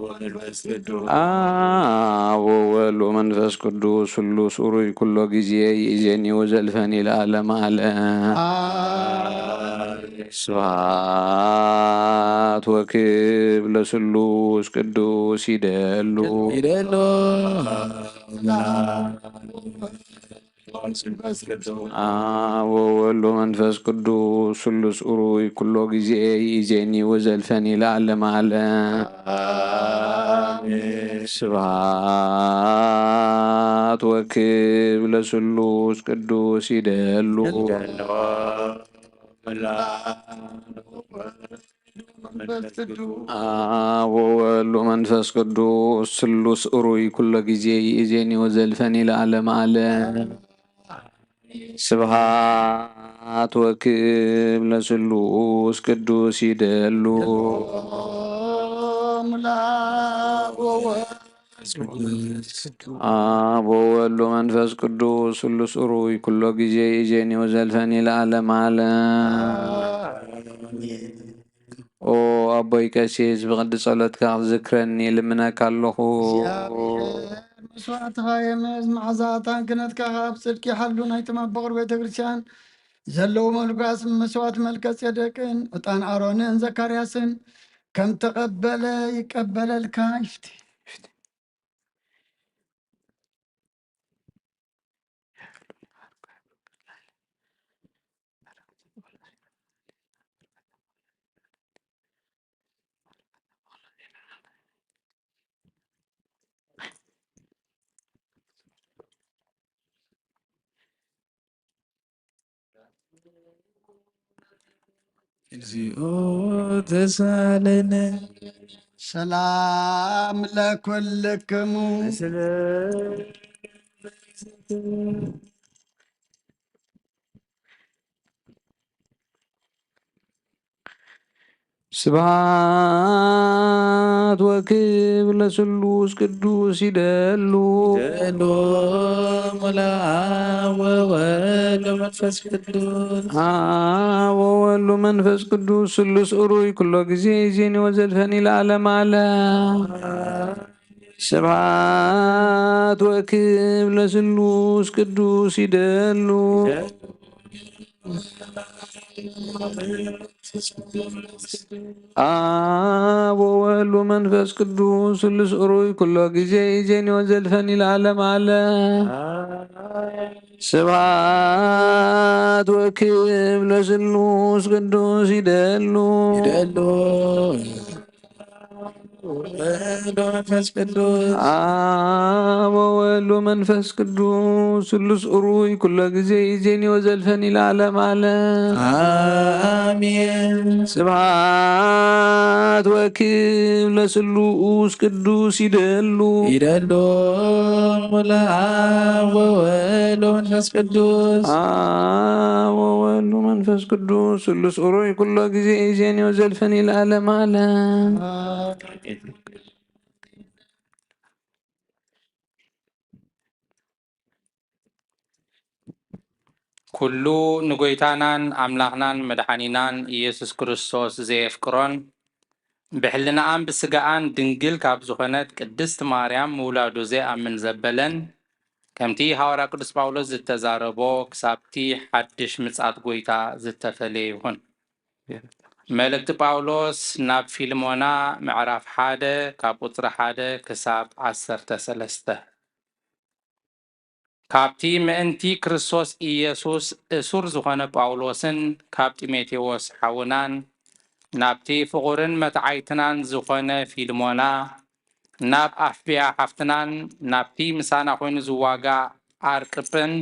ወመንፈስ ቅዱስ። አብ ወወልድ ወመንፈስ ቅዱስ ስሉስ ኡሩይ ኩሎ ጊዜ ይእዜኒ ወዘልፈኒ ለዓለመ ዓለም። ስብሐት ወክብር ለስሉስ ቅዱስ ይደሉ ይደሉ። አብ ወወልድ ወመንፈስ ቅዱስ ስሉስ ኡሩይ ኩሎ ጊዜ ይእዜኒ ወዘልፈኒ ለዓለመ ዓለም። ስብሐት ወክብር ለስሉስ ቅዱስ ይደሉ። አብ ወወልድ ወመንፈስ ቅዱስ ስሉስ ኡሩይ ኩሎ ጊዜ ይእዜኒ ወዘልፈኒ ለዓለመ ዓለም። ስብሐት ወክብር ለስሉስ ቅዱስ ይደሉ። አብ ወወልድ ወመንፈስ ቅዱስ ስሉስ ኡሩይ ኩሎ ጊዜ ይእዜኒ ወዘልፈኒ ለዓለመ ዓለም። ኦ ኣቦይ ቀሲስ፣ ብቕዲ ጸሎትካ ክትዝክረኒ ይልምነካ ኣለኹ። እግዚኣብሔር መስዋዕትኻ የምዝ፣ መዓዛ ዕጣን ክህነትካ ኣብ ጽድቂ ይሓሉ። ናይቶም ኣብ በቕሪ ቤተ ክርስቲያን ዘለዉ መሉጋስ መስዋዕት መልከ ጼዴቅን ዕጣን ኣሮንን ዘካርያስን ከም ተቐበለ ይቀበለልካ። ይፍቲ፣ ይፍቲ። እግዚኦ ተሳለነ። ሰላም ለኩልክሙ። ስብሐት ወክብር ለስሉስ ቅዱስ ይደሉ። ይደሉ ሙላ አብ ወወልድ ወመንፈስ ቅዱስ። አብ ወወልድ ወመንፈስ ቅዱስ ስሉስ ኡሩይ ኩሎ ጊዜ ይዜኒ ወዘልፈኒ ለዓለመ ዓለም። ስብሐት ወክብር ለስሉስ ቅዱስ ይደሉ። አብ ወወልድ ወመንፈስ ቅዱስ ስሉስ ኡሩይ ኩሎ ጊዜ ይዜኒ ወዘልፈኒ ለዓለመ ዓለም። ስብሐት ወክብር ለስሉስ ቅዱስ ይደሉ። ይደሉ። ወወልድ ወመንፈስ ቅዱስ። አብ ወወልድ ወመንፈስ ቅዱስ ስሉስ ኡሩይ ኩሎ ጊዜ ይዜኒ ወዘልፈኒ ለዓለመ ዓለም። አሜን። ስብሐት ወክብር ለስሉስ ቅዱስ ይደሉ። ይደሉ ሙላ አብ ወወልድ ወመንፈስ ቅዱስ። አብ ወወልድ ወመንፈስ ቅዱስ ስሉስ ኡሩይ ኩሎ ጊዜ ይዜኒ ወዘልፈኒ ለዓለመ ዓለም። ኩሉ ንጎይታናን ኣምላኽናን መድሓኒናን ኢየሱስ ክርስቶስ ዘየፍቅሮን ብሕልናኣን ብስጋኣን ድንግል ካብ ዝኾነት ቅድስት ማርያም ምውላዱ ዘይኣምን ዘበለን፣ ከምቲ ሃዋርያ ቅዱስ ጳውሎስ ዝተዛረቦ፣ ክሳብቲ ሓድሽ ምጽኣት ጐይታ ዝተፈልየ ይኹን። መልእክቲ ጳውሎስ ናብ ፊልሞና ምዕራፍ ሓደ ካብ ቁጽሪ ሓደ ክሳብ ዓሰርተ ሰለስተ። ካብቲ ምእንቲ ክርስቶስ ኢየሱስ እሱር ዝኾነ ጳውሎስን ካብ ጢሞቴዎስ ሓውናን ናብቲ ፍቑርን መትዓይትናን ዝኾነ ፊልሞና፣ ናብ ኣፍብያ ሓፍትናን ናብቲ ምሳና ኮይኑ ዝዋጋእ ኣርቅፕን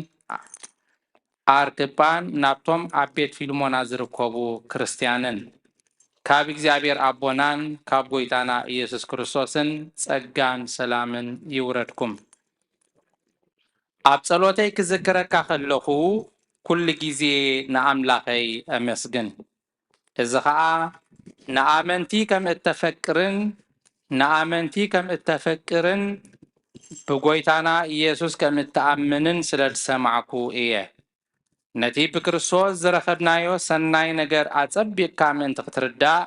ኣርክጳን ናብቶም ኣብ ቤት ፊልሞና ዝርከቡ ክርስትያንን ካብ እግዚኣብሔር ኣቦናን ካብ ጐይታና ኢየሱስ ክርስቶስን ጸጋን ሰላምን ይውረድኩም። ኣብ ጸሎተይ ክዝክረካ ከለኹ ኩሉ ግዜ ንኣምላኸይ ኣመስግን። እዚ ኸኣ ንኣመንቲ ከም እተፈቅርን ንኣመንቲ ከም እተፈቅርን ብጐይታና ኢየሱስ ከም እትኣምንን ስለ ዝሰማዕኩ እየ። ነቲ ብክርስቶስ ዝረኸብናዮ ሰናይ ነገር ኣጸቢቕካ ምእንቲ ክትርዳእ፣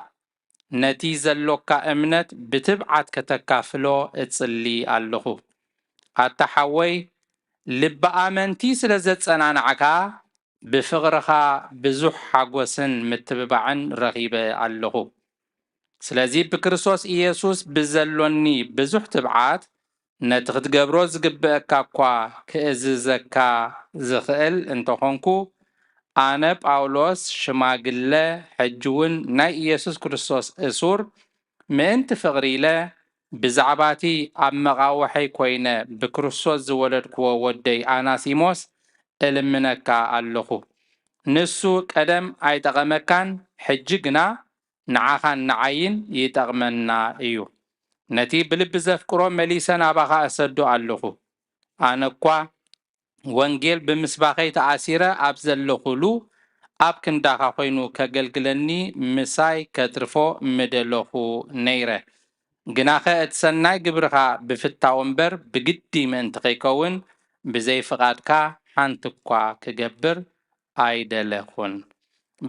ነቲ ዘሎካ እምነት ብትብዓት ከተካፍሎ እጽሊ ኣለኹ። ኣታ ሓወይ፣ ልቢ ኣመንቲ ስለ ዘጸናናዕካ፣ ብፍቕርኻ ብዙሕ ሓጎስን ምትብባዕን ረኺበ ኣለኹ። ስለዚ ብክርስቶስ ኢየሱስ ብዘሎኒ ብዙሕ ትብዓት፣ ነቲ ክትገብሮ ዝግብአካ እኳ ክእዝዘካ ዝኽእል እንተኾንኩ፣ ኣነ ጳውሎስ ሽማግለ፣ ሕጂ እውን ናይ ኢየሱስ ክርስቶስ እሱር፣ ምእንቲ ፍቕሪ ኢለ ብዛዕባቲ ኣብ መቓውሐይ ኮይነ ብክርስቶስ ዝወለድክዎ ወደይ ኣናሲሞስ እልምነካ ኣለኹ። ንሱ ቀደም ኣይጠቐመካን፣ ሕጂ ግና ንዓኻን ንዓይን ይጠቕመና እዩ። ነቲ ብልቢ ዘፍቅሮ መሊሰ ናባኻ እሰዶ ኣለኹ። ኣነ እኳ ወንጌል ብምስባኸይ ተኣሲረ ኣብ ዘለኹሉ፣ ኣብ ክንዳኻ ኮይኑ ከገልግለኒ ምሳይ ከትርፎ ምደለኹ ነይረ። ግናኸ እቲ ሰናይ ግብርኻ ብፍታው እምበር ብግዲ ምእንቲ ከይከውን፣ ብዘይ ፍቓድካ ሓንቲ እኳ ክገብር ኣይደለኹን።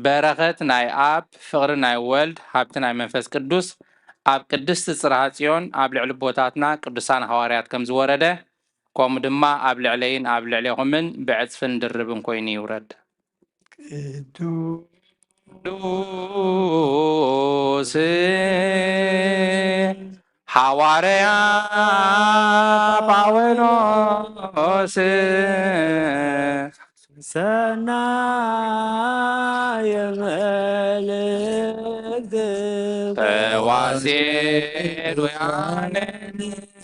በረኸት ናይ ኣብ፣ ፍቕሪ ናይ ወልድ፣ ሃብቲ ናይ መንፈስ ቅዱስ ኣብ ቅድስቲ ጽርሃ ጽዮን ኣብ ልዕሊ ኣቦታትና ቅዱሳን ሃዋርያት ከም ዝወረደ፣ ከምኡ ድማ ኣብ ልዕለይን ኣብ ልዕሌኹምን ብዕጽፍን ድርብን ኮይኑ ይውረድ። ቅዱስ ሃዋርያ ጳውሎስ ሰናይ መልእክት ተዋሴ ዱያነ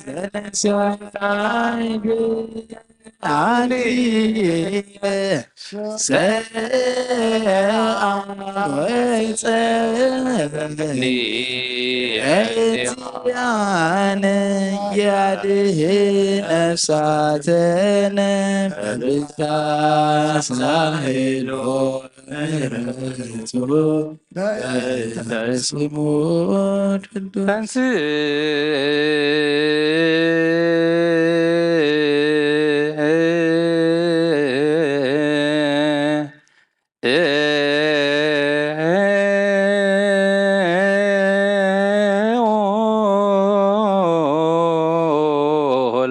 ዘነሳይ ብኣሊ ሰአወፀኒ እዚኣነ ያድህ ነፍሳተነ በብዛሳሄሎ ምሕረቱ በእንተ ስሙ ቅዱስ ተንስ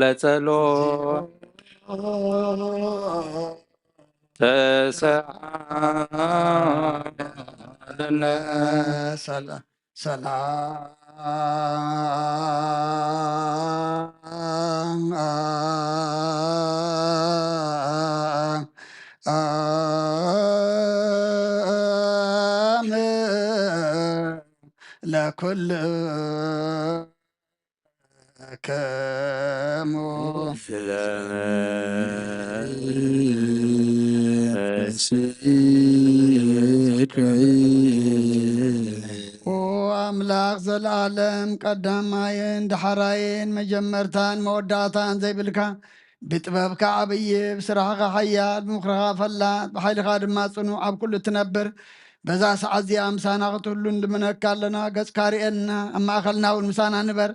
ለጸሎት ተሰአለነ። ሰላ- ሰላም ለኩልክሙ። ኦ ኣምላኽ፣ ዘለኣለም ቀዳማይን ዳሕራይን መጀመርታን መወዳእታን ዘይብልካ፣ ብጥበብካ ዓብዪ፣ ብስራሕኻ ሓያል፣ ብምኽርኻ ፈላጥ፣ ብሓይልኻ ድማ ጽኑዕ፣ ኣብ ኩሉ እትነብር፣ በዛ ሰዓት እዚኣ ምሳና ክትህሉ ንልምነካ ኣለና። ገጽካ ርእየና፣ ኣብ ማእከልና እውን ምሳና ንበር።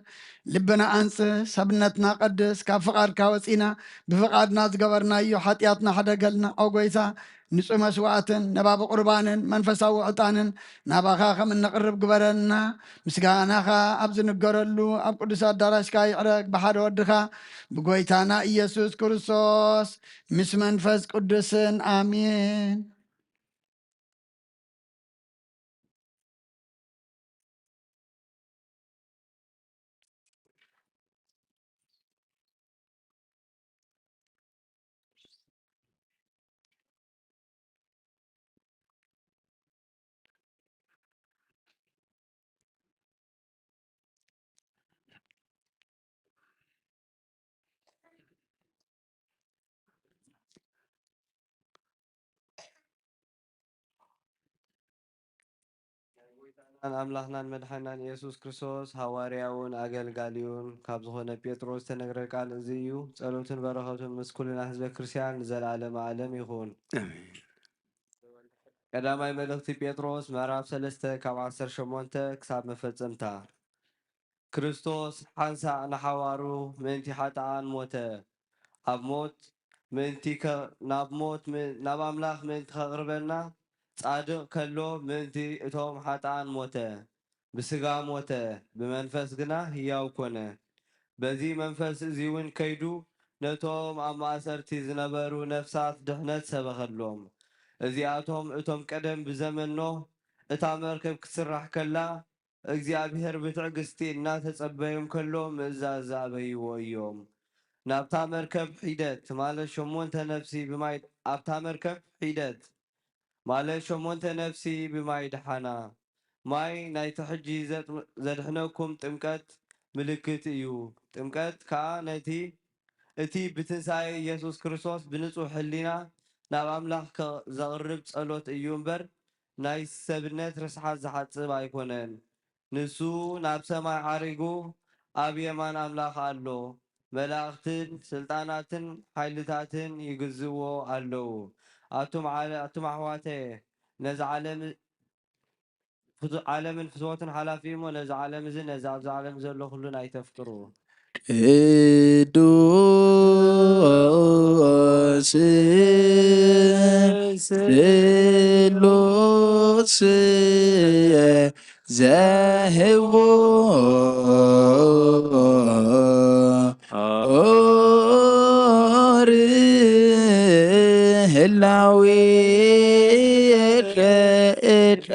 ልብና ኣንጽህ፣ ሰብነትና ቀድስ፣ ካብ ፍቓድካ ወጺና፣ ብፍቓድና ዝገበርናዮ ሓጢኣትና ሕደገልና። ኦ ጐይታ፣ ንጹህ መስዋዕትን ነባቢ ቁርባንን መንፈሳዊ ዕጣንን ናባኻ ከም እነቕርብ ግበረና። ምስጋናኻ ኣብ ዝንገረሉ ኣብ ቅዱስ ኣዳራሽካ ይዕረግ፣ ብሓደ ወድኻ ብጎይታና ኢየሱስ ክርስቶስ ምስ መንፈስ ቅዱስን። ኣሜን። ናይ ጎይታናን ኣምላኽናን መድሓናን ኢየሱስ ክርስቶስ ሃዋርያውን ኣገልጋሊውን ካብ ዝኾነ ጴጥሮስ ዝተነግረ ቃል እዚ እዩ። ጸሎትን በረኸቱን ምስ ኩልና ህዝበ ክርስቲያን ንዘለዓለመ ዓለም ይኹን። ኣሜን። ቀዳማይ መልእኽቲ ጴጥሮስ ምዕራፍ ሰለስተ ካብ ዓሰርተ ሸሞንተ ክሳብ መፈጸምታ። ክርስቶስ ሓንሳእ ንሓዋሩ ምእንቲ ሓጥኣን ሞተ። ኣብ ሞት ምእንቲ ከ-፣ ናብ ሞት ም-፣ ናብ ኣምላኽ ምእንቲ ከቕርበና ጻድቕ ከሎ ምእንቲ እቶም ሓጥኣን ሞተ። ብስጋ ሞተ፣ ብመንፈስ ግና ህያው ኮነ። በዚ መንፈስ እዚ እውን ከይዱ ነቶም ኣብ ማእሰርቲ ዝነበሩ ነፍሳት ድሕነት ሰበኸሎም። እዚኣቶም እቶም ቀደም ብዘመን ኖህ እታ መርከብ ክትስራሕ ከላ እግዚኣብሔር ብትዕግስቲ እናተጸበዮም ከሎ ምእዛዝ ዝኣበይዎ እዮም። ናብታ መርከብ ሒደት ማለት ሸሞንተ ነፍሲ ብማይ፣ ኣብታ መርከብ ሒደት ማለት ሸሞንተ ነፍሲ ብማይ ደሓና። ማይ ናይቲ ሕጂ ዘጥ-፣ ዘድሕነኩም ጥምቀት ምልክት እዩ። ጥምቀት ከኣ ነቲ፣ እቲ ብትንሳኤ ኢየሱስ ክርስቶስ ብንጹሕ ሕሊና ናብ ኣምላኽ ከ-፣ ዘቕርብ ጸሎት እዩ እምበር፣ ናይ ሰብነት ርስሓት ዝሓጽብ ኣይኮነን። ንሱ ናብ ሰማይ ዓሪጉ ኣብ የማን ኣምላኽ ኣሎ። መላእኽትን ስልጣናትን ሓይልታትን ይግዝዎ ኣለዉ። ኣቱም ዓለ-፣ ኣቱም ኣሕዋተየ፣ ነዚ ዓለም ፍቱ-፣ ዓለምን ፍትወቱን ሓላፊ እሞ፣ ነዚ ዓለም እዚ፣ ነዚ ኣብዚ ዓለም ዘሎ ኩሉን ኣይተፍቅሩ። ቅዱስ ስሉስ ዘህቦ ኦሪ ህላዊ እለ እለ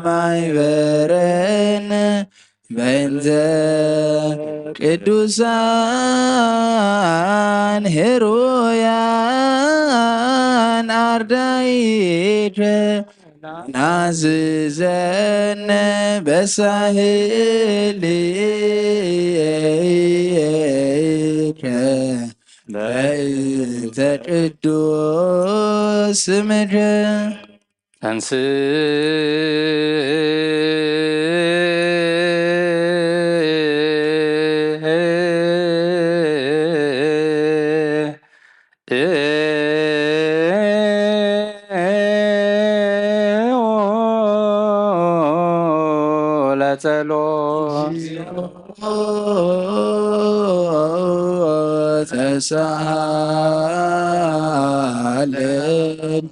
ማይበረን በእንተ ቅዱሳን ሄሮያን ኣርዳይተ ናዝዘነ በሳህልከ በእንተ ቅዱስ ስምከ። ተንስ ለጸሎት ተሳለን።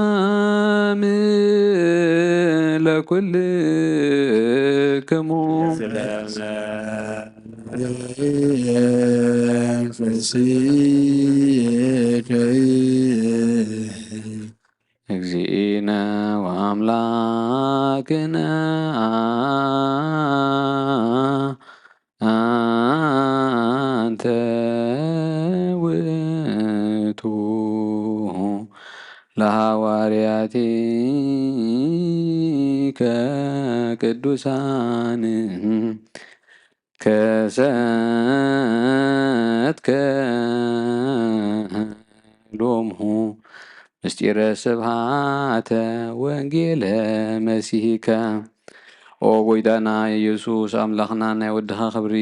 ሰላም ለኩልክሙ። እግዚእነ ወአምላክነ አንተ ውእቱ ለሐዋርያቲከ ቅዱሳን ከሰትከ ሎምሁ ምስጢረ ስብሃተ ወንጌለ መሲሕከ። ኦ ጎይታና ኢየሱስ ኣምላኽና፣ ናይ ወድኻ ክብሪ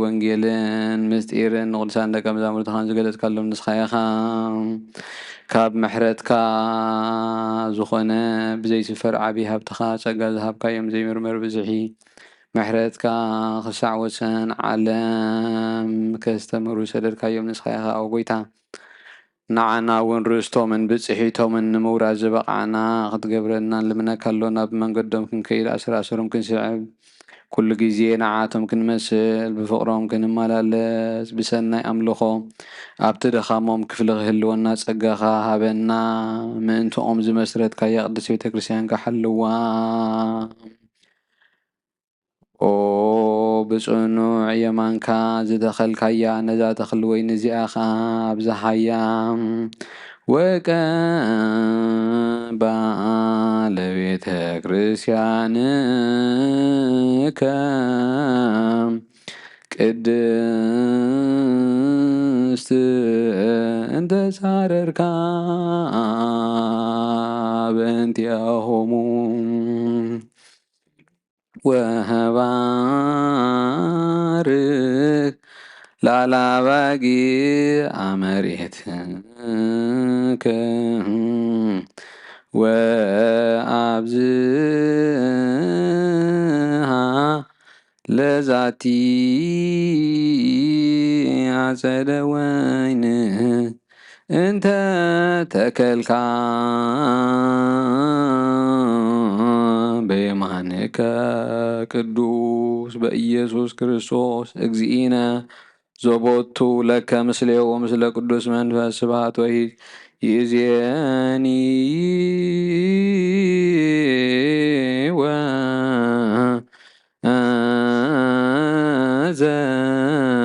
ወንጌልን ምስጢርን ንቅዱሳን ደቀ መዛሙርትኻን ዝገለጽካሎም ንስኻ ኢኻ። ካብ ምሕረትካ ዝኾነ ብዘይስፈር ዓቢ ሃብትኻ ጸጋ ዝሃብካዮም ዘይምርመር ብዝሒ ምሕረትካ ክሳዕ ወሰን ዓለም ከስተምህሩ ዝሰደድካዮም ንስኻ ኢኻ፣ ኦ ጎይታ። ንዓና እውን ርእስቶምን ብጽሒቶምን ንምውራስ ዝበቓዕና ክትገብረና ንልምነካ ኣሎና። ብመንገዶም ክንከይድ፣ ኣሰራሰሮም ክንስዕብ፣ ኩሉ ግዜ ንዓቶም ክንመስል፣ ብፍቕሮም ክንመላለስ፣ ብሰናይ ኣምልኾ ኣብቲ ድኻሞም ክፍሊ ክህልወና ጸጋኻ ሃበና። ምእንትኦም ዝመስረትካያ ቅድስት ቤተ ክርስቲያንካ ሓልዋ። ኦ ብጽኑዕ የማንካ ዝተኸልካያ ነዛ ተኽሊ ወይኒ እዚኣ ኸኣ ኣብዝሓያ። ወቀባ ለቤተ ክርስቲያንከ ቅድስት እንተ ጻረርካ በእንቲኣሆሙ። ወባርክ ላላባጊ ኣመሬትከ ወኣብዝሃ ለዛቲ ኣጸደ ወይን እንተ ተከልካ በየማንከ ቅዱስ በኢየሱስ ክርስቶስ እግዚእነ ዘቦቱ ለከ ምስሌሁ ወምስለ ቅዱስ መንፈስ ስብሐት ወሂድ ይእዜኒ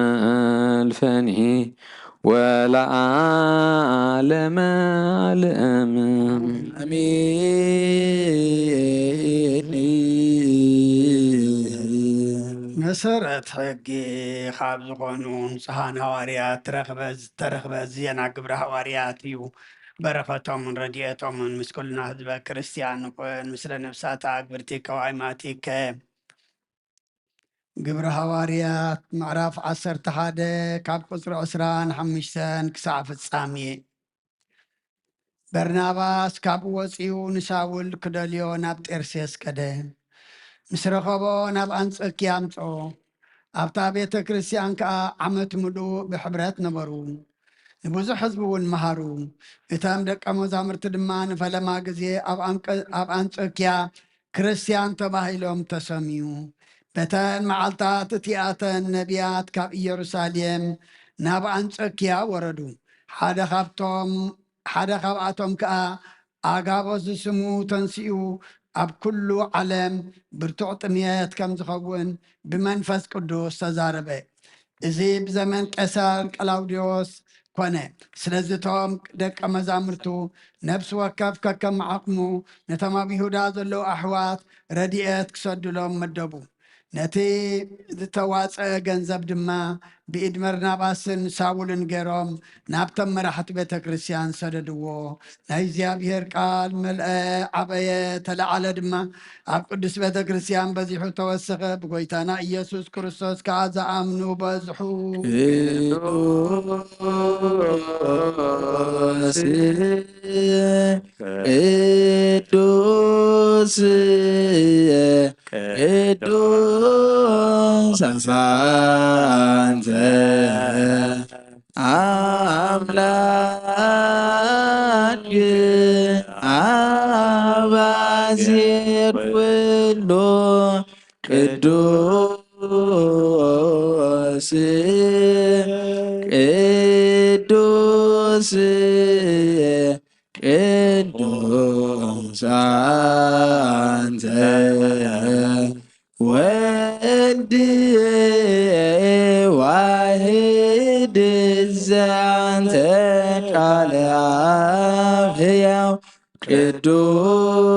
ወዘልፈኒ ወለዓለመ ዓለም። ኣሜን። መሰረት ሕጊ ካብ ዝኾኑ ንጹሃን ሃዋርያት ተረኽበ፣ ዝተረኽበ ዜና ግብረ ሃዋርያት እዩ። በረኸቶምን ረድኤቶምን ምስ ኩልና ህዝበ ክርስቲያን ይኹን። ምስለ ነፍሳት ኣግብርቲከ ወኣይማቲከ። ግብረ ሃዋርያት ምዕራፍ ዓሰርተ ሓደ ካብ ቁጽሪ ዕስራን ሓሙሽተን ክሳዕ ፍጻሜ። በርናባስ ካብኡ ወጺኡ ንሳውል ክደልዮ ናብ ጤርሴስ ከደ። ምስ ረኸቦ ናብ ኣንጾኪያ ኣምጽኦ። ኣብታ ቤተ ክርስቲያን ከኣ ዓመት ምሉእ ብሕብረት ነበሩ። ንብዙሕ ህዝቢ እውን መሃሩ። እቶም ደቀ መዛሙርቲ ድማ ንፈለማ ግዜ ኣብ ኣንቀ-፣ ኣብ ኣንጾኪያ ክርስቲያን ተባሂሎም ተሰምዩ። በተን መዓልታት እቲኣተን ነቢያት ካብ ኢየሩሳሌም ናብ ኣንጾኪያ ወረዱ። ሓደ ካብቶም፣ ሓደ ካብኣቶም ከኣ ኣጋቦስ ዝስሙ ተንሲኡ ኣብ ኩሉ ዓለም ብርቱዕ ጥምየት ከም ዝኸውን ብመንፈስ ቅዱስ ተዛረበ። እዚ ብዘመን ቄሳር ቀላውዲዮስ ኮነ። ስለዚ እቶም ደቀ መዛሙርቱ ነፍሲ ወከፍ ከከም ዓቕሙ ነቶም ኣብ ይሁዳ ዘለዉ ኣሕዋት ረድኤት ክሰዱሎም መደቡ። ነቲ ዝተዋጸአ ገንዘብ ድማ ብኢድ በርናባስን ሳውልን ገይሮም ናብቶም መራሕቲ ቤተ ክርስቲያን ሰደድዎ። ናይ እግዚኣብሔር ቃል መልአ፣ ዓበየ፣ ተለዓለ ድማ፣ ኣብ ቅዱስ ቤተ ክርስቲያን በዚሑ ተወሰኸ። ብጎይታና ኢየሱስ ክርስቶስ ከኣ ዝኣምኑ በዝሑ። ቅዱስ፣ ቅዱስ፣ ቅዱስ ኣንተ ኣምላክ ኣባዜ ኩሉ ቅዱስ፣ ቅዱስ፣ ቅዱስ ኣንተ ወልድ ዋሕድ ዘአንተ ቃል ኣብ ሕያው ቅዱስ፣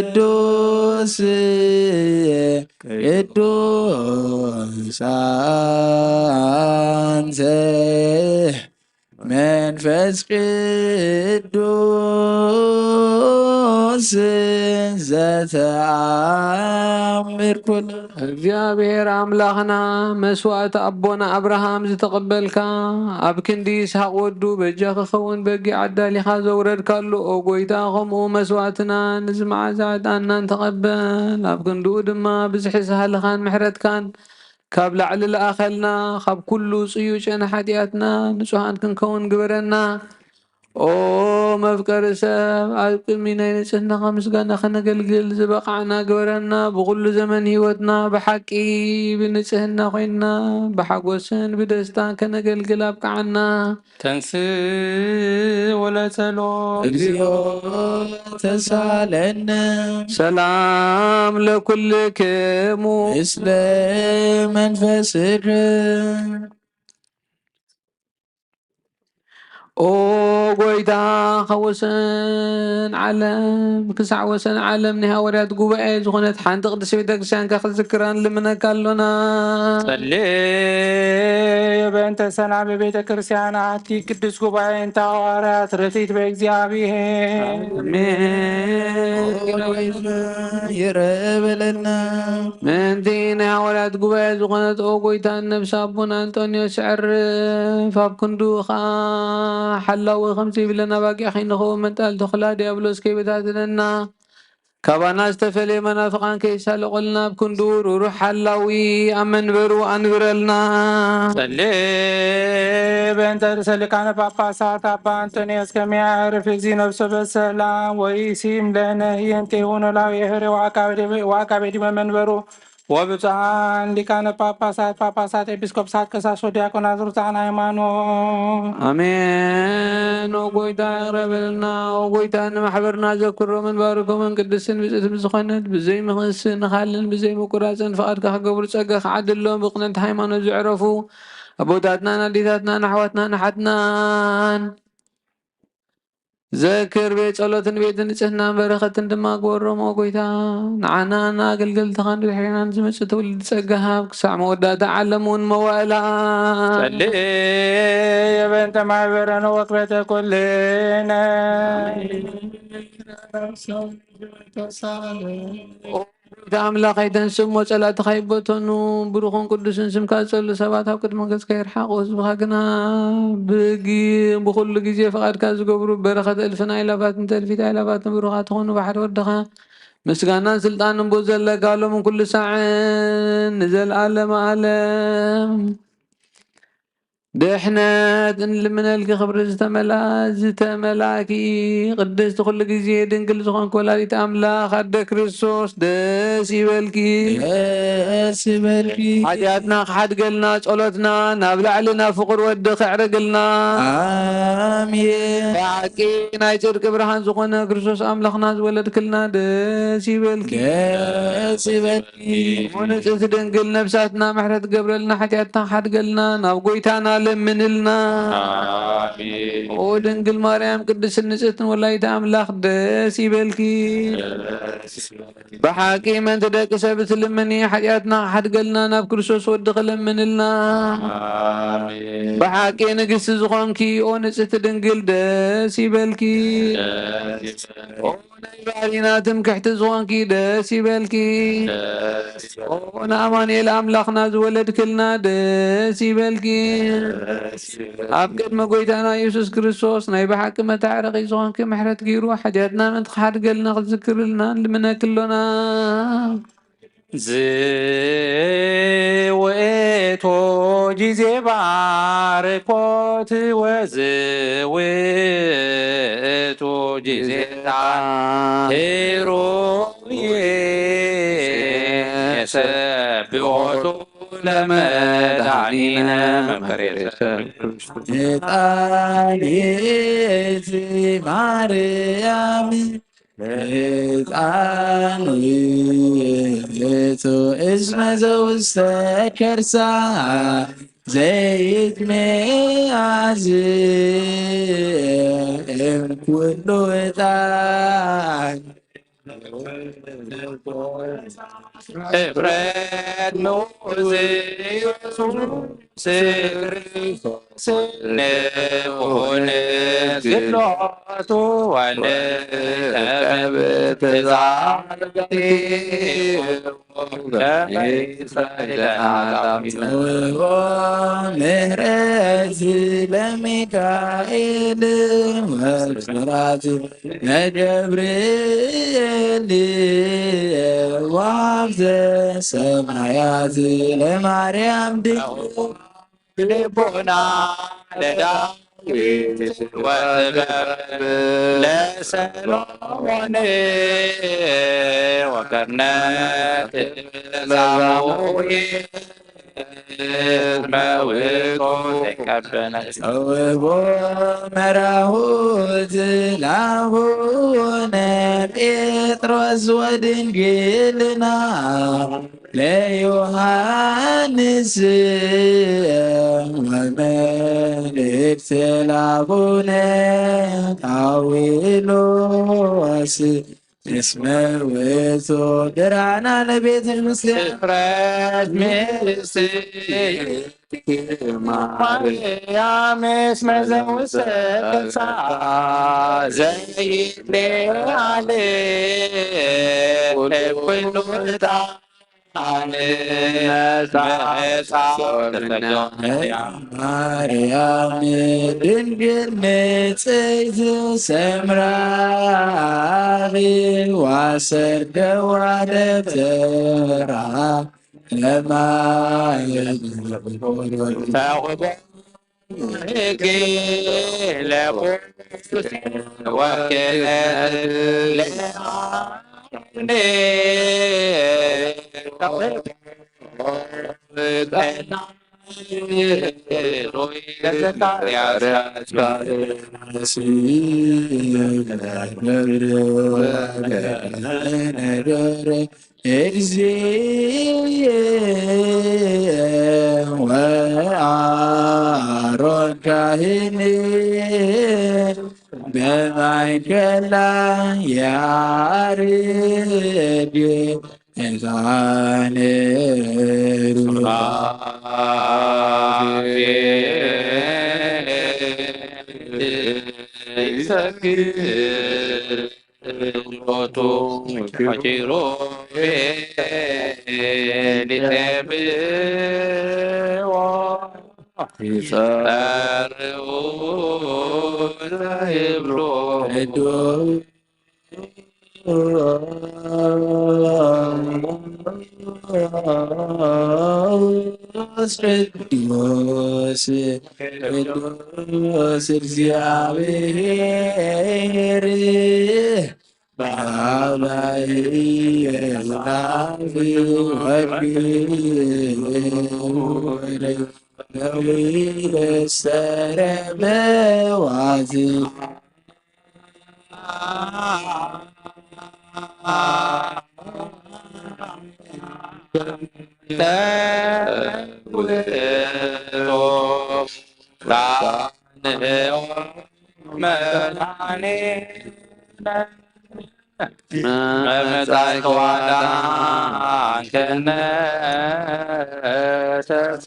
ቅዱስ፣ ቅዱስ ኣንተ። መንፈስ ቅዱስ ዘተኣምር ኩሉ። እግዚኣብሔር ኣምላኽና፣ መስዋእቲ ኣቦና ኣብርሃም ዝተቐበልካ፣ ኣብ ክንዲ ይስሐቅ ወዱ በጃ ክኸውን በጊዕ ኣዳሊኻ ዘውረድካሉ፣ ኦ ጎይታ፣ ከምኡ መስዋእትና ንዚ መዓዛ ዕጣንናን ተቐበል። ኣብ ክንድኡ ድማ ብዝሒ ሳህልኻን ምሕረትካን ካብ ላዕሊ ለኣኸልና፣ ካብ ኩሉ ጽዩጨን ሓጢኣትና ንጹሃን ክንከውን ግበረና። ኦ መፍቀሪ ሰብ፣ ኣብ ቅድሚ ናይ ንጽህናኻ ምስጋና ከነገልግል ዝበቓዕና ግበረና። ብኹሉ ዘመን ህይወትና ብሓቂ ብንጽህና ኮይንና፣ ብሓጎስን ብደስታን ከነገልግል ኣብቅዓና። ተንስ ወለጸሎ። እግዚኦ ተሳለነ። ሰላም ለኩልክሙ። ምስለ መንፈስክ። ኦ ጎይታ፣ ካብ ወሰን ዓለም ክሳዕ ወሰን ዓለም ናይ ሃዋርያት ጉባኤ ዝኾነት ሓንቲ ቅድስቲ ቤተ ክርስቲያንካ ክትዝክራ ንልምነካ ኣሎና። ጸልየ በእንተ ሰላም ቤተ ክርስቲያን ኣቲ ቅድስት ጉባኤ እንተ ሃዋርያት ርቲት በእግዚኣብሔር። ኣሜን። ይረበለና። ምእንቲ ናይ ሃዋርያት ጉባኤ ዝኾነት ኦ ጎይታ፣ ነብሲ ኣቦና ኣንጦንዮስ የዕርፍ፣ ኣብ ክንዱ ኸኣ ሓላዊ ከምዚ ይብለና፣ ባጊዕ ከይንኸውን መንጣል ተኹላ ዲያብሎስ ከይበታትነና፣ ካባና ዝተፈልየ መናፍቓን ከይሳለቑልና፣ ኣብ ክንዱ ርሩሕ ሓላዊ ኣብ መንበሩ ኣንብረልና። ጸልየ በእንተ ርእሰ ሊቃነ ጳጳሳት ኣባ ኣንጦንዮስ ከመ የዕርፍ እግዚእ ነፍሶ በሰላም ወይሲም ለነ ህየንቴሁ ኖላዊ ህሬ ወአቃቤ ዲበ መንበሩ ወብፁዓን ሊቃነ ጳጳሳት፣ ጳጳሳት፣ ኤጲስቆጶሳት፣ ቀሳውስት ወዲያቆናት ርቱዓን ሃይማኖት። ኣሜን። ኦ ጎይታ ይቕረ በለልና። ኦ ጎይታ ንማሕበርና ዘክሮምን ባርኮምን ቅድስትን ብፅዕትን ብዝኾነት ብዘይ ምኽንስን ንኻልን ብዘይ ምቁራፅን ፍቓድካ ክገብሩ ጸጋ ክዓድሎም ብቕንዕቲ ሃይማኖት ዝዕረፉ ኣቦታትናን ኣዴታትናን ኣሕዋትናን ኣሓትናን ዘክር። ቤት ጸሎትን ቤት ንጽህናን በረኸትን ድማ ግበሮም። ኦ ጎይታ፣ ንዓናን ንኣገልገልትኻን ድሕሬናን ዝመጽእ ትውልዲ ጸጋ ሃብ፣ ክሳዕ መወዳእታ ዓለም እውን መዋእላ። ጸልየ በእንተ ማሕበረነ ወክበተ ኩልነ። ኦ ጎይታ ኣምላኸይ፣ ተንስእ እሞ ጸላእትኻ ይበተኑ። ብሩኽን ቅዱስን ስምካ ዝጸልኡ ሰባት ኣብ ቅድሚ ገጽካ ይርሓቑ። ህዝብኻ ግና ብጊ-፣ ብኹሉ ግዜ ፍቓድካ ዝገብሩ፣ በረኸት እልፍን ኣእላፋትን ተልፊት ኣእላፋትን ብሩኻት ይኹኑ። ባሕሪ ወድኻ ምስጋናን ስልጣንን ብኡ ዘለካ ሎምን ኩሉ ሳዕን ንዘለኣለመ ኣለም። ድሕነት እንልምነልኪ፣ ክብሪ ዝተመላ-፣ ዝተመላእኪ ቅድስቲ፣ ኩሉ ግዜ ድንግል ዝኾንኪ ወላዲት ኣምላኽ ኣደ ክርስቶስ፣ ደስ ይበልኪ። ደስ ይበልኪ። ሓጢኣትና ክሓድገልና፣ ጸሎትና ናብ ላዕሊ ናብ ፍቑር ወዲ ከዕርግልና። ኣሜን። ብሓቂ ናይ ጽድቂ ብርሃን ዝኾነ ክርስቶስ ኣምላኽና ዝወለድክልና፣ ደስ ይበልኪ። ደስ ይበልኪ። ንጽሕቲ ድንግል ነብሳትና ምሕረት ገብረልና፣ ሓጢኣትና ሓድገልና፣ ናብ ጎይታና ለምንልና። ኣሜን። ኦ ድንግል ማርያም ቅድስትን ንጽሕትን ወላዲተ ኣምላኽ፣ ደስ ይበልኪ። ደስ ይበልኪ። ብሓቂ ምእንቲ ደቂ ሰብ ትልምኒ፣ ሓጢኣትና ሓድገልና፣ ናብ ክርስቶስ ወድኺ ለምንልና። ኣሜን። ብሓቂ ንግስቲ ዝኾንኪ፣ ኦ ንጽሕቲ ድንግል፣ ደስ ይበልኪ። ደስ ይበልኪ። ኦ ናይ ባህሪና ትምክሕቲ ዝኾንኪ፣ ደስ ይበልኪ። ደስ ይበልኪ። ኦ ንኣማኑኤል ኣምላኽና ዝወለድክልና፣ ደስ ይበልኪ። ደስ ይበልኪ። ኣብ ቅድሚ ጎይታና ኢየሱስ ክርስቶስ ናይ ብሓቂ መታረቒ ዝኾንኪ፣ ምሕረት ገይሩ ሓጢኣትና ምእንቲ ክሓድገልና ክዝክርልና ንልምነኪ ኣሎና። ዝውእቱ ጊዜ ባርኮት ወዝውእቱ ጊዜ ሄሮዬ የሰብሖቱ ለመድኃኒነ መምህሬ። ዕጣን ይእቲ ማርያም ዕጣን ውእቱ እስመ ዘውስተ ከርሳ ዘይትመያዝ እምኩሉ ዕጣን። እፍረት ንጉስ ኢየሱስ ክርስቶስ ንኹን ግሎቱ ወንቀብ ትዛረብቲ ምህረት ለሚካኤል ወስራት ለገብርኤል ወአብ ዘሰማያት ለማርያም ድንግል ልቦና ለዳዊት ወጥበብ ለሰሎሞን ወከርነት ለሳሙኤል መውቶ ተቀበለ። ጸውቦ መራሁት ለአቡነ ጴጥሮስ ወድንግልና ለዮሐንስ ወመልእክት ለአቡነ ቃዊሎስ እስመ ውእቱ ብርሃና ለቤተ ክርስቲያን። እፍረት ምስል ማርያም እስመ ዘውስተ ዘይትሌአል ኩሉ ዕጣን መጻ ማርያም ድንግል ንጽሕት ሰምራኺ ዋሰርደዋ ደብተራ ለማየ ተውቦ ሕጊ ለቁስ ወክለት ለአሮን ወአሮን ካህን በማእከላ ያርግ ዕጣነ ሱራፌል ይሰግድ ሎቱ ኪሩቤል ይጸብሑ ይጸርዉ ዘይብሉ ቅዱስ ቅዱስ እግዚአብሔር በአባይ የላፍ ወልድ ለዊለሰረ በዋዝ መጻእከ ዋላ አንከነ ተሰ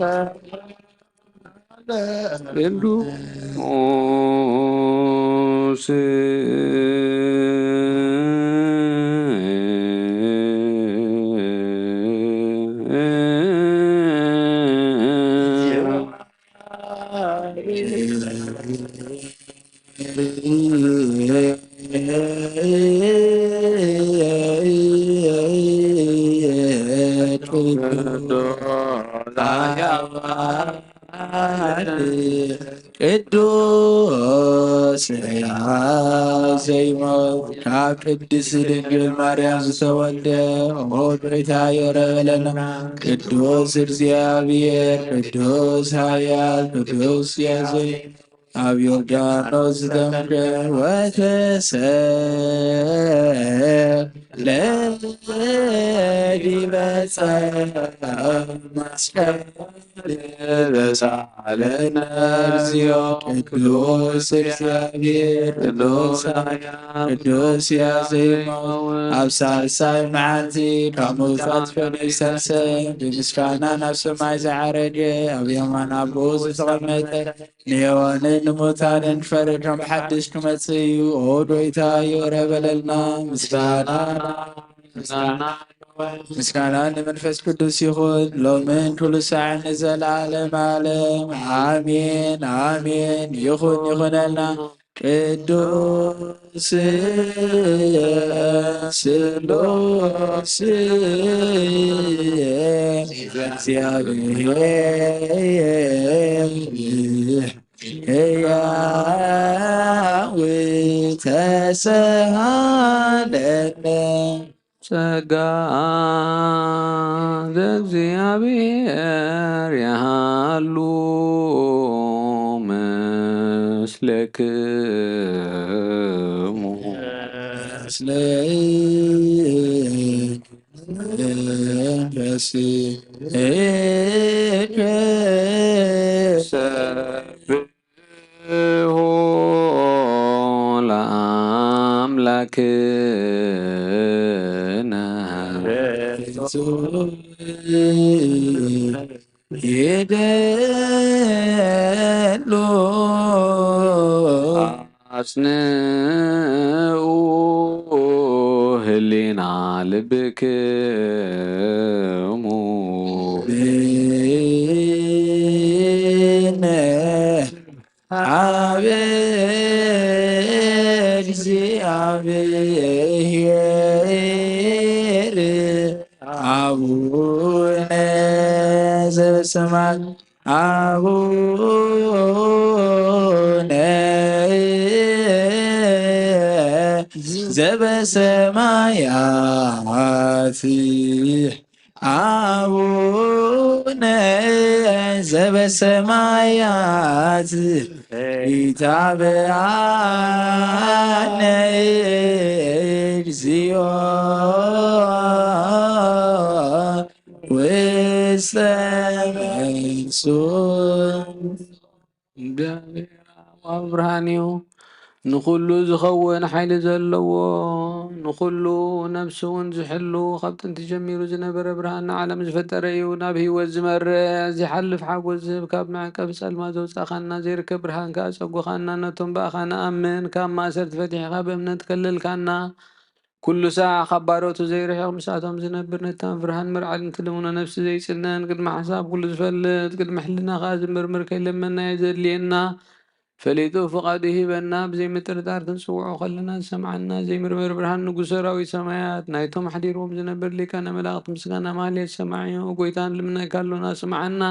ቅዱስ ቅዱስ ሕያው ዘይሞት ካብ ቅድስት ድንግል ማርያም ዝተወልደ ሞት ሬታ የረበለና። ቅዱስ እግዚኣብሔር፣ ቅዱስ ኃያል፣ ቅዱስ ያዘይ ኣብ ዮርዳኖስ ዘምከ ወተሰለ ዲበ መስቀል ተሳለነ። እግዚኦ ቅዱስ እግዚአብሔር ቅዱስ ቅዱስ ያዜሞ ኣብ ሳልሳይ መዓልቲ ካብ ምውታት ፈሊዩ ሰልሰ ብምስጋና ናብ ሰማይ ዝዓረገ ኣብ የማን ኣቦኡ ዝተቐመጠ ንየዋንን ንሙታንን ፈረዶም ሓድሽ ክመጽእ እዩ። ኦ ጎይታ ይቕረ በለልና። ምስጋና ምስጋና ምስጋና ንመንፈስ ቅዱስ ይኹን ሎምን ኩሉ ሳዕ ንዘለዓለም ዓለም ኣሜን ኣሜን። ይኹን ይኹነልና። ቅዱስ ስሉስ እግዚአብሔር ሕያው ተሰሃለነ። ጸጋ ዘእግዚኣብሔር የሃሉ ምስለክሙ። ምስለ መንፈስከ። ሰብሖ ለአምላክነ። ይደሉ። አጽንዑ ህሊና ልብክሙ። ብነ አብ እግዚአብሔር አቡነ ዘበሰማያት አቡነ ዘበሰማያት አቡነ ዘበሰማያት ኢታብአነ እግዚኦ ውስተ መንሱት። እግዚኣብሔር ኣብ ብርሃን እዩ። ንኹሉ ዝኸውን ሓይሊ ዘለዎ፣ ንኹሉ ነፍሲ እውን ዝሕሉ፣ ካብ ጥንቲ ጀሚሩ ዝነበረ ብርሃን ንዓለም ዝፈጠረ እዩ። ናብ ህይወት ዝመርሕ፣ ዘይሓልፍ ሓጎስ ዝህብ፣ ካብ መዕቀቢ ጸልማት ዘውጻእካና፣ ዘይርከብ ብርሃን ከኣ ጸጉኻና፣ ነቶም ብኣኻ ንኣምን ካብ ማእሰርቲ ፈቲሕኻ ብእምነት ከለልካና። ኩሉ ሳዕ ካብ ባሮቱ ዘይርሕቕ ምስኣቶም ዝነብር ነታ ብርሃን ምርዓል እንትልምኖ ነፍሲ ዘይጽነን ቅድሚ ሓሳብ ኩሉ ዝፈልጥ ቅድሚ ሕልና ከኣ ዝምርምር ከይለመናዮ ዘድልየና ፈሊጡ ፍቓዱ ይህበና። ብዘይ ምጥርጣር ክንጽውዖ ከለና ዝሰምዓና ዘይምርመር ብርሃን ንጉስ ሰራዊት ሰማያት ናይቶም ኣሕዲርዎም ዝነብር ሊቃነ መላእኽቲ ምስጋና ማህሌት ሰማዒ እዩ። ጎይታ ንልምነካ ኣሎና ስምዓና።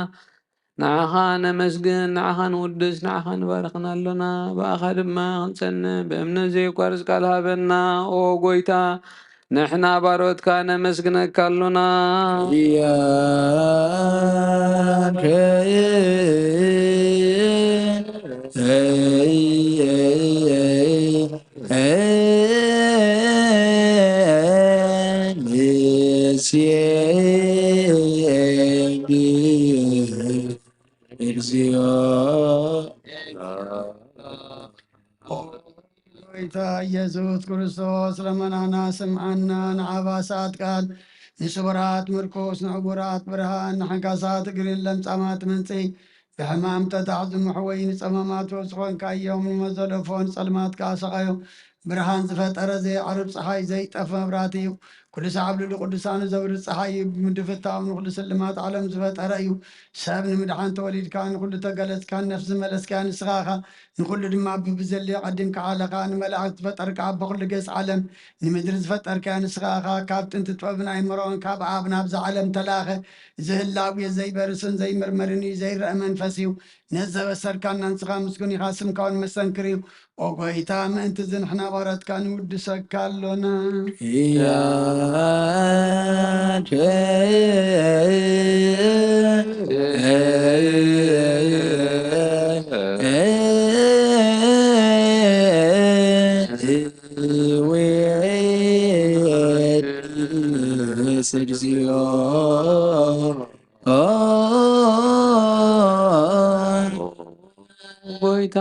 ንዓኻ ነመስግን፣ ንዓኻ ንውድስ፣ ንዓኻ ንባርኽን ኣሎና። ብኣኻ ድማ ክንጸንዕ ብእምነት ዘየቋርጽ ቃል ሃበና። ኦ ጎይታ፣ ንሕና ባሮትካ ነመስግነካ ኣሎና። ያከ ንሴብህ እግዚኦ። ጎይታ ኢየሱስ ክርስቶስ ለመናና ስምዓና። ንዓባሳት ቃል፣ ንስቡራት ምርኩስ፣ ንዕቡራት ብርሃን፣ ንሓንካሳት እግርን ለምጻማት መንጽሂ፣ ብሕማም ተታሕዙ መሕወዪ ንጸማማት ወብጽ ኾንካዮም። ንመዘለፎ ንጸልማት ከኣ ሰቓዮም። ብርሃን ዝፈጠረ ዘይዓርብ ጸሓይ ዘይጠፍ መብራህቲ እዩ። ኩሉ ሳዕ ኣብ ልዕሊ ቅዱሳኑ ዘብርህ ጸሓይ እዩ። ብምድፍታው ንኹሉ ስልማት ዓለም ዝፈጠረ እዩ። ሰብ ንምድሓን ተወሊድካ ንኹሉ ተገለጽካ ነፍሲ ዝመለስካያ ንስኻ ኢኻ። ንኹሉ ድማ ብብዘድልዮ ቀዲምካ ዓለኻ። ንመላእኽቲ ዝፈጠርካ ኣቦ ኩሉ ገጽ ዓለም ንምድሪ ዝፈጠርካያ ንስኻ ኢኻ። ካብ ጥንቲ ጥበብን ኣይምሮን ካብ ኣብ ናብዛ ዓለም ተላኸ። ዝህላው እዩ ዘይበርስን ዘይምርመርን እዩ ዘይረአ መንፈስ እዩ። ነዚ ዘበሰርካና ንስኻ ምስጉን ኢኻ። ስምካ እውን መሰንክር እዩ። ኦ ጎይታ ምእንቲ እዚ ንሕና ባሮትካ ንውድሰካ ኣሎና። ያከ እግዚኦ። ጎይታ፣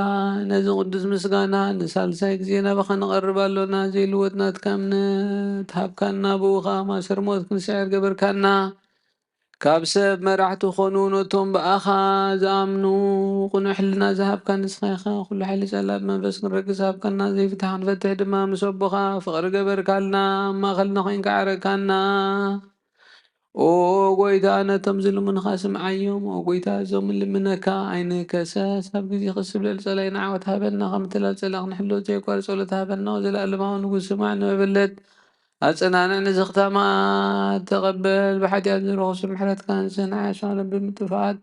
ነዚ ቅዱስ ምስጋና ንሳልሳይ ግዜ ናባኻ ንቐርብ ኣሎና። ዘይልወጥ ናትካ እምነት ሃብካና፣ ብኡ ኸኣ ማእሰር ሞት ክንስዕር ገበርካና። ካብ ሰብ መራሕቲ ኾኑ፣ ነቶም ብኣኻ ዝኣምኑ ቅኑዕ ሕልና ዝሃብካ ንስኻ ኢኻ። ኩሉ ሓይሊ ጸላእ ብመንፈስ ክንረግጽ ሃብካና፣ ዘይፍትሕ ክንፈትሕ ድማ ምስ ኣቦኻ ፍቕሪ ገበርካልና፣ ኣብ ማእከልና ኮይንካ ዓረካና። ኦ ጎይታ፣ ነቶም ዝልምኑኻ ስምዓዮም። ኦ ጎይታ፣ እዞም ንልምነካ ኣይንከሰስ። ኣብ ግዜ ክስብለል ጸላኢና ዓወት ሃበና፣ ከም ትላል ጸላኢ ክንሕሎ ዘይቋርጽ ጸሎት ሃበና። ኦ ዘለኣለማዊ ንጉስ፣ ስማዕ ንመበለት፣ ኣጸናንዕ ንዝኽታማት፣ ተቐበል ብሓጢኣት ዝረኸሱ ምሕረትካ፣ ንስንዓ ሻሎም ብምጥፋኣት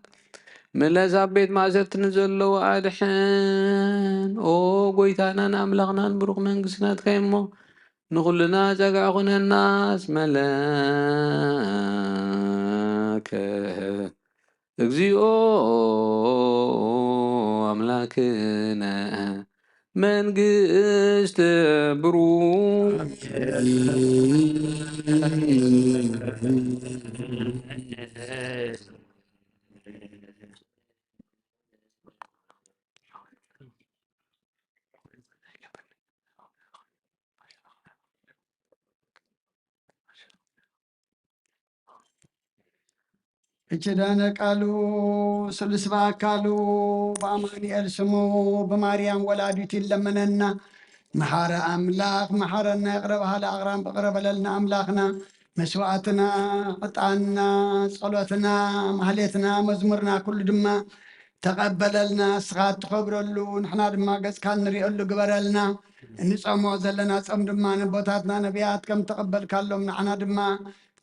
ምለስ፣ ኣብ ቤት ማእሰርቲ ንዘለዉ ኣድሕን። ኦ ጎይታናን ኣምላኽናን፣ ብሩኽ መንግስቲ ናትካ እዩ እሞ፣ ንኹልና ጸግዒ ኩነና። እስመ ለከ እግዚኦ ኣምላክነ መንግስት ብሩክ። እችዳነ ቃሉ ስሉስ በአካሉ በአማኑኤል ስሙ በማርያም ወላዲቱ ይለመነና። መሓረ ኣምላኽ መሓረና፣ ይቕረ በሃሊ ኣቕራን ይቕረ በለልና ኣምላኽና። መስዋዕትና፣ ዕጣንና፣ ጸሎትና፣ ማህሌትና፣ መዝሙርና ኩሉ ድማ ተቐበለልና። ንስኻ እትኸብረሉ ንሕና ድማ ገጽካ እንርእየሉ ግበረልና። እንጸሞ ዘለና ጾም ድማ ነቦታትና ነቢያት ከም ተቐበልካሎም ንዓና ድማ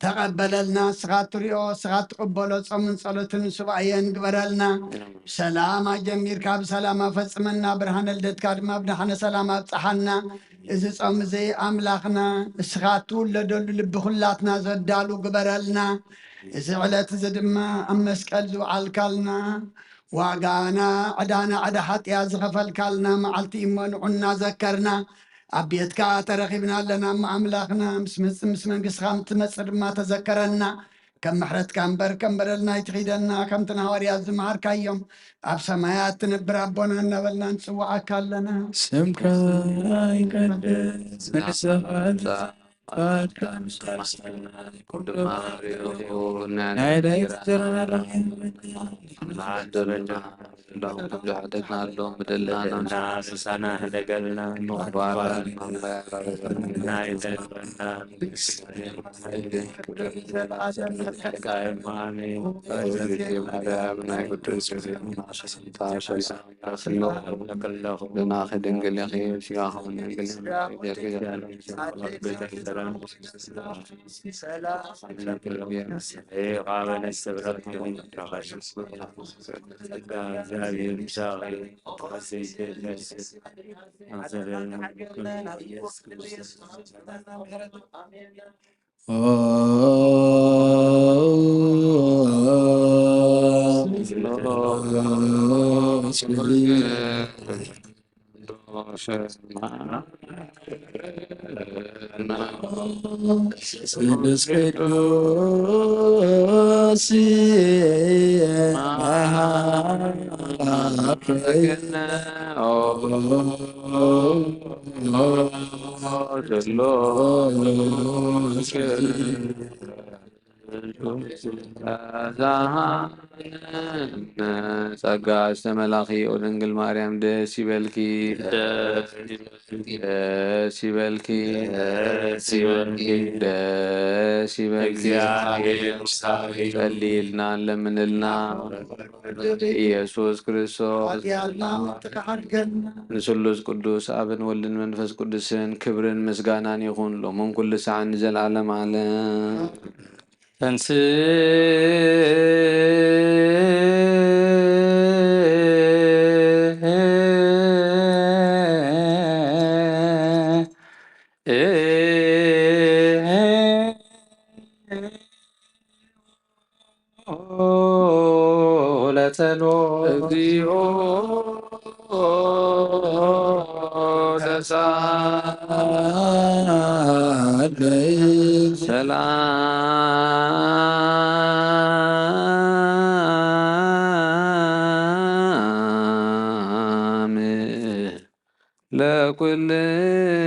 ተቐበለልና። ንስኻ እትሪኦ፣ ንስኻ እትቕበሎ ጾምን ጸሎትን ሱባኤን ግበረልና። ብሰላም ኣጀሚርካ ብሰላም ኣፈጽመና። ብርሃነ ልደትካ ድማ ብደሓነ ሰላም ኣብጽሓና። እዚ ጾም እዚ ኣምላኽና ንስኻ እትውለደሉ ልቢ ኩላትና ዘዳሉ ግበረልና። እዚ ዕለት እዚ ድማ ኣብ መስቀል ዝወዓልካልና ዋጋና፣ ዕዳና፣ ዕዳ ሓጢኣት ዝኸፈልካልና መዓልቲ እሞ ንዑና ዘከርና። ኣብ ቤትካ ተረኺብና ኣለና እሞ ኣምላኽና፣ ምስ መጽ-፣ ምስ መንግስትኻ ምትመጽእ ድማ ተዘከረና። ከም ምሕረትካ እምበር ከም በደልና ኣይትኺደና፣ ከምቲ ንሃዋርያት ዝመሃርካዮም፣ ኣብ ሰማያት ትነብር ኣቦና እናበልና ንጽውዓካ ኣለና። ስምካ ይቀደስ፣ መንግስትኻ ትምጻእ፣ ፍቓድካ ኣብ ሰማይ ከም ኣብ ሰማይ ትኹን። ናይ ዕለት እንጀራና ሃበና፣ ንሓድረና ዘለዎም ከም ዝሓደግናሎም በደልና በደልና ንስሳና ህደገልና፣ ምኽባር ናይ ዘልበና ናይ ቅዱስ ዮሴፍ ለናኺ ድንግል ኢኺ፣ ስጋኺ ድንግል ኢኺ። ስሉስ ቅዱስ መሃረነ። ጸጋ ዝተመላኺ ኦ ድንግል ማርያም ደስ ይበልኪ። ደስ ይበልኪ። ደስ ይበልኪ። ደስ ይበልኪ። ጸልይልና፣ ለምንልና። ኢየሱስ ክርስቶስ ንስሉስ ቅዱስ ኣብን ወልድን መንፈስ ቅዱስን ክብርን ምስጋናን ይኹን፣ ሎምን ኩሉ ሰዓን ንዘለዓለም ዓለም። ተንስ ለጸሎት። እግዚኦ ተሳለይ ሰላም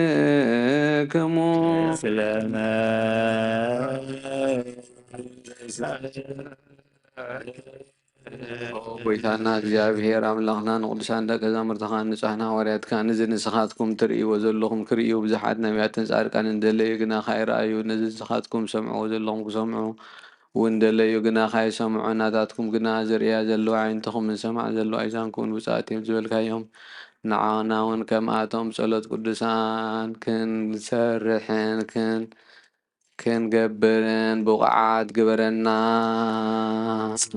ለኩልክሙ። ስለመ ኦ ጎይታና እግዚኣብሔር ኣምላኽና፣ ንቅዱሳን ደቀ መዛሙርትኻ፣ ንጹሓን ሃዋርያትካ፣ ነዚ ንስኻትኩም ትርእይዎ ዘለኹም ክርእዩ፣ ብዙሓት ነቢያትን ጻድቃንን ደለዩ፣ ግና ካይረኣዩ፣ ነዚ ንስኻትኩም ሰምዕዎ ዘለኹም ክሰምዑ እውን ደለዩ፣ ግና ካይሰምዑ፣ ናታትኩም ግና ዝርእያ ዘለዋ ኣዒንትኹምን ዝሰምዓ ዘለዋ ኣእዛንኩምን ብፁዓት እዮም ዝበልካዮም፣ ንዓና እውን ከምኣቶም ጸሎት ቅዱሳን ክንሰርሕን ክን ክንገብርን ብቑዓት ግበረና። ጸልእ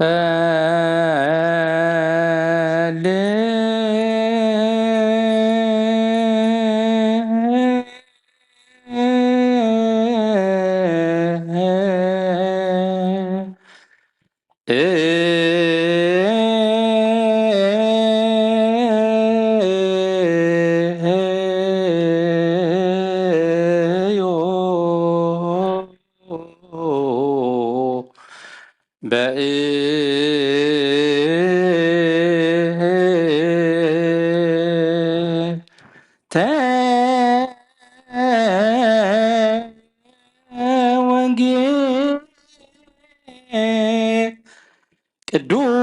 በእንተ ወንጌል ቅዱስ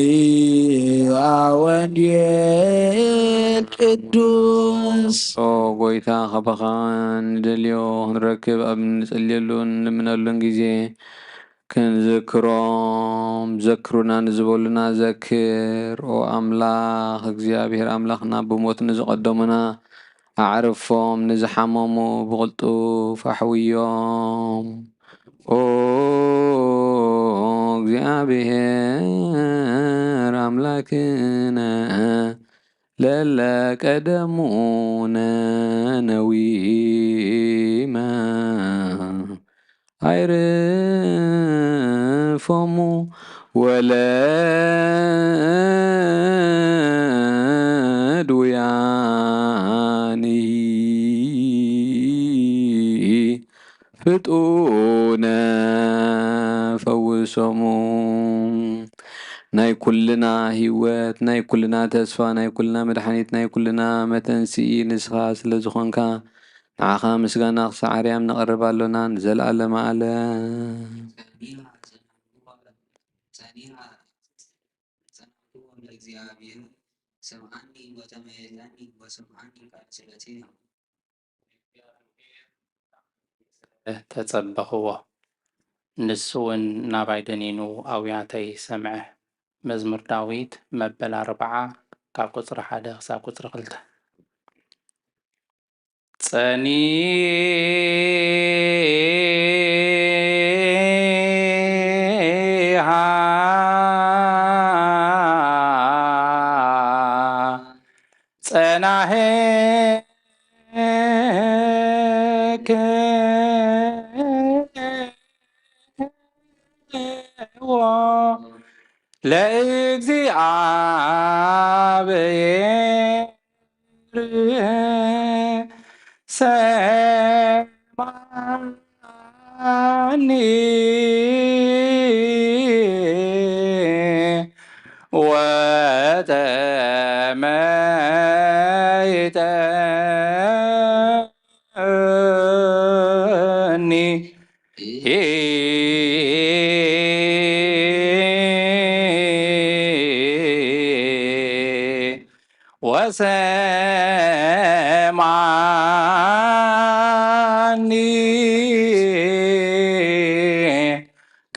መሰሚያ ወንጌል ቅዱስ። ኦ ጎይታ፣ ካባኻ ንደልዮ ክንረክብ ኣብ እንጽልየሉን እንልምነሉን ግዜ ክንዝክሮም፣ ዘክሩና ንዝበሉና ዘክር። ኦ ኣምላኽ፣ እግዚኣብሔር ኣምላኽና፣ ብሞት ንዝቐደሙና ኣዕርፎም፣ ንዝሓመሙ ብቕልጡፍ ኣሕውዮም። ኦ እግዚኣብሔር ኣምላክነ ለለ ቀደሙነ ነዊመ ኣይርፎሙ ወለድውያንሂ ፍጡነ ፈውሶሙ። ናይ ኩልና ህይወት፣ ናይ ኩልና ተስፋ፣ ናይ ኩልና መድሓኒት፣ ናይ ኩልና መተንስኢ ንስኻ ስለ ዝኾንካ፣ ንዓኻ ምስጋና ክሳዕ ኣርያም ነቕርብ ኣሎና ንዘለኣለመ ዓለም። ጸኒዓ ዘናግዋ ጸኒዓ ዘናግዋ ለእግዚኣብሔር፣ ስምዓኒ ወተመየጠኒ ወስምዓኒ ቃል ጸሎትየ። ተጸበኽዎ፣ ንሱ እውን ናባይ ደኒኑ ኣውያተይ ሰምዐ። መዝሙር ዳዊት መበል ኣርብዓ ካብ ቁጽሪ ሓደ ክሳብ ቁጽሪ ክልተ። ጸኒሃ ጸናህክዎ ለእግዚኣብሔር ሰምዓኒ ወተመይጠኒ ወሰምዓኒ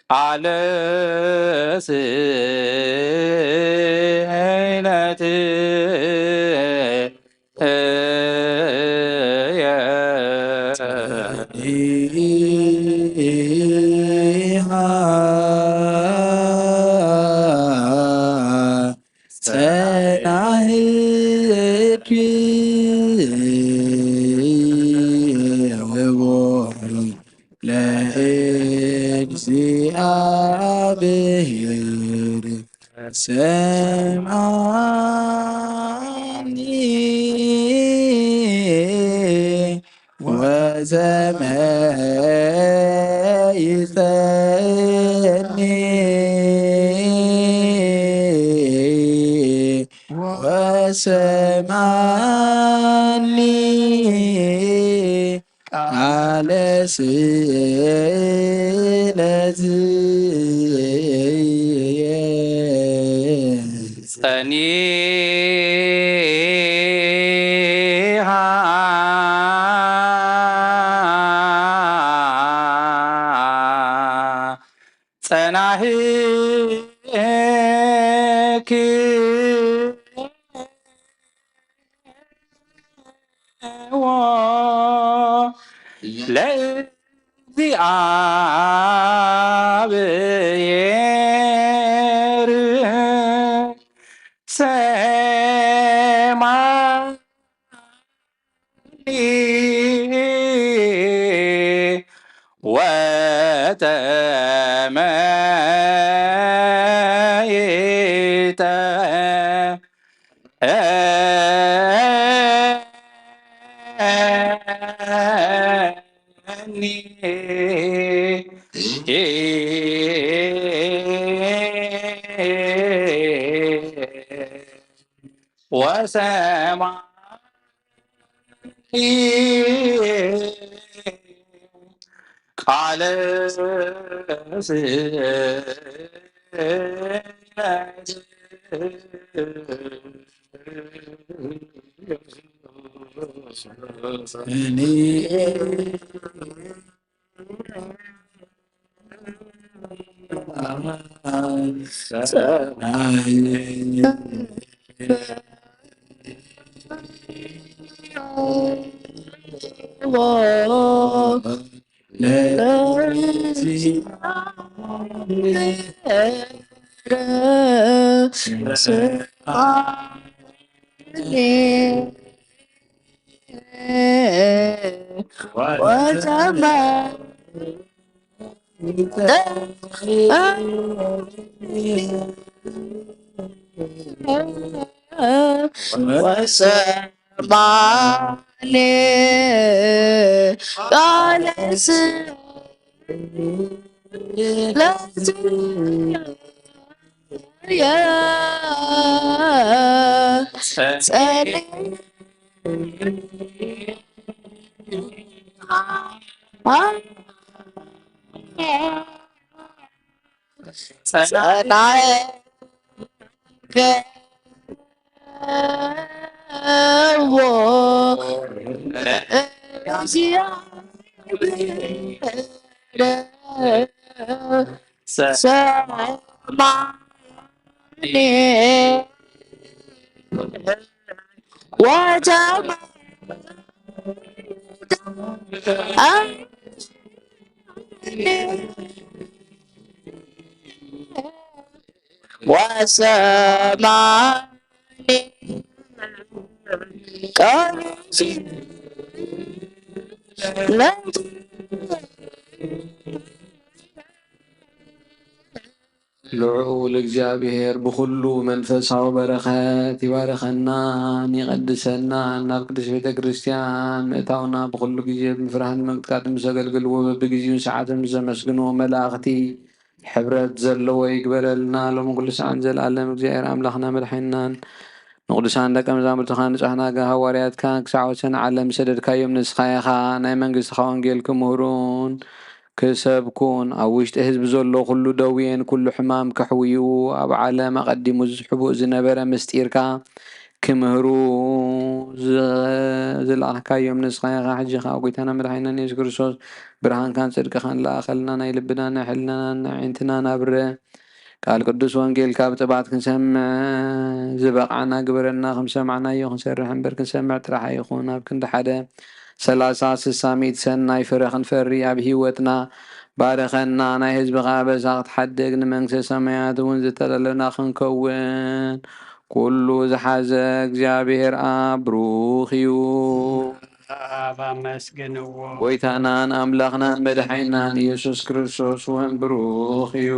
ቃለ ስእለትየ። ጸናህኪ ለእግዚኣብሔር ሰምዓኒ ወዘመይጠኒ ወሰምዓኒ ቃለ ስእለትየ። ጸኒሃ ጸናህኪ ለእግዚኣብሔር ሰማ ወጠመይጠኒ ወሰማ ቃለ ስእለት ወሰማኒ ቃለ ስእለትየ ጸኒ ጸናሕዎ ሰማኒ ወተመ ወሰማኒ ቃለ ስእለት ልዑል እግዚኣብሔር ብኹሉ መንፈሳዊ በረኸት ይባርኸናን ይቐድሰናን፣ ናብ ቅድስት ቤተ ክርስቲያን ምእታውና ብኹሉ ግዜ ብምፍራህን ምንቅጥቃጥን ምስ ዘገልግልዎ፣ በብግዜኡን ሰዓትን ምስ ዘመስግንዎ መላእኽቲ ሕብረት ዘለዎ ይግበረልና፣ ሎሚ ኩሉ ሰዓትን ዘለዓለም። እግዚኣብሔር ኣምላኽና መድሓኒናን ንቅዱሳን ደቀ መዛሙርትኻ ንጹሕ ናጋ ሃዋርያትካ ክሳዕ ወሰን ዓለም ዝሰደድካዮም ንስኻ ኢኻ። ናይ መንግስትኻ ወንጌል ክምህሩን ክሰብኩን፣ ኣብ ውሽጢ ህዝቢ ዘሎ ኩሉ ደዌን ኩሉ ሕማም ከሕውይኡ፣ ኣብ ዓለም ኣቐዲሙ ሕቡእ ዝነበረ ምስጢርካ ክምህሩ ዝ-፣ ዝለኣኽካዮም ንስኻ ኢኻ። ሕጂ ኸኣ ጎይታና መድሓኒናን የሱስ ክርስቶስ ብርሃንካን ጽድቅኻን ለኣኸልና፣ ናይ ልብናን ናይ ሕልናን ናይ ኣዒንትናን ኣብረ። ቃል ቅዱስ ወንጌልካ ብጥባት ክንሰምዕ ዝበቕዓና ግበረና። ከም ዝሰማዕናዮ ክንሰርሕ እምበር ክንሰምዕ ጥራሕ ኣይኹን። ኣብ ክንዲ ሓደ ሰላሳ፣ ስሳ፣ ሚእቲ ሰናይ ፍረ ክንፈሪ ኣብ ህይወትና ባርኸና። ናይ ህዝብኻ ኣበሳ ክትሓድግ ንመንግስተ ሰማያት እውን ዝተዳለና ክንከውን ኩሉ ዝሓዘ እግዚኣብሔር ኣብ ብሩኽ እዩ። ኣብ ኣመስግንዎ። ጎይታናን ኣምላኽናን መድሓኒናን ኢየሱስ ክርስቶስ እውን ብሩኽ እዩ።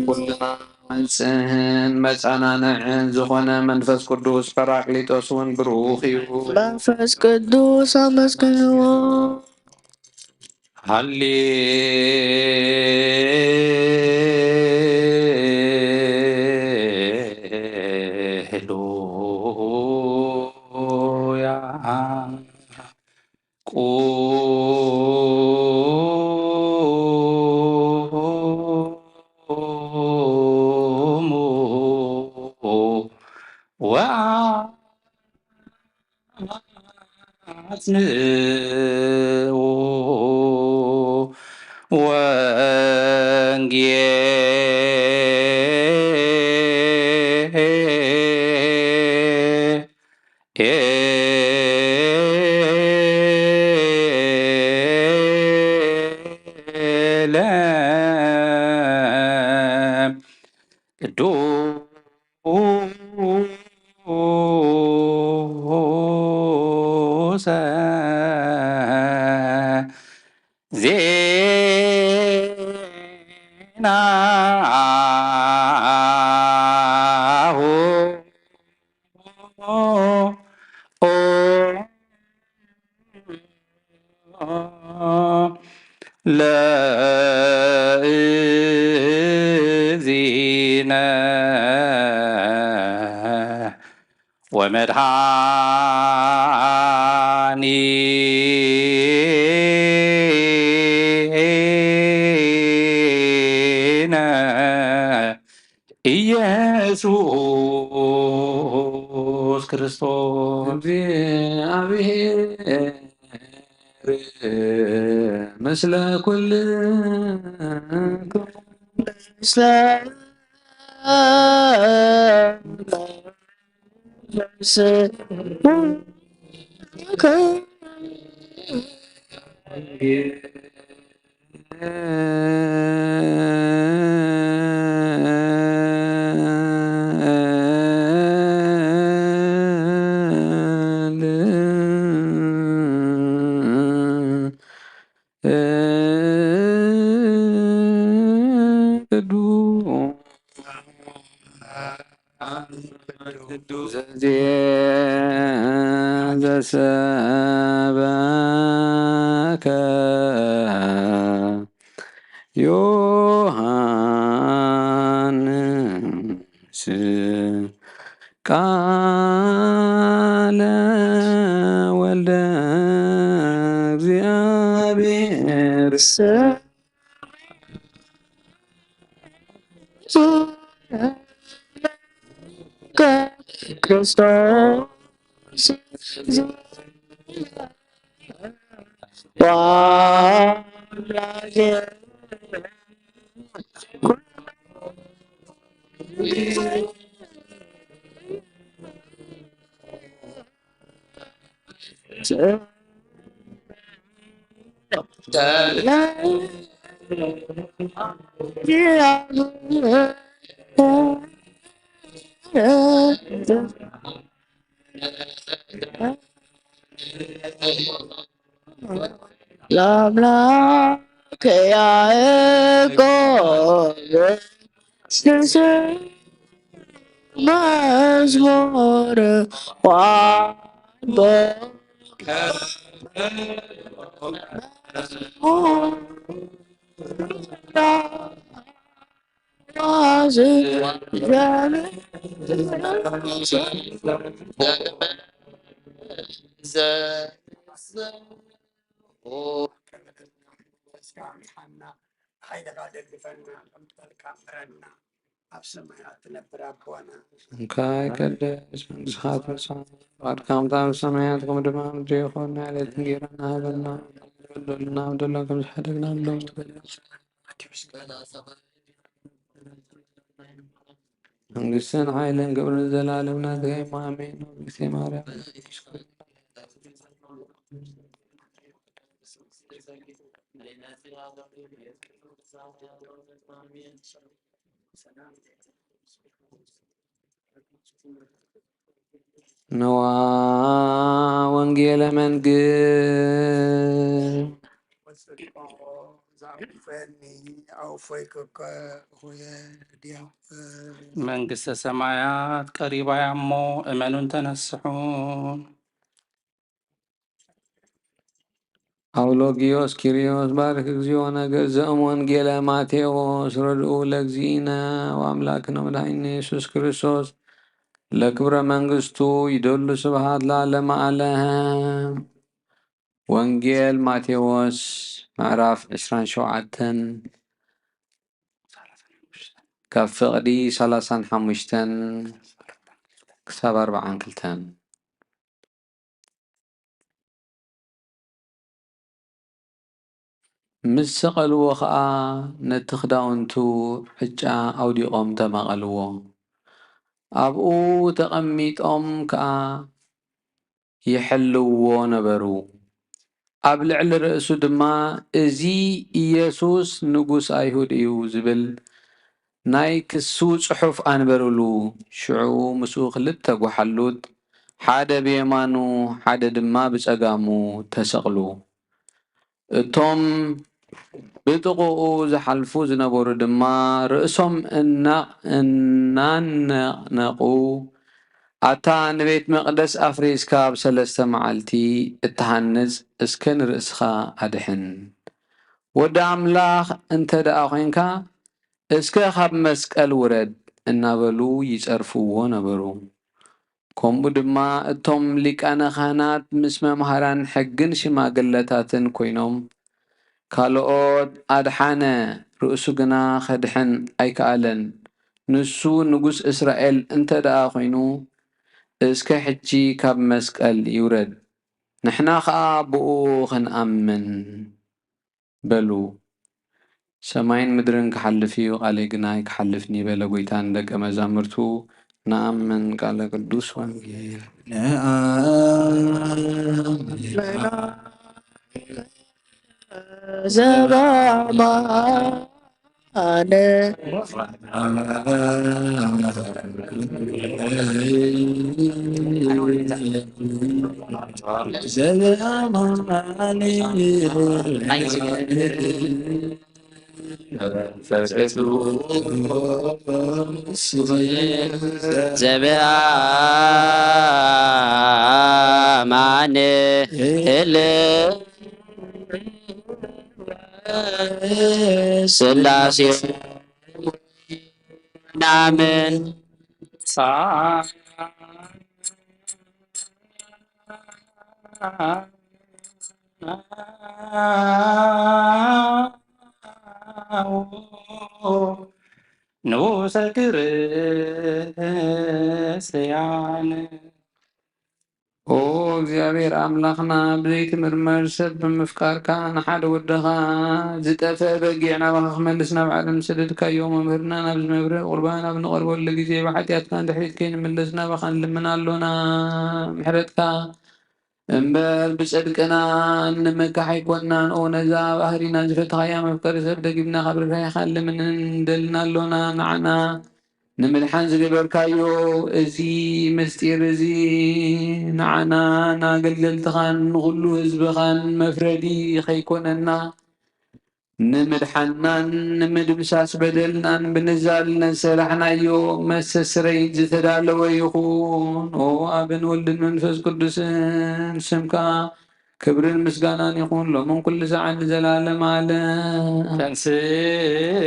ኩልና መንጽህን መጻናንዕን ዝኾነ መንፈስ ቅዱስ ጳራቅሊጦስ እውን ብሩኽ እዩ። መንፈስ ቅዱስ ኣመስግንዎ። ሃሌሉያ። ቁሙ ወአጽንዑ ወንጌል ቅዱሰ ዜናሁ ለእግዚእነ ወመድኃኒነ ኢየሱስ ክርስቶስ። እግዚኣብሔር ምስለ ኩልኩም። ምስለ ቅዱስ ዘዜ ዘሰበከ ዮሐንስ ቃለ ወልደ እግዚኣብሔር ክርስቶስ ለአምላክ ያዕቆብ ስስር መዝሙር ዋንቦ ሓይልኻ ደግፈና፣ ከምቲ ቃልካ ምረና፣ ኣብ ሰማያት ትነብር ኣቦና። እንካ ይቀደስ መንግስኻ ትምጻእ፣ ፍቃድካ ከምቲ ኣብ ሰማያት ከምኡ ድማ ኣብ ምድሪ ይኹን። ናይ ዕለት እንጌራና ሃበና፣ በደልና በደልና ከም ዝሓደግና ንሎም መንግስትን ሓይልን ክብርን ዘላለም ናትካ እዩ። ኣሜን። ንግስቲ ማርያም ነዋ ወንጌለ መንግስት። መንግስተ ሰማያት ቀሪባ እያ እሞ እመኑን ተነስሑን። ኣውሎጊዮስ ኪሪዮስ ባርክ እግዚኦ ነገር ዘእም ወንጌለ ማቴዎስ ረድኡ ለእግዚእነ ወአምላክነ መድኃኒነ ኢየሱስ ክርስቶስ ለክብረ መንግስቱ ይደሉ ስብሃት ለዓለመ ዓለም። ወንጌል ማቴዎስ ምዕራፍ ዕስራን ሸውዓተን ካብ ፍቕዲ ሰላሳን ሓሙሽተን ክሳብ ኣርብዓን ክልተን። ምስ ሰቐልዎ ኸኣ ነቲ ክዳውንቱ ዕጫ ኣውዲቖም ተማቐልዎ። ኣብኡ ተቐሚጦም ከኣ ይሕልውዎ ነበሩ። ኣብ ልዕሊ ርእሱ ድማ፣ "እዚ ኢየሱስ ንጉስ ኣይሁድ እዩ" ዝብል ናይ ክሱ ጽሑፍ ኣንበሩሉ። ሽዑ ምስኡ ክልተ ጓሓሉት፣ ሓደ ብየማኑ ሓደ ድማ ብጸጋሙ ተሰቕሉ። እቶም ብጥቕኡ ዝሓልፉ ዝነበሩ ድማ ርእሶም እናቕ-፣ እናነቕነቑ፣ "ኣታ ንቤት መቕደስ ኣፍሪስካ ኣብ ሰለስተ መዓልቲ እትሃንጽ፣ እስከ ንርእስኻ ኣድሕን። ወዲ ኣምላኽ እንተ ደኣ ኾይንካ፣ እስከ ካብ መስቀል ውረድ" እናበሉ ይጸርፍዎ ነበሩ። ከምኡ ድማ እቶም ሊቃነ ካህናት ምስ መምሃራን ሕግን ሽማግለታትን ኮይኖም፣ ካልኦት ኣድሓነ፣ ርእሱ ግና ከድሕን ኣይከኣለን። ንሱ ንጉስ እስራኤል እንተ ደኣ ኾይኑ፣ እስከ ሕጂ ካብ መስቀል ይውረድ፣ ንሕና ኸኣ ብእኡ ኽንኣምን። በሉ። ሰማይን ምድርን ክሓልፍ እዩ፣ ቃለይ ግና ኣይክሓልፍን እዩ በለ ጐይታ ንደቀ መዛሙርቱ። ንኣምን ቃለ ቅዱስ ወንጌል። ዘበኣማነ ዘበአማኑኤል ስላሴ ናምን ንጉሰ ክርስቲያን። ኦ እግዚኣብሔር ኣምላኽና፣ ብዘይትምርመር ሰብ ብምፍቃርካ፣ ንሓደ ወድኻ ዝጠፍአ በጊዕ ናባኻ ክመልስ ናብ ዓለም ዝሰደድካዮ፣ መምህርና፣ ናብዚ መብርሂ ቁርባን ኣብ ንቐርበሉ ግዜ፣ ብሓጢኣትና ድሕሪት ከይንምለስ ናባኻ ንልምን ኣሎና። ምሕረትካ እምበር ብጽድቅና እንምካሕ ኣይኮንናን። ኦ ነዛ ባህሪና ዝፈተኻያ መፍቀሪ ሰብ፣ ደጊምና ካብ ርህራሄኻ ንልምንን ንደልን ኣሎና። ንዓና ንምድሓን ዝገበርካዮ እዚ ምስጢር እዚ ንዓናን ንኣገልገልትኻን ንኹሉ ህዝብኻን መፍረዲ ኸይኮነና፣ ንምድሓንናን ንምድምሳስ በደልናን ብንዛል ነዝሰራሕናዮ መስተስረይ ዝተዳለወ ይኹን። ኦ ኣብን ወልድን መንፈስ ቅዱስን ስምካ ክብርን ምስጋናን ይኹን ሎምን ኩሉ ሰዓት ንዘላለም ዓለም። ተንሥእ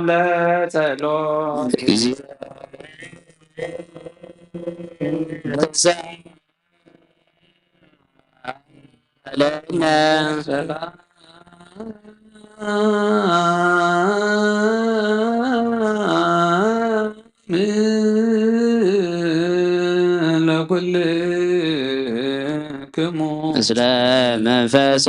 ለጸሎት ለነ ለኩል ምስለ መንፈስከ።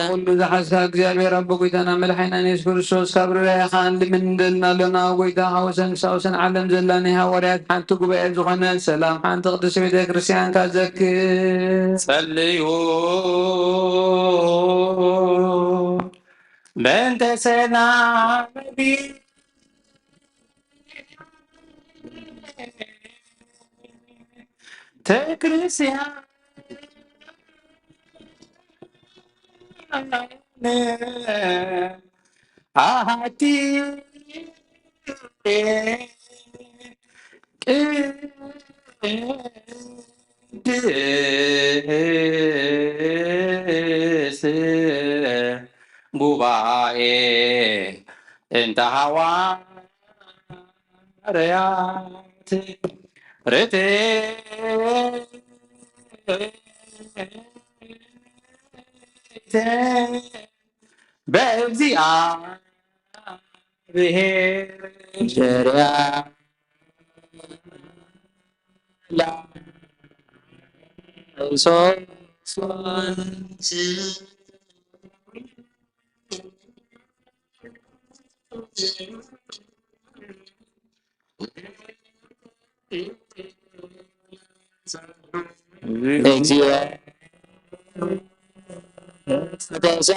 ኩሉ ዝሓስካ እግዚኣብሔር ኣቦ ጎይታና መድሓኒና ኢየሱስ ክርስቶስ ካብ ርራይኻ እንልምን እንደልና ኣሎና። ጎይታ ሓወሰን ምሳውሰን ዓለም ዘላ ናይ ሃዋርያት ሓንቲ ጉባኤ ዝኾነ ሰላም ሓንቲ ቅድስቲ ቤተ ክርስቲያንካ ዘክር። ጸልዩ በእንተ ሰላም ቤተ ክርስቲያን ኣሃቲ ቅድስት ጉባኤ እንተ ሃዋርያት ርትዕት በእግዚኣብሔር ጀርያ ላ ሶሶን እግዚኦ ተሳ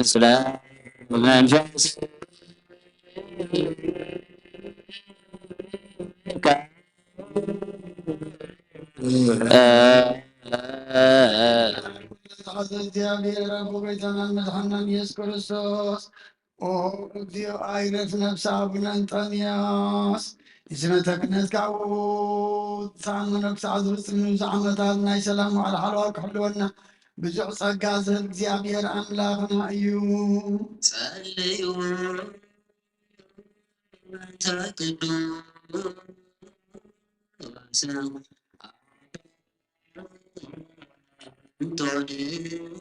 ስለ መንፈስ እግዚኣብሔር ኣቦ ጎይታናን መድሓናን ኢየሱስ ክርስቶስ ኦ እግዚኦ፣ ኣይረፍ ነፍሲ ኣቡነ እንጠንዮስ ንስነተ ክህነትካ ውፃን መነኩሰ ዝፍፅም ንብዙሕ ዓመታት ናይ ሰላም ዋዕላ ሓለዋ ክሕልወና ብዙሕ ጸጋ ዝህብ እግዚኣብሔር ኣምላኽና እዩ። ጸልዩ እንተ ቅዱስ እንጦንዮስ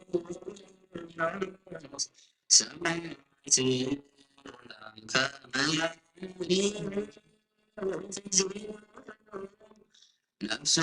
ሰማዕት ከመ ነፍሱ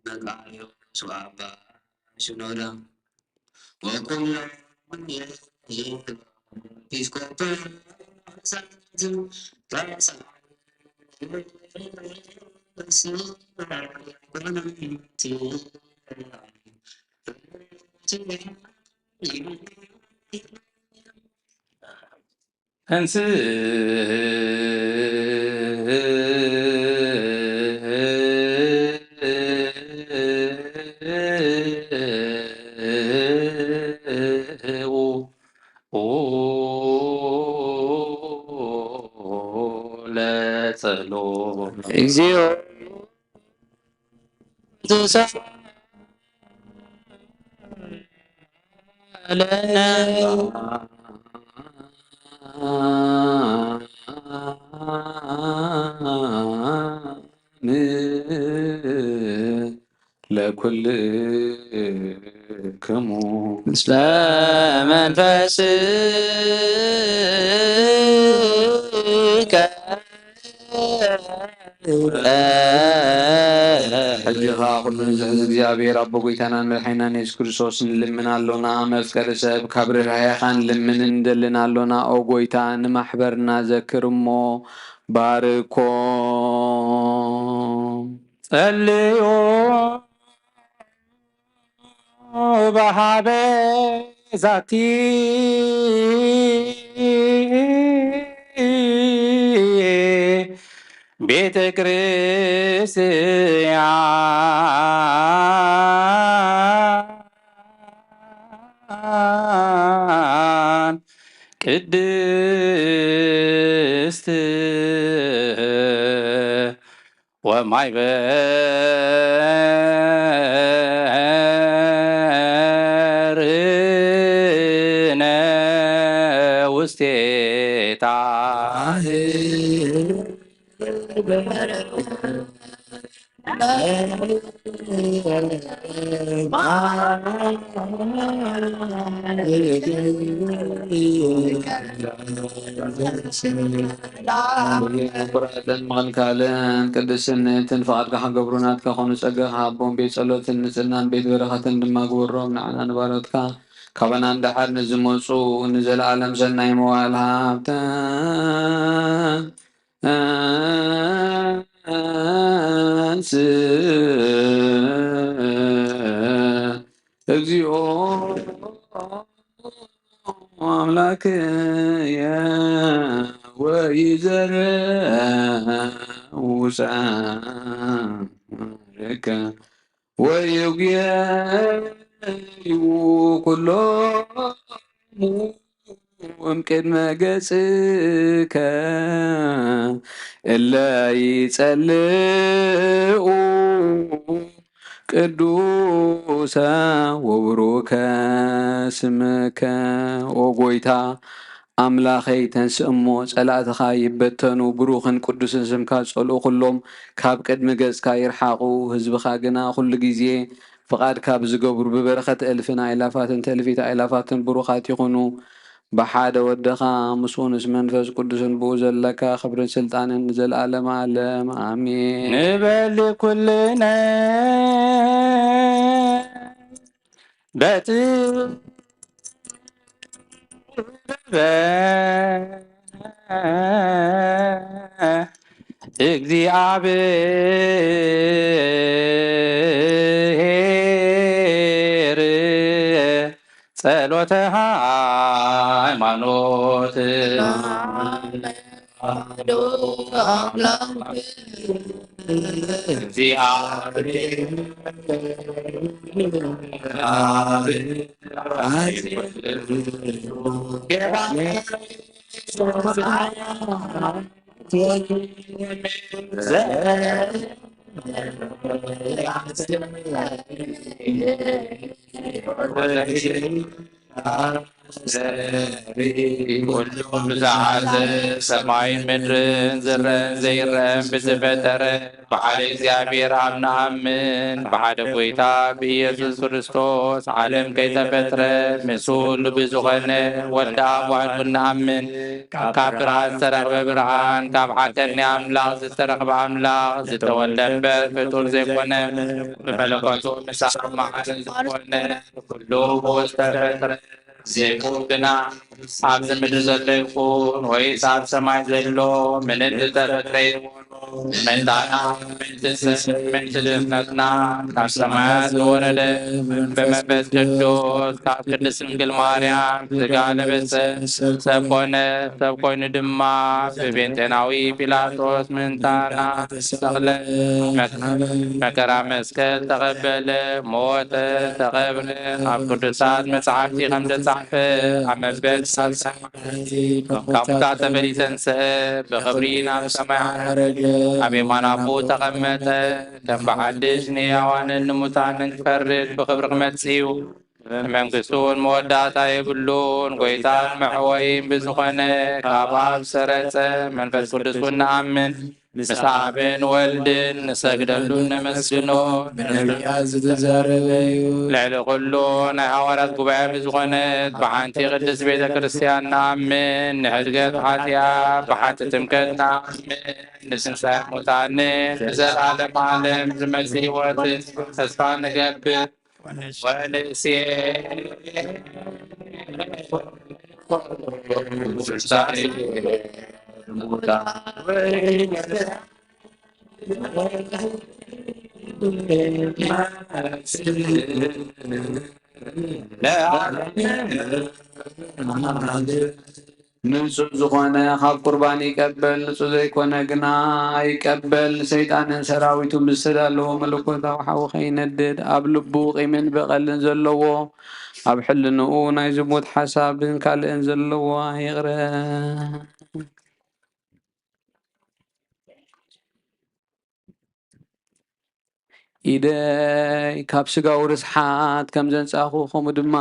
መቃርዮስ ወአባ ሽኖዳ ወኩሎም ኤጲስቆጶሳት ተንስኡ ለጸሎት። እግዚኦ ተሳለነ። ለኩል ክሙ ምስለ መንፈስከ። ሕጂ ኸኣ ኩሉ ንዝሕዝ እግዚኣብሔር ኣቦ ጐይታናን መድሓኒናን የሱስ ክርስቶስ ንልምን ኣሎና። መፍቀሪ ሰብ ካብ ርህራሄኻ ንልምን እንደልን ኣሎና። ኦ ጐይታ ንማሕበርና ዘክር እሞ ባርኮም። ጸልዩ በሃበ ዛቲ ቤተ ክርስቲያን ቅድስት ወማይ በርነ ውስቴታ። ምቁራጽን ምቕልካልን ቅድስንትን ፍቓድካ ክገብሩ ናትካ ኮኑ። ጸጋኻ ሃቦም። ቤት ጸሎትን ንጽህናን ቤት በረኸትን ድማ ግበሮም። ንዓና ንባሮትካ ካባና ንደሓር ንዝመጹ ንዘለኣለም ሰናይ መዋእል ሃብተን አንስ እግዚኦ አምላክየ ወይዘር ውፃርከ ወይጉየዩ ኩሎሙ እምቅድመ ገጽከ እለ ይጸልኡ ቅዱሰ ወብሩከ ስምከ። ኦ ጐይታ ኣምላኸይ፣ ተንስእ እሞ ጸላእትኻ ይበተኑ፣ ብሩኽን ቅዱስን ስምካ ዝጸልኡ ኹሎም ካብ ቅድሚ ገጽካ ይርሓቑ። ህዝብኻ ግና ኹሉ ግዜ ፍቓድካ ብዝገብሩ ብበረኸት እልፍን ኣእላፋትን ትእልፊት ኣእላፋትን ብሩኻት ይኹኑ። ብሓደ ወድኻ ምስኡ ምስ መንፈስ ቅዱስን ብኡ ዘለካ ክብርን ስልጣንን ንዘለኣለም ኣለም ኣሜን። ንበሊ ኩልነ በቲ ጸሎተ ሃይማኖት ኩሉ ብዝሓዘ ሰማይን ምድርን ዝረን ዘይረን ብዝፈጠረ ብሓደ እግዚኣብሔር ኣብ ንኣምን፣ ብሓደ ጐይታ ብኢየሱስ ክርስቶስ ዓለም ከይተፈጥረ ምስ ኩሉ ብዝኾነ ወዲ ኣብ ምዃኑ ንኣምን። ካብ ብርሃን ዝተረኽበ ብርሃን፣ ካብ ሓቀኛ ኣምላኽ ዝተረኽበ ኣምላኽ፣ ዝተወልደ እምበር ፍጡር ዘይኮነ፣ ብመለኮቱ ምስ ኣብ መዓትን ዝኾነ፣ ኩሉ ብኡ ዝተፈጥረ፣ ዘይብኡ ግና ኣብዚ ምድሪ ዘሎ ይኹን ወይስ ኣብ ሰማይ ዘሎ ምንም ዝተፈጥረ የልቦን። መታና ምእንቲ ስም ምእንቲ ድሕነትና ካብ ሰማያት ዝወረደ ብመንፈስ ቅዱስ ካብ ቅድስት ድንግል ማርያም ሥጋ ለበሰ፣ ሰብ ኮነ። ሰብ ኮይኑ ድማ ብጴንጤናዊ ጲላጦስ ምእንታና ተሰቕለ፣ መከራ መስቀል ተቐበለ፣ ሞተ፣ ተቐብረ፣ ኣብ ቅዱሳት መጻሕፍቲ ከም ተጻሕፈ ኣብ መበል ሳልሳይ መዓልቲ ካብ ሙታን ተፈልዩ ተንስአ፣ ብኽብሪ ናብ ሰማይ ዓረገ፣ ኣብ የማን ኣቦኡ ተቐመጠ። ከም ብሓድሽ ንሕያዋንን ንሙታንን ክፈርድ ብኽብሪ ክመጽእ እዩ። ንመንግስቱ እውን መወዳእታ የብሉን። ጎይታን መሕወይን ብዝኾነ ካብ ኣብ ሰረጸ መንፈስ ቅዱስ እውን ንኣምን። ምስ ኣብን ወልድን ንሰግደሉን ነመስግኖ። ብነቢያት ዝተዛረበ እዩ። ልዕሊ ኩሉ ናይ ሃዋርያት ጉባኤ ብዝኾነት ብሓንቲ ቅድስት ቤተ ክርስቲያን ንኣምን። ንሕድገት ሓጢኣት ብሓንቲ ጥምቀት ንኣምን። ንትንሳኤ ሙታንን ንዘለዓለም ዓለም ዝመጽእ ህይወትን ተስፋ ንገብር። ወንእሴ ንጹህ ዝኾነ ካብ ቁርባን ይቀበል፣ ንጹህ ዘይኮነ ግና ኣይቀበል። ንሰይጣንን ሰራዊቱን ብዝተዳለወ መለኮታዊ ሓዊ ከይነድድ፣ ኣብ ልቡ ቂምን በቐልን ዘለዎ፣ ኣብ ሕልንኡ ናይ ዝሙት ሓሳብን ካልእን ዘለዎ ኣይቕረ። ኢደይ ካብ ስጋዊ ርስሓት ከም ዘንጻኹ፣ ከምኡ ድማ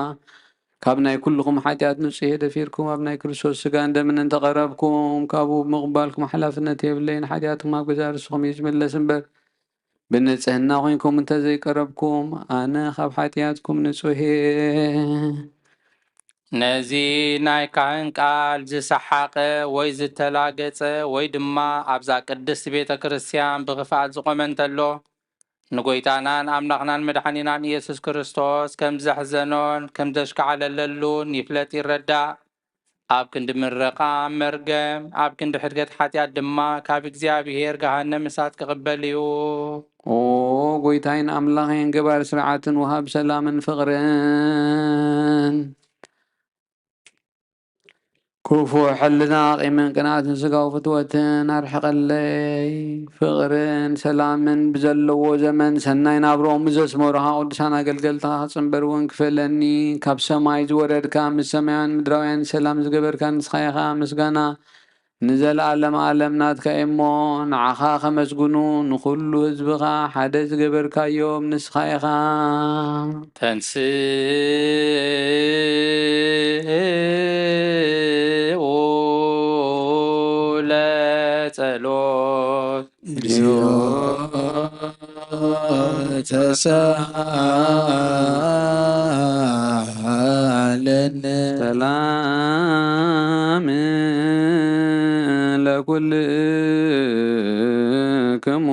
ካብ ናይ ኩልኹም ሓጢኣት ንጹሕ እየ። ደፊርኩም ኣብ ናይ ክርስቶስ ስጋን ደምን እንተቐረብኩም፣ ካብኡ ብምቕባልኩም ሓላፍነት የብለይን። ሓጢኣትኩም ኣብ ገዛእ ርእስኹም እዩ ዝምለስ እምበር፣ ብንጽህና ኮይንኩም እንተ ዘይቀረብኩም፣ ኣነ ካብ ሓጢኣትኩም ንጹሕ እየ። ነዚ ናይ ካህን ቃል ዝሰሓቐ ወይ ዝተላገጸ ወይ ድማ ኣብዛ ቅድስት ቤተ ክርስቲያን ብኽፍኣት ዝቖመ እንተሎ፣ ንጎይታናን ኣምላኽናን መድሓኒናን ኢየሱስ ክርስቶስ ከም ዘሕዘኖን ከም ዘሽካዕለለሉን ይፍለጥ ይረዳእ። ኣብ ክንዲ ምረቓ መርገም፣ ኣብ ክንዲ ሕድገት ሓጢኣት ድማ ካብ እግዚኣብሔር ገሃነም እሳት ክቕበል እዩ። ኦ ጎይታይን ኣምላኸይን፣ ገባር ስርዓትን ወሃብ ሰላምን ፍቕርን፣ ክፉእ ሕልና፣ ቂምን ቅንኣትን ስጋዊ ፍትወትን ኣርሕቐለይ። ፍቕርን ሰላምን ብዘለዎ ዘመን ሰናይ ናብርኦም ብዘስመሩኻ ቅዱሳን ኣገልገልትኻ ክጽንበር እውን ክፈለኒ። ካብ ሰማይ ዝወረድካ፣ ምስ ሰማያውያን ምድራውያን ሰላም ዝገበርካ ንስኻ ኢኻ። ምስጋና ንዘለኣለም ኣለም ናትካ እሞ፣ ንዓኻ ከመስግኑ፣ ንኹሉ ህዝብኻ ሓደ ዝገበርካዮም ንስኻ ኢኻ። ተንስኡ ለጸሎት። እግዚኦ ተሳሃለነ። ሰላም ለኩልክሙ።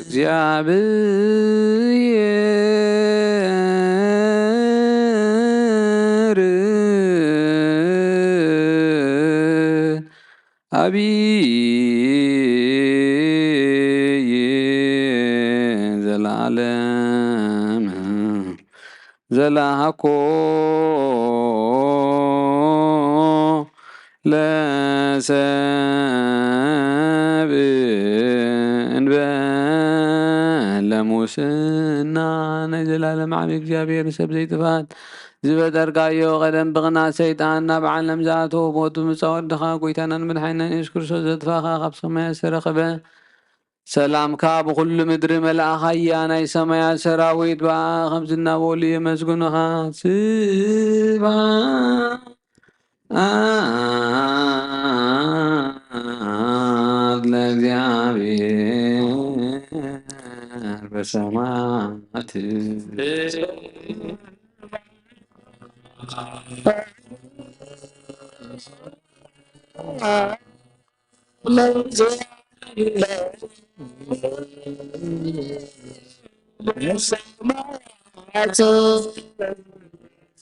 እግዚአብሔር አብይ ዘለዓለም። ዘላሃኮ ለሰብ እንበለ ሙስና። ናይ ዘላለም ዓቢ እግዚኣብሔር ንሰብ ዘይጥፋት ዝበጠርካዮ፣ ቀደም ብቕናት ሰይጣን ናብ ዓለም ዝኣተወ፣ ቦቱ ምጻእ ወድኻ፣ ጎይታናን መድሓኒናን የሱስ ክርስቶስ ዘጥፋኻ፣ ካብ ሰማያት ዝተረኸበ ሰላምካ ብኹሉ ምድሪ መልኣኻያ። ናይ ሰማያት ሰራዊት ብኣኻ ከምዚ እናበሉ የመስግኑኻ። ስብሐት ለእግዚኣብሔር በሰማያት።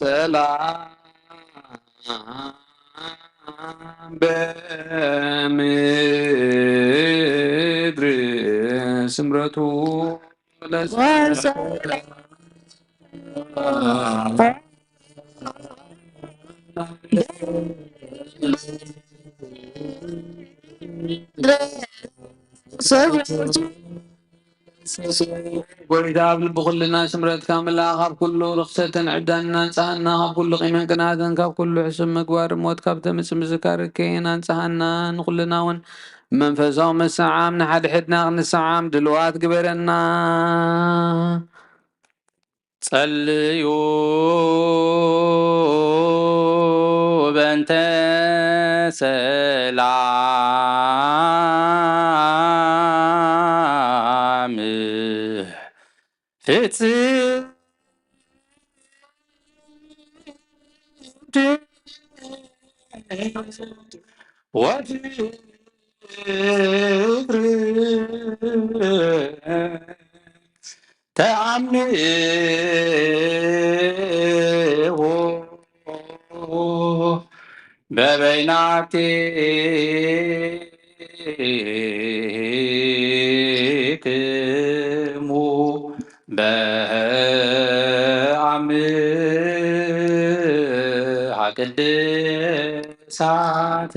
ሰላም በምድር ስምረቱ ለሰላም። ጎይታ ኣብ ልቢ ኩልና ስምረትካ ምልኣ፣ ካብ ኩሉ ርኽሰትን ዕብዳንን ኣንጽሃና፣ ካብ ኩሉ ቂምን ቅንኣትን፣ ካብ ኩሉ ሕሱም ምግባር ሞት ካብ ተምጽእ ምዝካር እከይን ኣንጽሃና፣ ንኩልና እውን መንፈሳዊ መሰዓም ንሓድሕድና ክንሰዓም ድልዋት ግበረና። ጸልዩ በእንተ ሰላም ፍጽም ወፍቅር ተአምሆ በበይናቲክሙ በአምሃ ቅድሳት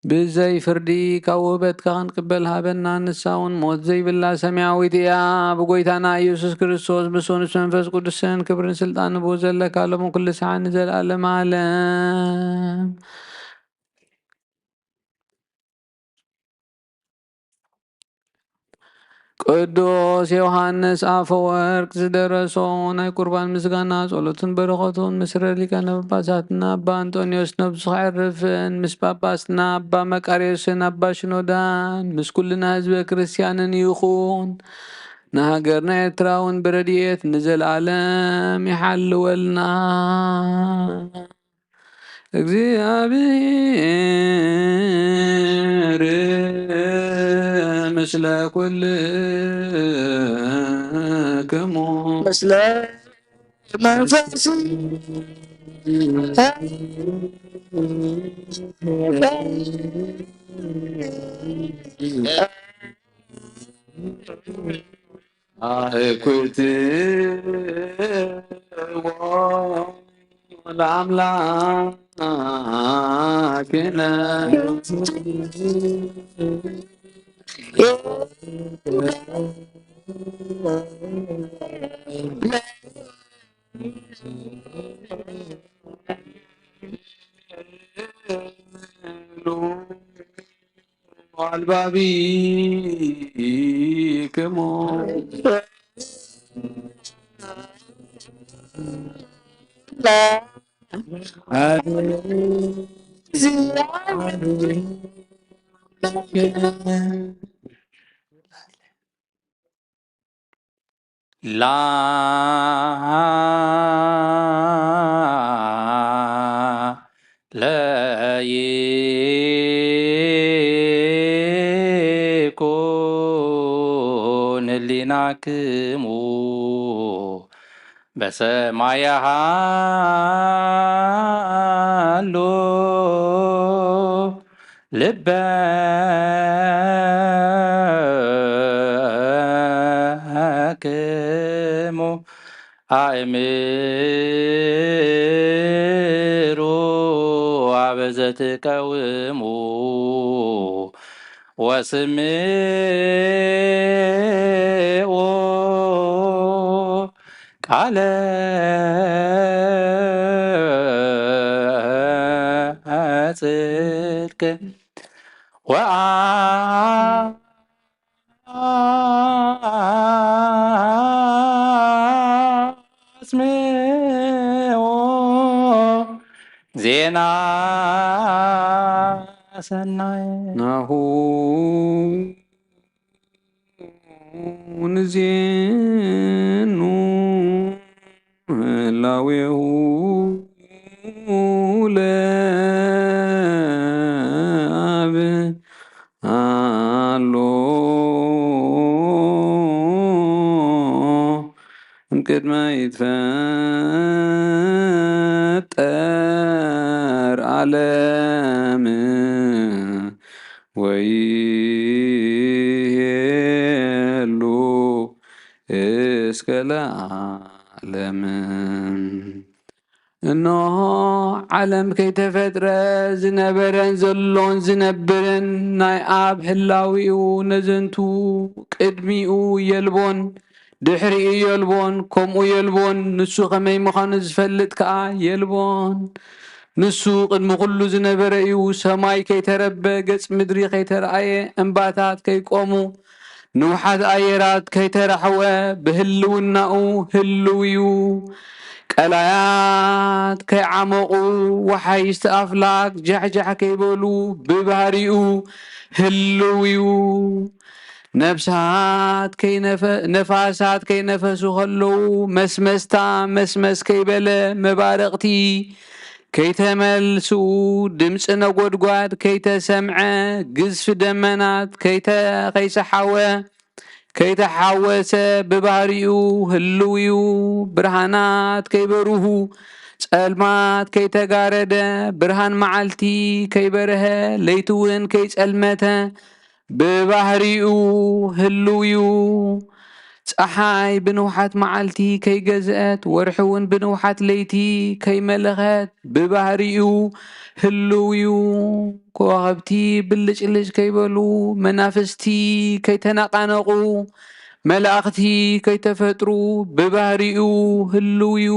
ብዘይ ፍርዲ ካብ ውህበትካ ክንቅበል ሃበና። ንሳ እውን ሞት ዘይብላ ሰማያዊት እያ። ብጎይታና ኢየሱስ ክርስቶስ ምስኡን ምስ መንፈስ ቅዱስን ክብርን ስልጣን ንብኡ ዘለካ ሎሚ ኩሉ ሰዓት ንዘለኣለም ዓለም። ቅዱስ ዮሃንስ ኣፈወርቅ ዝደረሶ ናይ ቁርባን ምስጋና ጸሎትን በረኸቱን ምስ ርሑስ ሊቃነ ጳጳሳትና ኣባ ኣንጦንዮስ ነብሱ ከዕርፍን ምስ ጳጳስና ኣባ መቃርዮስን ኣባ ሽኖዳን ምስ ኩልና ህዝበ ክርስቲያንን ይኹን። ንሃገርና ኤርትራ እውን ብረድኤት ንዘለኣለም ይሓልወልና። እግዚኣብሔር ምስለ ኩልክሙ። ምስለ መንፈስ አእኩትዎ ለአምላክነ። አልባቢክሙ። ለይኩን ህሊናክሙ በሰማይ ሃሎ። ልበክሙ አእምሩ አበ ዘትቀውሙ ወስምዑ ቃለ ጽድቅ ወአስምዑ ዜና ሰናይ ናሁ ንዜኑ ህላዌሁ ለአብ ኣሎ እምቅድመ ይትፈጠር ዓለም ወይሄሉ እስከ ለዓለም። እነሆ ዓለም ከይተፈጥረ ዝነበረን ዘሎን ዝነብርን ናይ ኣብ ህላዊኡ ነዘንቱ ቅድሚኡ የልቦን፣ ድሕሪኡ የልቦን፣ ከምኡ የልቦን፣ ንሱ ከመይ ምዃኑ ዝፈልጥ ከኣ የልቦን። ንሱ ቅድሚ ኩሉ ዝነበረ እዩ። ሰማይ ከይተረበ፣ ገጽ ምድሪ ከይተረኣየ፣ እምባታት ከይቆሙ፣ ንውሓት ኣየራት ከይተራሕወ፣ ብህልውናኡ ህልው እዩ። ቀላያት ከይዓመቑ፣ ወሓይስቲ ኣፍላክ ጃሕጃሕ ከይበሉ፣ ብባህሪኡ ህልው እዩ። ነፍሳት ከይነፈ-፣ ነፋሳት ከይነፈሱ ከለዉ፣ መስመስታ መስመስ ከይበለ፣ መባርቕቲ ከይተመልስኡ፣ ድምፂ ነጎድጓድ ከይተሰምዐ፣ ግዝፊ ደመናት ከይተ-፣ ከይሰሓወ፣ ከይተሓወሰ፣ ብባህሪኡ ህልው እዩ። ብርሃናት ከይበርሁ፣ ጸልማት ከይተጋረደ፣ ብርሃን መዓልቲ ከይበርሀ፣ ለይቲ እውን ከይጸልመተ፣ ብባህሪኡ ህልው እዩ። ጸሓይ ብንውሓት መዓልቲ ከይገዝአት፣ ወርሒ እውን ብንውሓት ለይቲ ከይመለኸት፣ ብባህሪኡ ህልው እዩ። ከዋኽብቲ ብልጭልጭ ከይበሉ፣ መናፍስቲ ከይተነቓነቑ፣ መላእኽቲ ከይተፈጥሩ፣ ብባህሪኡ ህልው እዩ።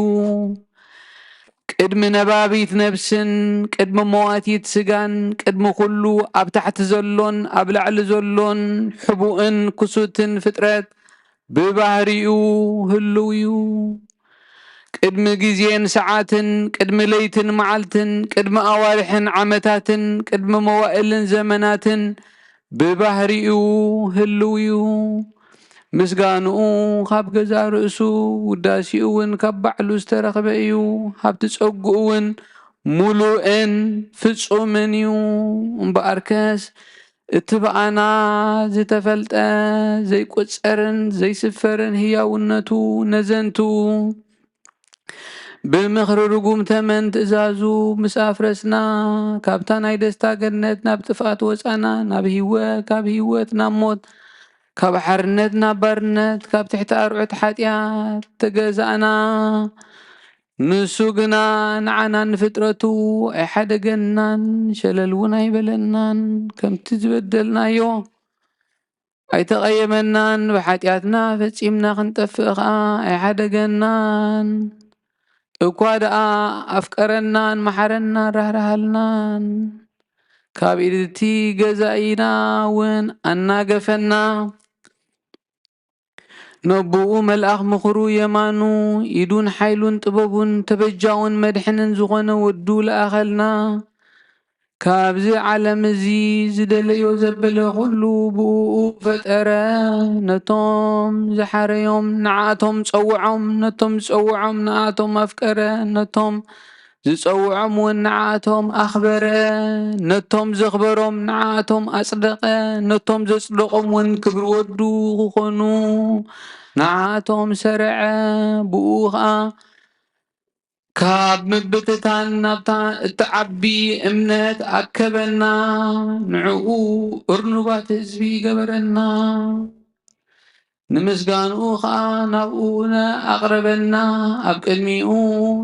ቅድሚ ነባቢት ነብስን ቅድሚ መዋቲት ስጋን ቅድሚ ኩሉ ኣብ ታሕቲ ዘሎን ኣብ ላዕሊ ዘሎን ሕቡእን ክሱትን ፍጥረት ብባህሪኡ ህልው እዩ። ቅድሚ ግዜን ሰዓትን ቅድሚ ለይትን መዓልትን ቅድሚ ኣዋርሕን ዓመታትን ቅድሚ መዋእልን ዘመናትን ብባህሪኡ ህልው እዩ። ምስጋንኡ ካብ ገዛእ ርእሱ፣ ውዳሴኡ እውን ካብ ባዕሉ ዝተረኽበ እዩ። ሃብቲ ጸግኡ እውን ምሉእን ፍጹምን እዩ። እምበኣርከስ፣ እቲ ብኣና ዝተፈልጠ፣ ዘይቁጸርን ዘይስፈርን ህያውነቱ፣ ነዘንቱ ብምኽሪ ርጉም ተመን ትእዛዙ ምስ ኣፍረስና፣ ካብታ ናይ ደስታ ገነት ናብ ጥፍኣት ወጻና፣ ናብ ህይወት፣ ካብ ህይወት ናብ ሞት፣ ካብ ሓርነት ናብ ባርነት፣ ካብ ትሕቲ ኣርዑት ሓጢኣት ተገዛእና። ንሱ ግና ንዓና ንፍጥረቱ ኣይሓደገናን፣ ሸለል እውን ኣይበለናን። ከምቲ ዝበደልናዮ ኣይተቐየመናን፣ ብሓጢኣትና ፈጺምና ክንጠፍእ ኸኣ ኣይሓደገናን። እኳ ደኣ ኣፍቀረናን መሓረናን ራህራሃልናን፣ ካብ ኢድ እቲ ገዛኢና እውን ኣናገፈና። ነቦኡ መልኣኽ ምኽሩ የማኑ፣ ኢዱን ሓይሉን ጥበቡን ተበጃውን መድሕንን ዝኾነ ወዱ ለኣኸልና። ካብዚ ዓለም እዚ ዝደለዮ ዘበለ ኩሉ ብእኡ ፈጠረ። ነቶም ዝሓረዮም ንዓቶም ጸውዖም፣ ነቶም ዝጸውዖም ንኣቶም ኣፍቀረ፣ ነቶም ዝጸውዖም እውን ንዓቶም ኣኽበረ፣ ነቶም ዘኽበሮም ንዓቶም ኣጽደቐ፣ ነቶም ዘጽደቖም እውን ክብሪ ወዱ ክኾኑ ንዓቶም ሰርዐ። ብኡ ኸኣ ካብ ምብትታን ናብታ እትዓቢ እምነት ኣከበና፣ ንዕኡ እርኑባት ህዝቢ ገበረና። ንምስጋንኡ ኸኣ ናብኡ ኣቕረበና፣ ኣብ ቅድሚኡ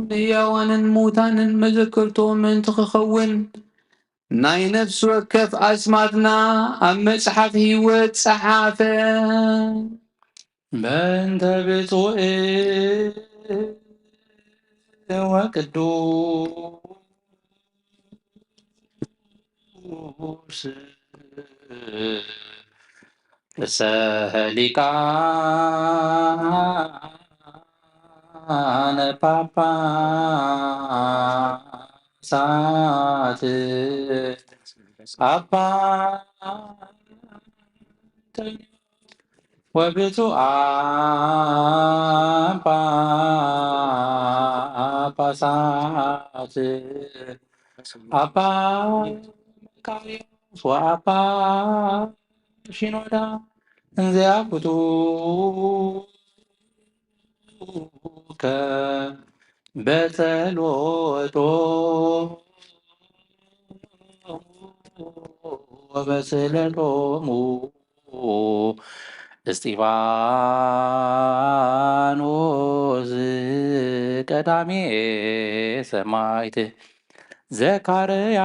ንህያዋንን ምዉታንን መዘከርቶ ምእንቲ ክኸውን፣ ናይ ነፍሲ ወከፍ ኣስማትና ኣብ መጽሓፍ ህይወት ጸሓፈ። በእንተ ብፁዕ ወቅዱስ ርእሰ ሊቃነ ጳጳሳት ጳጳሳት ኣባ ወብፁዓን ጳጳሳት ኣባ መቃርዮስ ወኣባ ሺኖዳ እንዘያኩቱ ከ በጸሎቶ ወበስእለቶሙ እስጢፋኖስ ቀዳሜ ሰማዕት ዘካርያ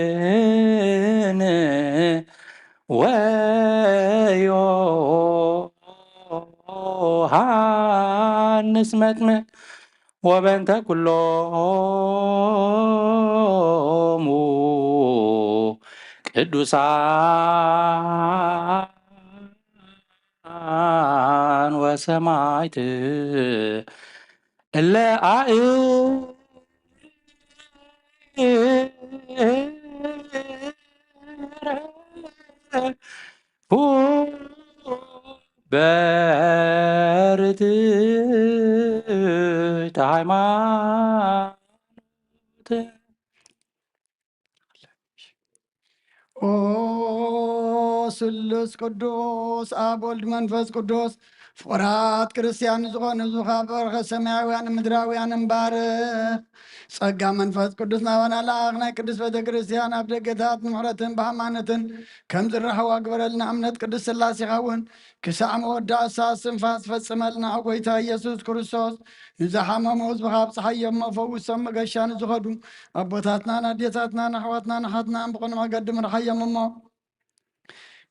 ካህን ወዮሃንስ መጥምቅ ወበንተ ኩሎሙ ቅዱሳን ወሰማይት እለ ኣእረፉ በርትዕተ ሃይማኖት። ኦ ስሉስ ቅዱስ ኣብ ወልድ መንፈስ ቅዱስ ፍቑራት ክርስትያን ዝኾኑ ዝኻበርኸ ሰማያውያን ምድራውያን እምባርኽ። ጸጋ መንፈስ ቅዱስ ናባና ለኣኽ። ናይ ቅድስት ቤተ ክርስትያን ኣብ ደገታት ምሕረትን ብሃይማኖትን ከም ዝረኸዋ ግበረልና። እምነት ቅድስት ሥላሴኻ እውን ክሳዕ መወዳእታ እስትንፋስ ፈጽመልና። ኦ ጐይታ ኢየሱስ ክርስቶስ፣ ንዝሓመሙ ህዝብኻ ኣብጽሓዮም፣ መፈውሶም መገሻ ንዝኸዱ ኣቦታትናን ኣዴታትናን ኣሕዋትናን ኣሓትናን ብቕኑዕ መገዲ ምርሓዮም እሞ፣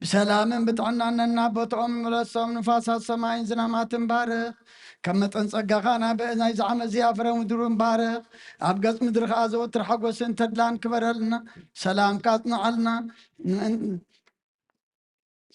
ብሰላምን ብጥዕናን ነናቦትኦም ምለሶም። ንፋሳት ሰማይን ዝናማትን ባርኽ። ከም መጠን ጸጋኻ ናብ ናይዚ ዓመት እዚ ፍረ ምድሩን ባርኽ። ኣብ ገጽ ምድሪ ኸኣ ዘወትር ሓጎስን ተድላን ክበረልና። ሰላምካ ኣጽንዓልና። ን-፣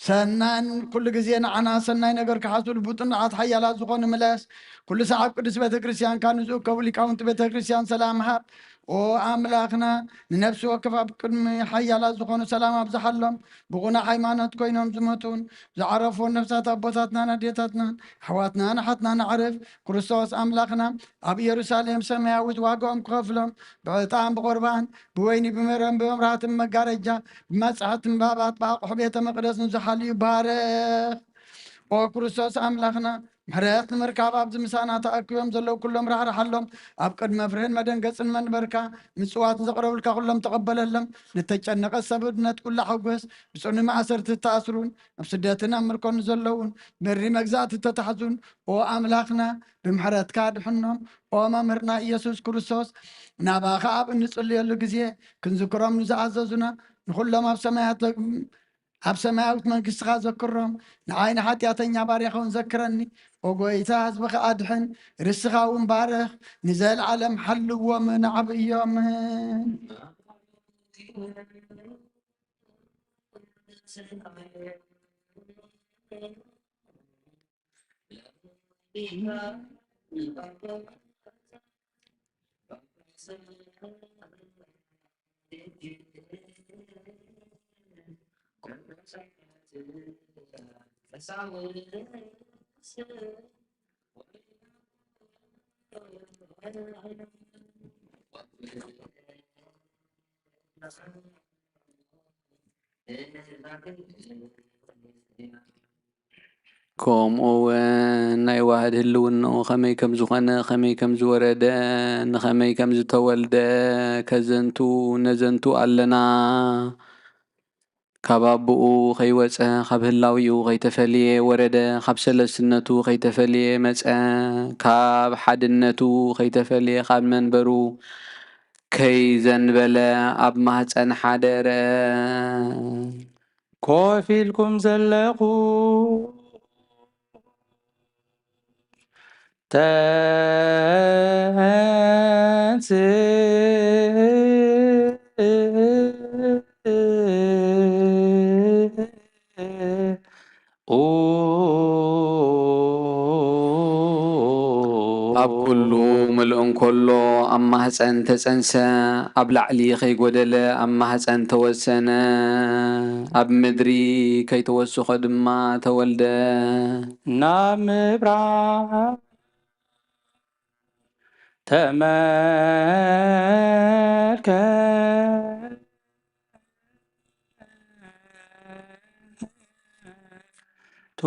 ሰናን ኩሉ ግዜ ንዓና ሰናይ ነገር ክሓስቡ ልቡ ጥኑዓት ሓያላት ዝኾኑ ምለስ። ኩሉ ሰዓብ ቅዱስ ቤተ ክርስቲያንካ ንዝእከቡ ሊቃውንቲ ቤተ ክርስቲያን ሰላም ሃብ። ኦ ኣምላኽና፣ ንነፍሲ ወከፍ ኣብ ቅድሚ ሓያላት ዝኾኑ ሰላም ኣብዝሓሎም። ብቑኑዕ ሃይማኖት ኮይኖም ዝሞቱን ዝዓረፉን ነፍሳት ኣቦታትናን ኣዴታትናን ኣሕዋትናን ኣሓትናን ኣዕርፍ። ክርስቶስ ኣምላኽና ኣብ ኢየሩሳሌም ሰማያዊት ዋጋኦም ክኸፍሎም ብዕጣን ብቑርባን ብወይኒ ብመረን ብመብራህትን መጋረጃ ብመጻሕፍትን ባባት ብኣቑሑ ቤተ መቕደስ ንዝሓልዩ ባርኽ። ኦ ክርስቶስ ኣምላኽና፣ ምሕረት ንምርካብ ኣብዚ ምሳና ተኣኪቦም ዘለዉ ኩሎም ራሕርሓሎም። ኣብ ቅድሚ መፍርህን መደንገጽን መንበርካ ምጽዋት ዘቕረቡልካ ኩሎም ተቐበለሎም። ንተጨነቐ ሰብ ድነት ኩሉ ሓጎስ፣ ብጽኑዕ ማእሰርቲ ዝተኣስሩን ኣብ ስደትን ኣብ ምርኮን ዘለዉን፣ በሪ መግዛእቲ ተታሕዙን፣ ኦ ኣምላኽና፣ ብምሕረትካ ኣድሕኖም። ኦ መምህርና ኢየሱስ ክርስቶስ፣ ናባኻ ኣብ እንጽልየሉ ግዜ ክንዝክሮም ንዝኣዘዙና ንኹሎም ኣብ ሰማያት ኣብ ሰማያዊት መንግስትኻ ዘክሮም። ንዓይ ንሓጢኣተኛ ባርያኻ እውን ዘክረኒ። ኦ ጎይታ፣ ህዝብኻ ኣድሕን፣ ርስኻ እውን ባርኽ፣ ንዘለዓለም ሓልዎምን ኣዕብዮምን። ከምኡ እውን ናይ ዋህድ ህልውናኡ ኸመይ ከም ዝኾነ፣ ኸመይ ከም ዝወረደ፣ ንኸመይ ከም ዝተወልደ ከዘንቱ ነዘንቱ ኣለና። ካብ ኣቦኡ ኸይወጸ፣ ካብ ህላዊኡ ኸይተፈልየ ወረደ፣ ካብ ሰለስትነቱ ኸይተፈልየ መጸ፣ ካብ ሓድነቱ ኸይተፈልየ ካብ መንበሩ ከይዘንበለ ኣብ ማህጸን ሓደረ። ኮፍ ኢልኩም ዘለኹም ተንስ ከሎ ኣብ ማህፀን ተፀንሰ፣ ኣብ ላዕሊ ከይጎደለ ኣብ ማህፀን ተወሰነ፣ ኣብ ምድሪ ከይተወስኾ ድማ ተወልደ። ናብ ምብራቕ ተመልከት። ቱ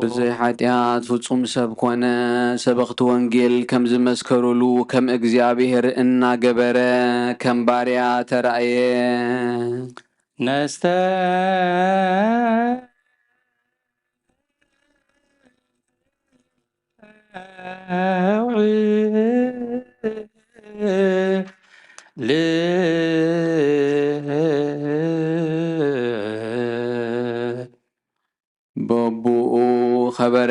ብዘይ ሓጢኣት ፍጹም ሰብ ኮነ። ሰበኽቲ ወንጌል ከም ዝመስከሩሉ ከም እግዚኣብሔር እናገበረ ከም ባርያ ተራእየ። ነስተ በቦኡ ኸበረ፣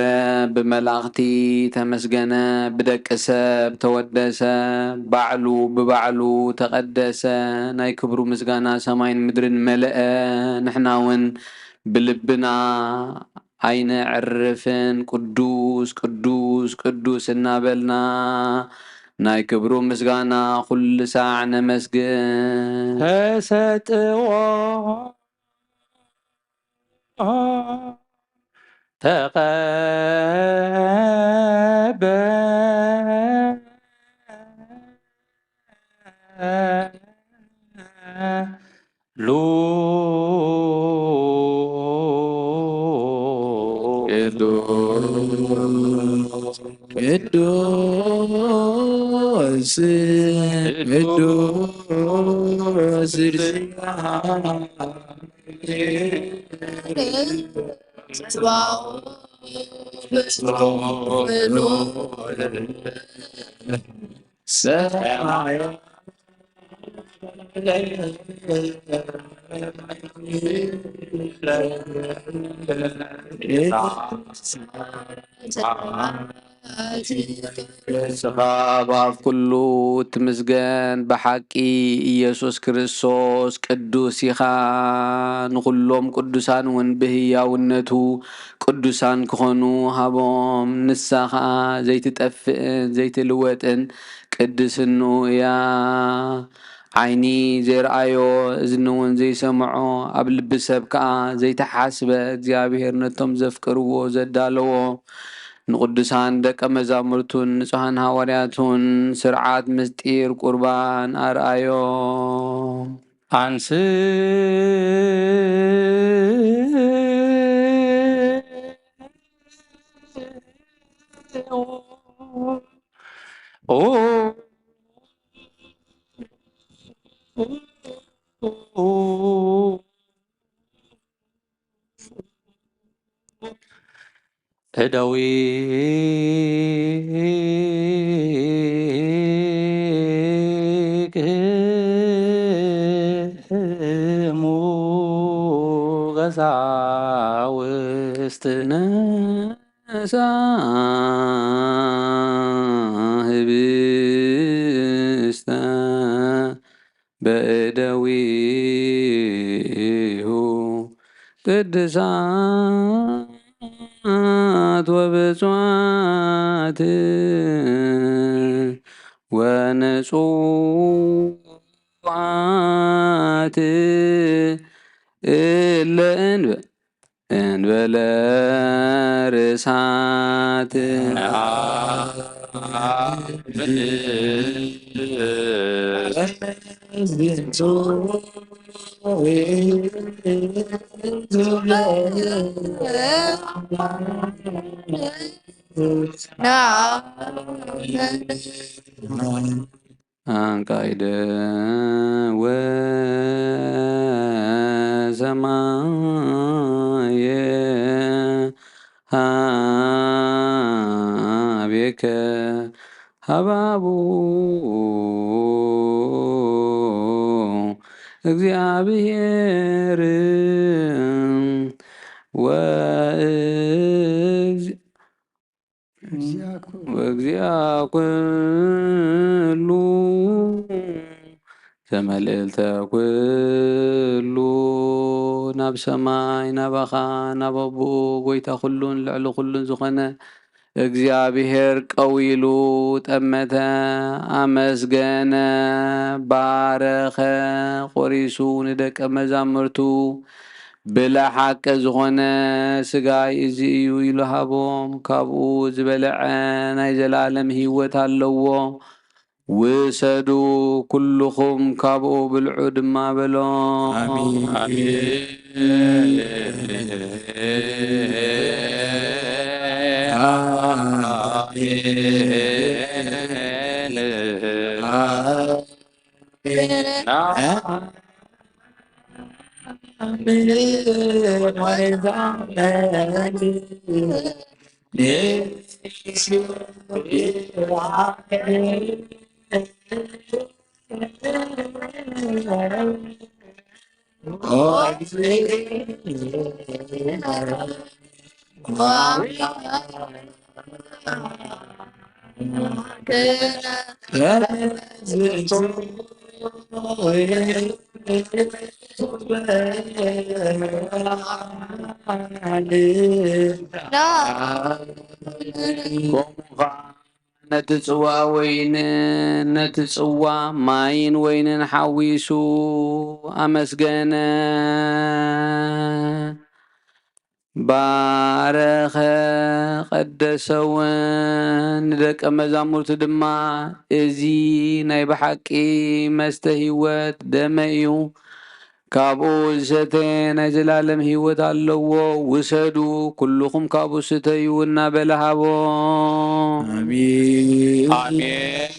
ብመላእኽቲ ተመስገነ፣ ብደቂ ሰብ ተወደሰ፣ ባዕሉ ብባዕሉ ተቐደሰ። ናይ ክብሩ ምስጋና ሰማይን ምድርን መለአ። ንሕና እውን ብልብና ኣይነዕርፍን፣ ቅዱስ ቅዱስ ቅዱስ እናበልና ናይ ክብሩ ምስጋና ኩሉ ሳዕ ነመስግን። ተሰጥኦ ተቐበሉ። ቅዱስ ቅዱስ ቅዱስ ንስኻ ኣብ ኣፍ ኩሉ እትምስገን ብሓቂ ኢየሱስ ክርስቶስ ቅዱስ ኢኻ። ንኹሎም ቅዱሳን እውን ብህያውነቱ ቅዱሳን ክኾኑ ሃቦም። ንሳ ኸኣ ዘይትጠፍእን ዘይትልወጥን ቅድስንኡ እያ። ዓይኒ ዘይረኣዮ፣ እዝኒ እውን ዘይሰምዖ፣ ኣብ ልቢ ሰብ ከኣ ዘይተሓስበ፣ እግዚኣብሔር ነቶም ዘፍቅርዎ ዘዳለዎ፣ ንቅዱሳን ደቀ መዛሙርቱን ንጹሓን ሃዋርያቱን ስርዓት ምስጢር ቁርባን ኣርኣዮም። ኣንስ እደዊክሙ ቀሳውስት ነሳ ህብስተ በእደዊሁ ቅዱሳት ወብፁዓት ወንጹዓት እለ እንበ እንበለ ርሳት አንቃይደ ወሰማየ ሀቤከ ሀባቡ እግዚአብሔር ወእግዚ ወእግዚአ ኩሉ ዘመልእልተ ኩሉ ናብ ሰማይ ናባኻ ናብ ኣቦኡ ጎይታ ኩሉን ልዕሊ ኩሉን ዝኾነ እግዚኣብሔር ቀዊሉ ጠመተ፣ ኣመስገነ፣ ባረኸ፣ ቆሪሱ ንደቀ መዛሙርቱ ብለሓቂ ዝኾነ ስጋይ እዚ እዩ ኢሉ ሃቦም። ካብኡ ዝበለዐ ናይ ዘላለም ህይወት ኣለዎ። ውሰዱ ኩልኹም ካብኡ ብልዑ ድማ በሎም። ኣሜን። ኣሜን። ነቲ ጽዋ ወይንን ነቲ ጽዋ ማይን ወይንን ሓዊሱ ኣመስገነ፣ ባረኸ፣ ቀደሰ እውን። ንደቀ መዛሙርቱ ድማ፣ "እዚ ናይ ብሓቂ መስተ ህይወት ደመ እዩ። ካብኡ ዝሰተ ናይ ዘላለም ህይወት ኣለዎ። ውሰዱ፣ ኩልኹም ካብኡ ስተዩ" እናበለ ሃቦም። ኣሜን። ኣሜን።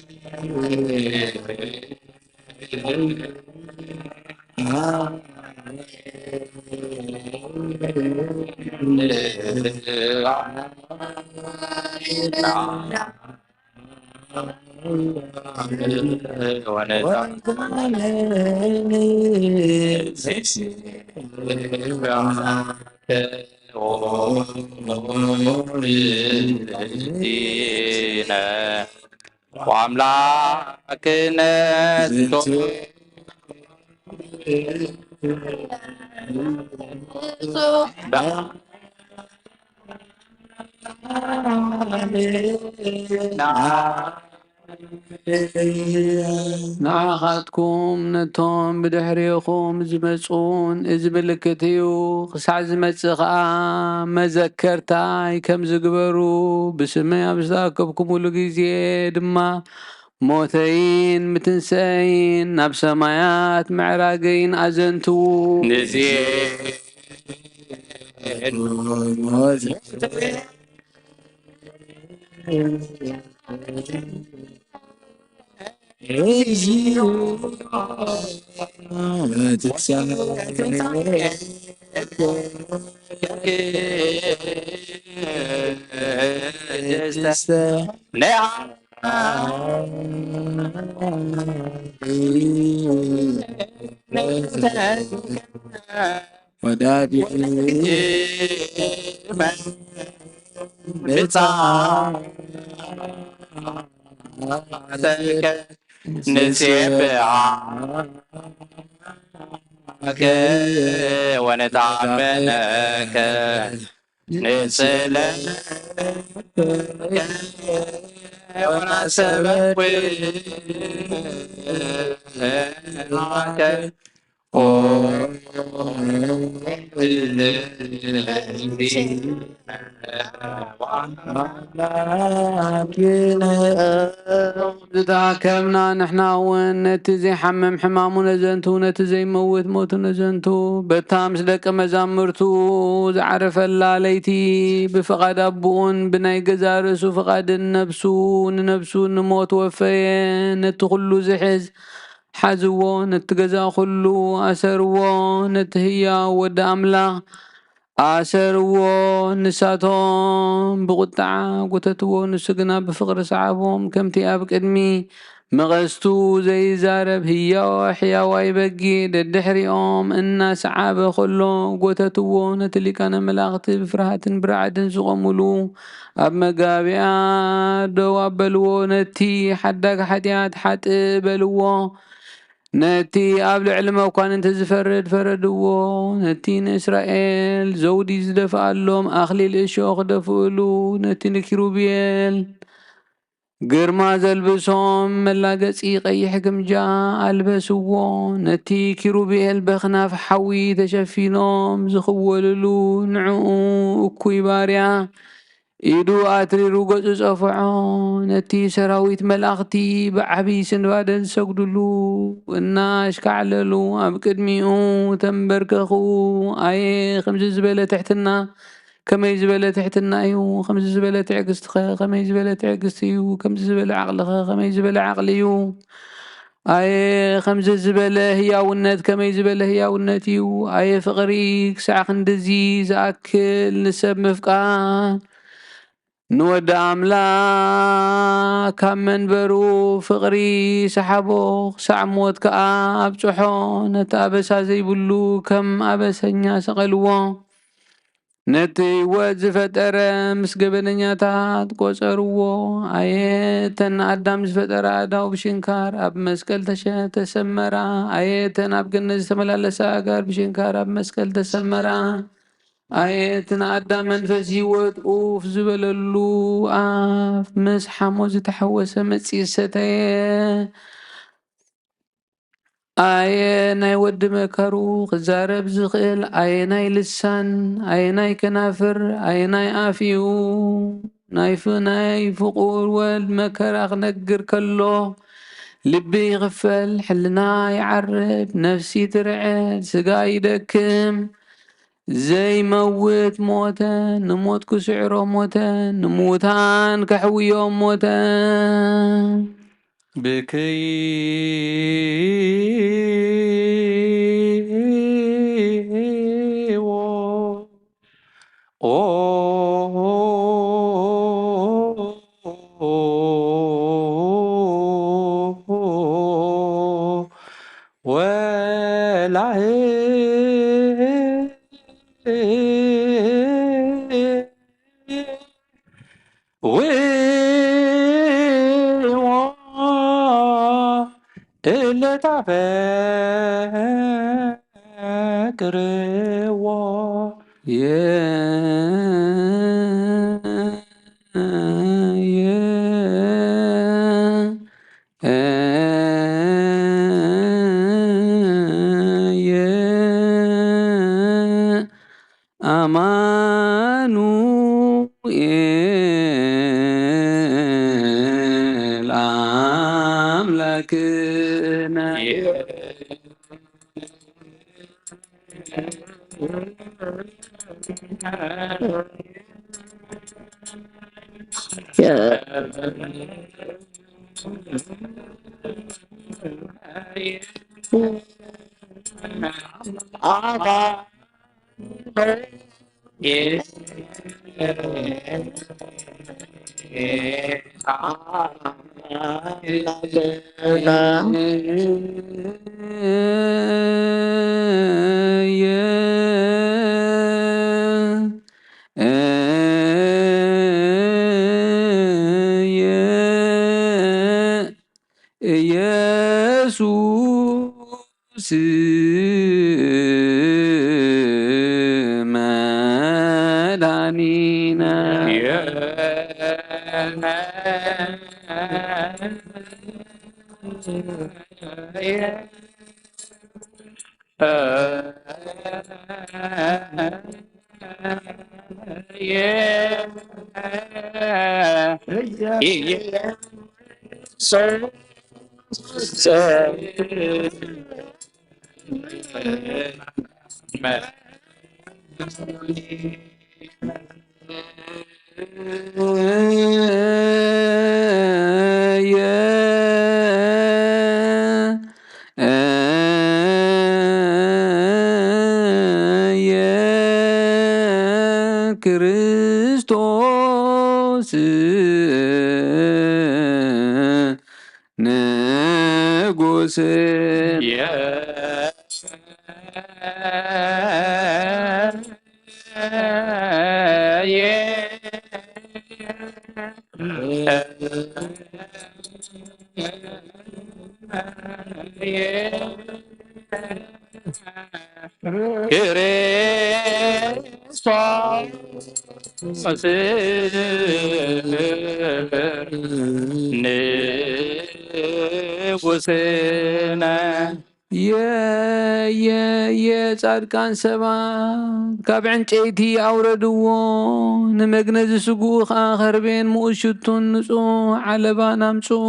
ወአምላክነ ንዓኻትኩም ነቶም ብድሕሬኹም ዝመጹን እዚ ምልክት እዩ፣ ክሳዕ ዝመጽእ ኸኣ መዘከርታይ ከም ዝግበሩ፣ ብስመይ ኣብ ዝተኣከብኩምሉ ግዜ ድማ ሞተይን ምትንስአይን ናብ ሰማያት ምዕራገይን ኣዘንትዉ። ንዜ ወዳዲ ብጻ ንሴብዓከ ወነታመነከ ንጽለከ ወናሰበክ ዝተኣከብና ንሕና እውን ነቲ ዘይሓምም ሕማሙ ነዘንቱ፣ ነቲ ዘይመውት ሞቱ ነዘንቱ፣ በታ ምስ ደቀ መዛሙርቱ ዝዓረፈላ ለይቲ ብፍቓድ ኣቦኡን ብናይ ገዛእ ርእሱ ፍቓድን ነብሱ ንነብሱ ንሞት ወፈየ። ነቲ ኩሉ ዝሕዝ ሓዝዎ፣ ነቲ ገዛ ኩሉ ኣሰርዎ፣ ነቲ ህያው ወዲ ኣምላኽ ኣሰርዎ። ንሳቶም ብቁጥዓ ጎተትዎ፣ ንሱ ግና ብፍቕሪ ሰዓቦም። ከምቲ ኣብ ቅድሚ መቐስቱ ዘይዛረብ ህያው ሕያዋይ በጊዕ ደድሕሪኦም እናሰዓበ ከሎ ጎተትዎ። ነቲ ሊቃነ መላእኽቲ ብፍርሃትን ብራዕድን ዝቖሙሉ ኣብ መጋቢያ ደው ኣበልዎ። ነቲ ሓዳግ ሓጢኣት ሓጥእ በልዎ። ነቲ ኣብ ልዕሊ መኳንንቲ ዝፈርድ ፈረድዎ። ነቲ ንእስራኤል ዘውዲ ዝደፍኣሎም ኣኽሊል እሾኽ ደፍእሉ። ነቲ ንኪሩቤል ግርማ ዘልብሶም መላገጺ ቀይሕ ግምጃ ኣልበስዎ። ነቲ ኪሩቤል በኽናፍ ሓዊ ተሸፊኖም ዝኽወልሉ፣ ንዕኡ እኩይ ባርያ ኢዱ ኣትሪሩ ገጹ ጸፍዖ። ነቲ ሰራዊት መላእኽቲ ብዓቢ ስንባደ ዝሰግዱሉ እናኣሽካዕለሉ ኣብ ቅድሚኡ ተንበርከኹ። ኣየ ከምዚ ዝበለ ትሕትና፣ ከመይ ዝበለ ትሕትና እዩ! ከምዚ ዝበለ ትዕግስትኸ ከመይ ዝበለ ትዕግስቲ እዩ! ከምዚ ዝበለ ዓቕልኸ ከመይ ዝበለ ዓቕሊ እዩ! ኣየ ከምዚ ዝበለ ህያውነት ከመይ ዝበለ ህያውነት እዩ! ኣየ ፍቕሪ ክሳዕ ክንድዚ ዝኣክል ንሰብ ምፍቃር! ንወዲ ኣምላኽ ካብ መንበሩ ፍቕሪ ሰሓቦ፣ ክሳዕ ሞት ከኣ ኣብጽሖ። ነቲ ኣበሳ ዘይብሉ ከም ኣበሰኛ ሰቐልዎ። ነቲ ህይወት ዝፈጠረ ምስ ገበነኛታት ቆጸርዎ። ኣየ እተን ንኣዳም ዝፈጠረ ኣእዳው ብሽንካር ኣብ መስቀል ተሸ-፣ ተሰመራ። ኣየ እተን ኣብ ገነት ዝተመላለሳ ኣእጋር ብሽንካር ኣብ መስቀል ተሰመራ። ኣየ እቲ ንኣዳም መንፈስ ህይወት ኡፍ ዝበለሉ ኣፍ፣ ምስ ሓሞት ዝተሓወሰ መጺር ሰተየ። ኣየ ናይ ወዲ መከሩ ክዛረብ ዝኽእል ኣየናይ ልሳን፣ ኣየናይ ከናፍር፣ ኣየናይ ኣፍ እዩ? ናይ ፍ-፣ ናይ ፍቑር ወልድ መከራ ክነግር ከሎ፣ ልቢ ይኽፈል፣ ሕልና ይዓርብ፣ ነፍሲ ትርዕድ፣ ስጋ ይደክም። ዘይመውት ሞተ፣ ንሞት ክስዕሮ ሞተ፣ ንምዉታን ከሕውዮም ሞተ። ብክይዎ ወላሂ ዊዎ እለ ታፈቅርዎ። የ-፣ የ-፣ የ-፣ ኣማኑኤል ኣምላክነ። ኢየሱስ መድኃኒነ። ክርስቶስ ንጉስነ። የ-፣ የ-፣ የጻድቃን ሰባት ካብ ዕንጨይቲ ኣውረድዎ፣ ንመግነዚ ስግኡ ኸኣ ኸርቤን ምኡዝ ሽቱን ንጹሕ ዓለባን ኣምጽኡ።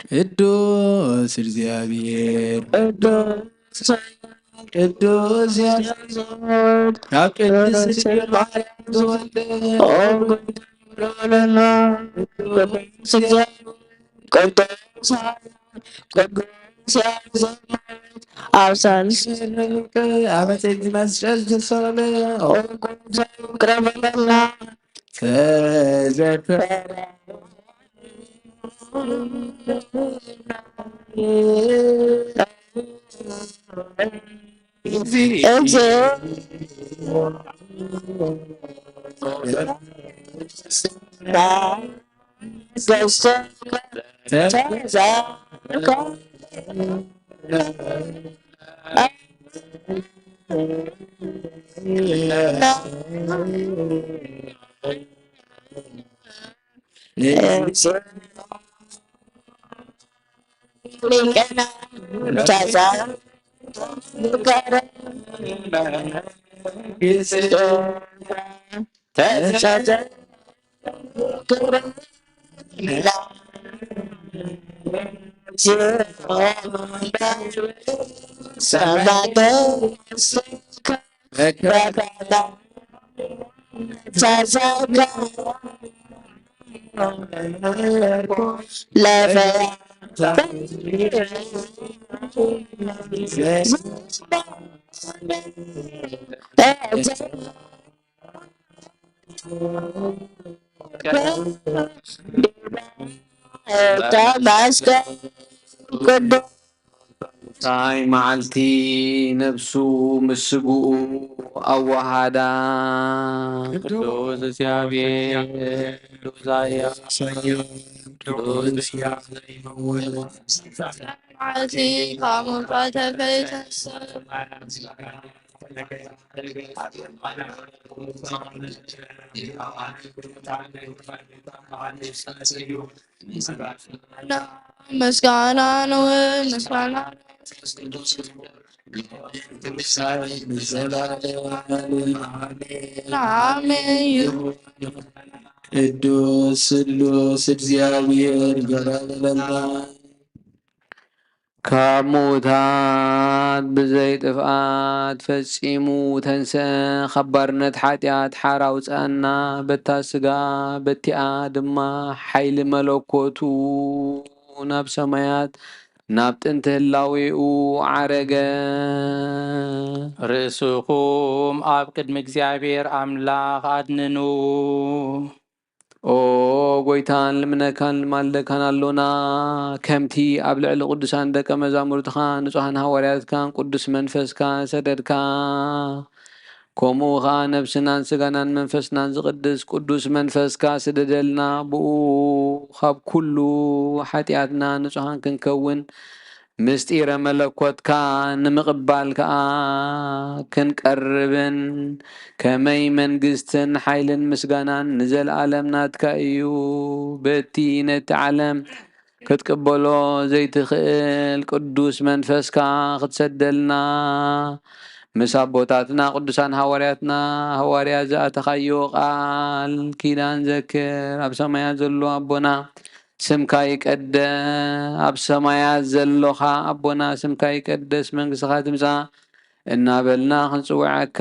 ቅዱስ እግዚኣብሔር፣ ቅዱስ፣ ቅዱስ፣ ካብ ቅድስት ድንግል ማርያም ዝተወልደ፣ ኦ ጎይታ፣ ቅዱስ እግዚኣብሔር፣ ቅዱስ፣ ቅዱስ፣ ኣብ ሳልስ፣ ኣብ መስቀል ዝተሰቕለ፣ ኦ ጎይታ፣ ይቅረ በለና። ተዘከረ። ታይ መዓልቲ ነብሱ ምስ ስግኡ ኣዋሃዳ። ቅዱስ እግዚኣብሔር፣ ቅዱስ ዛያ፣ ቅዱስ መዓልቲ ካብ ሙታን ተፈይሰ። ምስጋና ንውል ምስጋና አሜን። ቅዱስ ስሉስ እግዚኣብሔር ገረበለና። ካብ ምዉታት ብዘይ ጥፍኣት ፈጺሙ ተንስአ፣ ካብ ባርነት ሓጢኣት ሓራ ኣውጽኣና፣ በታ ስጋ፣ በቲኣ ድማ ሓይሊ መለኮቱ ናብ ሰማያት፣ ናብ ጥንቲ ህላዌኡ ዓረገ። ርእስኹም ኣብ ቅድሚ እግዚኣብሔር ኣምላኽ ኣድንኑ። ኦ ጎይታ፣ ንልምነካን ንማልደካን ኣሎና፣ ከምቲ ኣብ ልዕሊ ቅዱሳን ደቀ መዛሙርትኻ፣ ንጹሓን ሃዋርያትካን ቅዱስ መንፈስካ ሰደድካ፣ ከምኡ ኸኣ ነብስናን ስጋናን መንፈስናን ዝቕድስ ቅዱስ መንፈስካ ስደደልና፣ ብኡ ኻብ ኩሉ ሓጢኣትና ንጹሓን ክንከውን፣ ምስጢረ መለኮትካ ንምቕባል ከኣ ክንቀርብን፣ ከመይ መንግስትን ሓይልን ምስጋናን ንዘለኣለም ናትካ እዩ። በቲ ነቲ ዓለም ክትቅበሎ ዘይትኽእል ቅዱስ መንፈስካ ክትሰደልና፣ ምስ ኣቦታትና ቅዱሳን ሃዋርያትና፣ ሃዋርያት ዝኣተኻዮ ቃል ኪዳን ዘክር። ኣብ ሰማያት ዘሎ ኣቦና፣ ስምካ ይቀደ-፣ ኣብ ሰማያት ዘሎኻ ኣቦና፣ ስምካ ይቀደስ፣ መንግስትኻ ትምጻእ እናበልና ክንጽውዐካ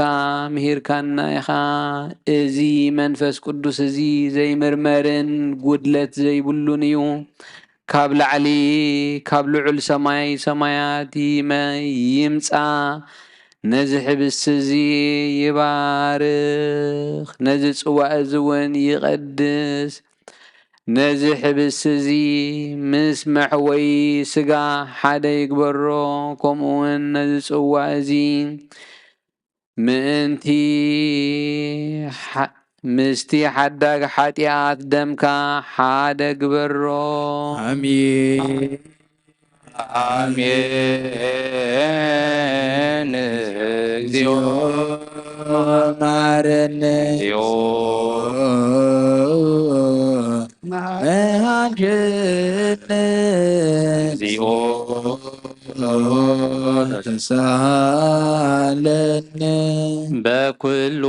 ምሂርካና ኢኻ። እዚ መንፈስ ቅዱስ እዚ ዘይምርመርን ጉድለት ዘይብሉን እዩ። ካብ ላዕሊ፣ ካብ ልዑል ሰማይ ሰማያት ይመ-፣ ይምጻእ። ነዚ ሕብስቲ እዚ ይባርኽ፣ ነዚ ጽዋእ እዚ እውን ይቐድስ። ነዚ ሕብስቲ እዚ ምስ መሕወዪ ስጋ ሓደ ይግበሮ፣ ከምኡ እውን ነዚ ጽዋእ እዚ ምእንቲ ሓ-፣ ምስቲ ሓዳግ ሓጢኣት ደምካ ሓደ ግበሮ። ኣሜን። አሜን። እግዚኦ መሐረነ። እግዚኦ መሐረነ። እግዚኦ ተሳለነ። በኩሉ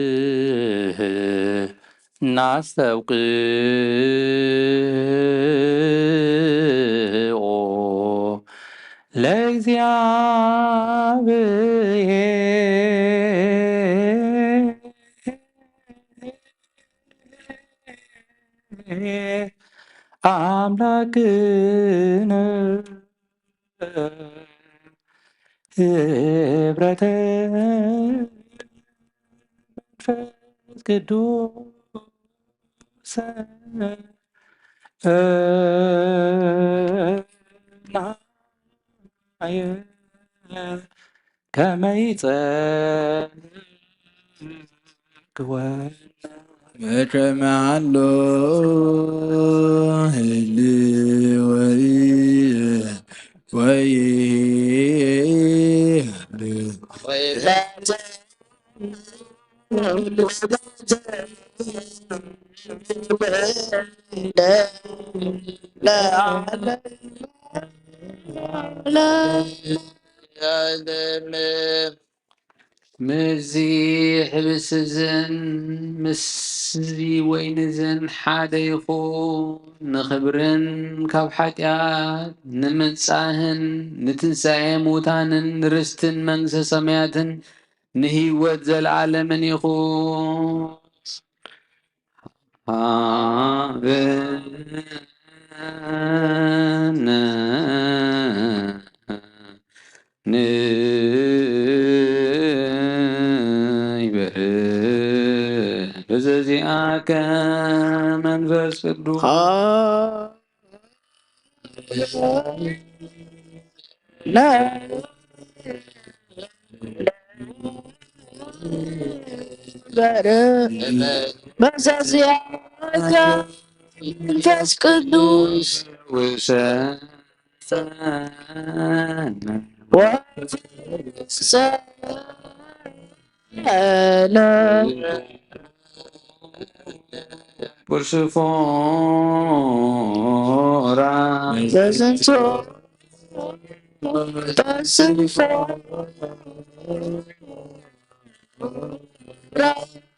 ልብህ ናስተውቅኦ ለእግዚአብሔር አምላክነ። ህብረተ መንፈስ ቅዱስ ናየ ከመ ይጸግወነ። መቸመ ኣሎ ህልወይ ወይ ምስዚ ሕብስትን ምስዚ ወይንትን ሓደ ይኹን፣ ንኽብርን ካብ ሓጢኣት ንምንጻህን ንትንሳኤ ሙታንን ንርስትን መንግስተ ሰማያትን ንህይወት ዘለዓለምን ይኹን። ሃበነ ንይበል በዘዚአከ መንፈስ ቅዱስ። በዘዚአከ መንፈስ ቅዱስ ውሰነ ወሰነ ቁርስፎራ በዝንቱ ተስፎ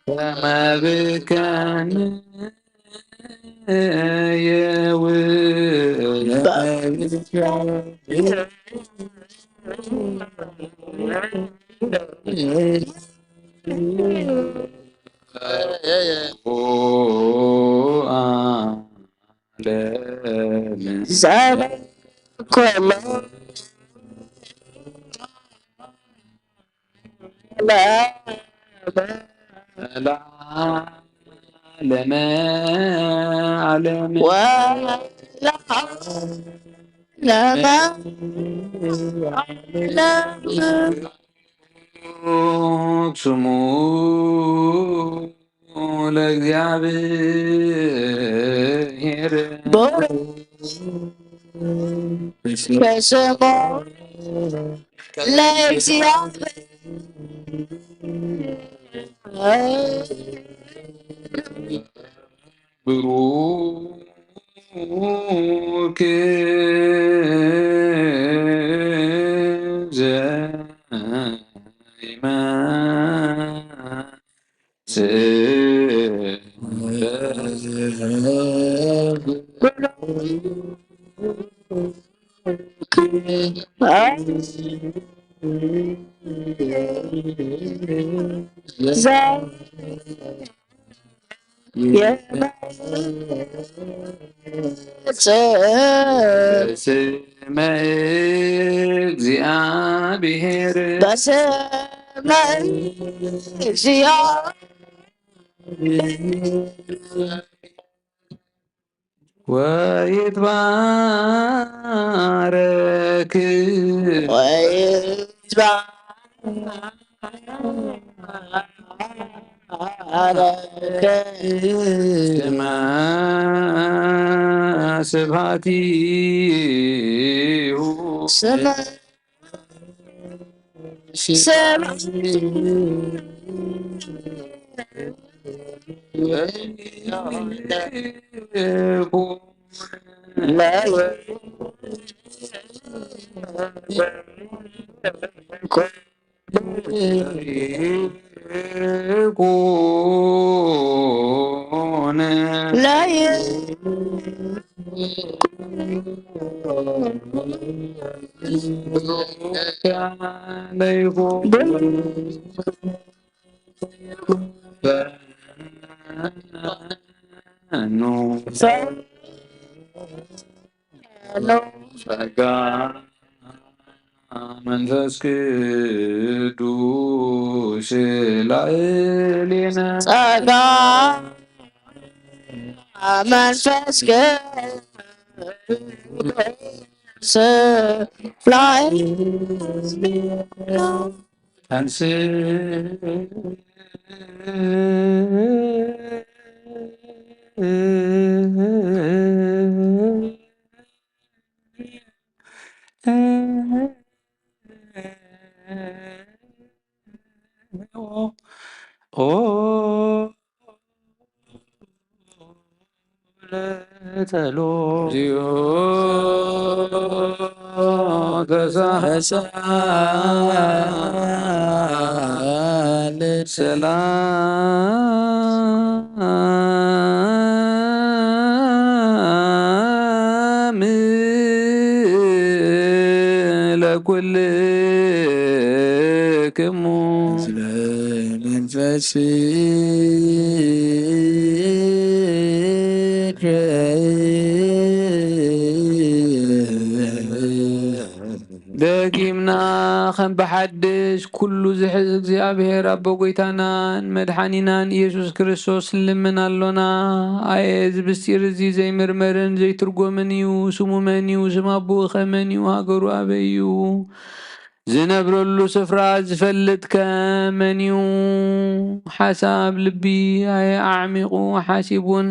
ተመብከን የው ለዓለመ ዓለም። ወለዓለመ ዓለም። ስሙ ለእግዚአብሔር። በስሙ ለእግዚአብሔር። ብሩክ ዘይመጽእ በስመ እግዚአብሔር። በስመ እግዚአብሔር። ወይትባረክ። ወይትባረክ። ስማ ስብሐቲሁ። ስማ ስማ ጸጋ መንፈስ ቅዱስ ላዕሌነ። ጸጋ መንፈስ ቅዱስ ላዕሌነ። ተንስ ለጸሎት። እግዚኦ ተሳለ። ሰላም ለኩልክሙ። መንፈስ ደጊምና ከም ብሓድሽ ኩሉ ዝሕዝ እግዚኣብሔር ኣቦ ጎይታናን መድሓኒናን ኢየሱስ ክርስቶስ ንልምን ኣሎና። ኣየ እዚ ምስጢር እዚ ዘይምርመርን ዘይትርጎምን እዩ። ስሙ መን እዩ? ስም ኣቦኡ ኸ መን እዩ? ሃገሩ ኣበይ እዩ? ዝነብረሉ ስፍራ ዝፈልጥ ከ መን እዩ? ሓሳብ ልቢ ኣየ ኣዕሚቑ ሓሲቡን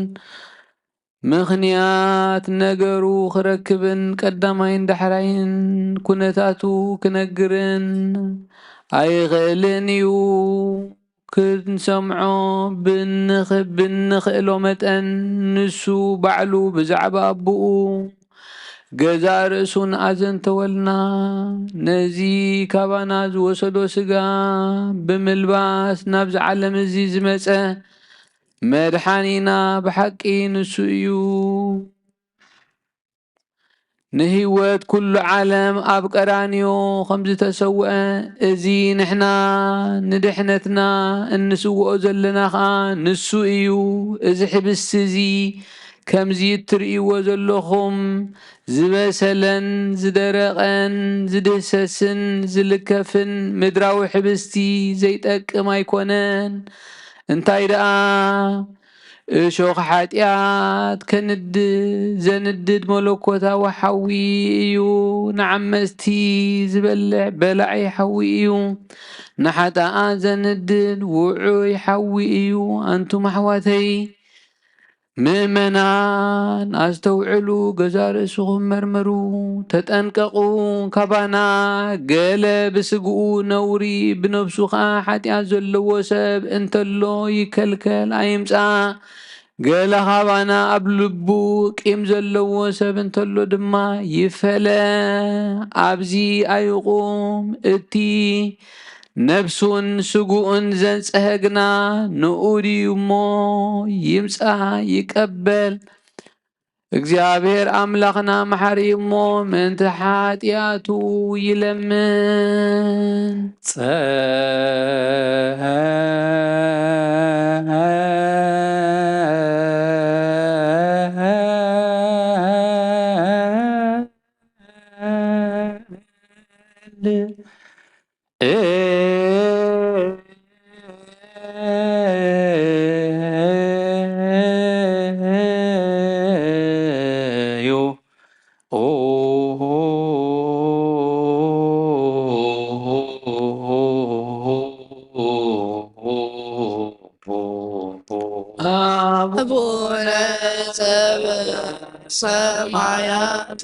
ምኽንያት ነገሩ ክረክብን ቀዳማይን ዳሕራይን ኩነታቱ ክነግርን ኣይኽእልን እዩ። ክንሰምዖ ብንኽ-፣ ብንኽእሎ መጠን ንሱ ባዕሉ ብዛዕባ ኣቦኡ ገዛእ ርእሱን ኣዘንተወልና። ነዚ ካባና ዝወሰዶ ስጋ ብምልባስ ናብዚ ዓለም እዚ ዝመጸ መድሓኒና ብሓቂ ንሱ እዩ። ንህይወት ኩሉ ዓለም ኣብ ቀራንዮ ከም ዝተሰውአ፣ እዚ ንሕና ንድሕነትና እንስውኦ ዘለና ኸኣ ንሱ እዩ። እዚ ሕብስቲ እዚ ከምዚ እትርእይዎ ዘለኹም ዝበሰለን ዝደረቐን ዝድህሰስን ዝልከፍን ምድራዊ ሕብስቲ ዘይጠቅም ኣይኮነን። እንታይ ደኣ እሾኽ ሓጢኣት ከንድድ ዘንድድ መለኮታዊ ሓዊ እዩ። ንዓመጽቲ ዝበልዕ በላዒ ሓዊ እዩ። ንሓጣኣን ዘንድድ ውዑይ ሓዊ እዩ። ኣንቱም ኣሕዋተይ ምእመናን ኣስተውዕሉ፣ ገዛ ርእስኹም መርምሩ፣ ተጠንቀቑ። ካባና ገለ ብስግኡ ነውሪ ብነብሱ ኸኣ ሓጢኣት ዘለዎ ሰብ እንተሎ ይከልከል ኣይምጻእ። ገለ ካባና ኣብ ልቡ ቂም ዘለዎ ሰብ እንተሎ ድማ ይፈለ። ኣብዚ ኣይቑም። እቲ ነብሱን ስግኡን ዘንጸሀ ግና ንኡ ድዩ እሞ ይምጻእ ይቀበል። እግዚኣብሔር ኣምላኽና መሓሪ እሞ ምእንቲ ሓጢኣቱ ይለምን። ጸል እዩ። ሰማያት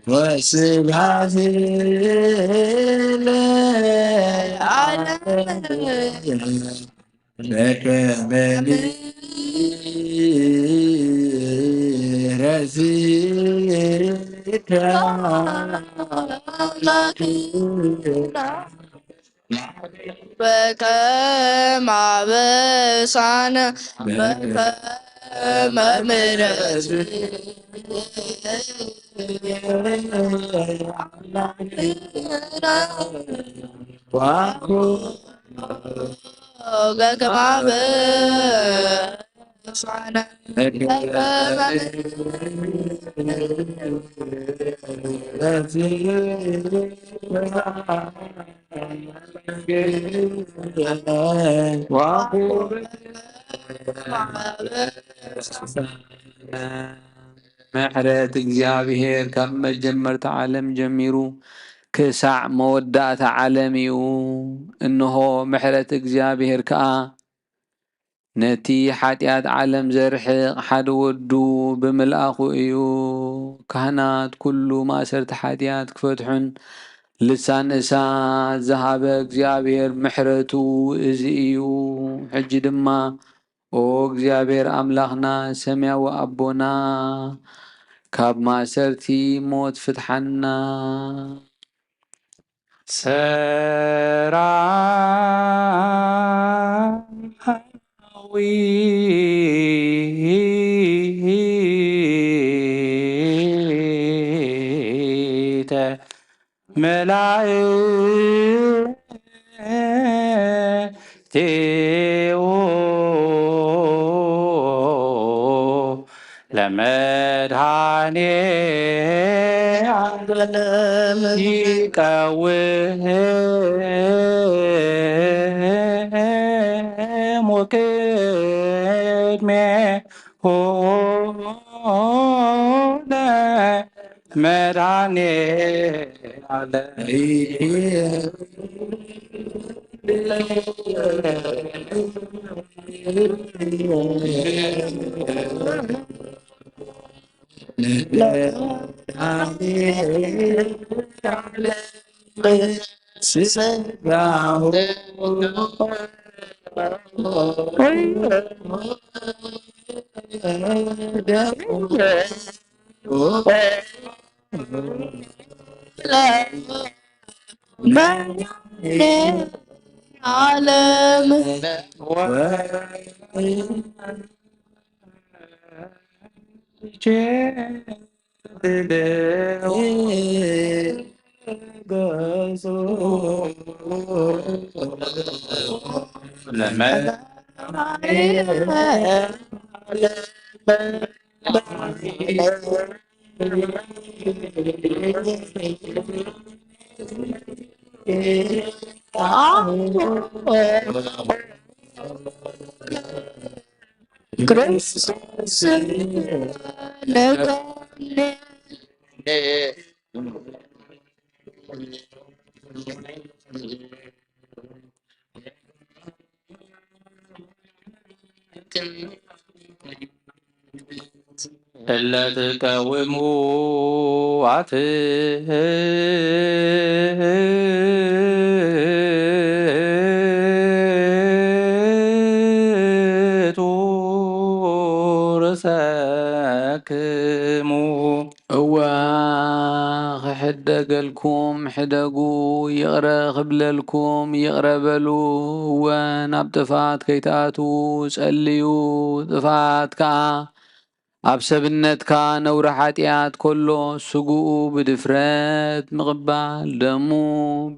ወስብሐት ለዓለም። በከመ አበሳነ በከመ ምሕረት ምሕረት እግዚኣብሔር ካብ መጀመርታ ዓለም ጀሚሩ ክሳዕ መወዳእታ ዓለም እዩ። እንሆ ምሕረት እግዚኣብሔር ከኣ ነቲ ሓጢኣት ዓለም ዘርሕቕ ሓደ ወዱ ብምልኣኹ እዩ። ካህናት ኩሉ ማእሰርቲ ሓጢኣት ክፈትሑን ልሳን እሳት ዝሃበ እግዚኣብሔር ምሕረቱ እዚ እዩ። ሕጂ ድማ ኦ እግዚኣብሔር ኣምላኽና ሰማያዊ ኣቦና ካብ ማእሰርቲ ሞት ፍትሓና። ሰራዊተ መላእክቲሁ ለመድኃኔዓለም ይቀውሙ ቅድሜሁ ለመድኃኔዓለም። ዓለም ክርስቶስ ለኮነ እለ ትቀውሙ አትሕቱ ርእሰክሙ። እወ፣ ክሕደገልኩም ሕደጉ፣ ይቕረ ክብለልኩም ይቕረ በሉ። እወ፣ ናብ ጥፍኣት ከይትኣትዉ ጸልዩ። ጥፍኣት ከኣ ኣብ ሰብነትካ ነውሪ ሓጢኣት ከሎ፣ ስግኡ ብድፍረት ምቕባል፣ ደሙ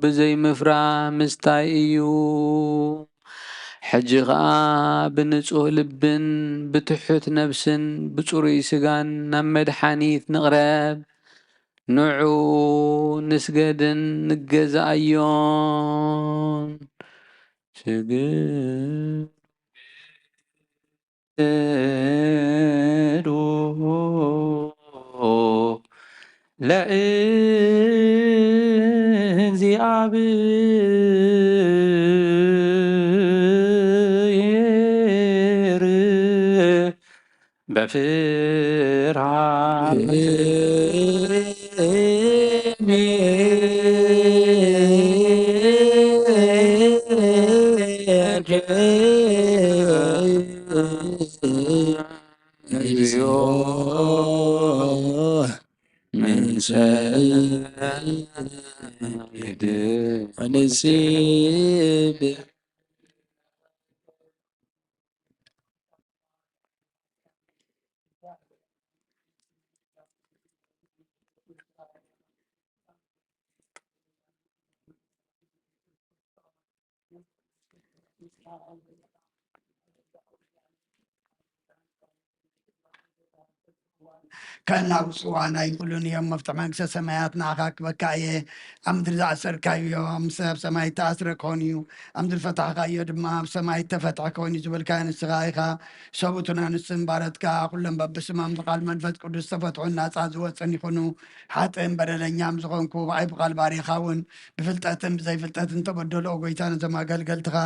ብዘይምፍራ ምስታይ እዩ። ሕጂ ኸኣ ብንጹህ ልብን ብትሑት ነፍስን ብጽሩይ ስጋን ናብ መድሓኒት ንቕረብ። ንዑ ንስገድን ንገዛኣዮን። ስግዱ ለእግዚኣብሔር በፍርሃት እግዚኦ ንሰግድ ወንስግድ። ከናብጽዋ ናይ ኩሉን እዮም። መፍትሕ መንግስተ ሰማያት ንዓኻ ክበካ እየ። ኣብ ምድሪ ዝኣሰርካዮ ኣብ ሰማይ ተኣስረ ክኾን እዩ፣ ኣብ ምድሪ ፈታሕካዮ ድማ ኣብ ሰማይ ተፈትሐ ክኾን እዩ ዝበልካዮ ንስኻ ኢኻ። ሰብኡትን ኣንስትን ባረትካ ኩሎም በብስሞም ብቃል መንፈስ ቅዱስ ተፈትሑን ናጻ ዝወፅን ይኹኑ። ሓጥእን በደለኛም ዝኾንኩ ብኣይ ብቃል ባሪኻ እውን ብፍልጠትን ብዘይፍልጠትን ተበደሉ። ኦ ጎይታ፣ ነዞም ኣገልገልትኻ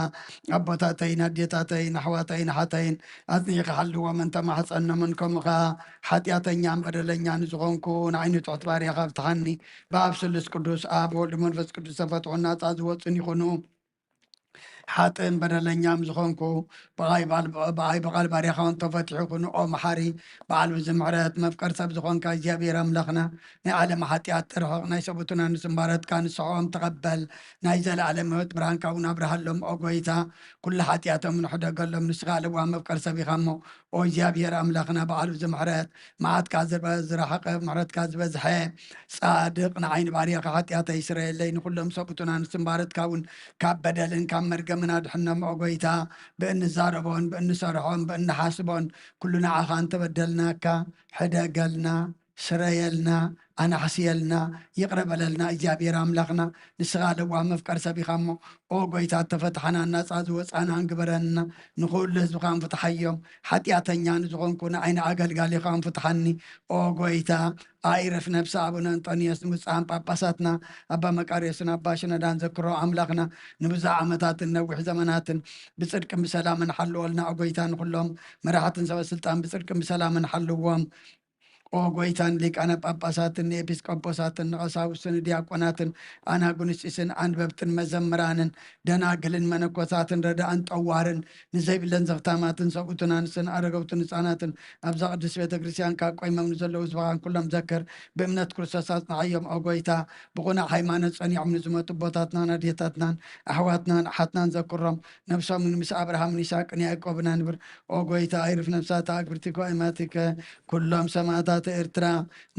ኣቦታተይን ኣዴታተይን ኣሕዋተይን ኣሓተይን ኣጽኒዕካ ሓልዎም እንተማሕጸኖምን፣ ከምኡ ኸኣ ሓጢኣተኛን በደለኛን ዝኾንኩ ንዓይኒ ትሑት ባርያኻ ፍትሓኒ። ብኣብ ስሉስ ቅዱስ ኣብ ወልድ መንፈስ ቅዱስ ተፈትሑን ናጻ ዝወጹን ይኹኑ። ሓጥእን በደለኛም ዝኾንኩ ብኣይ ባል-፣ ብኣይ ብቓል ባርያኻ እውን ተፈቲሑ ይኹኑ። ኦ መሓሪ በዓል ብዙ ምሕረት መፍቀር ሰብ ዝኾንካ እግዚኣብሔር ኣምላኽና፣ ናይ ዓለም ሓጢኣት ተርሕቕ፣ ናይ ሰቡትና ንስምባረትካ ንስሕኦም ተቐበል፣ ናይ ዘለኣለም ህይወት ብርሃንካ እውን ኣብርሃሎም። ኦ ጎይታ፣ ኩሉ ሓጢኣቶም ንሕደገሎም፣ ንስኻ ለዋህ መፍቀር ሰብ ኢኻ እሞ። ኦ እግዚኣብሔር ኣምላኽና በዓል ብዙ ምሕረት፣ መዓትካ ዝረ-፣ ዝረሓቐ፣ ምሕረትካ ዝበዝሐ፣ ጻድቕ ንዓይ ንባርያኻ ሓጢኣተይ ስረየለይ፣ ንኹሎም ሰብኡትና ንስምባረትካ እውን ካብ በደልን ካብ መርገምን ኣድሕኖም። ኦ ጎይታ፣ ብእንዛረቦን ብእንሰርሖን ብእንሓስቦን ኩሉ ንዓኻ እንተበደልናካ፣ ሕደገልና፣ ስረየልና፣ ኣናሕስየልና፣ ይቕረ በለልና። እግዚኣብሔር ኣምላኽና፣ ንስኻ ለዋህ መፍቀር ሰብ ኢኻ እሞ፣ ኦ ጎይታ፣ እተፈትሓናን ናጻ ዝወጻናን ግበረና። ንኹሉ ህዝብኻን ፍትሓዮም። ሓጢኣተኛ ንዝኾንኩ ንዓይ ንኣገልጋሊኻን ፍትሓኒ። ኦ ጎይታ፣ ኣይርፍ ነብሲ ኣቡነ እንጦንዮስ ንብፁዓን ጳጳሳትና፣ ኣባ መቃርዮስን ኣባ ሽኖዳን ዘክሮ። ኣምላኽና፣ ንብዙሕ ዓመታትን ነዊሕ ዘመናትን ብጽድቅን ብሰላምን ሓልወልና። ኦ ጎይታ፣ ንኹሎም መራሕትን ሰበ ስልጣን ብጽድቅን ብሰላምን ሓልዎም። ኦ ጎይታ፣ ንሊቃነ ጳጳሳትን ንኤጲስቆጶሳትን ንቐሳውስትን ንዲያቆናትን ኣናጉንስጢስን ኣንበብትን መዘምራንን ደናግልን መነኮሳትን ረዳእን ጠዋርን ንዘይብለን ዘኽታማትን ሰብኡትን ኣንስትን ኣረገውትን ህፃናትን ኣብዛ ቅድስት ቤተ ክርስቲያን ካብ ቆይሞም ንዘለዉ ህዝብኻን ኩሎም ዘክር። ብእምነት ክርስቶስ ኣጽንዓዮም። ኦ ጎይታ፣ ብቑኑዕ ሃይማኖት ጸኒዖም ንዝሞቱ ኣቦታትናን ኣዴታትናን ኣሕዋትናን ኣሓትናን ዘክሮም። ነብሶም ምስ ኣብርሃምን ይስሐቅን ያዕቆብን ኣንብር። ኦ ጎይታ፣ ኣይርፍ ነብሳት ኣክብርቲ ጓይማቲከ ኩሎም ሰማእታት ኤርትራ፣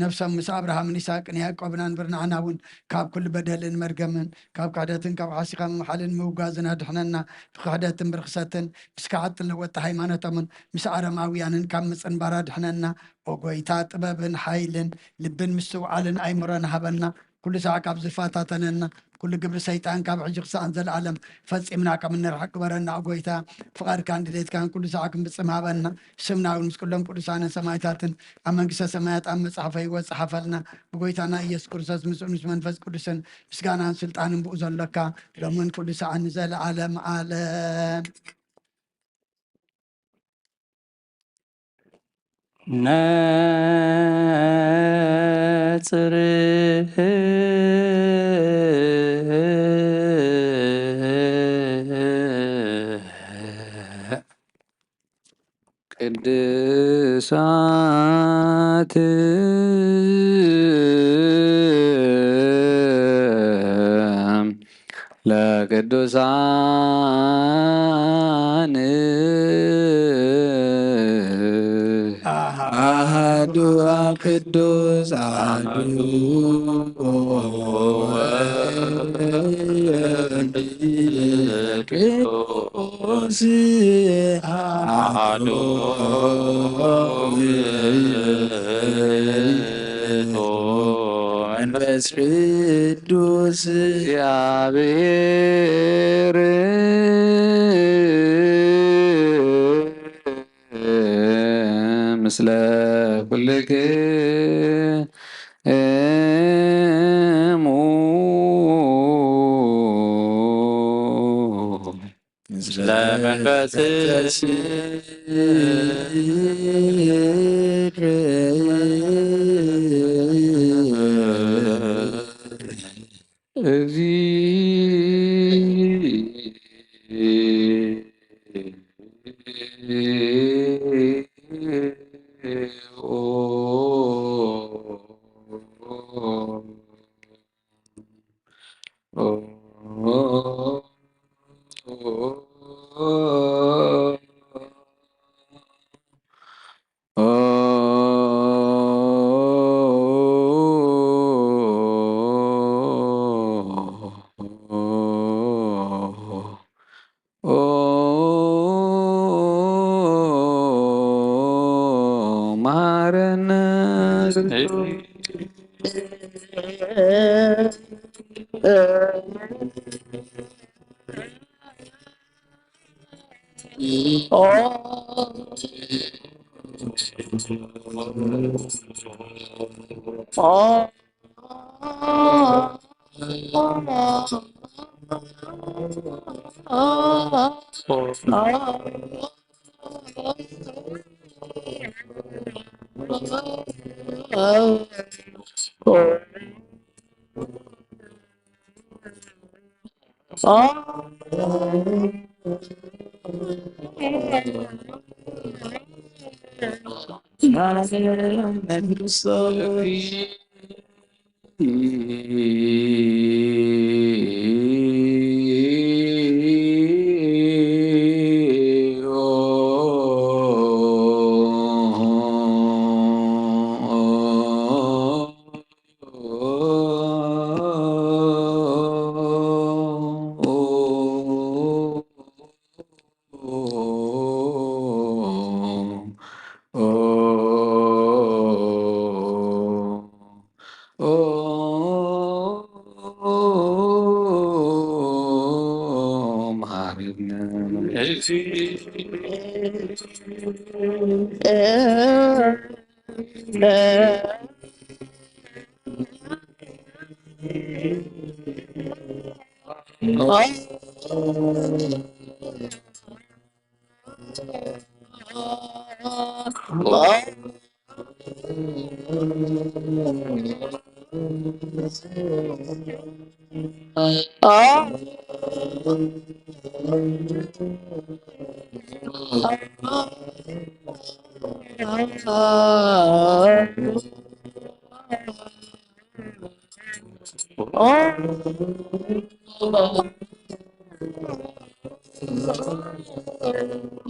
ነብሶም ምስ ኣብርሃምን ይስሐቅን ያዕቆብን ኣንብር። ንዓና እውን ካብ ኩሉ በደልን መርገምን፣ ካብ ክሕደትን ካብ ሓሲኻ ምምሓልን ምውጋዝን ኣድሕነና። ብክሕደትን ብርኽሰትን፣ ብስክሓት ለወጥቲ ሃይማኖቶምን፣ ምስ ኣረማውያንን ካብ ምጽንባር ኣድሕነና። ኦ ጎይታ፣ ጥበብን ሓይልን ልብን ምስትውዓልን ኣይምሮን ሃበና። ኩሉ ሳዕ ካብ ዝፈታተነና፣ ኩሉ ግብሪ ሰይጣን ካብ ሕጂ ክሳዕ ንዘለኣለም ፈጺምና ከም እንርሕቅ ግበረና። ጎይታ፣ ፍቓድካን ድሌትካን ኩሉ ሰዓት ክንፍጽም ሃበና። ስምና እውን ምስ ኩሎም ቅዱሳንን ሰማዕታትን ኣብ መንግስተ ሰማያት ኣብ መጽሓፈ ህይወት ጸሓፈልና። ብጎይታና ኢየሱስ ክርስቶስ ምስኡ ምስ መንፈስ ቅዱስን ምስጋናን ስልጣንን ብኡ ዘሎካ ሎምን ኩሉ ሰዓት ንዘለኣለም ዓለም። ነጽር ቅድሳት ለቅዱሳን። አሃዱ ቅዱስ አሃዱ ቅዱስ አሃዱ መንፈስ ቅዱስ እግዚአብሔር ምስለ ኩልክሙ። ምስለ መንፈስከ።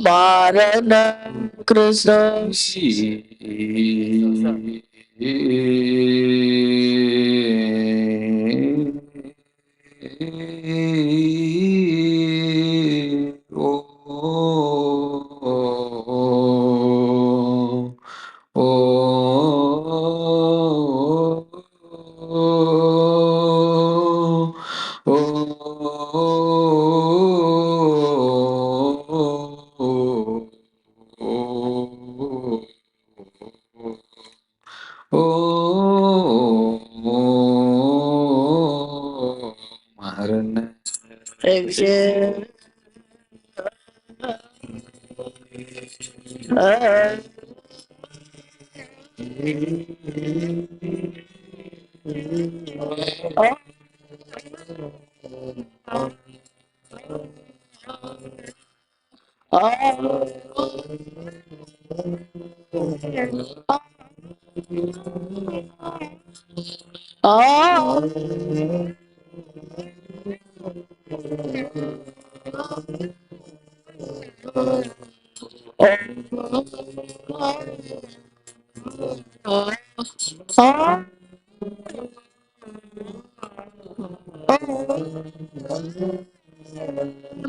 ማረነ ክርስቶስ።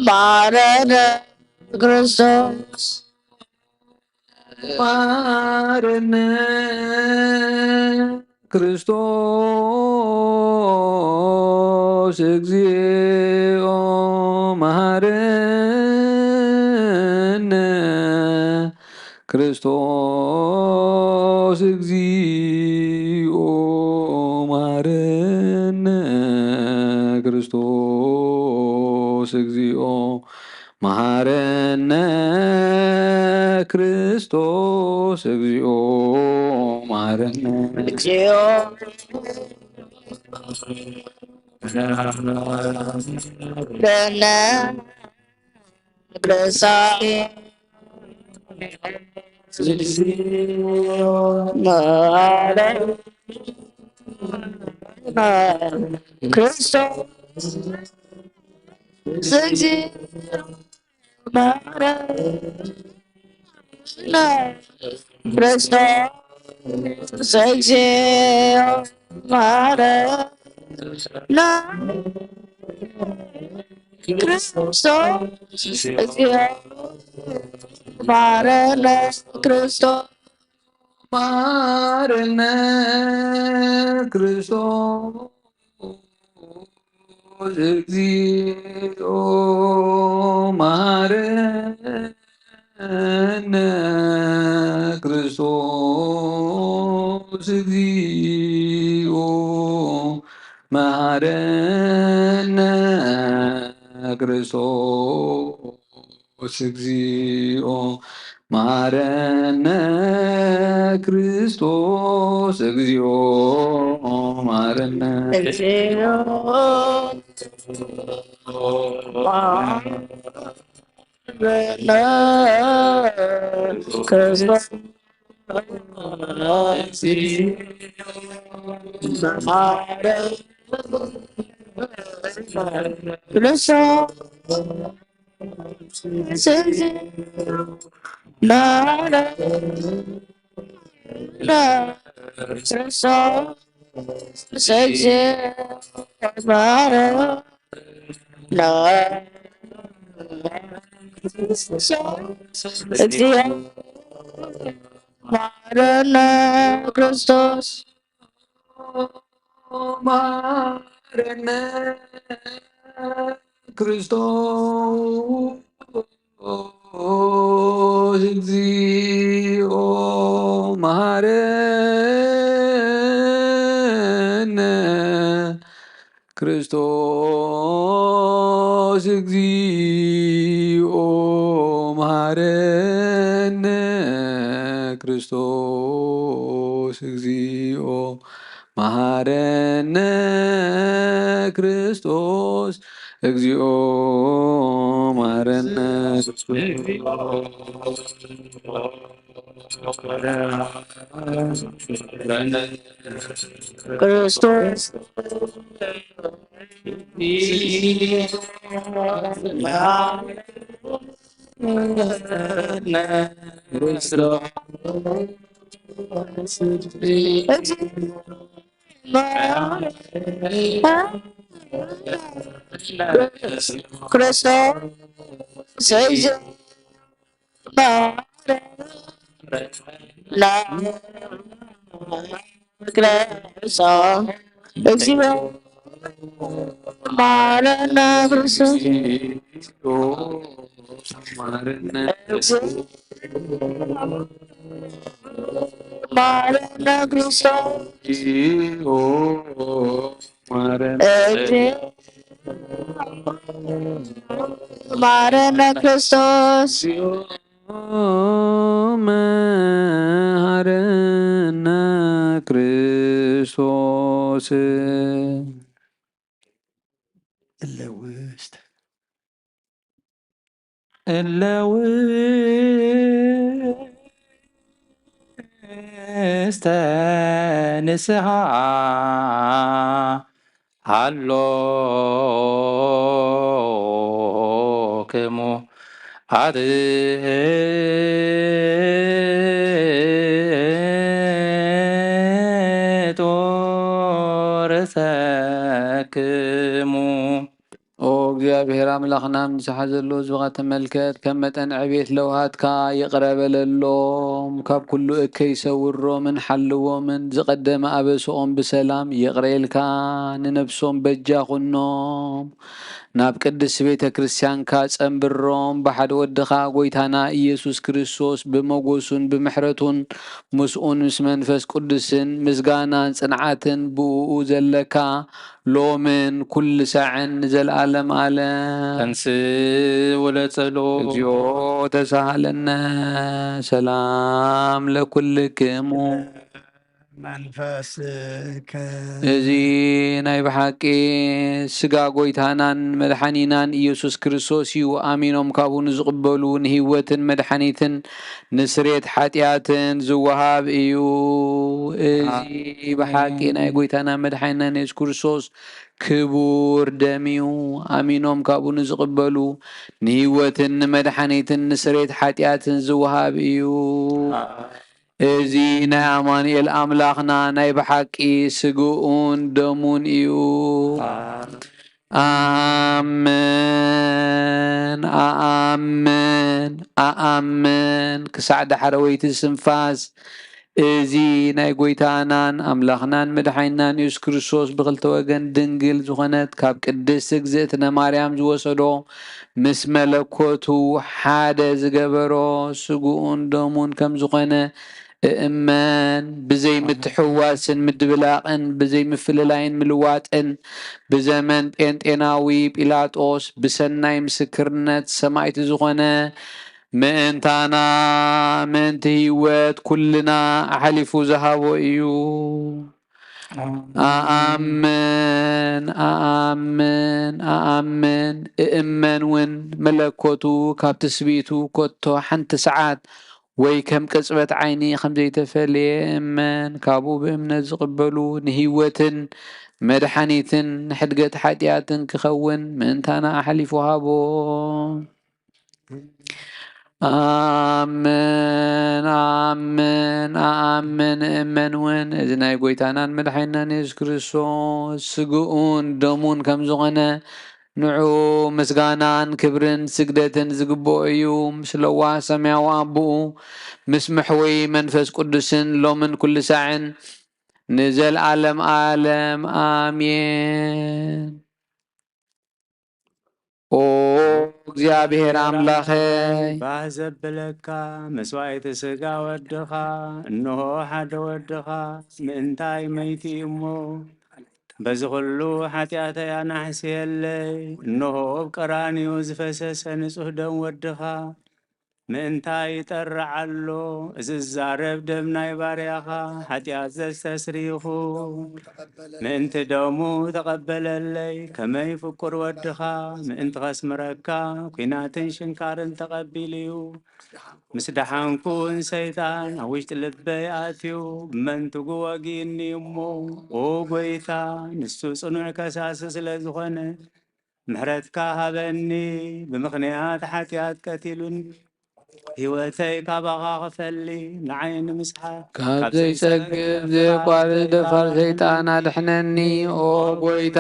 ማረነ ክርስቶስ ማረነ። ክርስቶስ እግዚኦ መሐረነ። ክርስቶስ እግዚኦ መሐረነ። ክርስቶስ እግዚኦ መሐረነ። ክርስቶስ እግዚኦ መሐረነ። እግዚኦ መሐረነ። ክርስቶስ መሐረነ። ክርስቶስ እግዚኦ መሐረነ። ክርስቶስ እግዚኦ መሐረነ። ክርስቶስ እግዚኦ መሐረነ። ክርስቶስ መሐረነ። ክርስቶስ እግዚኦ መሐረነ። ክርስቶስ እግዚኦ መሐረነ። ክርስቶስ እግዚኦ መሐረነ። ክርስቶስ እግዚኦ መሐረነ። እግዚኦ መሐረነ። ክርስቶስ እግዚኦ መሐረነ። ክርስቶስ መሐረነ። ክርስቶስ እግዚኦ መሐረነ። ክርስቶስ እግዚኦ መሐረነ። ክርስቶስ እግዚኦ መሐረነ። ክርስቶስ እግዚኦ መሐረነ። ክርስቶስ ክርስቶስ ክርስቶስ እግዚኦ መሐረነ። ክርስቶስ መሐረነ። ክርስቶስ እግዚኦ መሐረነ። እግዚኦ ማረነ ክርስቶስ። መሃረነ ክርስቶስ። እለ ውስተ እለ ውስተ ንስሓ ሃሎክሙ ኣትሕቱ ርእሰክሙ። ኦ እግዚኣብሔር ኣምላኽና፣ ንስሓ ዘሎ ህዝብኻ ተመልከት፣ ከም መጠን ዕቤት ለውሃትካ ይቕረ በለሎም፣ ካብ ኩሉ እከይ ሰውሮምን ሓልዎምን፣ ዝቐደመ ኣበስኦም ብሰላም ይቕረ ኢልካ ንነብሶም በጃ ኩኖም። ናብ ቅድስት ቤተ ክርስቲያንካ ጸንብሮም፣ ብሓደ ወድኻ ጎይታና ኢየሱስ ክርስቶስ ብመጎሱን ብምሕረቱን ምስኡን ምስ መንፈስ ቅዱስን ምስጋናን ጽንዓትን ብእኡ ዘለካ ሎምን ኩሉ ሳዕን ንዘለዓለም ዓለም። ተንስ ወለጸሎ። እግዚኦ ተሳሃለነ ሰላም ለኩልክሙ። መንፈስከ። እዚ ናይ ብሓቂ ስጋ ጎይታናን መድሓኒናን ኢየሱስ ክርስቶስ እዩ። ኣሚኖም ካብኡ ንዝቕበሉ ንህይወትን መድሓኒትን ንስሬት ሓጢኣትን ዝወሃብ እዩ። እዚ ብሓቂ ናይ ጎይታና መድሓኒናን ኢየሱስ ክርስቶስ ክቡር ደም እዩ። ኣሚኖም ካብኡ ንዝቕበሉ ንህይወትን ንመድሓኒትን ንስሬት ሓጢኣትን ዝወሃብ እዩ። እዚ ናይ ኣማኑኤል ኣምላኽና ናይ ብሓቂ ስግኡን ደሙን እዩ። ኣምን፣ ኣኣምን፣ ኣኣምን። ክሳዕ ዳሕረወይቲ ስንፋስ እዚ ናይ ጎይታናን ኣምላኽናን መድሓኒናን የሱስ ክርስቶስ ብኽልተ ወገን ድንግል ዝኾነት ካብ ቅድስት እግዝእትነ ማርያም ዝወሰዶ ምስ መለኮቱ ሓደ ዝገበሮ ስግኡን ደሙን ከም ዝኾነ እእመን። ብዘይ ምትሕውዋስን ምድብላቕን ብዘይ ምፍልላይን ምልዋጥን ብዘመን ጴንጤናዊ ጲላጦስ ብሰናይ ምስክርነት ሰማዕቲ ዝኾነ ምእንታና ምእንቲ ህይወት ኩልና ኣሕሊፉ ዝሃቦ እዩ። ኣኣምን ኣኣምን ኣኣምን እእመን እውን መለኮቱ ካብ ትስብእቱ ኮቶ ሓንቲ ሰዓት ወይ ከም ቅጽበት ዓይኒ ከም ዘይተፈልየ እመን። ካብኡ ብእምነት ዝቕበሉ ንህይወትን መድሓኒትን ንሕድገት ሓጢኣትን ክኸውን ምእንታና ኣሕሊፉ ሃቦ። ኣምን ኣምን ኣኣምን እመን እውን እዚ ናይ ጎይታናን መድሓኒናን የሱስ ክርስቶስ ስግኡን ደሙን ከም ዝኾነ ንዑ ምስጋናን ክብርን ስግደትን ዝግብኦ እዩ። ምስ ለዋህ ሰማያዊ ኣቦኡ ምስ መሕወይ መንፈስ ቅዱስን ሎምን ኩሉ ሳዕን ንዘልኣለም ኣለም ኣሜን። ኦ እግዚኣብሔር ኣምላኸይ። ባህ ዘብለካ መስዋዕቲ ስጋ ወድኻ፣ እንሆ ሓደ ወድኻ ምእንታይ መይቲ እሞ፣ በዚ ኹሉ ሓጢኣተይ ኣናሕስየለይ። እንሆ ኣብ ቀራንዮ ዝፈሰሰ ንጹህ ደም ወድኻ፣ ምእንታይ ይጠርዕ ኣሎ። እዚ ዝዛረብ ደም ናይ ባርያኻ፣ ሓጢኣት ዘስተስርይ ይኹን። ምእንቲ ደሙ ተቐበለለይ። ከመይ ፍቁር ወድኻ፣ ምእንቲ ኸስምረካ፣ ኲናትን ሽንካርን ተቐቢሉ እዩ። ምስ ደሓንኩ እውን ሰይጣን ኣብ ውሽጢ ልበይ ኣትዩ፣ እመንትጉ ወጊእኒ እሞ፣ ኦ ጐይታ፣ ንሱ ጽኑዕ ከሳሲ ስለ ዝኾነ፣ ምሕረትካ ሃበኒ። ብምኽንያት ሓጢኣት ቀቲሉኒ፣ ህይወተይ ካባኻ ክፈሊ፣ ንዓይ ንምስሓት ካብ ዘይጸግብ ዘየቋርጽ ደፋር ሰይጣን ኣድሕነኒ። ኦ ጐይታ፣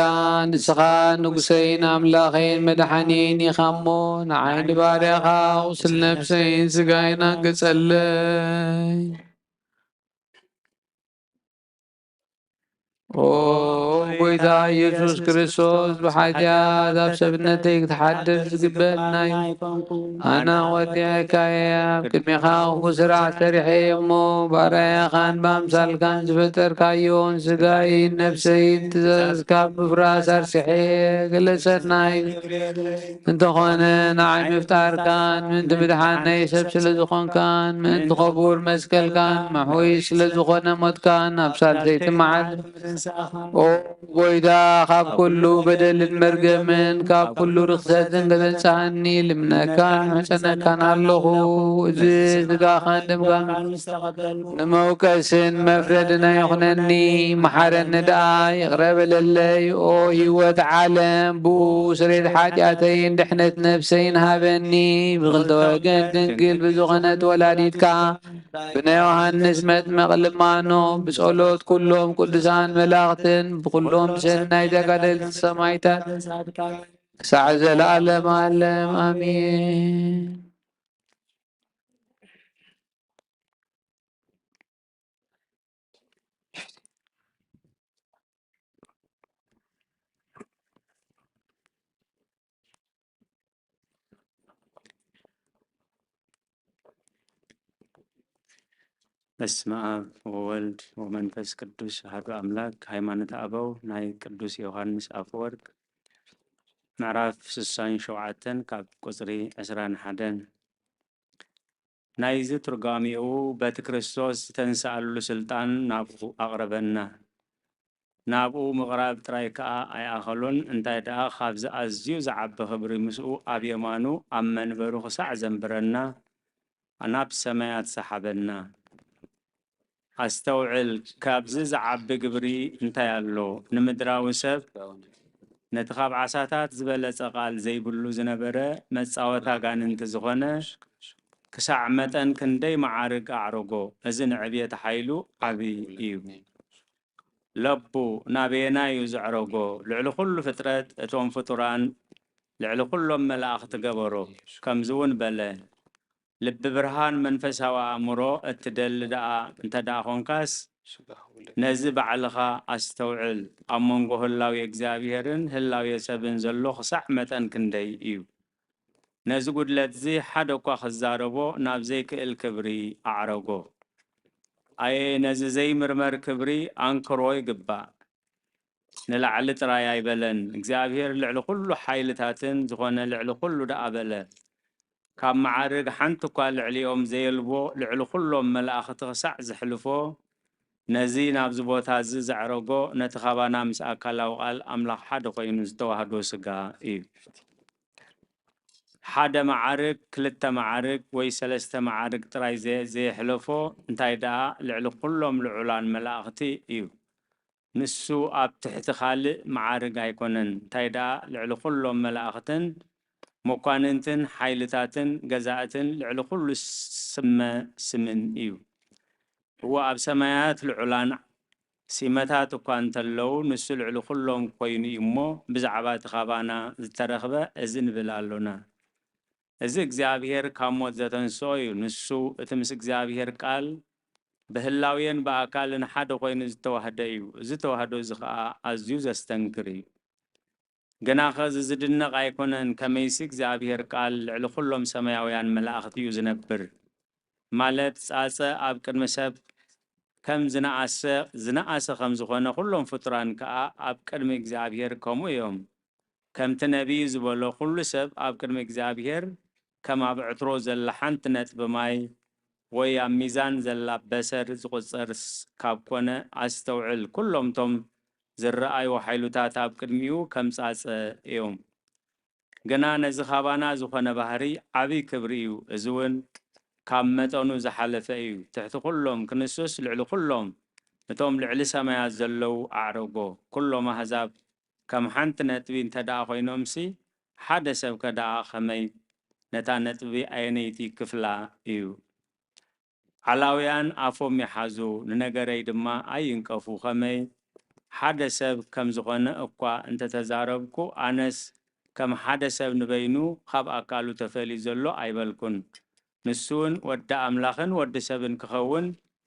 ንስኻ ንጉሰይን ኣምላኸይን መድሓኒን ኢኻ እሞ፣ ንዓይ ንባርያኻ ቁስል ነፍሰይን ስጋይን ኣንግጸለይ። ኦ ጎይታ ኢየሱስ ክርስቶስ፣ ብሓጢኣት ኣብ ሰብነተይ ክትሓድር ዝግበኣና ኣይኮንኩን። ኣነ ወዲዐካ እየ። ኣብ ቅድሜኻ ክፉእ ስራሕ ሰሪሐ እየ እሞ፣ ባርያኻን ብኣምሳልካን ዝፈጠርካዮን ስጋይን ነፍሰይን ትእዛዝ ካብ ምፍራስ ኣርሲሐ እየ። ገለ ሰናይ እንተኾነ፣ ንዓይ ምፍጣርካን ምእንቲ ምድሓን ናይ ሰብ ስለ ዝኾንካን ምእንቲ ኸቡር መስቀልካን ምሕውይ ስለ ዝኾነ ሞትካን ኣብ ሳልሰይቲ መዓልቲ ኦ ጎይታ፣ ካብ ኩሉ በደልን መርገምን ካብ ኩሉ ርኽሰትን ከተንጽሃኒ ልምነካን ምሕጸነካን ኣለኹ። እዚ ስጋኻን ደምካን ንመውቀስን መፍረድን ኣይኹነኒ፣ መሓረኒ ደኣ፣ ይቕረ በለለይ። ኦ ህይወት ዓለም፣ ብኡ ስሬት ሓጢኣተይን ድሕነት ነፍሰይን ሃበኒ። ብኽልተ ወገን ድንግል ብዝኾነት ወላዲትካ ብናይ ዮሃንስ መጥመቕ ልማኖ፣ ብጸሎት ኩሎም ቅዱሳን መላእኽትን ብኩሎም ሰናይ ተጋደልቲ ሰማዕታት ክሳዕ ዘለዓለም ዓለም ኣሜን። በስመ ኣብ ወወልድ ወመንፈስ ቅዱስ ኣሐዱ ኣምላክ። ሃይማኖተ ኣበው ናይ ቅዱስ ዮሃንስ ኣፈወርቅ ምዕራፍ ስሳን ሸውዓተን ካብ ቁጽሪ ዕስራን ሓደን። ናይዚ ትርጓሜኡ በቲ ክርስቶስ ዝተንስኣሉ ስልጣን ናብኡ ኣቕረበና። ናብኡ ምቕራብ ጥራይ ከኣ ኣይኣኸሎን፣ እንታይ ደኣ ካብዚ ኣዝዩ ዝዓቢ ክብሪ ምስኡ ኣብ የማኑ ኣብ መንበሩ ክሳዕ ዘንብረና ናብ ሰማያት ሰሓበና። ኣስተውዕል፣ ካብዚ ዝዓቢ ግብሪ እንታይ ኣሎ? ንምድራዊ ሰብ ነቲ ካብ ዓሳታት ዝበለጸ ቃል ዘይብሉ ዝነበረ መጻወታ ኣጋንንቲ ዝኾነ ክሳዕ መጠን ክንደይ መዓርግ ኣዕረጎ! እዚ ንዕብየት ሓይሉ ዓቢ እዩ። ለቡ ናበየናይ እዩ ዘዕረጎ? ልዕሊ ኩሉ ፍጥረት እቶም ፍጡራን ልዕሊ ኩሎም መላእኽቲ ገበሮ። ከምዚ እውን በለ፣ ልቢ ብርሃን መንፈሳዊ ኣእምሮ እትደሊ ደኣ እንተ ደኣ ኾንካስ፣ ነዚ ባዕልኻ ኣስተውዕል፣ ኣብ መንጎ ህላዌ እግዚኣብሄርን ህላዌ ሰብን ዘሎ ክሳዕ መጠን ክንደይ እዩ? ነዚ ጉድለትዚ ሓደ እኳ ክዛረቦ ናብ ዘይክእል ክብሪ ኣዕረጎ። ኣየ ነዚ ዘይምርመር ክብሪ ኣንክሮ ይግባእ። ንላዕሊ ጥራይ ኣይበለን፣ እግዚኣብሄር ልዕሊ ኩሉ ሓይልታትን ዝኾነ ልዕሊ ኩሉ ደኣ በለ። ካብ መዓርግ ሓንቲ እኳ ልዕሊኦም ዘየልቦ ልዕሊ ኩሎም መላእኽቲ ክሳዕ ዘሕልፎ፣ ነዚ ናብዚ ቦታ እዚ ዘዕረጎ፣ ነቲ ካባና ምስ ኣካላዊ ቃል ኣምላኽ ሓደ ኮይኑ ዝተዋህዶ ስጋ እዩ። ሓደ መዓርግ፣ ክልተ መዓርግ ወይ ሰለስተ መዓርግ ጥራይ ዘ-፣ ዘየሕለፎ፣ እንታይ ደኣ ልዕሊ ኩሎም ልዑላን መላእኽቲ እዩ። ንሱ ኣብ ትሕቲ ካልእ መዓርግ ኣይኮነን፣ እንታይ ደኣ ልዕሊ ኩሎም መላእኽትን መኳንንትን ሓይልታትን ገዛእትን ልዕሊ ኩሉ ስመ ስምን እዩ። እወ፣ ኣብ ሰማያት ልዑላን ሲመታት እኳ እንተለዉ፣ ንሱ ልዕሊ ኩሎም ኮይኑ እዩ እሞ፣ ብዛዕባ እቲ ካባና ዝተረኽበ እዚ ንብል ኣሎና። እዚ እግዚኣብሄር ካብ ሞት ዘተንስኦ እዩ። ንሱ እቲ ምስ እግዚኣብሄር ቃል ብህላዌን ብኣካልን ሓደ ኮይኑ ዝተዋህደ እዩ። እዚ ተዋህዶ እዚ ኸኣ ኣዝዩ ዘስተንክር እዩ። ግናኸ እዚ ዝድነቕ ኣይኮነን፣ ከመይሲ እግዚኣብሄር ቃል ልዕሊ ኩሎም ሰማያውያን መላእኽቲ እዩ ዝነብር። ማለት ጻጸ ኣብ ቅድሚ ሰብ ከም ዝነኣሰ፣ ዝነኣሰ ከም ዝኾነ፣ ኩሎም ፍጡራን ከኣ ኣብ ቅድሚ እግዚኣብሄር ከምኡ እዮም። ከምቲ ነቢይ ዝበሎ፣ ኩሉ ሰብ ኣብ ቅድሚ እግዚኣብሄር ከም ኣብ ዕትሮ ዘላ ሓንቲ ነጥቢ ማይ ወይ ኣብ ሚዛን ዘላ በሰር ዝቑጸር ስ-፣ ካብ ኮነ፣ ኣስተውዕል፣ ኩሎም እቶም ዝረኣዩ ሓይሉታት ኣብ ቅድሚኡ ከም ጻጸ እዮም። ግና ነዚ ካባና ዝኾነ ባህሪ ዓቢ ክብሪ እዩ። እዚ እውን ካብ መጠኑ ዝሓለፈ እዩ። ትሕቲ ኩሎም ክንሱስ ልዕሊ ኩሎም እቶም ልዕሊ ሰማያት ዘለዉ ኣዕረጎ። ኩሎም ኣህዛብ ከም ሓንቲ ነጥቢ እንተ ደኣ ኮይኖምሲ፣ ሓደ ሰብከ ደኣ ኸመይ ነታ ነጥቢ ኣየነይቲ ክፍላ እዩ? ዓላውያን ኣፎም ይሓዙ፣ ንነገረይ ድማ ኣይንቀፉ። ኸመይ ሓደ ሰብ ከም ዝኾነ እኳ እንተ ተዛረብኩ፣ ኣነስ ከም ሓደ ሰብ ንበይኑ ኻብ ኣካሉ ተፈልዩ ዘሎ ኣይበልኩን። ንሱ እውን ወዲ ኣምላኽን ወዲ ሰብን ክኸውን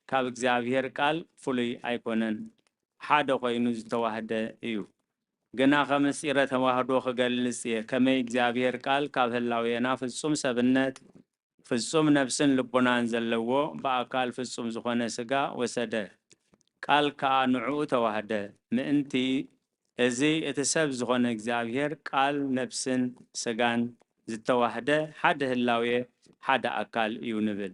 ካብ እግዚኣብሄር ቃል ፍሉይ ኣይኮነን። ሓደ ኮይኑ ዝተዋህደ እዩ። ግና ከም ምስጢረ ተዋህዶ ክገልጽ እየ፣ ከመይ እግዚኣብሔር ቃል ካብ ህላዌና ፍጹም ሰብነት፣ ፍጹም ነፍስን ልቦናን ዘለዎ ብኣካል ፍጹም ዝኾነ ሥጋ ወሰደ፣ ቃል ከኣ ንዕኡ ተዋህደ። ምእንቲ እዚ እቲ ሰብ ዝኾነ እግዚኣብሔር ቃል ነፍስን ሥጋን ዝተዋህደ ሓደ ህላዌ ሓደ ኣካል እዩ ንብል።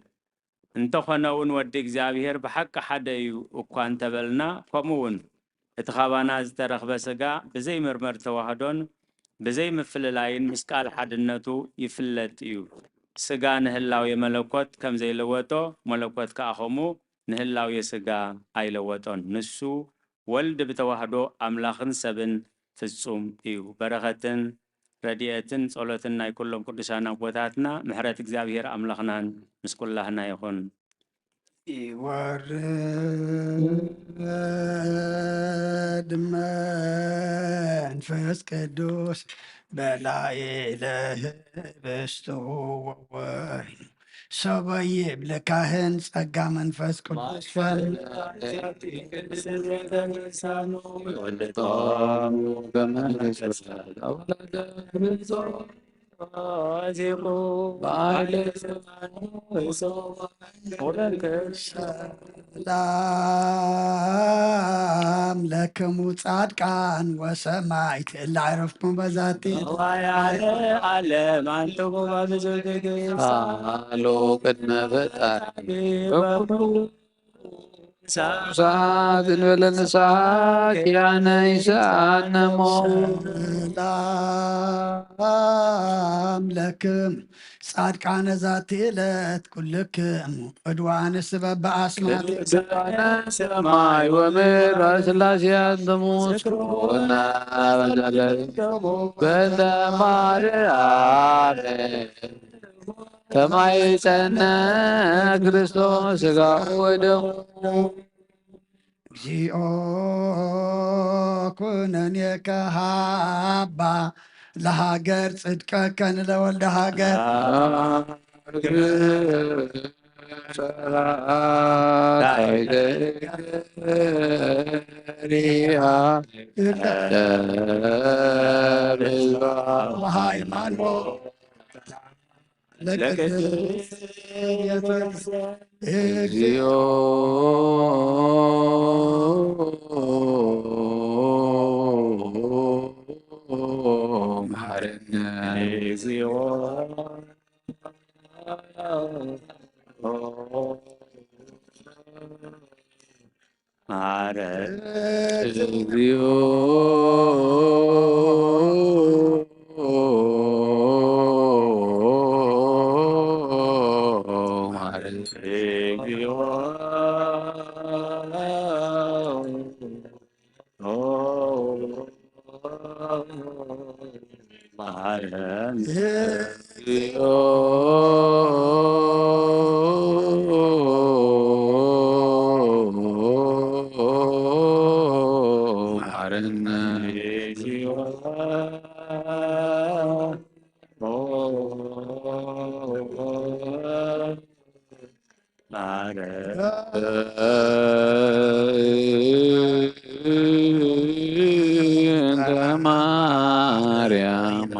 እንተኾነ እውን ወዲ እግዚኣብሔር ብሓቂ ሓደ እዩ እኳ እንተበልና፣ ከምኡ እውን እቲ ካባና ዝተረኽበ ሥጋ ብዘይ መርመር ተዋህዶን ብዘይ ምፍልላይን ምስ ቃል ሓድነቱ ይፍለጥ እዩ። ሥጋ ንህላዌ መለኮት ከም ዘይለወጦ፣ መለኮት ከኣ ከምኡ ንህላዌ ሥጋ ኣይለወጦን። ንሱ ወልድ ብተዋህዶ ኣምላኽን ሰብን ፍጹም እዩ። በረኸትን ረድኤትን ጸሎትን ናይ ኩሎም ቅዱሳን ኣቦታትና፣ ምሕረት እግዚኣብሔር ኣምላኽናን ምስ ኩላህና ይኹን። ይወርድ መንፈስ ቅዱስ በላዕለ ህብስቱ ወወይን፣ ሰበ ይብለ ካህን ጸጋ መንፈስ ቅዱስ ፈል ሰላም ለክሙ ጻድቃን ወሰማዕት እለ ዕረፍኩም በዛቲ። ዋይ ዓለም ዓለም አንትሙ በብዙ ትግስት። ቃሉ ቅድመ ፈጣሪ በኩሉ ሰዓት እንበለ ንስሓ ኪያነ ይስኣነ እሞ። ሰላም ለክም ጻድቃነ ዛቲ ዕለት ኩልክም ዕድዋነ ስበብ በአስማት። ቅዱሳነ ሰማይ ወምድር ስላሴ አንትሙ ምስክሩነ በዘለክሙ በእንተ ማርያም ተማይጸነ ክርስቶስ ሥጋሁ ወደሙ። እግዚኦ ኩነኔከ ሃባ ለሃገር ጽድቀከ ንለወልደ ሃገር። ሃይማኖት ለቅድስት ቤተክርስቲያን። እግዚኦ መሐረነ። እግዚኦ መሐረነ። እግዚኦ መሐረነ። እግዚኦ መሐረነ። እግዚኦ መሐረነ። እግዚኦ መሐረነ። እንተ ማርያም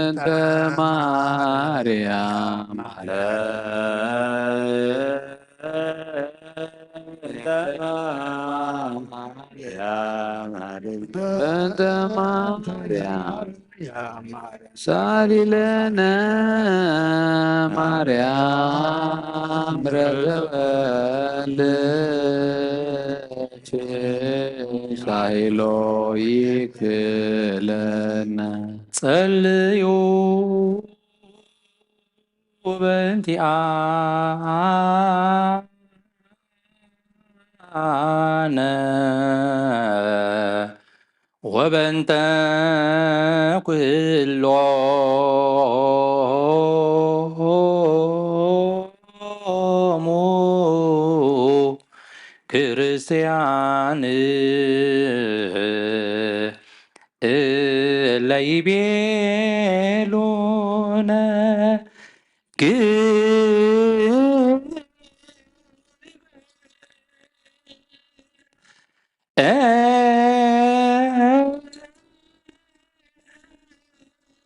እንተ ማርያም በእንተ ማርያም ሳሊለነ ማርያም ረበወልድ ሳይሎ ይክለነ። ጸልዩ በእንቲአነ ወበእንተ ኩሎሙ ክርስቲያን። ይቤሉነ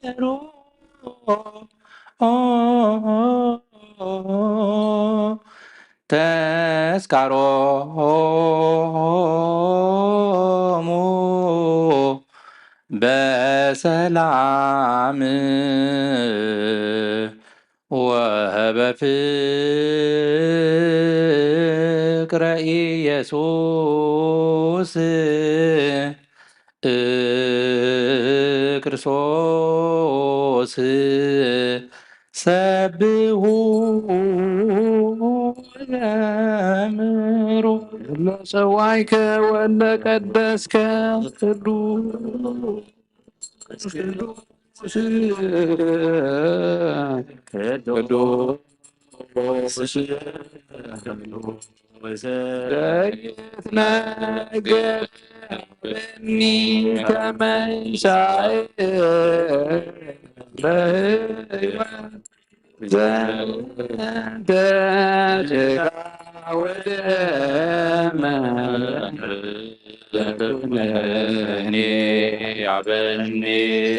ግበሩ ተስካሮሙ በሰላም ወበፍቅረ ኢየሱስ ክርስቶስ ሰብሑ ዘምሩ። ለጸዋይከ ወለቀደስከ ቅዱስ ቅዱስ ቅዱስ ቅዱስ ዳዊት ነገረኒ ተመንሳኤ በሕይወት ዘንተ ሥጋ ወደመ ለኩነኒ ያበኒ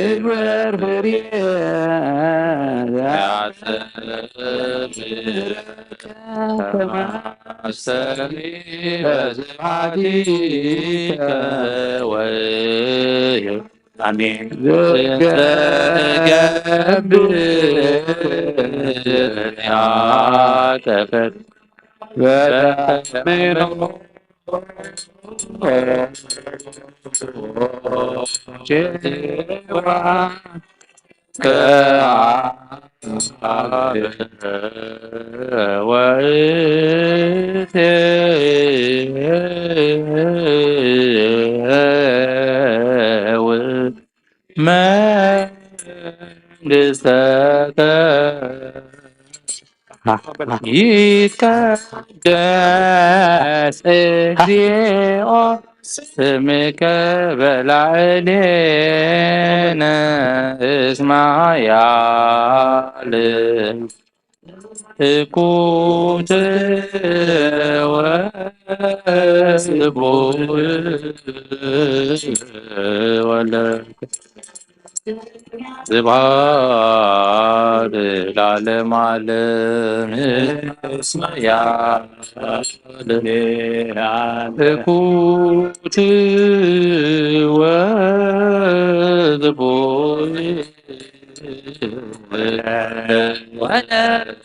እግበር ፍሬ ያስተምረከ ከማስተኒ በስብሐቲከ ወዮ አሜን። ዘገብር ያከፈት በተሜኖ ዋ ከአብ ወእቴ መንግሥተከ ይትቀደስ እግዚኦ ስምከ በላዕሌነ እስመ ኃያል እኩት ወስቡሕ ወለ ስብሐት ለዓለመ ዓለም እስመ ያለ እኩት ወዝቡሕ ወለከ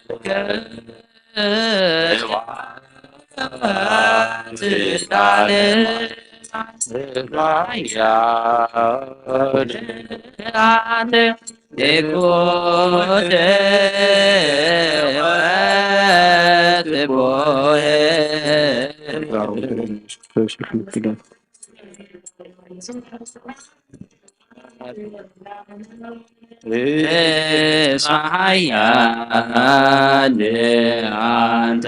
እስመ ኃያል አንተ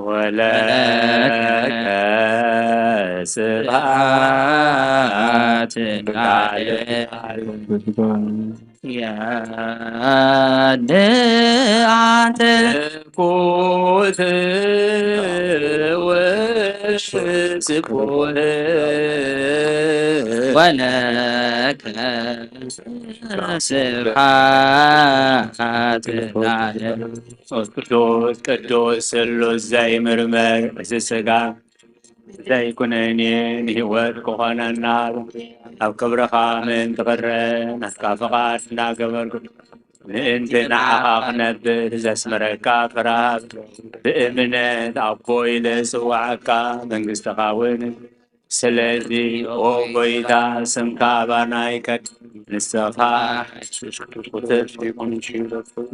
ወለከ ስብሐት ለዓለመ ዓለም። ያለ አንተ ኩት ወስቡሕ ወለከ ስብሐት ለዓለመ። ቅዱስ ቅዱስ ስሉስ ዘይምርመር እዚ ሥጋ ዘይኩነኔ ንህይወት ክኾነና ኣብ ክብርኻ ምእንቲ ክረ ናትካ ፍቓድ እናገበርኩ ምእንቲ ንዓኻ ክነብር ዘስመረካ ፍርሃት ብእምነት ኣቦ ኢለ ዝጽዋዓካ መንግስትኻ እውን። ስለዚ ኦ ጎይታ ስምካ ኣባና ይከድ ንስኻ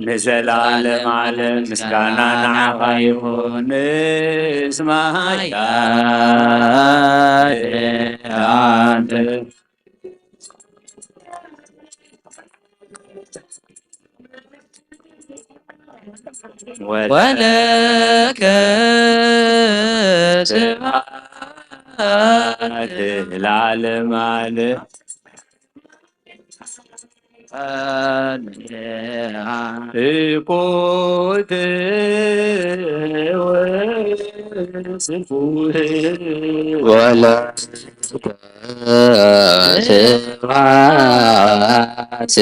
ንዘላለም ዓለም ምስጋና ንዓኻ ይኹን። እስመ ኃያል አንተ። ወለከ ስብሐት ለዓለመ ዓለም። ስብሐት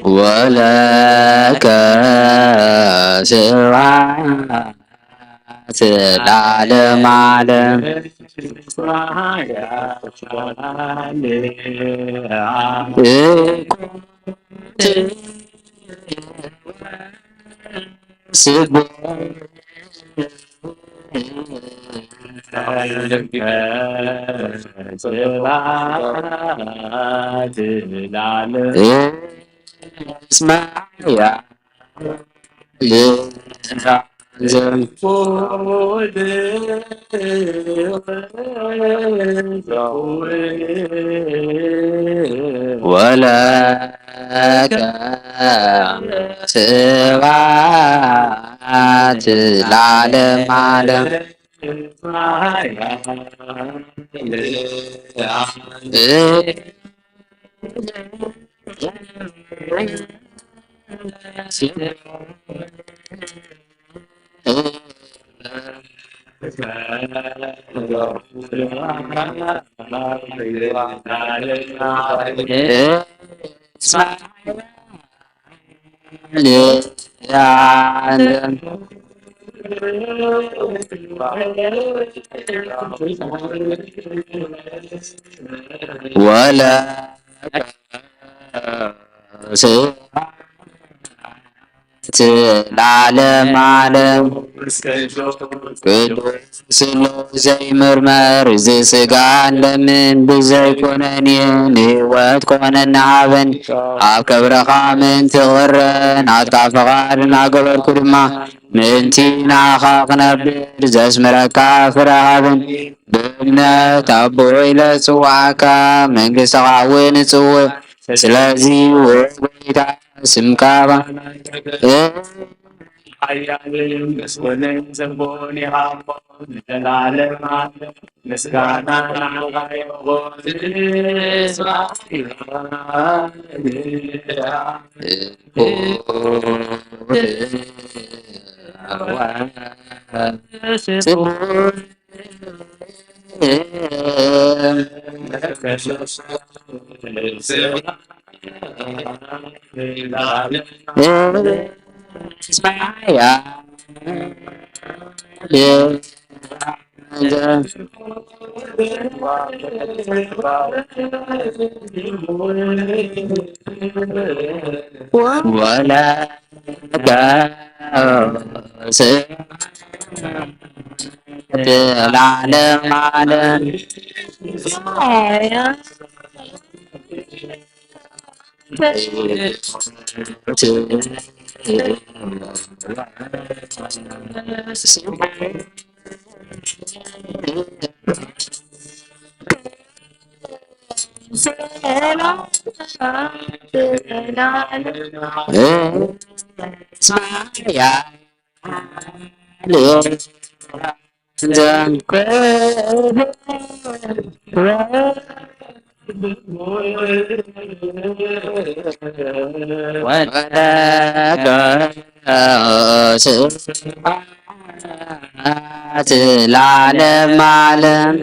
ወለከ ስብሐት ለዓለመ ዓለም። ወለከ ስብሐት ለዓለመ ዓለም። ስብሐት ለዓለመ ዓለም። ወለከ ስብሐት ለዓለመ ዓለም። ወለከ ስብሐት ለዓለመ ዓለም። ቅዱስ ስሉስ ዘይምርመር፣ እዚ ሥጋ ንለምን ብዘይኮነ ንሕይወት ኮነና ሃበን። ኣብ ክብርኻ ምእንቲ ክቕረ ናትካ ፍቓድ እናገበርኩ ድማ ምእንቲ ንዓኻ ክነብር ዘስምረካ ፍረ ሃበን። ብእምነት ኣቦ ኢለ ዝጽውዓካ መንግሥትኻ እውን እጽውዕ። ስለዚ ወ-፣ ጎይታ ስምካ ሓያልን ምስጉንን ዘቦን ኢኻ እሞ ንዘለዓለም ዓለም ምስጋና ንዓኻ ይኹን። ወለከ ስብሐት ለዓለመ ዓለም። ወለከ ስብሐት ለዓለመ ዓለም።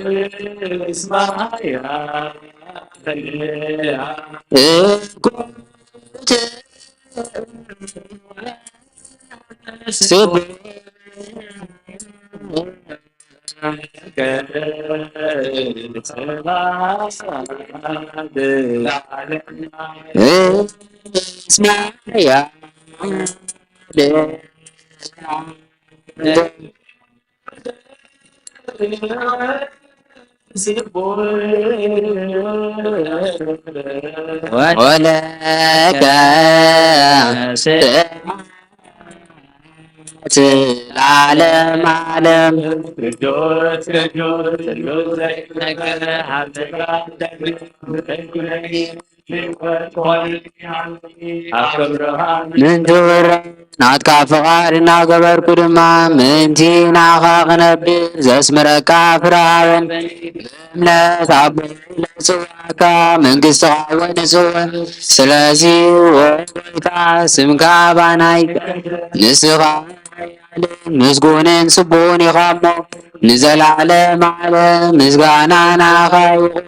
ለዓለም ወለከ ስብሐት ለዓለመ ዓለም። ምንትውረ ናትካ ፍቓድ እናገበርኩ ድማ፣ ምእንቲ ናኻ ክነብር ዘስምረካ ፍርሃውን ብእምነት ኣቦ ኢለ ዝጽዋዕካ፣ መንግስትኻ እውን እጽውዕ። ስለዚ፣ ኦ ጎይታ፣ ስምካ ባናይ፣ ንስኻ ሓያልን ምስጉንን ስቡን ኢኻ እሞ፣ ንዘለዓለም ዓለም ምስጋና ናኻ ይኹን።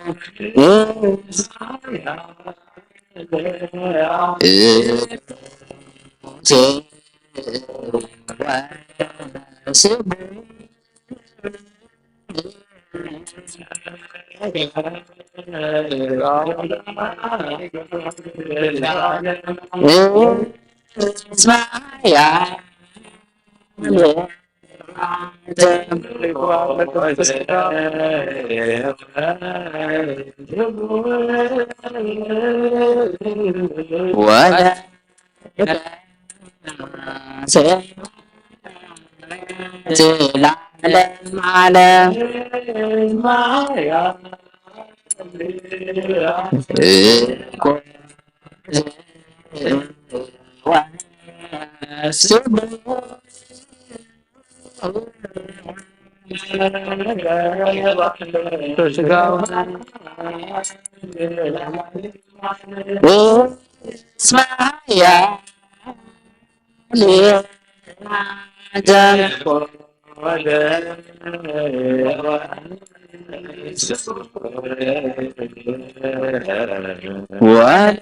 ወለ ለዓለም ዓለም። ወለ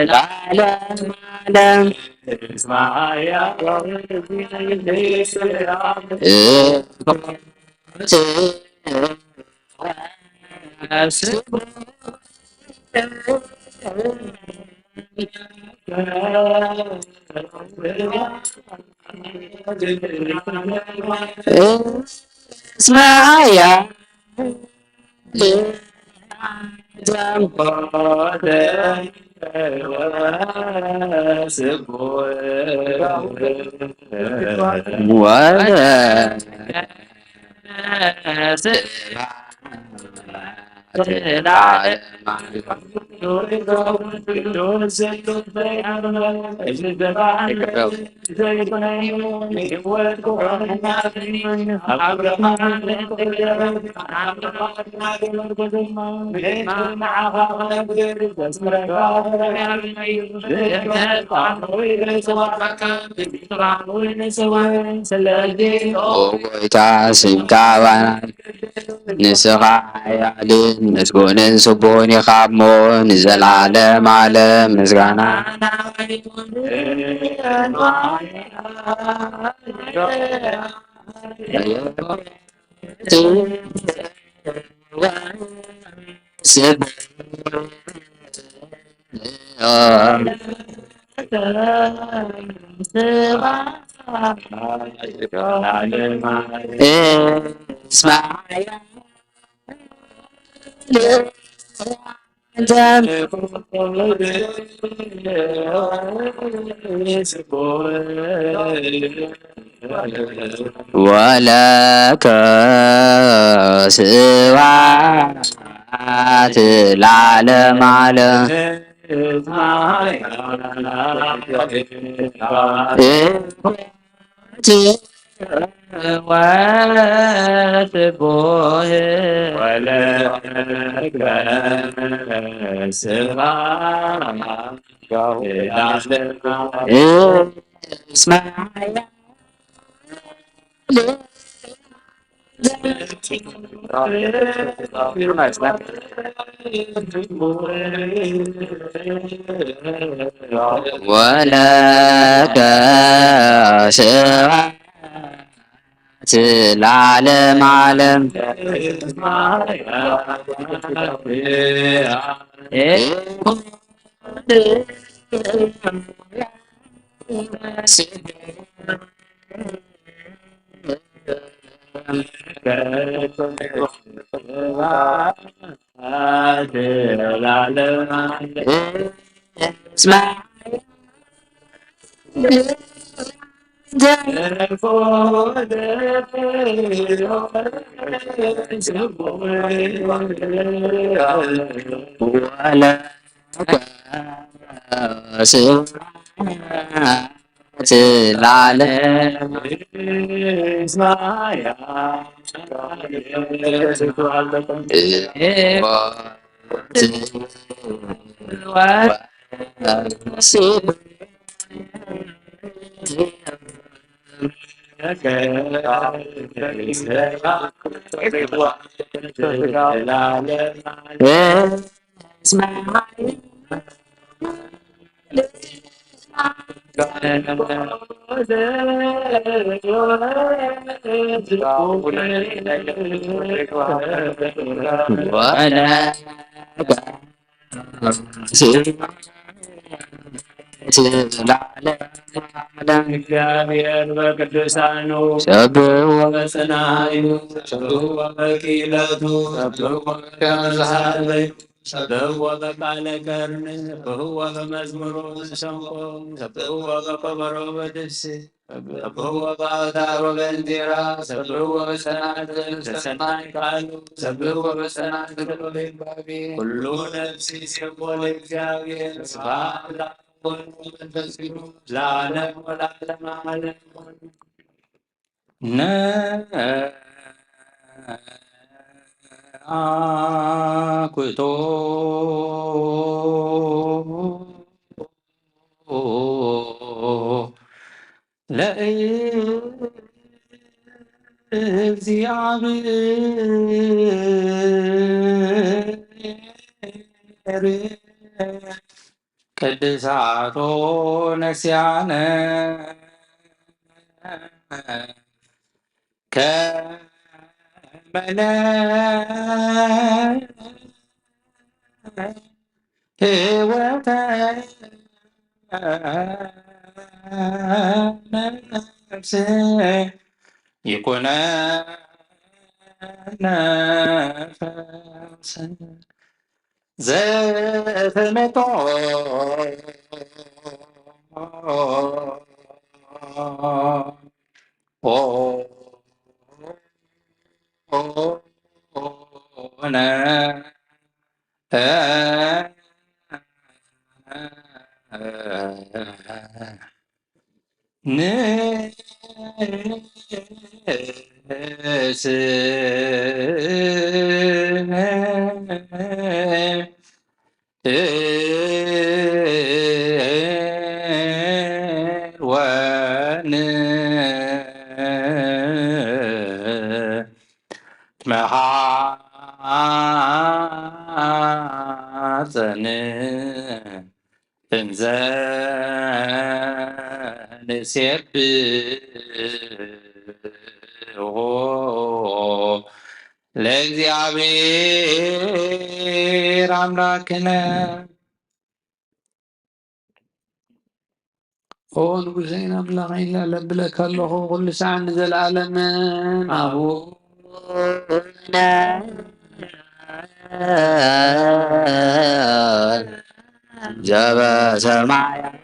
ለዓለም ዓለም። እስማያ ወለ ኦ ጎይታ፣ ስምካ ባና ንስኻ ሓያልን ምስጉንን ስቡሕን ኢኻ እሞ፣ ንዘለዓለም ዓለም ምስጋና ወለከ ስብሐት ለዓለመ ዓለም። ወስቡህ ወለከ ስብሐት ለዓለመ ዓለም። እስመ ወለከ ስብሐት ለዓለመ ዓለም። ስብሐት ለዓለም። ወለ ስብሐት ለዓለመ ዓለም። እግዚአብሔር በቅዱሳኑ ሰብሕዎ። በጸናሕዩ ሰብሕዎ። በኪለቱ ሰብሕዎ። በመዝሃበዩ ሰብሕዎ። በቃለ ከርነ ሰብሕዎ። በመዝሙሩ መሰንቆ ሰብሕዎ። በከበሮ በድስ ሰብሕዎ። በአውታር ወበእንዚራ ሰብሕዎ። በጸናጽል በሰናይ ቃሉ ሰብሕዎ። በጸናጽል ወበይባቤ ኩሉ ነፍሲ ሴቦ ለእግዚአብሔር። ስብሐት ለአብ ወወልድ ወመንፈስ ቅዱስ ለዓለም ወለዓለመ ዓለም። ነአኩቶ ለእግዚአብሔር ቅድሳቶ ነስያነ ከመነ ህይወተ ነፍስ ይኩነነ ፈውሰ ዘተመጦ ነ ንስን ወን መሓፀን እንዘ ንሴብሖ ለእግዚአብሔር አምላክነ። ኦ ንጉሰይን ኣምላኸይን ለብለካ ኣለኹ ኩሉ ሰዓት ንዘለኣለምን። ኣቡነ ዘበሰማያት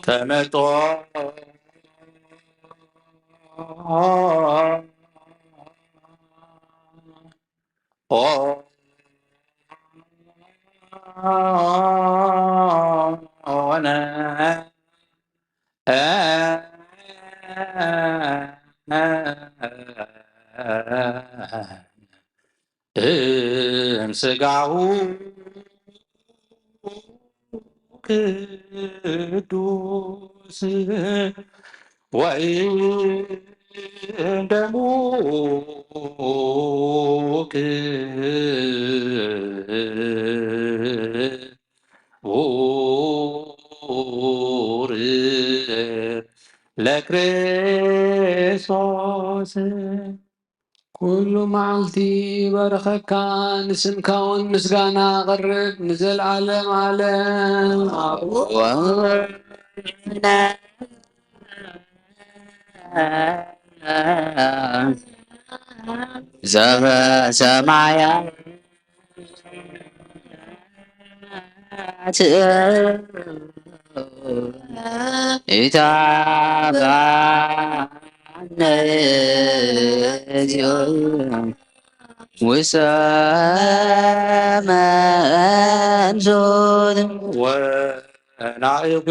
ተመጦ ኦነ እምስጋሁ ቅዱስ ወይን ደሙ ክቡር ለክርስቶስ። ኩሉ መዓልቲ ባረኸካ፣ ንስምካ እውን ምስጋና ኣቕርብ ንዘለዓለም ዓለም። ዘበሰማያት ኢታብአነ እግዚኦ ውስተ መንሱት ወናዕጉ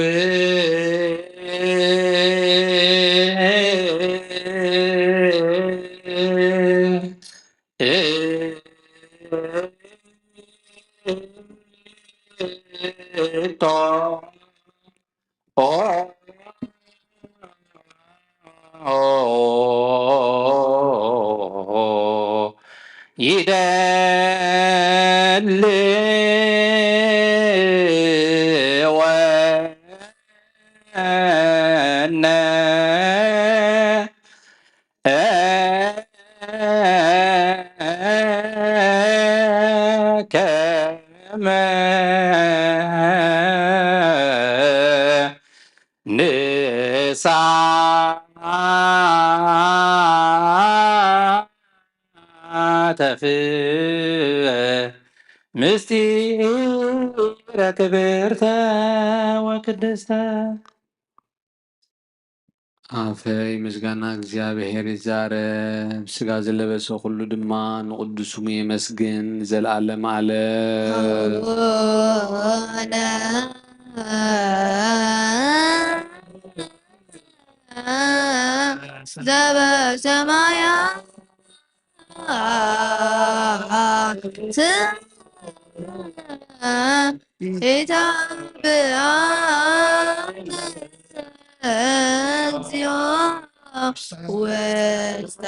ይደል ወነ ከመ ንሳተፍ ምስጢረ ክብርተ ወቅድስተ። ኣፈይ ምስጋና እግዚኣብሔር ይዛረብ፣ ስጋ ዝለበሰ ኩሉ ድማ ንቅዱስ ስሙ የመስግን ንዘለዓለም ዓለም። ኣቡነ ዘበሰማያት ኢታብአነ እግዚኦ ውስተ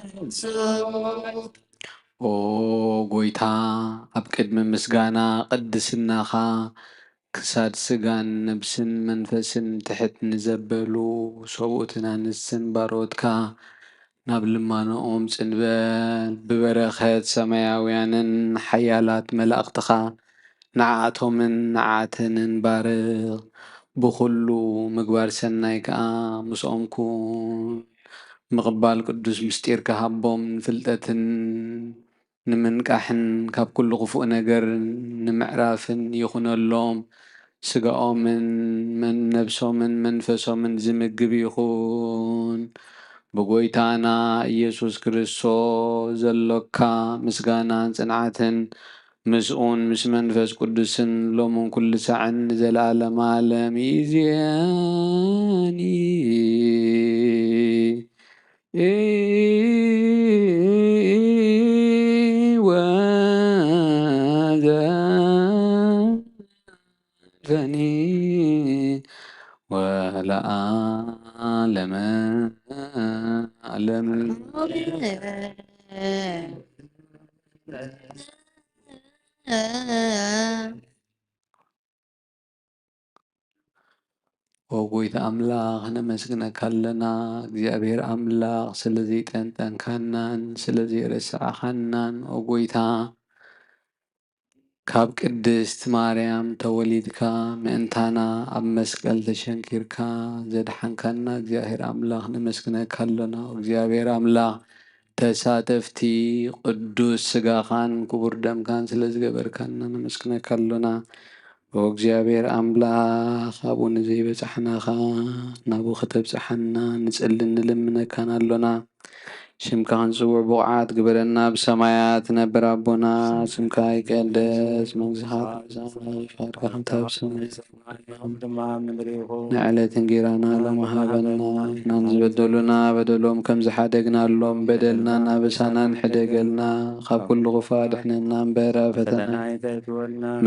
መንሱት። ኦ ጎይታ፣ ኣብ ቅድሚ ምስጋና ቅድስናኻ ክሳድ ስጋን ነብስን መንፈስን ትሕት ንዘበሉ ሰብኡትን ኣንስትን ባሮትካ ናብ ልማኖኦም ጽን በል። ብበረኸት ሰማያውያንን ሓያላት መላእኽትኻ ንዓኣቶምን ንዓተንን ባርኽ። ብኹሉ ምግባር ሰናይ ከኣ ምስኦም ኩን። ምቕባል ቅዱስ ምስጢርካ ሃቦም፣ ንፍልጠትን ንምንቃሕን ካብ ኩሉ ክፉእ ነገር ንምዕራፍን ይኹነሎም። ስጋኦምን መን-፣ ነብሶምን መንፈሶምን ዝምግብ ይኹን። ብጎይታና ኢየሱስ ክርስቶስ ዘሎካ ምስጋናን ጽንዓትን ምስኡን ምስ መንፈስ ቅዱስን ሎምን ኩሉ ሳዕን ንዘለዓለመ ዓለም። ይእዜኒ ወዘልፈኒ ወለዓለመ ዓለም። ኦ ጎይታ ኣምላኽ፣ ነመስግነካ ኣለና። እግዚኣብሔር ኣምላኽ፣ ስለ ዘይጠንጠንካናን ስለ ዘይረሳዕኻናን፣ ኦ ጎይታ፣ ካብ ቅድስት ማርያም ተወሊድካ፣ ምእንታና ኣብ መስቀል ተሸንኪርካ ዘድሓንካና እግዚኣብሔር ኣምላኽ፣ ነመስግነካ ኣለና። ኦ እግዚኣብሔር ኣምላኽ፣ ተሳተፍቲ ቅዱስ ስጋኻን ክቡር ደምካን ስለ ዝገበርካና ነመስግነካ ኣሎና። ኦ እግዚኣብሔር ኣምላኽ፣ ኣብኡ ንዘይበጻሕናኻ ናብኡ ከተብጽሓና ንጽልን ንልምነካን ኣሎና። ሽምካ ክንጽውዕ ብቑዓት ግበረና። ብሰማያት ትነብር ኣቦና፣ ስምካ ይቀደስ፣ መንግስትኻ ትምጻእ፣ ፍቓድካ ከምቲ ኣብ ሰማይ ንዕለት እንጌራና ሎሚ ሃበና። ንዝበደሉና በደሎም ከም ዝሓደግናሎም በደልና እናበሳና ንሕደገልና፣ ካብ ኩሉ ክፉእ ኣድሕነና እምበር፣ ኣብ ፈተና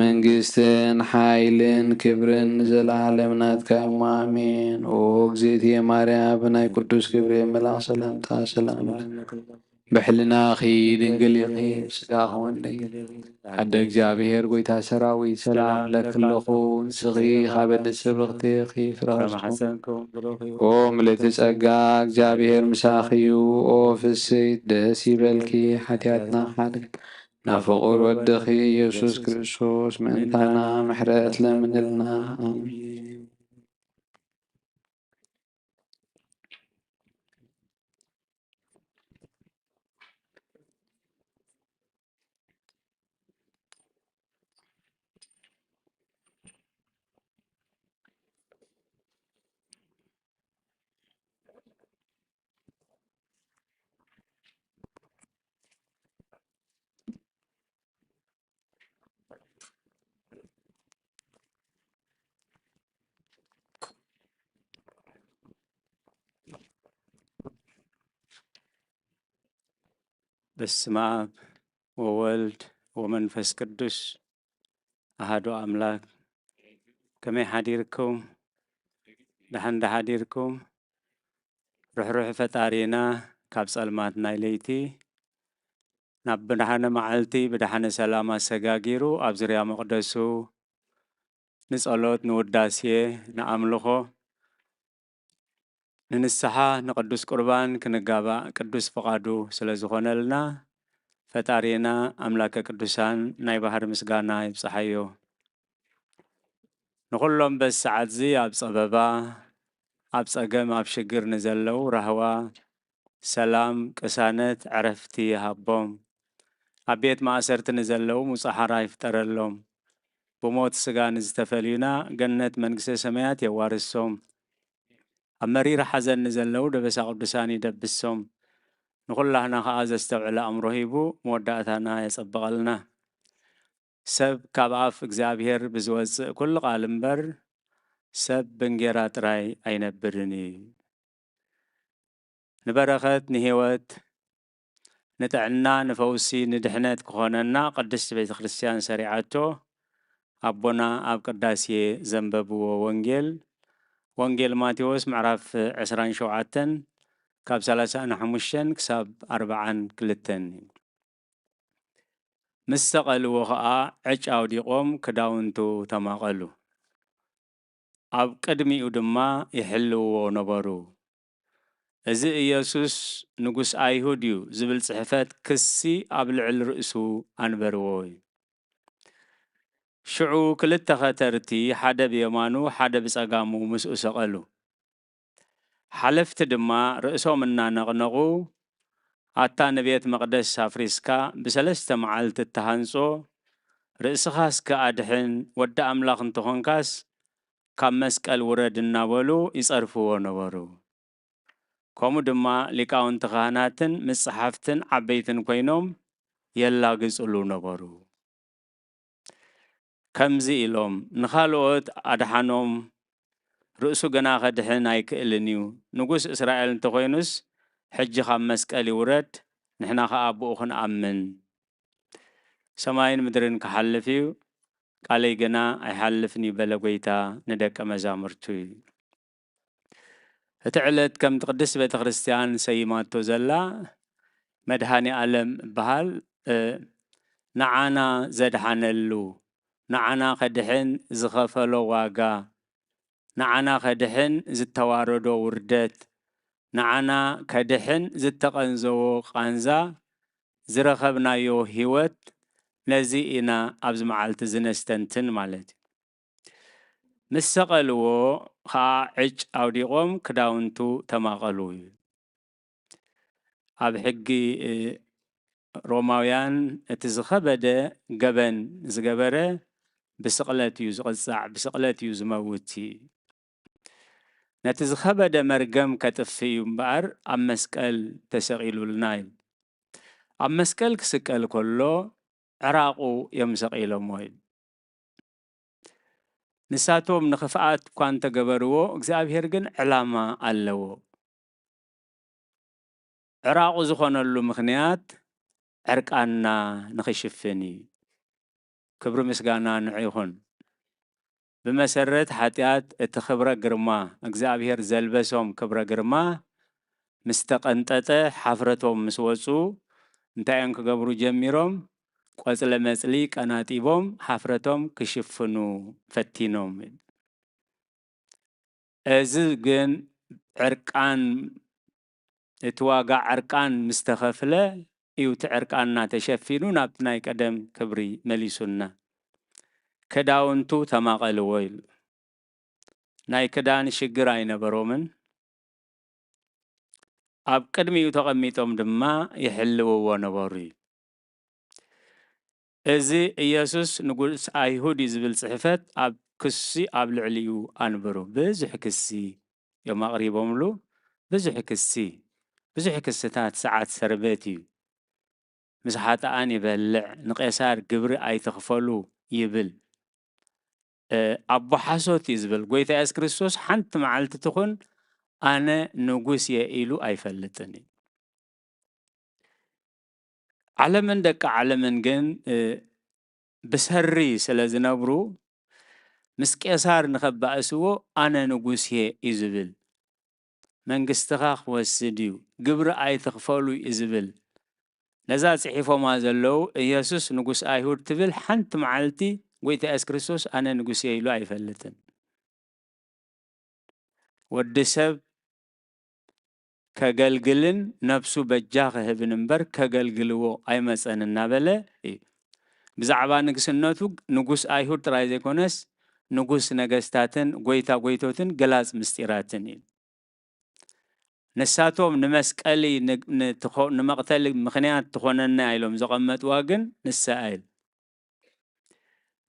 መንግስትን ሓይልን ክብርን ንዘለዓለም ናትካ እሞ ኣሜን። ኦ እግዝእትየ ማርያም፣ ብናይ ቅዱስ ገብርኤል መልኣኽ ሰላምታ ሰላም ብሕልናኺ ድንግል ኢኺ፣ ስጋኺ እውን ድንግል። ኣደ እግዚኣብሔር፣ ጎይታ ሰራዊት፣ ሰላም ለኪ ኣለኹ። ንስኺ ካብ ኣንስቲ ብርኽቲ ኢኺ፣ ፍረ ከርስኺ። ኦ ምልእቲ ጸጋ፣ እግዚኣብሔር ምሳኺ እዩ። ኦ ፍስሕቲ ደስ ይበልኪ፣ ሓጢኣትና ሓድግ ናብ ፍቑር ወድኺ ኢየሱስ ክርስቶስ ምእንታና ምሕረት ለምንልና። ኣሜን። በስመ ኣብ ወወልድ ወመንፈስ ቅዱስ ኣሃዱ ኣምላክ። ከመይ ሓዲርኩም? ደሓን ዶ ሓዲርኩም? ርሕሩሕ ፈጣሪና ካብ ጸልማት ናይ ለይቲ ናብ ብድሓነ መዓልቲ ብድሓነ ሰላም ኣሰጋጊሩ ኣብ ዙርያ መቕደሱ ንጸሎት፣ ንውዳሴ፣ ንኣምልኾ፣ ንንስሓ፣ ንቅዱስ ቁርባን ክንጋባእ ቅዱስ ፍቓዱ ስለ ዝኾነልና፣ ፈጣሪና ኣምላከ ቅዱሳን ናይ ባህሪ ምስጋና ይብጽሓዮ። ንኹሎም በዚ ሰዓትዚ ኣብ ጸበባ፣ ኣብ ጸገም፣ ኣብ ሽግር ንዘለዉ ራህዋ፣ ሰላም፣ ቅሳነት፣ ዕረፍቲ ይሃቦም። ኣብ ቤት ማእሰርቲ ንዘለዉ ሙጻሓራ ይፍጠረሎም። ብሞት ስጋ ንዝተፈልዩና ገነት መንግስተ ሰማያት የዋርሶም። ኣብ መሪር ሓዘን ንዘለዉ ደበሳ ቅዱሳን ይደብሶም። ንኹላህና ኸኣ ዘስተውዕለ ኣእምሮ ሂቡ መወዳእታና የጸብቐልና። ሰብ ካብ ኣፍ እግዚኣብሔር ብዝወጽእ ኩሉ ቃል እምበር፣ ሰብ ብእንጌራ ጥራይ ኣይነብርን እዩ። ንበረኸት፣ ንህይወት፣ ንጥዕና፣ ንፈውሲ፣ ንድሕነት ክኾነና ቅድስቲ ቤተ ክርስቲያን ሰሪዓቶ ኣቦና ኣብ ቅዳሴ ዘንበብዎ ወንጌል፣ ወንጌል ማቴዎስ ምዕራፍ ዕስራን ሸውዓተን ካብ ሰላሳን ሓሙሽተን ክሳብ ኣርብዓን ክልተን እዩ። ምስ ሰቐልዎ ኸኣ ዕጭ ኣውዲቖም ክዳውንቱ ተማቐሉ። ኣብ ቅድሚኡ ድማ ይሕልውዎ ነበሩ። "እዚ ኢየሱስ ንጉስ ኣይሁድ እዩ" ዝብል ጽሕፈት ክሲ ኣብ ልዕሊ ርእሱ ኣንበርዎ እዩ። ሽዑ ክልተ ኸተርቲ፣ ሓደ ብየማኑ ሓደ ብጸጋሙ፣ ምስኡ ሰቐሉ። ሓለፍቲ ድማ ርእሶም እናነቕነቑ፣ "ኣታ ንቤት መቕደስ ኣፍሪስካ ብሰለስተ መዓልቲ እተሃንጾ፣ ርእስኻ እስከ ኣድሕን፣ ወዲ ኣምላኽ እንተኾንካስ ካብ መስቀል ውረድ" እናበሉ ይጸርፍዎ ነበሩ። ከምኡ ድማ ሊቃውንቲ ካህናትን ምስ ጸሓፍትን ዓበይትን ኮይኖም የላግጽሉ ነበሩ። ከምዚ ኢሎም ንኻልኦት ኣድሓኖም፣ ርእሱ ግና ከድሕን ኣይክእልን እዩ። ንጉስ እስራኤል እንተኾይኑስ፣ ሕጂ ካብ መስቀል ይውረድ፣ ንሕና ኸኣ ብኡ ክንኣምን። ሰማይን ምድርን ክሓልፍ እዩ፣ ቃለይ ግና ኣይሓልፍን እዩ በለ ጐይታ ንደቀ መዛሙርቱ። እቲ ዕለት ከምቲ ቅድስት ቤተ ክርስቲያን ሰይማቶ ዘላ መድኃኔ ዓለም እበሃል፣ እ፣ ንዓና ዘድሓነሉ፣ ንዓና ከድሕን ዝኸፈሎ ዋጋ፣ ንዓና ከድሕን ዝተዋረዶ ውርደት፣ ንዓና ከድሕን ዝተቐንዘዎ ቃንዛ፣ ዝረኸብናዮ ህይወት፣ ነዚ ኢና ኣብዚ መዓልቲ እዚ ነስተንትን ማለት እዩ። ምስ ሰቐልዎ ኸኣ ዕጭ ኣውዲቖም ክዳውንቱ ተማቐሉ። ኣብ ሕጊ፣ እ፣ ሮማውያን እቲ ዝኸበደ ገበን ዝገበረ ብስቕለት እዩ ዝቕጻዕ፣ ብስቕለት እዩ ዝመውት። ነቲ ዝኸበደ መርገም ከጥፍእ እዩ እምበኣር ኣብ መስቀል ተሰቒሉልና እዩ። ኣብ መስቀል ክስቀል ከሎ ዕራቑ እዮም ሰቒሎሞ እዩ። ንሳቶም ንኽፍኣት እኳ እንተገበርዎ እግዚኣብሔር ግን ዕላማ ኣለዎ። ዕራቑ ዝኾነሉ ምኽንያት ዕርቃንና ንኽሽፍን እዩ። ክብሪ ምስጋና ንዑ ይኹን። ብመሰረት ሓጢኣት እቲ ክብረ ግርማ እግዚኣብሔር ዘልበሶም ክብረ ግርማ ምስ ተቐንጠጠ ሓፍረቶም ምስ ወፁ እንታይ እዮም ክገብሩ ጀሚሮም? ቆፅለ መፅሊ ቀናጢቦም ሓፍረቶም ክሽፍኑ ፈቲኖም። እዚ ግን ዕርቃን እቲ ዋጋ ዕርቃን ምስ ተኸፍለ እዩ እቲ ዕርቃንና ተሸፊኑ ናብቲ ናይ ቀደም ክብሪ መሊሱና። ክዳውንቱ ተማቐልዎ ኢሉ። ናይ ክዳን ሽግር ኣይነበሮምን። ኣብ ቅድሚኡ ተቐሚጦም ድማ ይሕልውዎ ነበሩ እዩ። እዚ ኢየሱስ ንጉስ ኣይሁድ እዩ ዝብል ጽሕፈት ኣብ ክሲ ኣብ ልዕሊኡ ኣንብሩ። ብዙሕ ክሲ እዮም ኣቕሪቦምሉ። ብዙሕ ክሲ፣ ብዙሕ ክስታት ሰዓት ሰርበት እዩ። ምስ ሓጥኣን ይበልዕ፣ ንቄሳር ግብሪ ኣይትኽፈሉ ይብል። ኣቦ ሓሶት እዩ ዝብል። ጎይታ የሱስ ክርስቶስ ሓንቲ መዓልቲ ትኹን ኣነ ንጉስ እየ ኢሉ ኣይፈልጥን እዩ። ዓለምን ደቂ ዓለምን ግን ብሰሪ ስለ ዝነብሩ ምስ ቄሳር ንኸባእስዎ ኣነ ንጉስ እየ እዩ ዝብል። መንግስትኻ ክወስድ እዩ፣ ግብሪ ኣይትኽፈሉ እዩ ዝብል። ነዛ ጽሒፎማ ዘለዉ ኢየሱስ ንጉስ ኣይሁድ ትብል ሓንቲ መዓልቲ ጎይታ የሱስ ክርስቶስ ኣነ ንጉስ እየ ኢሉ ኣይፈልጥን። ወዲ ሰብ ከገልግልን ነፍሱ በጃ ክህብን እምበር ከገልግልዎ ኣይመጸን እናበለ እዩ። ብዛዕባ ንግስነቱ ንጉስ ኣይሁድ ጥራይ ዘይኮነስ ንጉስ ነገስታትን ጎይታ ጎይቶትን ገላጽ ምስጢራትን እዩ። ንሳቶም ንመስቀሊ ንመቕተሊ ምኽንያት ትኾነና ኢሎም ዘቐመጥዋ ግን ንሳ እያ።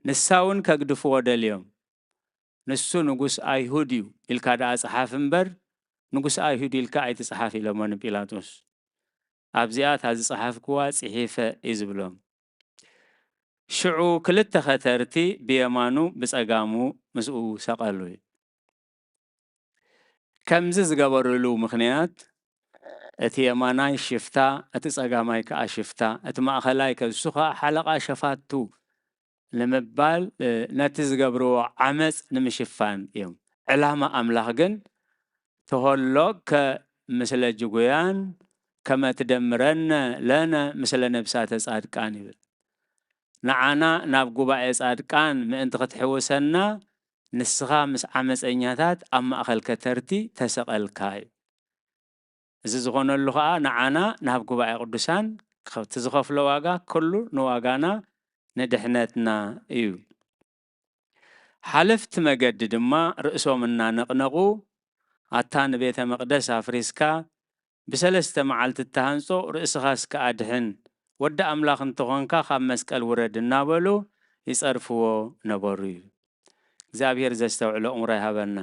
ንሳ እውን ከግድፍዎ ደልዮም። ንሱ ንጉስ ኣይሁድ እዩ ኢልካ ደኣ ጽሓፍ እምበር ንጉስ ኣይሁድ ኢልካ ኣይትጽሓፍ ኢሎሞ ንጲላጦስ። ኣብዚኣ እታ ዝጸሓፍክዋ ጽሒፈ እዩ ዝብሎም። ሽዑ ክልተ ኸተርቲ ብየማኑ ብጸጋሙ ምስኡ ሰቐሉ እዩ። ከምዚ ዝገበርሉ ምኽንያት እቲ የማናይ ሽፍታ እቲ ጸጋማይ ከኣ ሽፍታ እቲ ማእኸላይ ከሱ ከኣ ሓለቓ ሸፋቱ ንምባል ነቲ ዝገብርዎ ዓመፅ ንምሽፋን እዮም። ዕላማ ኣምላኽ ግን ተሆሎከ ምስለ ጅጉያን ከመ ትደምረነ ለነ ምስለ ነብሳተ ጻድቃን ይብል። ንዓና ናብ ጉባኤ ጻድቃን ምእንቲ ክትሕውሰና ንስኻ ምስ ዓመፀኛታት ኣብ ማእኸል ከተርቲ ተሰቐልካ እዩ። እዚ ዝኾነሉ ኸዓ ንዓና ናብ ጉባኤ ቅዱሳን እቲ ዝኸፍሎ ዋጋ ኩሉ ንዋጋና ንድሕነትና እዩ። ሓለፍቲ መገዲ ድማ ርእሶም እናነቕነቑ ኣታ ንቤተ መቕደስ ኣፍሪስካ ብሰለስተ መዓልቲ እተሃንጾ ርእስኻ እስከ ኣድሕን ወዲ ኣምላኽ እንተኾንካ ካብ መስቀል ውረድ እናበሉ ይጸርፍዎ ነበሩ እዩ። እግዚኣብሔር ዘስተውዕሎ እምሮ ይሃበና።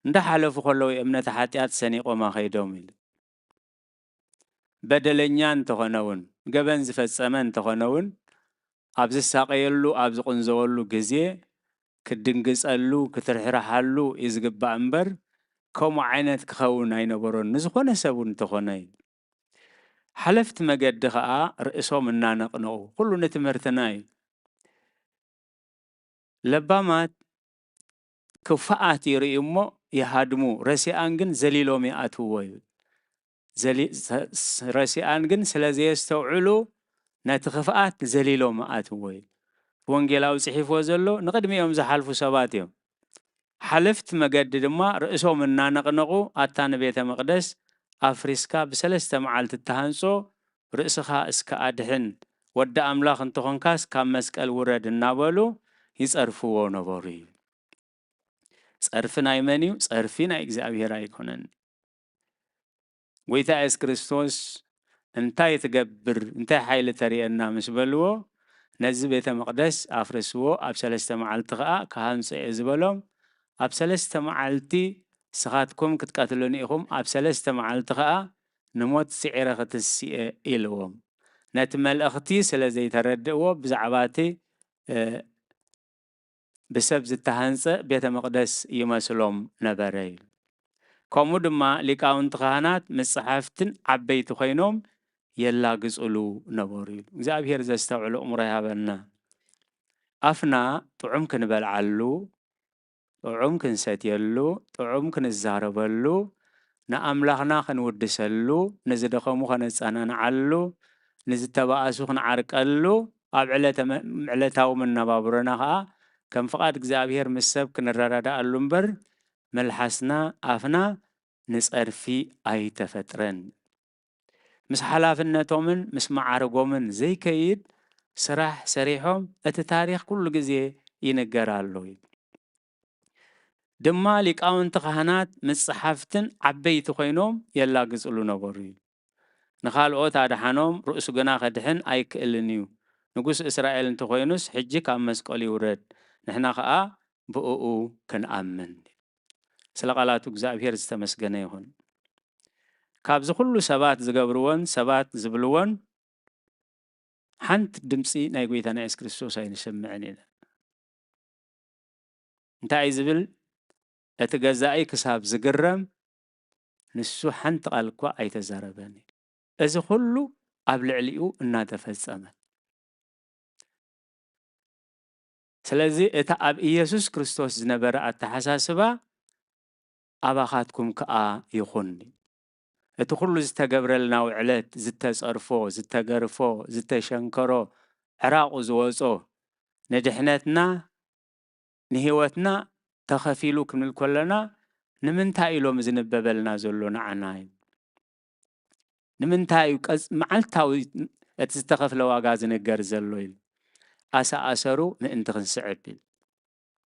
እንዳሓለፉ ከለዉ የእምነተ ሓጢኣት ሰኒቖም ኣኸይዶም ኢሉ። በደለኛ እንተኾነ እውን ገበን ዝፈጸመ እንተኾነ እውን ኣብ ዝሳቐየሉ ኣብ ዝቕንዘወሉ ግዜ ክድንግጸሉ ክትርሕርሓሉ እዩ ዝግባእ እምበር ከምኡ ዓይነት ክኸውን ኣይነበሮን ንዝኾነ ሰብ እውን እንተኾነ እዩ። ሓለፍቲ መገዲ ኸዓ ርእሶም እናነቕነቑ ኩሉ ንትምህርትና እዩ። ለባማት ክፉኣት ይርእዩ እሞ ይሃድሙ፣ ረሲኣን ግን ዘሊሎም ይኣትውዎ ይብል። ረሲኣን ግን ስለ ዘየስተውዕሉ ነቲ ክፍኣት ዘሊሎም ይኣትውዎ ይብል። ወንጌላዊ ጽሒፍዎ ዘሎ ንቕድሚኦም ዝሓልፉ ሰባት እዮም። ሓለፍቲ መገዲ ድማ ርእሶም እናነቕነቑ ኣታ ንቤተ መቕደስ ኣፍሪስካ ብሰለስተ መዓልቲ እተሃንጾ ርእስኻ እስከ ኣድሕን፣ ወዲ ኣምላኽ እንተኾንካስ ካብ መስቀል ውረድ እናበሉ ይጸርፍዎ ነበሩ እዩ። ጸርፊ ናይ መን እዩ? ጸርፊ ናይ እግዚኣብሔር ኣይኮነን። ጎይታ የሱስ ክርስቶስ እንታይ ትገብር እንታይ ሓይሊ ተርእየና ምስ በልዎ ነዚ ቤተ መቕደስ ኣፍርስዎ ኣብ ሰለስተ መዓልቲ ኸዓ ክሃንጾ እየ ዝበሎም ኣብ ሰለስተ መዓልቲ ንስኻትኩም ክትቀትሉኒ ኢኹም፣ ኣብ ሰለስተ መዓልቲ ኸኣ ንሞት ስዒረ ክትስእ እየ ኢልዎም። ነቲ መልእኽቲ ስለ ዘይተረድእዎ ብዛዕባ እቲ፣ እ፣ ብሰብ ዝተሃንጸ ቤተ መቕደስ ይመስሎም ነበረ ኢሉ። ከምኡ ድማ ሊቃውንቲ ካህናት ምስ ጸሓፍትን ዓበይቲ ኮይኖም የላግጽሉ ነበሩ ኢሉ። እግዚኣብሔር ዘስተውዕሎ እምሮ ይሃበና። ኣፍና ጥዑም ክንበልዓሉ፣ ጥዑም ክንሰትየሉ፣ ጥዑም ክንዛረበሉ፣ ንኣምላኽና ክንውድሰሉ፣ ንዝደኸሙ ከነጸናንዓሉ፣ ንዝተባእሱ ክንዓርቀሉ፣ ኣብ ዕለተ መ-፣ ዕለታዊ መነባብሮና ኸኣ ከም ፍቓድ እግዚኣብሔር ምስ ሰብ ክንረዳድኣሉ እምበር፣ መልሓስና፣ ኣፍና ንጸርፊ ኣይተፈጥረን። ምስ ሓላፍነቶምን ምስ መዓርጎምን ዘይከይድ ስራሕ ሰሪሖም፣ እቲ ታሪኽ ኩሉ ግዜ ይንገር ኣሎ። ድማ ሊቃውንቲ ካህናት ምስ ጸሓፍትን ዓበይቲ ኮይኖም የላግጽሉ ነበሩ እዩ። ንኻልኦት ኣድሓኖም፣ ርእሱ ግና ከድሕን ኣይክእልን እዩ። ንጉስ እስራኤል እንተኾይኑስ፣ ሕጂ ካብ መስቀሉ ይውረድ፣ ንሕና ኸኣ ብእኡ ክንኣምን። ስለ ቃላቱ እግዚኣብሔር ዝተመስገነ ይኹን። ካብዚ ኩሉ ሰባት ዝገብርዎን ሰባት ዝብልዎን ሓንቲ ድምፂ ናይ ጎይታና የሱስ ክርስቶስ ኣይንሰምዕን ኢና። እንታይ እዩ ዝብል? እቲ ገዛኢ ክሳብ ዝግረም ንሱ ሓንቲ ቃል እኳ ኣይተዛረበን እዩ። እዚ ኩሉ ኣብ ልዕሊኡ እናተፈጸመ። ስለዚ እቲ ኣብ ኢየሱስ ክርስቶስ ዝነበረ ኣተሓሳስባ ኣባኻትኩም ከኣ ይኹን። እቲ ኩሉ ዝተገብረልና ውዕለት፣ ዝተጸርፎ፣ ዝተገርፎ፣ ዝተሸንከሮ፣ ዕራቑ ዝወጾ፣ ንድሕነትና፣ ንህይወትና ተኸፊሉ ክንብል ከለና፣ ንምንታይ እዩ ሎሚ ዝንበበልና ዘሎ ንዓና እዩ? ንምንታይ እዩ ቀጽ-፣ መዓልታዊ እቲ ዝተኸፍለ ዋጋ ዝንገር ዘሎ ኢሉ? ኣሰኣሰሩ ምእንቲ ክንስዕብ ኢሉ።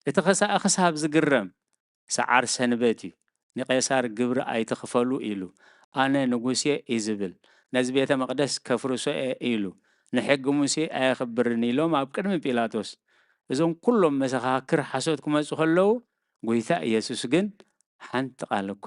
እቲ ኸሳኢ ክሳብ ዝግረም፣ ሰዓር ሰንበት እዩ፣ ንቄሳር ግብሪ ኣይትኽፈሉ ኢሉ፣ ኣነ ንጉስ እየ እዩ ዝብል። ነዚ ቤተ መቕደስ ከፍርሶ እየ ኢሉ፣ ንሕጊ ሙሴ ኣየኽብርን ኢሎም ኣብ ቅድሚ ጲላጦስ። እዞም ኩሎም መሰኻክር ሓሶት ክመጹ ከለዉ፣ ጐይታ ኢየሱስ ግን ሓንቲ ቃል እኳ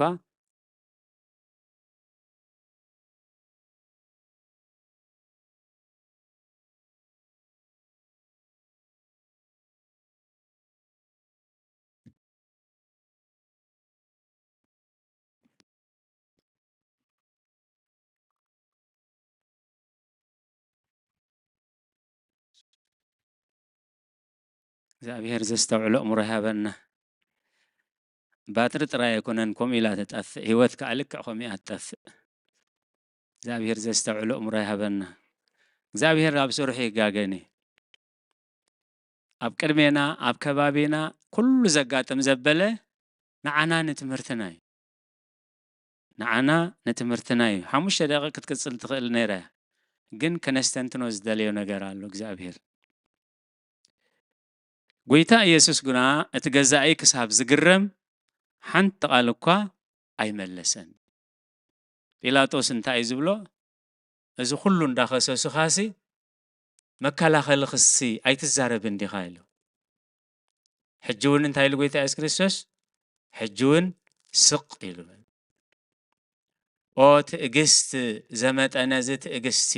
እግዚኣብሔር ዘስተውዕሎ እምሮ ይሃበና። ባትሪ ጥራይ ኣይኮነን ከምኡ ኢላ ትጠፍእ፣ ህይወት ከኣ ልክዕ ከምኡ እያ ትጠፍእ። እግዚኣብሔር ዘስተውዕሎ እምሮ ይሃበና። እግዚኣብሔር ኣብ ስርሑ ይጋገን እዩ። ኣብ ቅድሜና፣ ኣብ ከባቢና ኩሉ ዘጋጥም ዘበለ ንዓና ንትምህርትና እዩ። ንዓና ንትምህርትና እዩ። ሓሙሽተ ደቂቕ ክትቅጽል ትኽእል ነይራ እያ። ግን ከነስተንትኖ ዝደለዮ ነገር ኣሎ እግዚኣብሔር። ጐይታ ኢየሱስ ግና እቲ ገዛኢ ክሳብ ዝግረም ሓንቲ ቃል እኳ ኣይመለሰን። ጲላጦስ እንታይ እዩ ዝብሎ? እዚ ኩሉ እንዳኸሰሱኻሲ መከላኸሊ ክሲ ኣይትዛረብን ዲኻ? ኢሉ። ሕጂ እውን እንታይ ኢሉ ጐይታ የሱስ ክርስቶስ? ሕጂ እውን ስቕ ኢሉ። ኦ ትዕግስት፣ ዘመጠነ እዚ ትዕግስቲ፣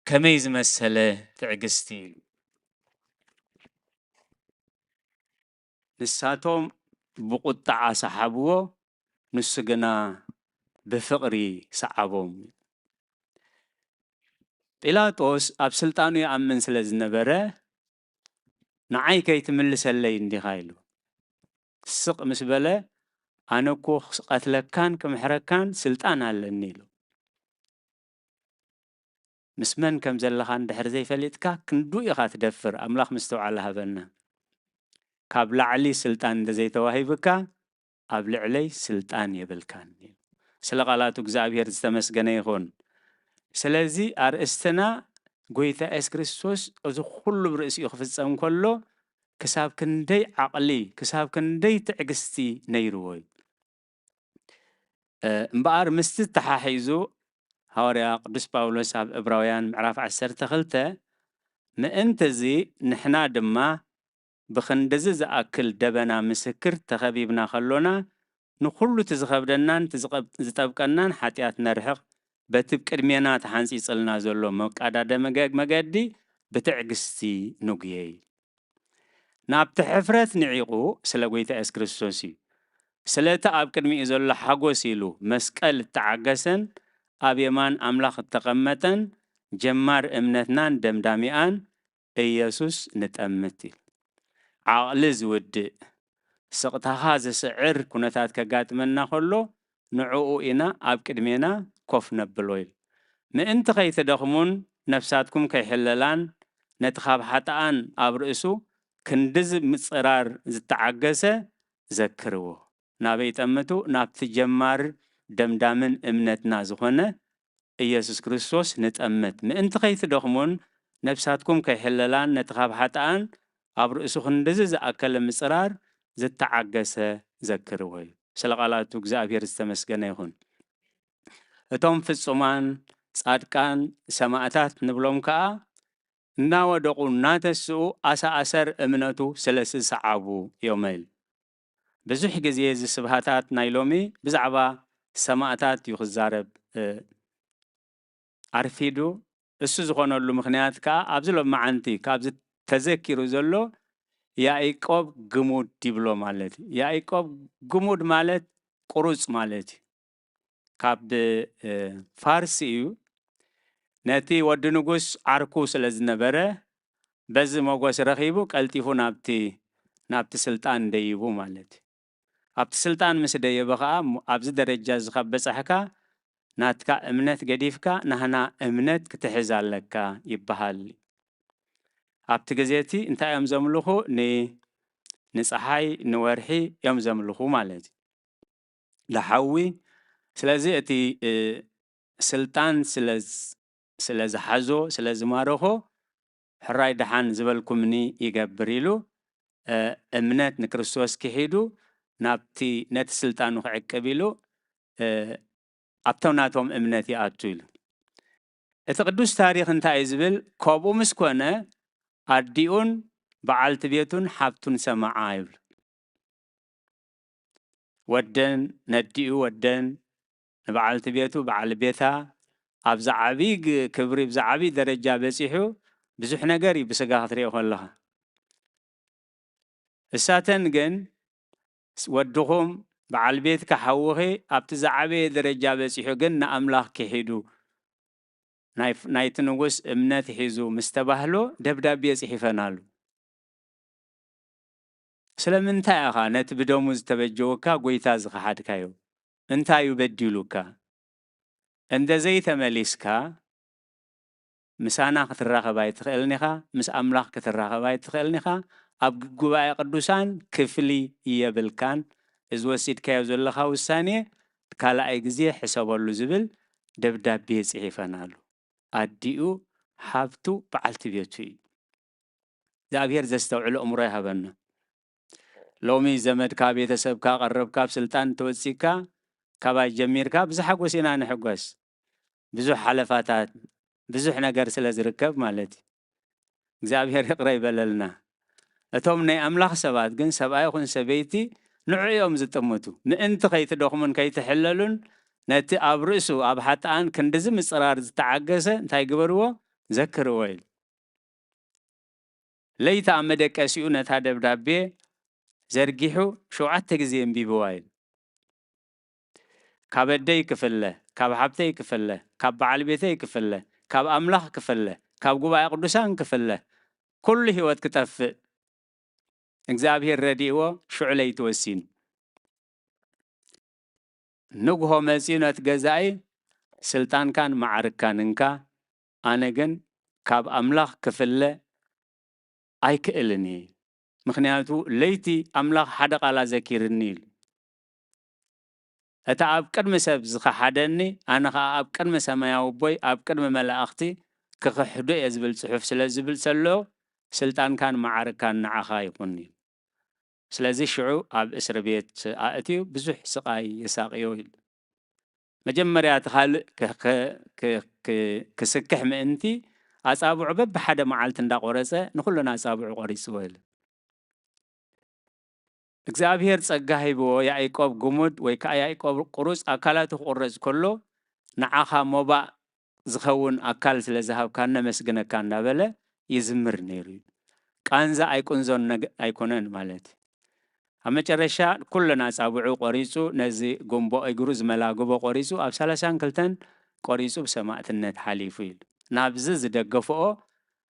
ከመይ ዝመሰለ ትዕግስቲ ኢሉ። ንሳቶም ብቑጥዓ ሰሓብዎ፣ ንሱ ግና ብፍቕሪ ሰዓቦም። ጲላጦስ ኣብ ስልጣኑ ይኣምን ስለ ዝነበረ፣ ንዓይ ከይትምልሰለይ እንዲኻ ኢሉ። ስቕ ምስ በለ፣ ኣነ እኮ ክቐትለካን ክምሕረካን ስልጣን ኣለኒ ኢሉ። ምስ መን ከም ዘለኻ እንድሕር ዘይፈሊጥካ ክንዱ ኢኻ ትደፍር። ኣምላኽ ምስትውዓል ሃበና። ካብ ላዕሊ ስልጣን እንተዘይተዋሂብካ ኣብ ልዕለይ ስልጣን የብልካን። ስለ ቃላቱ እግዚኣብሔር ዝተመስገነ ይኹን። ስለዚ ኣርእስትና ጐይታ የሱስ ክርስቶስ እዚ ኩሉ ብርእሲኡ ክፍጸም ከሎ ክሳብ ክንደይ ዓቕሊ፣ ክሳብ ክንደይ ትዕግስቲ ነይርዎ እዩ። እ፣ እምበኣር ምስቲ ተሓሒዙ ሃዋርያ ቅዱስ ጳውሎስ ኣብ ዕብራውያን ምዕራፍ ዓሰርተ ክልተ፣ ምእንቲ እዚ ንሕና ድማ ብኽንድዚ ዝኣክል ደበና ምስክር ተኸቢብና ከሎና፣ ንኹሉ እቲ ዝኸብደናን እቲ ዝቐብ-፣ ዝጠብቀናን ሓጢኣት ነርሕቕ፣ በቲ ቅድሜና ተሓንጺጽልና ዘሎ መቃዳደ መገ-፣ መገዲ ብትዕግስቲ ንጉየይ። ናብቲ ሕፍረት ንዒቑ ስለ ጐይታ የሱስ ክርስቶስ እዩ። ስለቲ ኣብ ቅድሚኡ ዘሎ ሓጎስ ኢሉ መስቀል እተዓገሰን ኣብ የማን ኣምላኽ እተቐመጠን ጀማር እምነትናን ደምዳሚኣን ኢየሱስ ንጠምት ኢሉ። ዓቕሊ ዝውድእ፣ ስቕታኻ ዝስዕር ኩነታት ከጋጥመና ከሎ፣ ንዕኡ ኢና ኣብ ቅድሜና ኮፍ ነብሎ ኢሉ። ምእንቲ ከይትደኽሙን ነፍሳትኩም ከይሕለላን፣ ነቲ ካብ ሓጥኣን ኣብ ርእሱ ክንድዚ ምጽራር ዝተዓገሰ ዘክርዎ። ናበይ ጠምቱ? ናብቲ ጀማር ደምዳምን እምነትና ዝኾነ ኢየሱስ ክርስቶስ ንጠምት። ምእንቲ ከይትደኽሙን ነፍሳትኩም ከይሕለላን፣ ነቲ ካብ ሓጥኣን ኣብ ርእሱ ክንድዚ ዝኣከለ ምጽራር ዝተዓገሰ ዘክርዎ እዩ። ስለ ቃላቱ እግዚኣብሔር ዝተመስገነ ይኹን። እቶም ፍጹማን ጻድቃን ሰማእታት ንብሎም ከኣ እናወደቑ እናተስኡ ኣሰኣሰር እምነቱ ስለ ዝሰዓቡ እዮም ኢሉ። ብዙሕ ግዜ እዚ ስብሃታት ናይ ሎሚ ብዛዕባ ሰማእታት እዩ ክዛረብ፣ እ፣ ኣርፊዱ። እሱ ዝኾነሉ ምኽንያት ከኣ ኣብዚ ሎማዓንቲ ካብዚ ተዘኪሩ ዘሎ ያኢቆብ ግሙድ ይብሎ ማለት እዩ። ያኢቆብ ግሙድ ማለት ቁሩጽ ማለት እዩ። ካብ፣ እ፣ ፋርስ እዩ። ነቲ ወዲ ንጉስ ዓርኩ ስለ ዝነበረ በዚ ሞጎስ ረኺቡ ቀልጢፉ ናብቲ፣ ናብቲ ስልጣን ደይቡ ማለት እዩ። ኣብቲ ስልጣን ምስ ደየበ ኸኣ ሞ-፣ ኣብዚ ደረጃ እዚ ካብ በጻሕካ ናትካ እምነት ገዲፍካ ናህና እምነት ክትሕዝ ኣለካ ይበሃል። ኣብቲ ግዜ እቲ እንታይ እዮም ዘምልኹ? ን-፣ ንጸሓይ ንወርሒ እዮም ዘምልኹ ማለት እዩ። ንሓዊ። ስለዚ እቲ፣ እ፣ ስልጣን ስለ ዝ-፣ ስለ ዝሓዞ፣ ስለ ዝማረኾ፣ ሕራይ ደሓን ዝበልኩምኒ ይገብር ኢሉ፣ እ፣ እምነት ንክርስቶስ ክሒዱ ናብቲ፣ ነቲ ስልጣኑ ክዕቅብ ኢሉ፣ እ፣ ኣብቶም ናቶም እምነት ይኣቱ ኢሉ። እቲ ቅዱስ ታሪኽ እንታይ እዩ ዝብል? ከምኡ ምስ ኮነ ኣዲኡን በዓልቲ ቤቱን ሓብቱን ሰማዓ ይብል። ወደን ነዲኡ ወደን ንበዓልቲ ቤቱ በዓል ቤታ ኣብ ዝዓቢ ግ-፣ ክብሪ፣ ኣብ ዝዓቢ ደረጃ በጺሑ ብዙሕ ነገር እዩ ብስጋ ክትሪኦ ከለኻ። እሳተን ግን ስ-፣ ወድኹም በዓል ቤትካ ሓውኺ ኣብቲ ዝዓበየ ደረጃ በጺሑ ግን ንኣምላኽ ክሒዱ ናይ ፍ-፣ ናይቲ ንጉስ እምነት ሒዙ ምስ ተባህሎ ደብዳቤ ጽሒፈናሉ። ስለምንታይ ኢኻ ነቲ ብደሙ ዝተበጀወካ ጐይታ ዝኸሓድካዮ? እንታይ እዩ በዲሉካ? እንተ ዘይተመሊስካ፣ ምሳና ክትራኸብ ኣይትኽእልን ኢኻ፣ ምስ ኣምላኽ ክትራኸብ ኣይትኽእልን ኢኻ፣ ኣብ ግ-፣ ጉባኤ ቅዱሳን ክፍሊ የብልካን፣ እዚ ወሲድካዮ ዘለኻ ውሳኔ ካልኣይ ግዜ ሕሰበሉ ዝብል ደብዳቤ ጽሒፈናሉ። ኣዲኡ፣ ሓብቱ፣ በዓልቲ ቤቱ እዩ። እግዚኣብሔር ዘስተውዕል ኣእምሮ ይሃበና። ሎሚ ዘመድካ፣ ቤተሰብካ፣ ቀረብካ ኣብ ስልጣን ተወጺእካ፣ ካባይ ጀሚርካ፣ ብዝሓጎስ ኢና ንሕጎስ። ብዙሕ ሓለፋታት፣ ብዙሕ ነገር ስለ ዝርከብ ማለት እዩ። እግዚኣብሔር ይቕረ ይበለልና። እቶም ናይ ኣምላኽ ሰባት ግን፣ ሰብኣይ ይኹን ሰበይቲ፣ ንዑ እዮም ዝጥምቱ። ምእንቲ ከይትደኽሙን ከይትሕለሉን፣ ነቲ ኣብ ርእሱ፣ ኣብ ሓጥኣን ክንድዚ ምጽራር ዝተዓገሰ እንታይ ግበርዎ? ዘክርዎ ኢሉ። ለይቲ ኣብ መደቀሲኡ ነታ ደብዳቤ ዘርጊሑ ሸውዓተ ግዜ ኣንቢብዋ ኢሉ። ካብ ኣደይ ክፍለ፣ ካብ ሓብተይ ክፍለ፣ ካብ በዓል ቤተይ ክፍለ፣ ካብ ኣምላኽ ክፍለ፣ ካብ ጉባኤ ቅዱሳን ክፍለ፣ ኩሉ ህይወት ክጠፍእ እግዚኣብሔር ረዲእዎ፣ ሽዑ ለይቲ ወሲኑ። ንግሆ መጺኡ ነቲ ገዛኢ፣ "ስልጣንካን መዓርግካን እንካ፣ ኣነ ግን ካብ ኣምላኽ ክፍለ ኣይክእልን እየ። ምኽንያቱ ለይቲ ኣምላኽ ሓደ ቃል ኣዘኪርኒ" ኢሉ። "እቲ ኣብ ቅድሚ ሰብ ዝኸሓደኒ፣ ኣነ ኸኣ ኣብ ቅድሚ ሰማያዊ ኣቦይ፣ ኣብ ቅድሚ መላእኽቲ ክኽሕዶ እየ" ዝብል ጽሑፍ ስለ ዝብል ዘሎ፣ "ስልጣንካን መዓርግካን ንዓኻ ይኹን" ኢሉ። ስለዚ ሽዑ ኣብ እስሪ ቤት ኣእትዩ ብዙሕ ስቓይ የሳቕዮ ኢሉ። መጀመርያ እቲ ካልእ ክ-፣ ክ-፣ ክ-፣ ክ-፣ ክስክሕ ምእንቲ ኣጻብዑ በብሓደ መዓልቲ እንዳቖረጸ ንኹለን ኣጻብዑ ቆሪጽዎ ኢሉ። እግዚኣብሔር ጸጋ ሂብዎ፣ ያዕቆብ ግሙድ ወይ ከኣ ያዕቆብ ቁሩጽ ኣካላቱ ክቑረጽ ከሎ፣ ንዓኻ ሞባእ ዝኸውን ኣካል ስለ ዝሃብካኒ ነመስግነካ እንዳበለ ይዝምር ነይሩ እዩ። ቃንዛ ኣይቁንዞን ነግ-፣ ኣይኮነን ማለት እዩ። ኣብ መጨረሻ ኩለን ኣጻብዑ ቆሪጹ፣ ነዚ ጉንቦ እግሩ ዝመላግቦ ቆሪጹ፣ ኣብ ሰላሳን ክልተን ቆሪጹ ብሰማእትነት ሓሊፉ ኢሉ። ናብዚ ዝደገፍኦ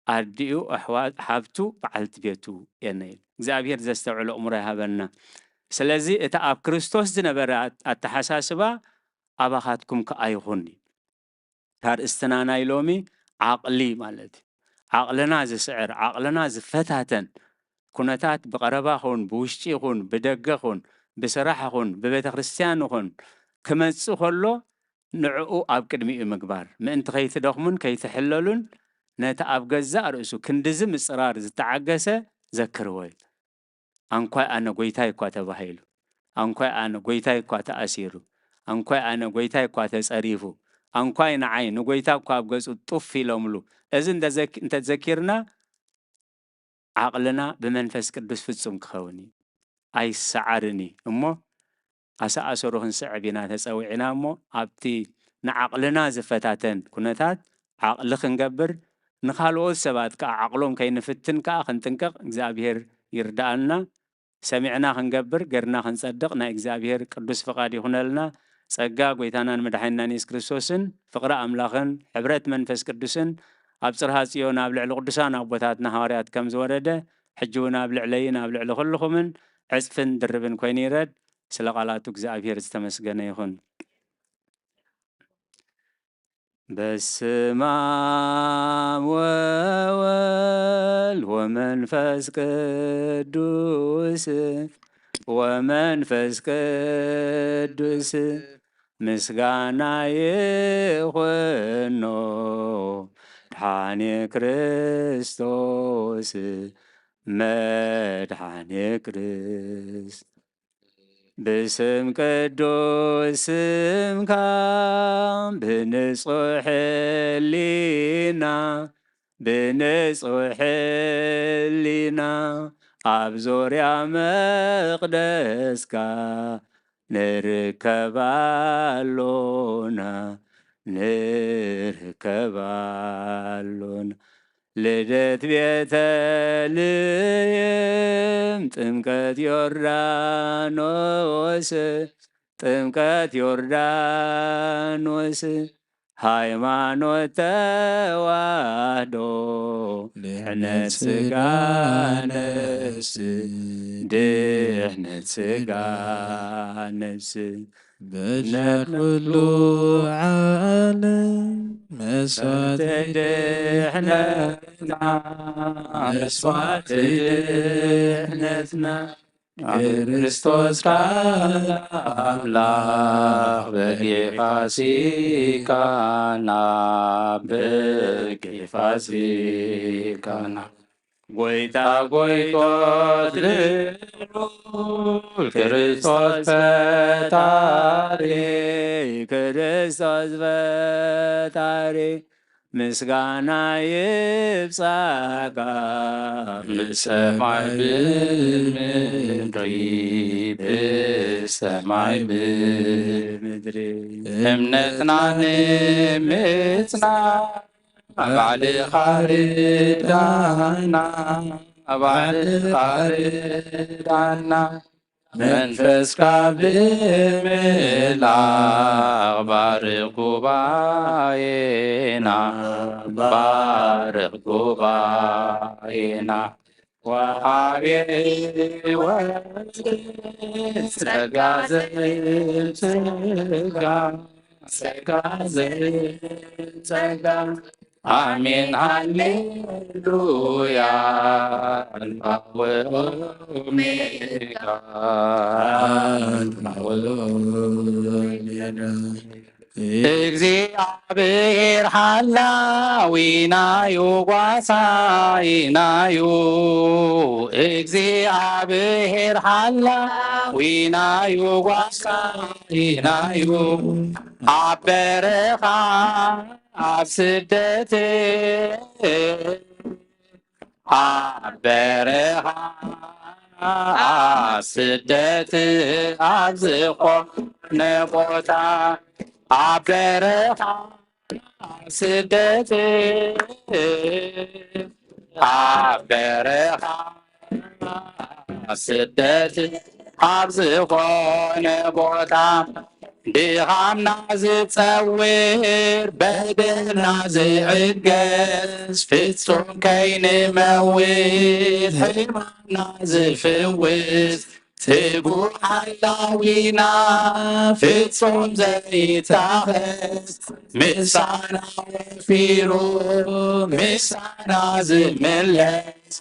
ኣዲኡ፣ ኣሕዋ-፣ ሓብቱ፣ በዓልቲ ቤቱ የነ ኢሉ። እግዚኣብሔር ዘስተውዕል ኣእምሮ ይሃበና። ስለዚ እቲ ኣብ ክርስቶስ ዝነበረ ኣት-፣ ኣተሓሳስባ ኣባኻትኩም ከኣ ይኹን እዩ። እታ ኣርእስትና ናይ ሎሚ ዓቕሊ ማለት እዩ። ዓቕልና ዝስዕር፣ ዓቕልና ዝፈታተን ኩነታት ብቐረባ ኹን፣ ብውሽጢ ኹን፣ ብደገ ኹን፣ ብስራሕ ኹን፣ ብቤተ ክርስቲያን ኹን ክመጽእ ከሎ ንዕኡ ኣብ ቅድሚኡ ምግባር፣ ምእንቲ ከይትደኽሙን ከይትሕለሉን ነቲ ኣብ ገዛእ ርእሱ ክንድዚ ምጽራር ዝተዓገሰ ዘክርዎ እዩ። ኣንኳይ ኣነ ጎይታይ እኳ ተባሂሉ፣ ኣንኳይ ኣነ ጎይታይ እኳ ተኣሲሩ፣ ኣንኳይ ኣነ ጎይታይ እኳ ተጸሪፉ፣ ኣንኳይ ንዓይ ንጎይታ እኳ ኣብ ገጹ ጡፍ ኢሎምሉ፣ እዚ እንተዘክ-፣ እንተዘኪርና ዓቕልና ብመንፈስ ቅዱስ ፍጹም ክኸውን እዩ። ኣይሰዓርን እዩ። እሞ ኣሰኣሰሩ ክንስዕብ ኢና ተጸዊዕና እሞ፣ ኣብቲ ንዓቕልና ዝፈታተን ኩነታት ዓቕሊ ክንገብር፣ ንኻልኦት ሰባት ከኣ ዓቕሎም ከይንፍትን ከኣ ክንጥንቀቕ እግዚኣብሔር ይርድኣና። ሰሚዕና ክንገብር፣ ገርና ክንጸድቕ ናይ እግዚኣብሔር ቅዱስ ፍቓድ ይኹነልና። ጸጋ ጐይታናን መድሓኒናን የሱስ ክርስቶስን ፍቕሪ ኣምላኽን ሕብረት መንፈስ ቅዱስን ኣብ ጽርሃ ጽዮን ኣብ ልዕሊ ቅዱሳን ኣቦታትና ሃዋርያት ከም ዝወረደ፣ ሕጂ እውን ኣብ ልዕለይን ኣብ ልዕሊ ኩልኹምን ዕጽፍን ድርብን ኮይኑ ይረድ። ስለ ቃላቱ እግዚኣብሔር ዝተመስገነ ይኹን። በስመ አብ ወወልድ ወመንፈስ ቅዱስ ወመንፈስ ቅዱስ ምስጋና ይኹኖ ድሓኔ ክርስቶስ መድሓኔ ክርስ-፣ ብስም ቅዱስ ስምካ ብንጹሕ ሕሊና፣ ብንጹሕ ሕሊና ኣብ ዙርያ መቕደስካ ንርከብ ኣሎና፣ ንርከብ ኣሎና። ልደት ቤተልሔም፣ ጥምቀት ዮርዳኖስ፣ ጥምቀት ዮርዳኖስ፣ ሃይማኖት ተዋህዶ፣ ድሕነት ስጋ ነፍስ፣ ድሕነት ስጋ ነፍስ። በጃ ኩሉ ዓለም መስዋዕቲ ድሕነትና፣ መስዋዕቲ ድሕነትና፣ ክርስቶስ ካልእ ኣምላኽ በጊዕ ፋሲካና፣ በጊዕ ፋሲካና። ጐይታ ጐይቶት ልዑል ክርስቶስ ፈጣሪ፣ ክርስቶስ ፈጣሪ፣ ምስጋና ይብጻሕካ ብሰማይ ብምድሪ፣ ብሰማይ ብምድሪ። እምነትና ንምጽና ባዕልኻ ርዳና፣ ባዕልኻ ርዳና። መንፈስካ ብምልኣኽ ባርኽ ጉባኤና፣ ባርኽ ጉባኤና። ወሃቤ ወልድ ጸጋ ዘእብ ጸጋ፣ ጸጋ ዘእብ ጸጋ። ኣሜን ሃሌሉያ፣ ኣልፋ ወኦሜጋ፣ ኣልፋ ወኦሜጋ። እግዚኣብሔር ሓላዊናዩ ጓሳይናዩ፣ እግዚኣብሔር ሓላዊናዩ ጓሳይናዩ፣ ኣብ በረኻ ኣብ ስደት፣ ኣብ በረኻ ኣብ ስደት ኣብ ዝኾነ ቦታ ኣብ በረኻ ኣብ ስደት ኣብ በረኻ ስደት ኣብ ዝኾነ ቦታ ድኻምና ዝጸውር በደልና ዝዕገስ ፍጹም ከይንመውት ሕማምና ዝፍውስ ትጉ ሓላዊና ፍጹም ዘይታኸስ ምሳና ወፊሩ ምሳና ዝምለስ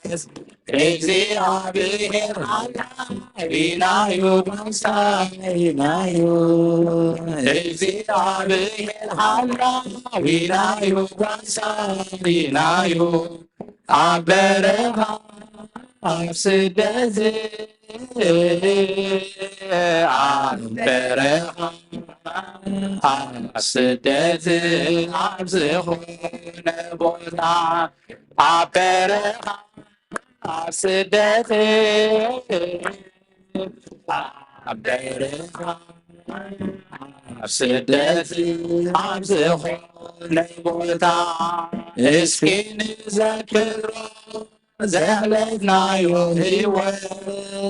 እግዚኣብሔር ሓላዊናዩ ጓሳይናዩ እግዚኣብሔር ሓላዊናዩ ጓሳይናዩ ኣብ በረኻ ኣብ ስደት ኣብ በረኻ ኣብ ስደት ኣብ ዝኾነ ቦታ ኣብ በረኻ ኣብ ስደት ኣብ በረኻ ኣብ ስደት ኣብ ዝኾነ ቦታ እስኪ ንዘክሮ ዘዕለፍናዮ ህይወት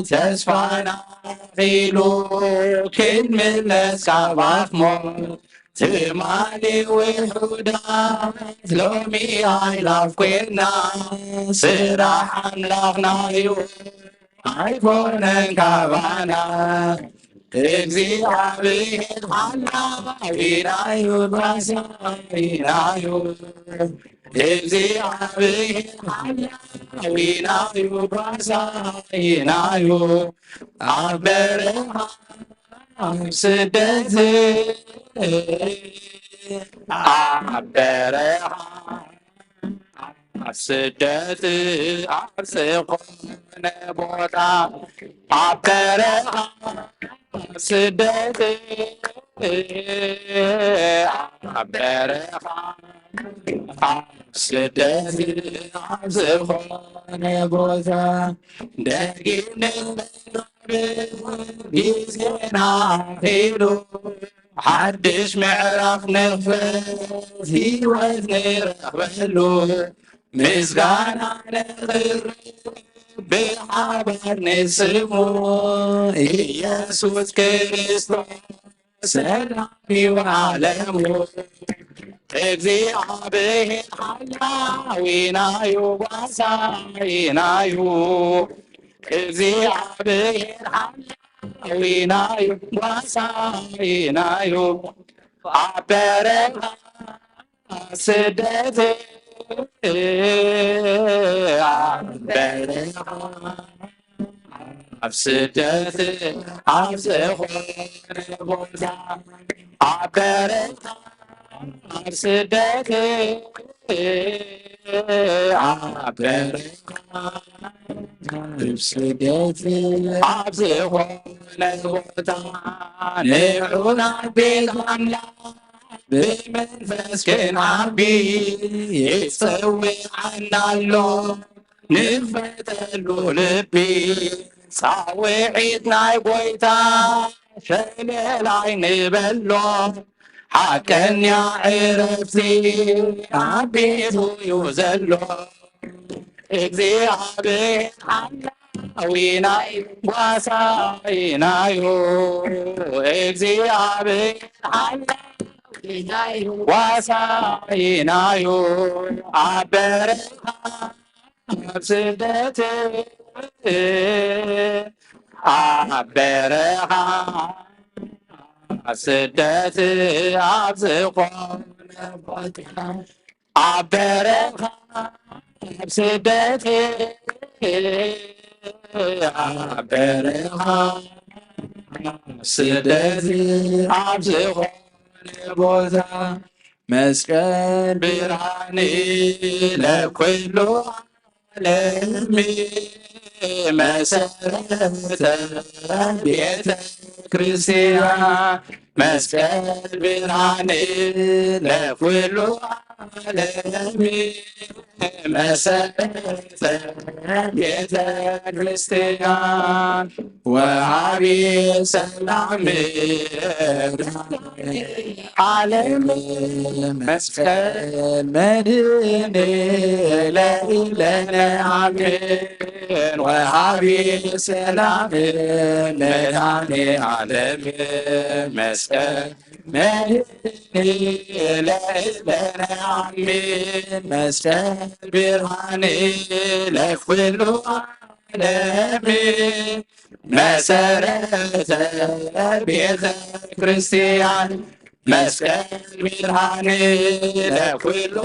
ተስፋና ኺሉ ክንምለስ ካብ ኣኽሞት ትማሊ ውሑዳት ሎሚ ኣይላፍ ኮይና ስራሕ ኣምላኽናዩ ኣይኮነን ካባና እግዚኣብሔር ሓላዊናዩ ጓሳይናዩ እግዚኣብሔር ሓላዊናዩ ጓሳይናዩ ኣብ በረኻ ኣብ ስደት ኣብ በረኻ ኣብ ስደት ኣብ ዝኾነ ቦታ ኣብ በረኻ ኣብ ስደት ኣብ በረኻ ኣብ ስደት ኣብ ዝኾነ ቦታ ደጊም ንመርብ ግዜና ኺሉ ሓድሽ ምዕራፍ ንኽፈት ህይወት ንረኽበሉ ምስጋና ነቕርብ ብሓባር ንስሙ ኢየሱስ ክርስቶስ ሰላም እዩ ዓለሙ እግዚኣብሔር ሓላዊናዩ ጓሳይናዩ እግዚኣብሔር ሓላዊናዩ ጓሳይናዩ ኣብ በረኻ ስደት ኣብ በረኻ ኣብ ስደት ኣብ ዝኾነ ቦታ ኣብ በረኻ ኣብ ስደት ኣብ በረኻ ኣብ ስደት ኣብ ዝኾነ ቦታ ንዑና ቤት ኣምላኽ ብመንፈስ ክንዓቢ ይጸውዓና ኣሎ ንኽፈተሉ ልቢ ጻውዒት ናይ ጎይታ ሸለል ኣይንበሎ ሓቀኛ ዕረፍቲ ኣብ ቤቱ እዩ ዘሎ እግዚኣብሔር ሓላዊናዩ ጓሳይናዩ እግዚኣብሔር ሓላዊናዩ ጓሳይናዩ ኣብ በረኻ ኣብ ስደት ኣብ በረኻ ኣብ ስደት ኣብ ዝኾነ ቦታ ኣብ በረኻ ኣብ ስደት ኣብ በረኻ ኣብ ስደት ኣብ ዝኾነ ቦታ መስቀል ብርሃን ለኩሉ ዓለም መሰረተ ቤተ ክርስቲያን መስቀል ብርሃን ለኩሉ ዓለም መሰረተ ቤተ ክርስቲያን ወሃቢ ሰላም ዓለም መስቀል መድህኔ ለኢለነ አሜን። ወሃቢ ሰላም መድኃኔ ዓለም መስቀል መድህኔ ለኢለነ አሜን። መስቀል ብርሃኔ ለኩሉ ዓለም መሰረተ ቤተ ክርስቲያን መስቀል ብርሃኔ ለኩሉ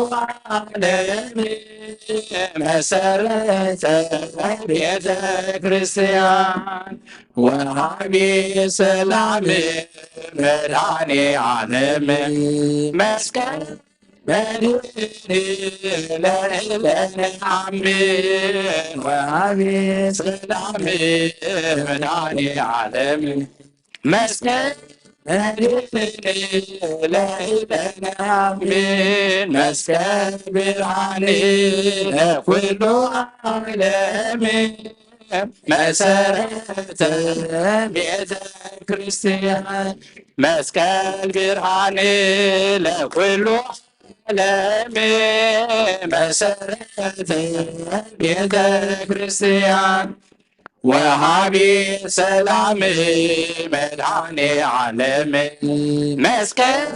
ዓለም መሰረተ ቤተ ክርስቲያን ወሃቢ ሰላም መድኃኔ ዓለም መስቀል መድህኔ ለኢለነ አሜን። ወሃቢ ሰላም መድኃኔ ዓለም መስቀል መድህኔ ለኢለነ አሜን። መስቀል ብርሃኔ ለኩሉ ዓለም መሰረተ ቤተ ክርስቲያን መስቀል ብርሃኔ ለኩሉ ዓለም መሰረተ ቤተ ክርስቲያን ወሃቢ ሰላም መድኃኔ ዓለም መስቀል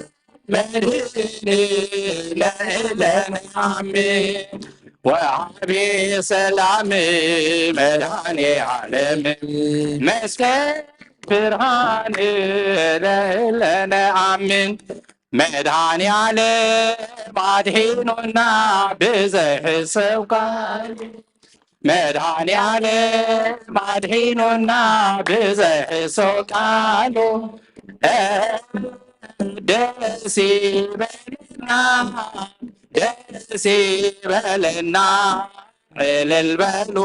መድህኔ ለኢለነ አሜን። ወሃቢ ሰላም መድኃኔ ዓለም መስቀል ብርሃን ለኢለነ አሜን። መድኃኔ ዓለም አድሒኑና ብዘይሕሰብ ቃሉ መድኃኔ ዓለም አድሒኑና ብዘይሕሰብ ቃሉ ደስ ይበልና ደስ ይበልና እልል በሉ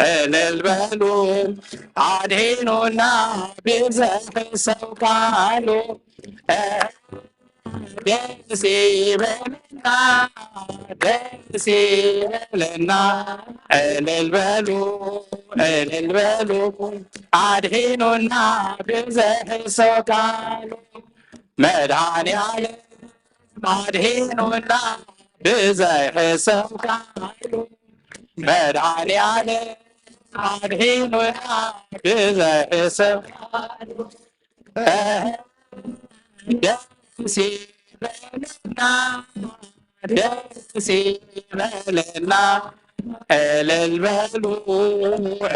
እልል በሉ አድሒኑና ብዘይሕሰብ ቃሉ ደስ ይበልና ደስ ይበልና እልል በሉ እልል በሉ አድሒኑና ብዘይሕሰብ ቃሉ መድኃኔ ዓለም አድሒኑና ብዘይሕሰብ ቃሉ መድኃኔ ዓለም አድሒኑና ብዘይሕሰብ ቃሉ ደስ ይበልና ደስ ይበልና እልል በሉ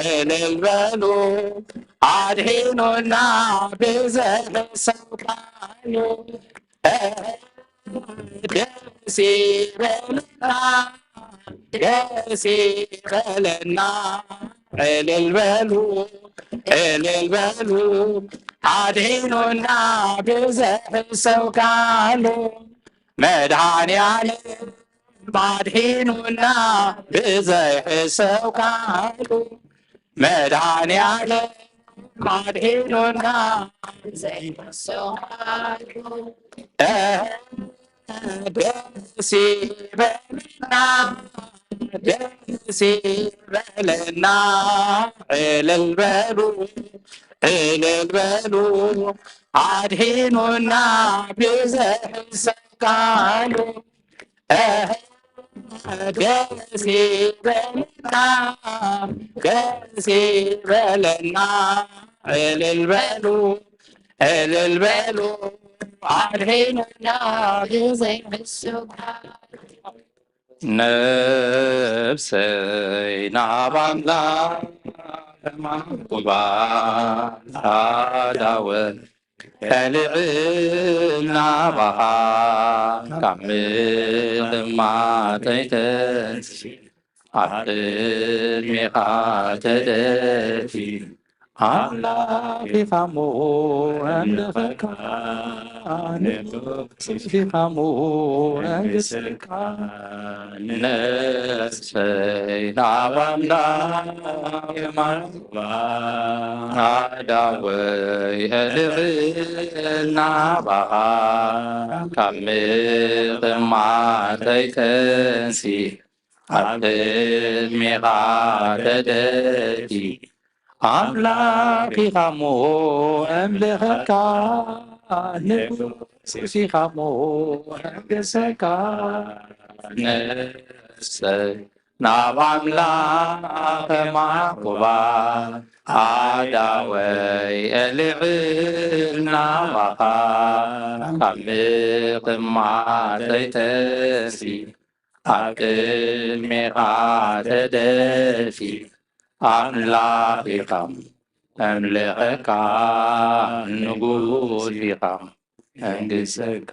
እልል በሉ አድሒኑና ብዘይሕሰብ ቃሉ ደስ ይበልና ደስ ይበልና እልል በሉ እልል በሉ አድሒኑና ብዘይሕሰብ ቃሉ መድኃኔ ዓለም አድሒኑና ብዘይሕሰብ ቃሉ መድኃኔ ዓለም አድሒኑና ብዘይሕሰብ ቃሉ ደስ ይበልና ደስ ይበልና እልል በሉ እልል በሉ አድሒኑና ብዘይሕሰብ ቃሉ ደስ ይበልና ደስ ይበልና እልል በሉ እልል በሉ አድሒኑና ብዘይሕሰብ ቃሉ ነፍሰይ ናብ ኣምላኽ ማንኩባ ኣዳወ ከልዕል ናባኻ ካብ ምቕማጠይ ተንሲ ኣብ ቅድሜኻ ተደፊ ኣምላኽ ኢኻ እሞ ኣምልኸካ ንጉስ ኢኻ እሞ ኣንግሰካ ነፍሰይ ናብ ኣምላኽ የማልዋ ኣዳወይ እልዕል ናባኻ ካብ ምቕማጠይ ተንሲ ኣብ ቅድሜኻ ተደፊ ኣምላኽ ኢኻ እሞ እምልኸካ፣ ንጉስ ኢኻ እሞ ሕግሰካ። ነፍሰይ ናብ ኣምላኽ ማዕቁባ፣ ኣዳወይ እልዕል ናባኻ፣ ካብ ምቕማጠይ ተንሲ ኣብ ቅድሜኻ ተደፊ ኣምላኽ ኢኻ እምልኸካ፣ ንጉስ ኢኻ ሕግሰካ።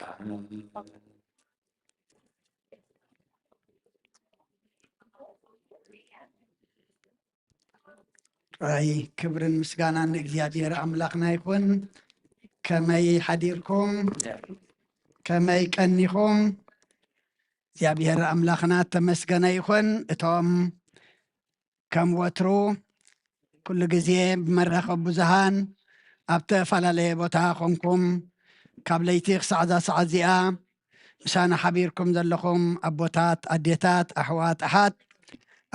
ኣይ ክብርን ምስጋናን ንእግዚኣብሔር ኣምላኽና ይኹን። ከመይ ሓዲርኩም? ከመይ ቀኒኹም? እግዚኣብሔር ኣምላኽና ተመስገነ ይኹን። እቶም ከም ወትሩ ኩሉ ግዜ ብመራኸቢ ብዙሃን ኣብ ተፈላለየ ቦታ ኮንኩም ካብ ለይቲ ክሳዕ እዛ ሰዓት እዚኣ ምሳና ሓቢርኩም ዘለኹም ኣቦታት፣ ኣዴታት፣ ኣሕዋት፣ ኣሓት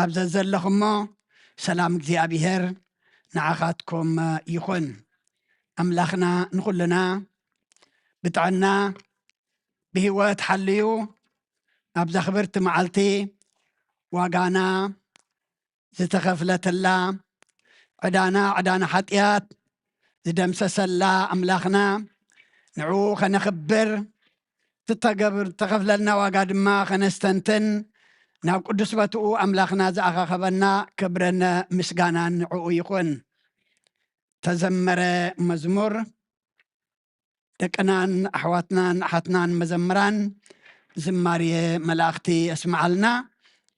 ኣብ ዘዘለኹሞ ሰላም እግዚኣብሔር ንዓኻትኩም ይኹን። ኣምላኽና ንኹልና ብጥዕና ብህይወት ሓልዩ ኣብዛ ክብርቲ መዓልቲ ዋጋና ዝተኸፍለትላ ዕዳና ዕዳና ሓጢኣት ዝደምሰሰላ ኣምላኽና ንዕኡ ከነኽብር ትተገብር ተኸፍለልና ዋጋ ድማ ከነስተንትን ናብ ቅዱስ በትኡ ኣምላኽና ዝኣኻኸበና ክብርን ምስጋናን ንዕኡ ይኹን። ተዘመረ መዝሙር ደቅናን ኣሕዋትናን ኣሓትናን መዘምራን ዝማሬ መላእኽቲ የስምዓልና።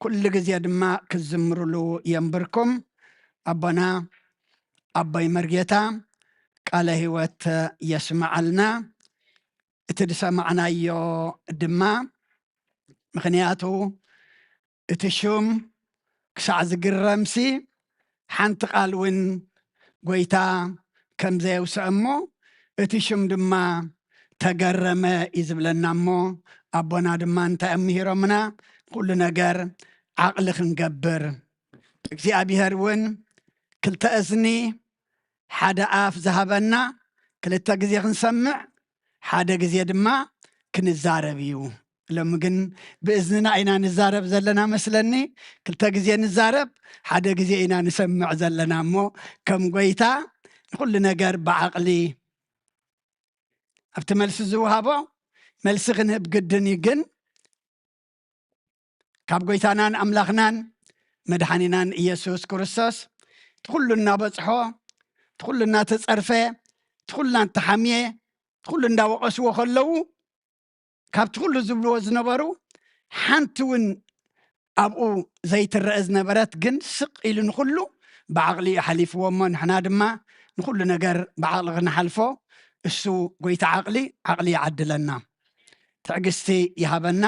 ኩሉ ግዜ ድማ ክዝምርሉ የንብርኩም። ኣቦና ኣቦይ መርጌታ ቃለ ህይወት የስምዓልና። እቲ ዝሰማዕናዮ ድማ ምኽንያቱ እቲ ሽም ክሳዕ ዝግረምሲ ሓንቲ ቃል እውን ጎይታ ከም ዘየውስአ እሞ እቲ ሽም ድማ ተገረመ እዩ ዝብለና እሞ ኣቦና ድማ እንታይ እዮም ምሂሮምና? ኩሉ ነገር ዓቕሊ ክንገብር እግዚኣብሔር እውን ክልተ እዝኒ ሓደ ኣፍ ዝሃበና ክልተ ግዜ ክንሰምዕ ሓደ ግዜ ድማ ክንዛረብ እዩ። ሎሚ ግን ብእዝንና ኢና ንዛረብ ዘለና መስለኒ። ክልተ ግዜ ንዛረብ ሓደ ግዜ ኢና ንሰምዕ ዘለና እሞ ከም ጎይታ ንኩሉ ነገር ብዓቕሊ ኣብቲ መልሲ ዝውሃቦ መልሲ ክንህብ ግድን እዩ። ግን ካብ ጎይታናን ኣምላኽናን መድሓኒናን ኢየሱስ ክርስቶስ ትኹሉ እናበጽሖ ትኹሉ እናተጸርፈ ትኹሉ እናተሓምየ ትኹሉ እንዳወቐስዎ ከለዉ ካብቲ ኩሉ ዝብልዎ ዝነበሩ ሓንቲ እውን ኣብኡ ዘይትረአ ዝነበረት ግን ስቕ ኢሉ ንኹሉ ብዓቕሊ እዩ ሓሊፍዎ እሞ ንሕና ድማ ንኹሉ ነገር ብዓቕሊ ክንሓልፎ እሱ ጎይታ ዓቕሊ ዓቕሊ ይዓድለና። ትዕግስቲ ይሃበና።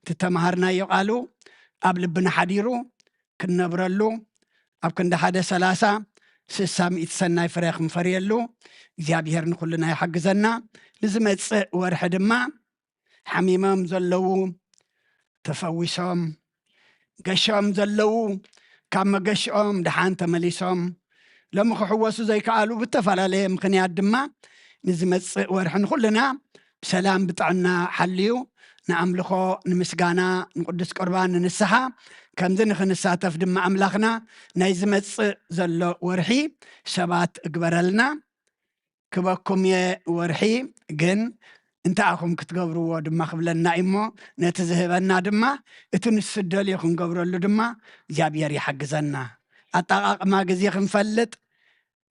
እቲ ተማሃርናዮ ቃሉ ኣብ ልብና ሓዲሩ ክንነብረሉ ኣብ ክንዲ ሓደ ሰላሳ ስሳ ሚእቲ ሰናይ ፍረ ክንፈርየሉ እግዚኣብሔር ንኩልና ይሓግዘና። ንዝመፅእ ወርሒ ድማ ሓሚሞም ዘለዉ ተፈዊሶም፣ ገሾም ዘለዉ ካብ መገሽኦም ደሓን ተመሊሶም፣ ሎሚ ክሕወሱ ዘይከኣሉ ብተፈላለየ ምኽንያት ድማ ንዝመፅእ ወርሒ ንኹልና ብሰላም ብጥዕና ሓልዩ ንኣምልኾ ንምስጋና ንቅዱስ ቁርባን ንንስሓ ከምዚ ንኽንሳተፍ ድማ ኣምላኽና ናይ ዝመፅእ ዘሎ ወርሒ ሰባት እግበረልና። ክበኩም እየ ወርሒ ግን እንታይ ኣኹም ክትገብርዎ ድማ ክብለና እዩ እሞ ነቲ ዝህበና ድማ እቲ ንሱ ደልዩ ክንገብረሉ ድማ እግዚኣብሔር ይሓግዘና። ኣጠቓቕማ ግዜ ክንፈልጥ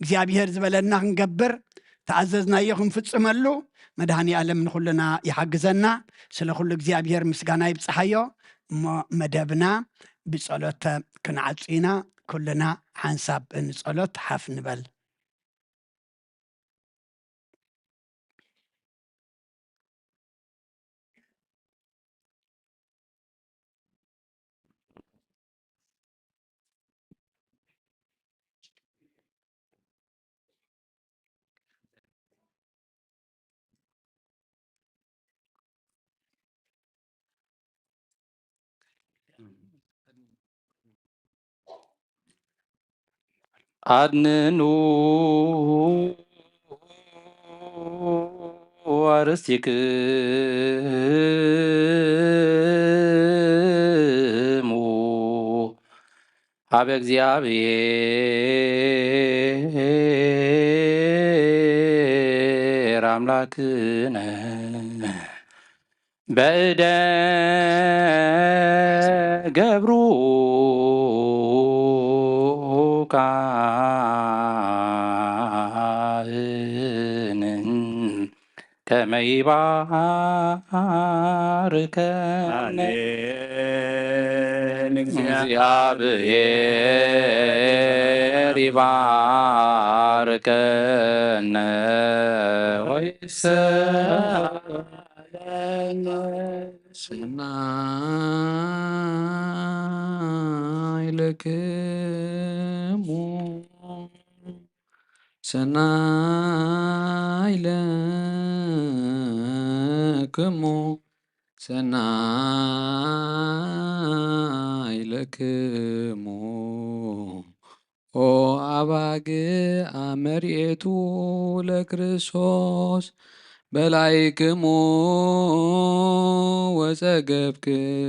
እግዚኣብሔር ዝበለና ክንገብር ተኣዘዝናዮ ክንፍጽመሉ መድሃኒ ኣለም ንኹልና ይሓግዘና። ስለ ኩሉ እግዚኣብሔር ምስጋና ይብጽሓዮ። እሞ መደብና ብጸሎት ክንዓጹ ኢና። ኩልና ሓንሳብ ንጸሎት ሓፍ ንበል። አድንኑ ወርስትክሙ ሀበ እግዚአብሔር አምላክነ በእደ ገብሩ ካህን ከመ ይባርከነ። አሜን። እግዚአብሔር ይባርከነ ወይሰ ሰናይ ለክሙ ሰናይ ለክሙ ሰናይ ለክሙ ኦ አባግ አመርኤቱ ለክርስቶስ በላይክሙ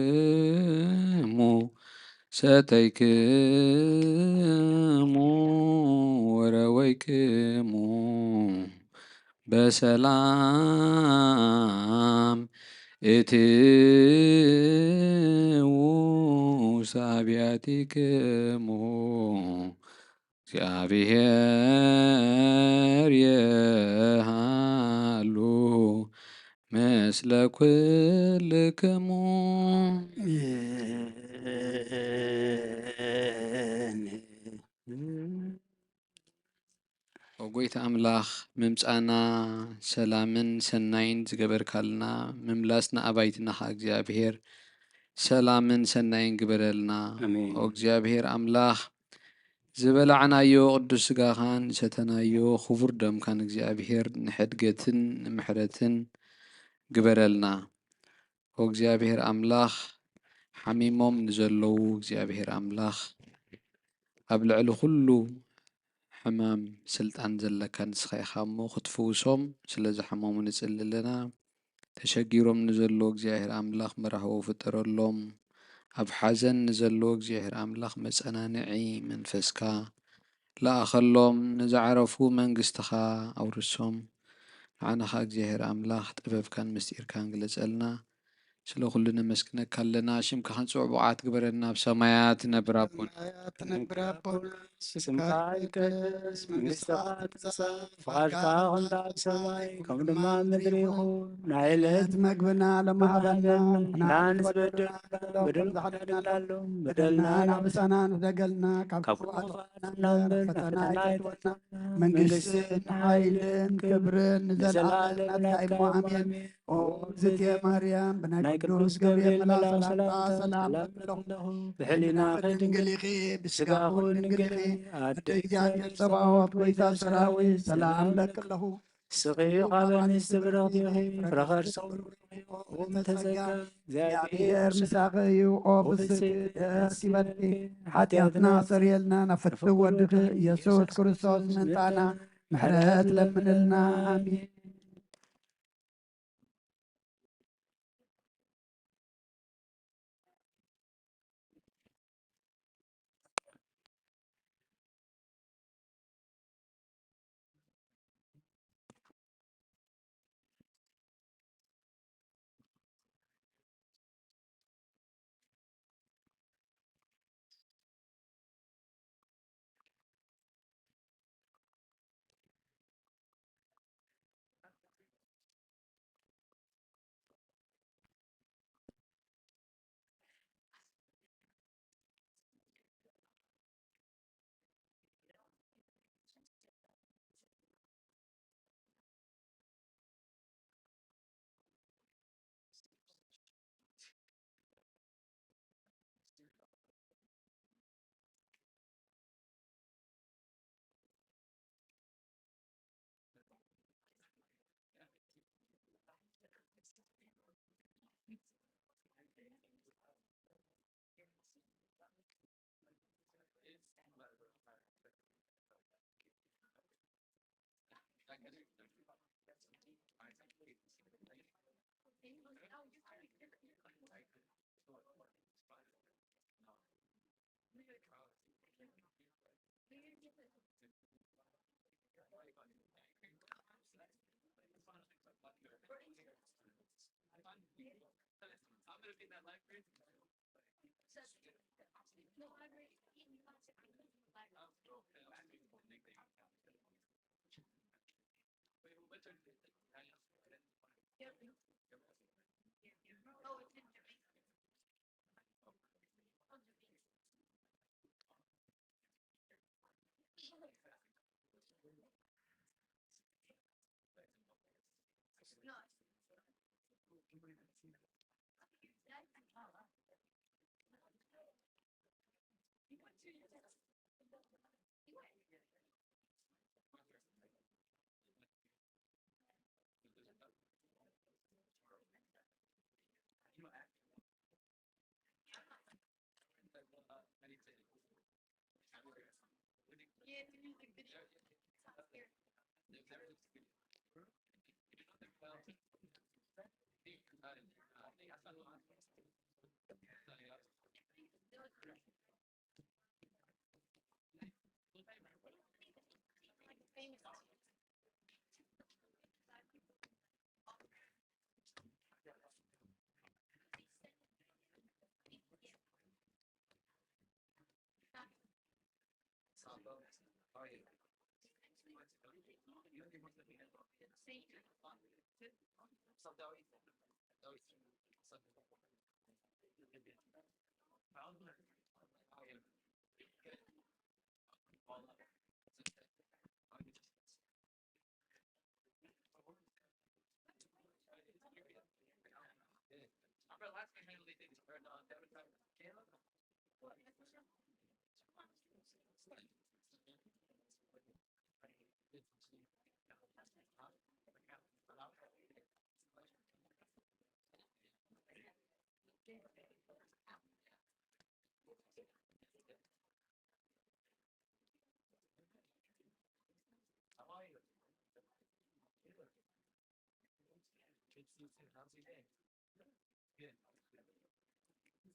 ወጸገብክሙ ሰተይክሙ ወረወይክሙ በሰላም እትዉ ሳቢያቲክሙ። እግዚአብሔር የሃሉ ምስለ ኩልክሙ። ኦ ጎይታ ኣምላኽ፣ ምምጻና ሰላምን ሰናይን ዝገበርካልና፣ ምምላስና ኣባይትና ኸኣ እግዚኣብሔር ሰላምን ሰናይን ግበረልና። ኣሜን። ኦ እግዚኣብሔር ኣምላኽ፣ ዝበላዕናዮ ቅዱስ ስጋኻን ዝሰተናዮ ክቡር ደምካን እግዚኣብሔር ንሕድገትን ንምሕረትን ግበረልና። ኦ እግዚኣብሔር ኣምላኽ፣ ሓሚሞም ንዘለዉ እግዚኣብሔር ኣምላኽ፣ ኣብ ልዕሊ ኩሉ ሕማም ስልጣን ዘለካ ንስኻ ኢኻ እሞ፣ ክትፍውሶም ስለ ዝሓመሙ ንጽሊ ኣለና። ተሸጊሮም ንዘለዉ እግዚኣብሔር ኣምላኽ፣ መራሕቦ ፍጠረሎም። ኣብ ሓዘን ንዘለዉ እግዚኣብሔር ኣምላኽ፣ መጸናንዒ መንፈስካ ለኣኸሎም። ንዝዓረፉ መንግስትኻ ኣውርሶም። ንዓና ኸኣ እግዚኣብሔር ኣምላኽ፣ ጥበብካን ምስጢርካን ግለጸልና። ስለ ኩሉ ነመስግነካ ኣለና። ሽምካ ክንጽውዕ ብቑዓት ግበረና። ኣብ ሰማያት ትነብር ኣቦና። ሰማያት ትነብር ኣቦና፣ ስምካ ይትቀደስ፣ መንግስትኻ ትምጻእ፣ ፍቓድካ ከምቲ ኣብ ሰማይ፣ ከምኡ ድማ ኣብ ምድሪ ይኹን። ናይ ዕለት መግብና ሎም ሃበና፣ ንሕና ንዝበደሉና በደሎም ንሕና ንበድለሎም፣ በደልና ንኣበሳና ንሕደገልና፣ ካብ ካብ ክፉእ ክፉእ ኣድሕነና፣ ፈተና ኣይትወና። መንግስትን ሓይልን ክብርን ንዘለኣለም ናትካ እሞ፣ ኣሜን። ኦ እግዝእትየ ማርያም፣ ብናይ ናይ ቅዱስ ቅዱስ ገብርኤል ገብርኤል መልኣኽ መልኣኽ ሰላምታ ሰላምታ ሰላም ሰላም እብለኹ። እብለኹ። ብሕሊናኺ ድንግል ኢኺ፣ ብስጋኺ እውን ድንግል ኢኺ። ኣደ እግዚኣብሔር ጸባኦት፣ ጎይታ ሰራዊት፣ ሰላም እብለኪ ኣለኹ። ንስኺ ካብ ኣንስቲ ብርኽቲ ኢኺ፣ ፍረ ከርሲ እውን ብሩኽ እዩ። ኦ እመ ተጸጋ፣ እግዚኣብሔር ምሳኺ እዩ። ኦ ብጽእቲ ደስ ይበልኪ፣ ሓጢኣትና ሰርየልና፣ ናብ ፍትው ወድኺ ኢየሱስ ክርስቶስ ምምጻእና ምሕረት ለምንልና። ኣሜን። Good.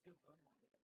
Good.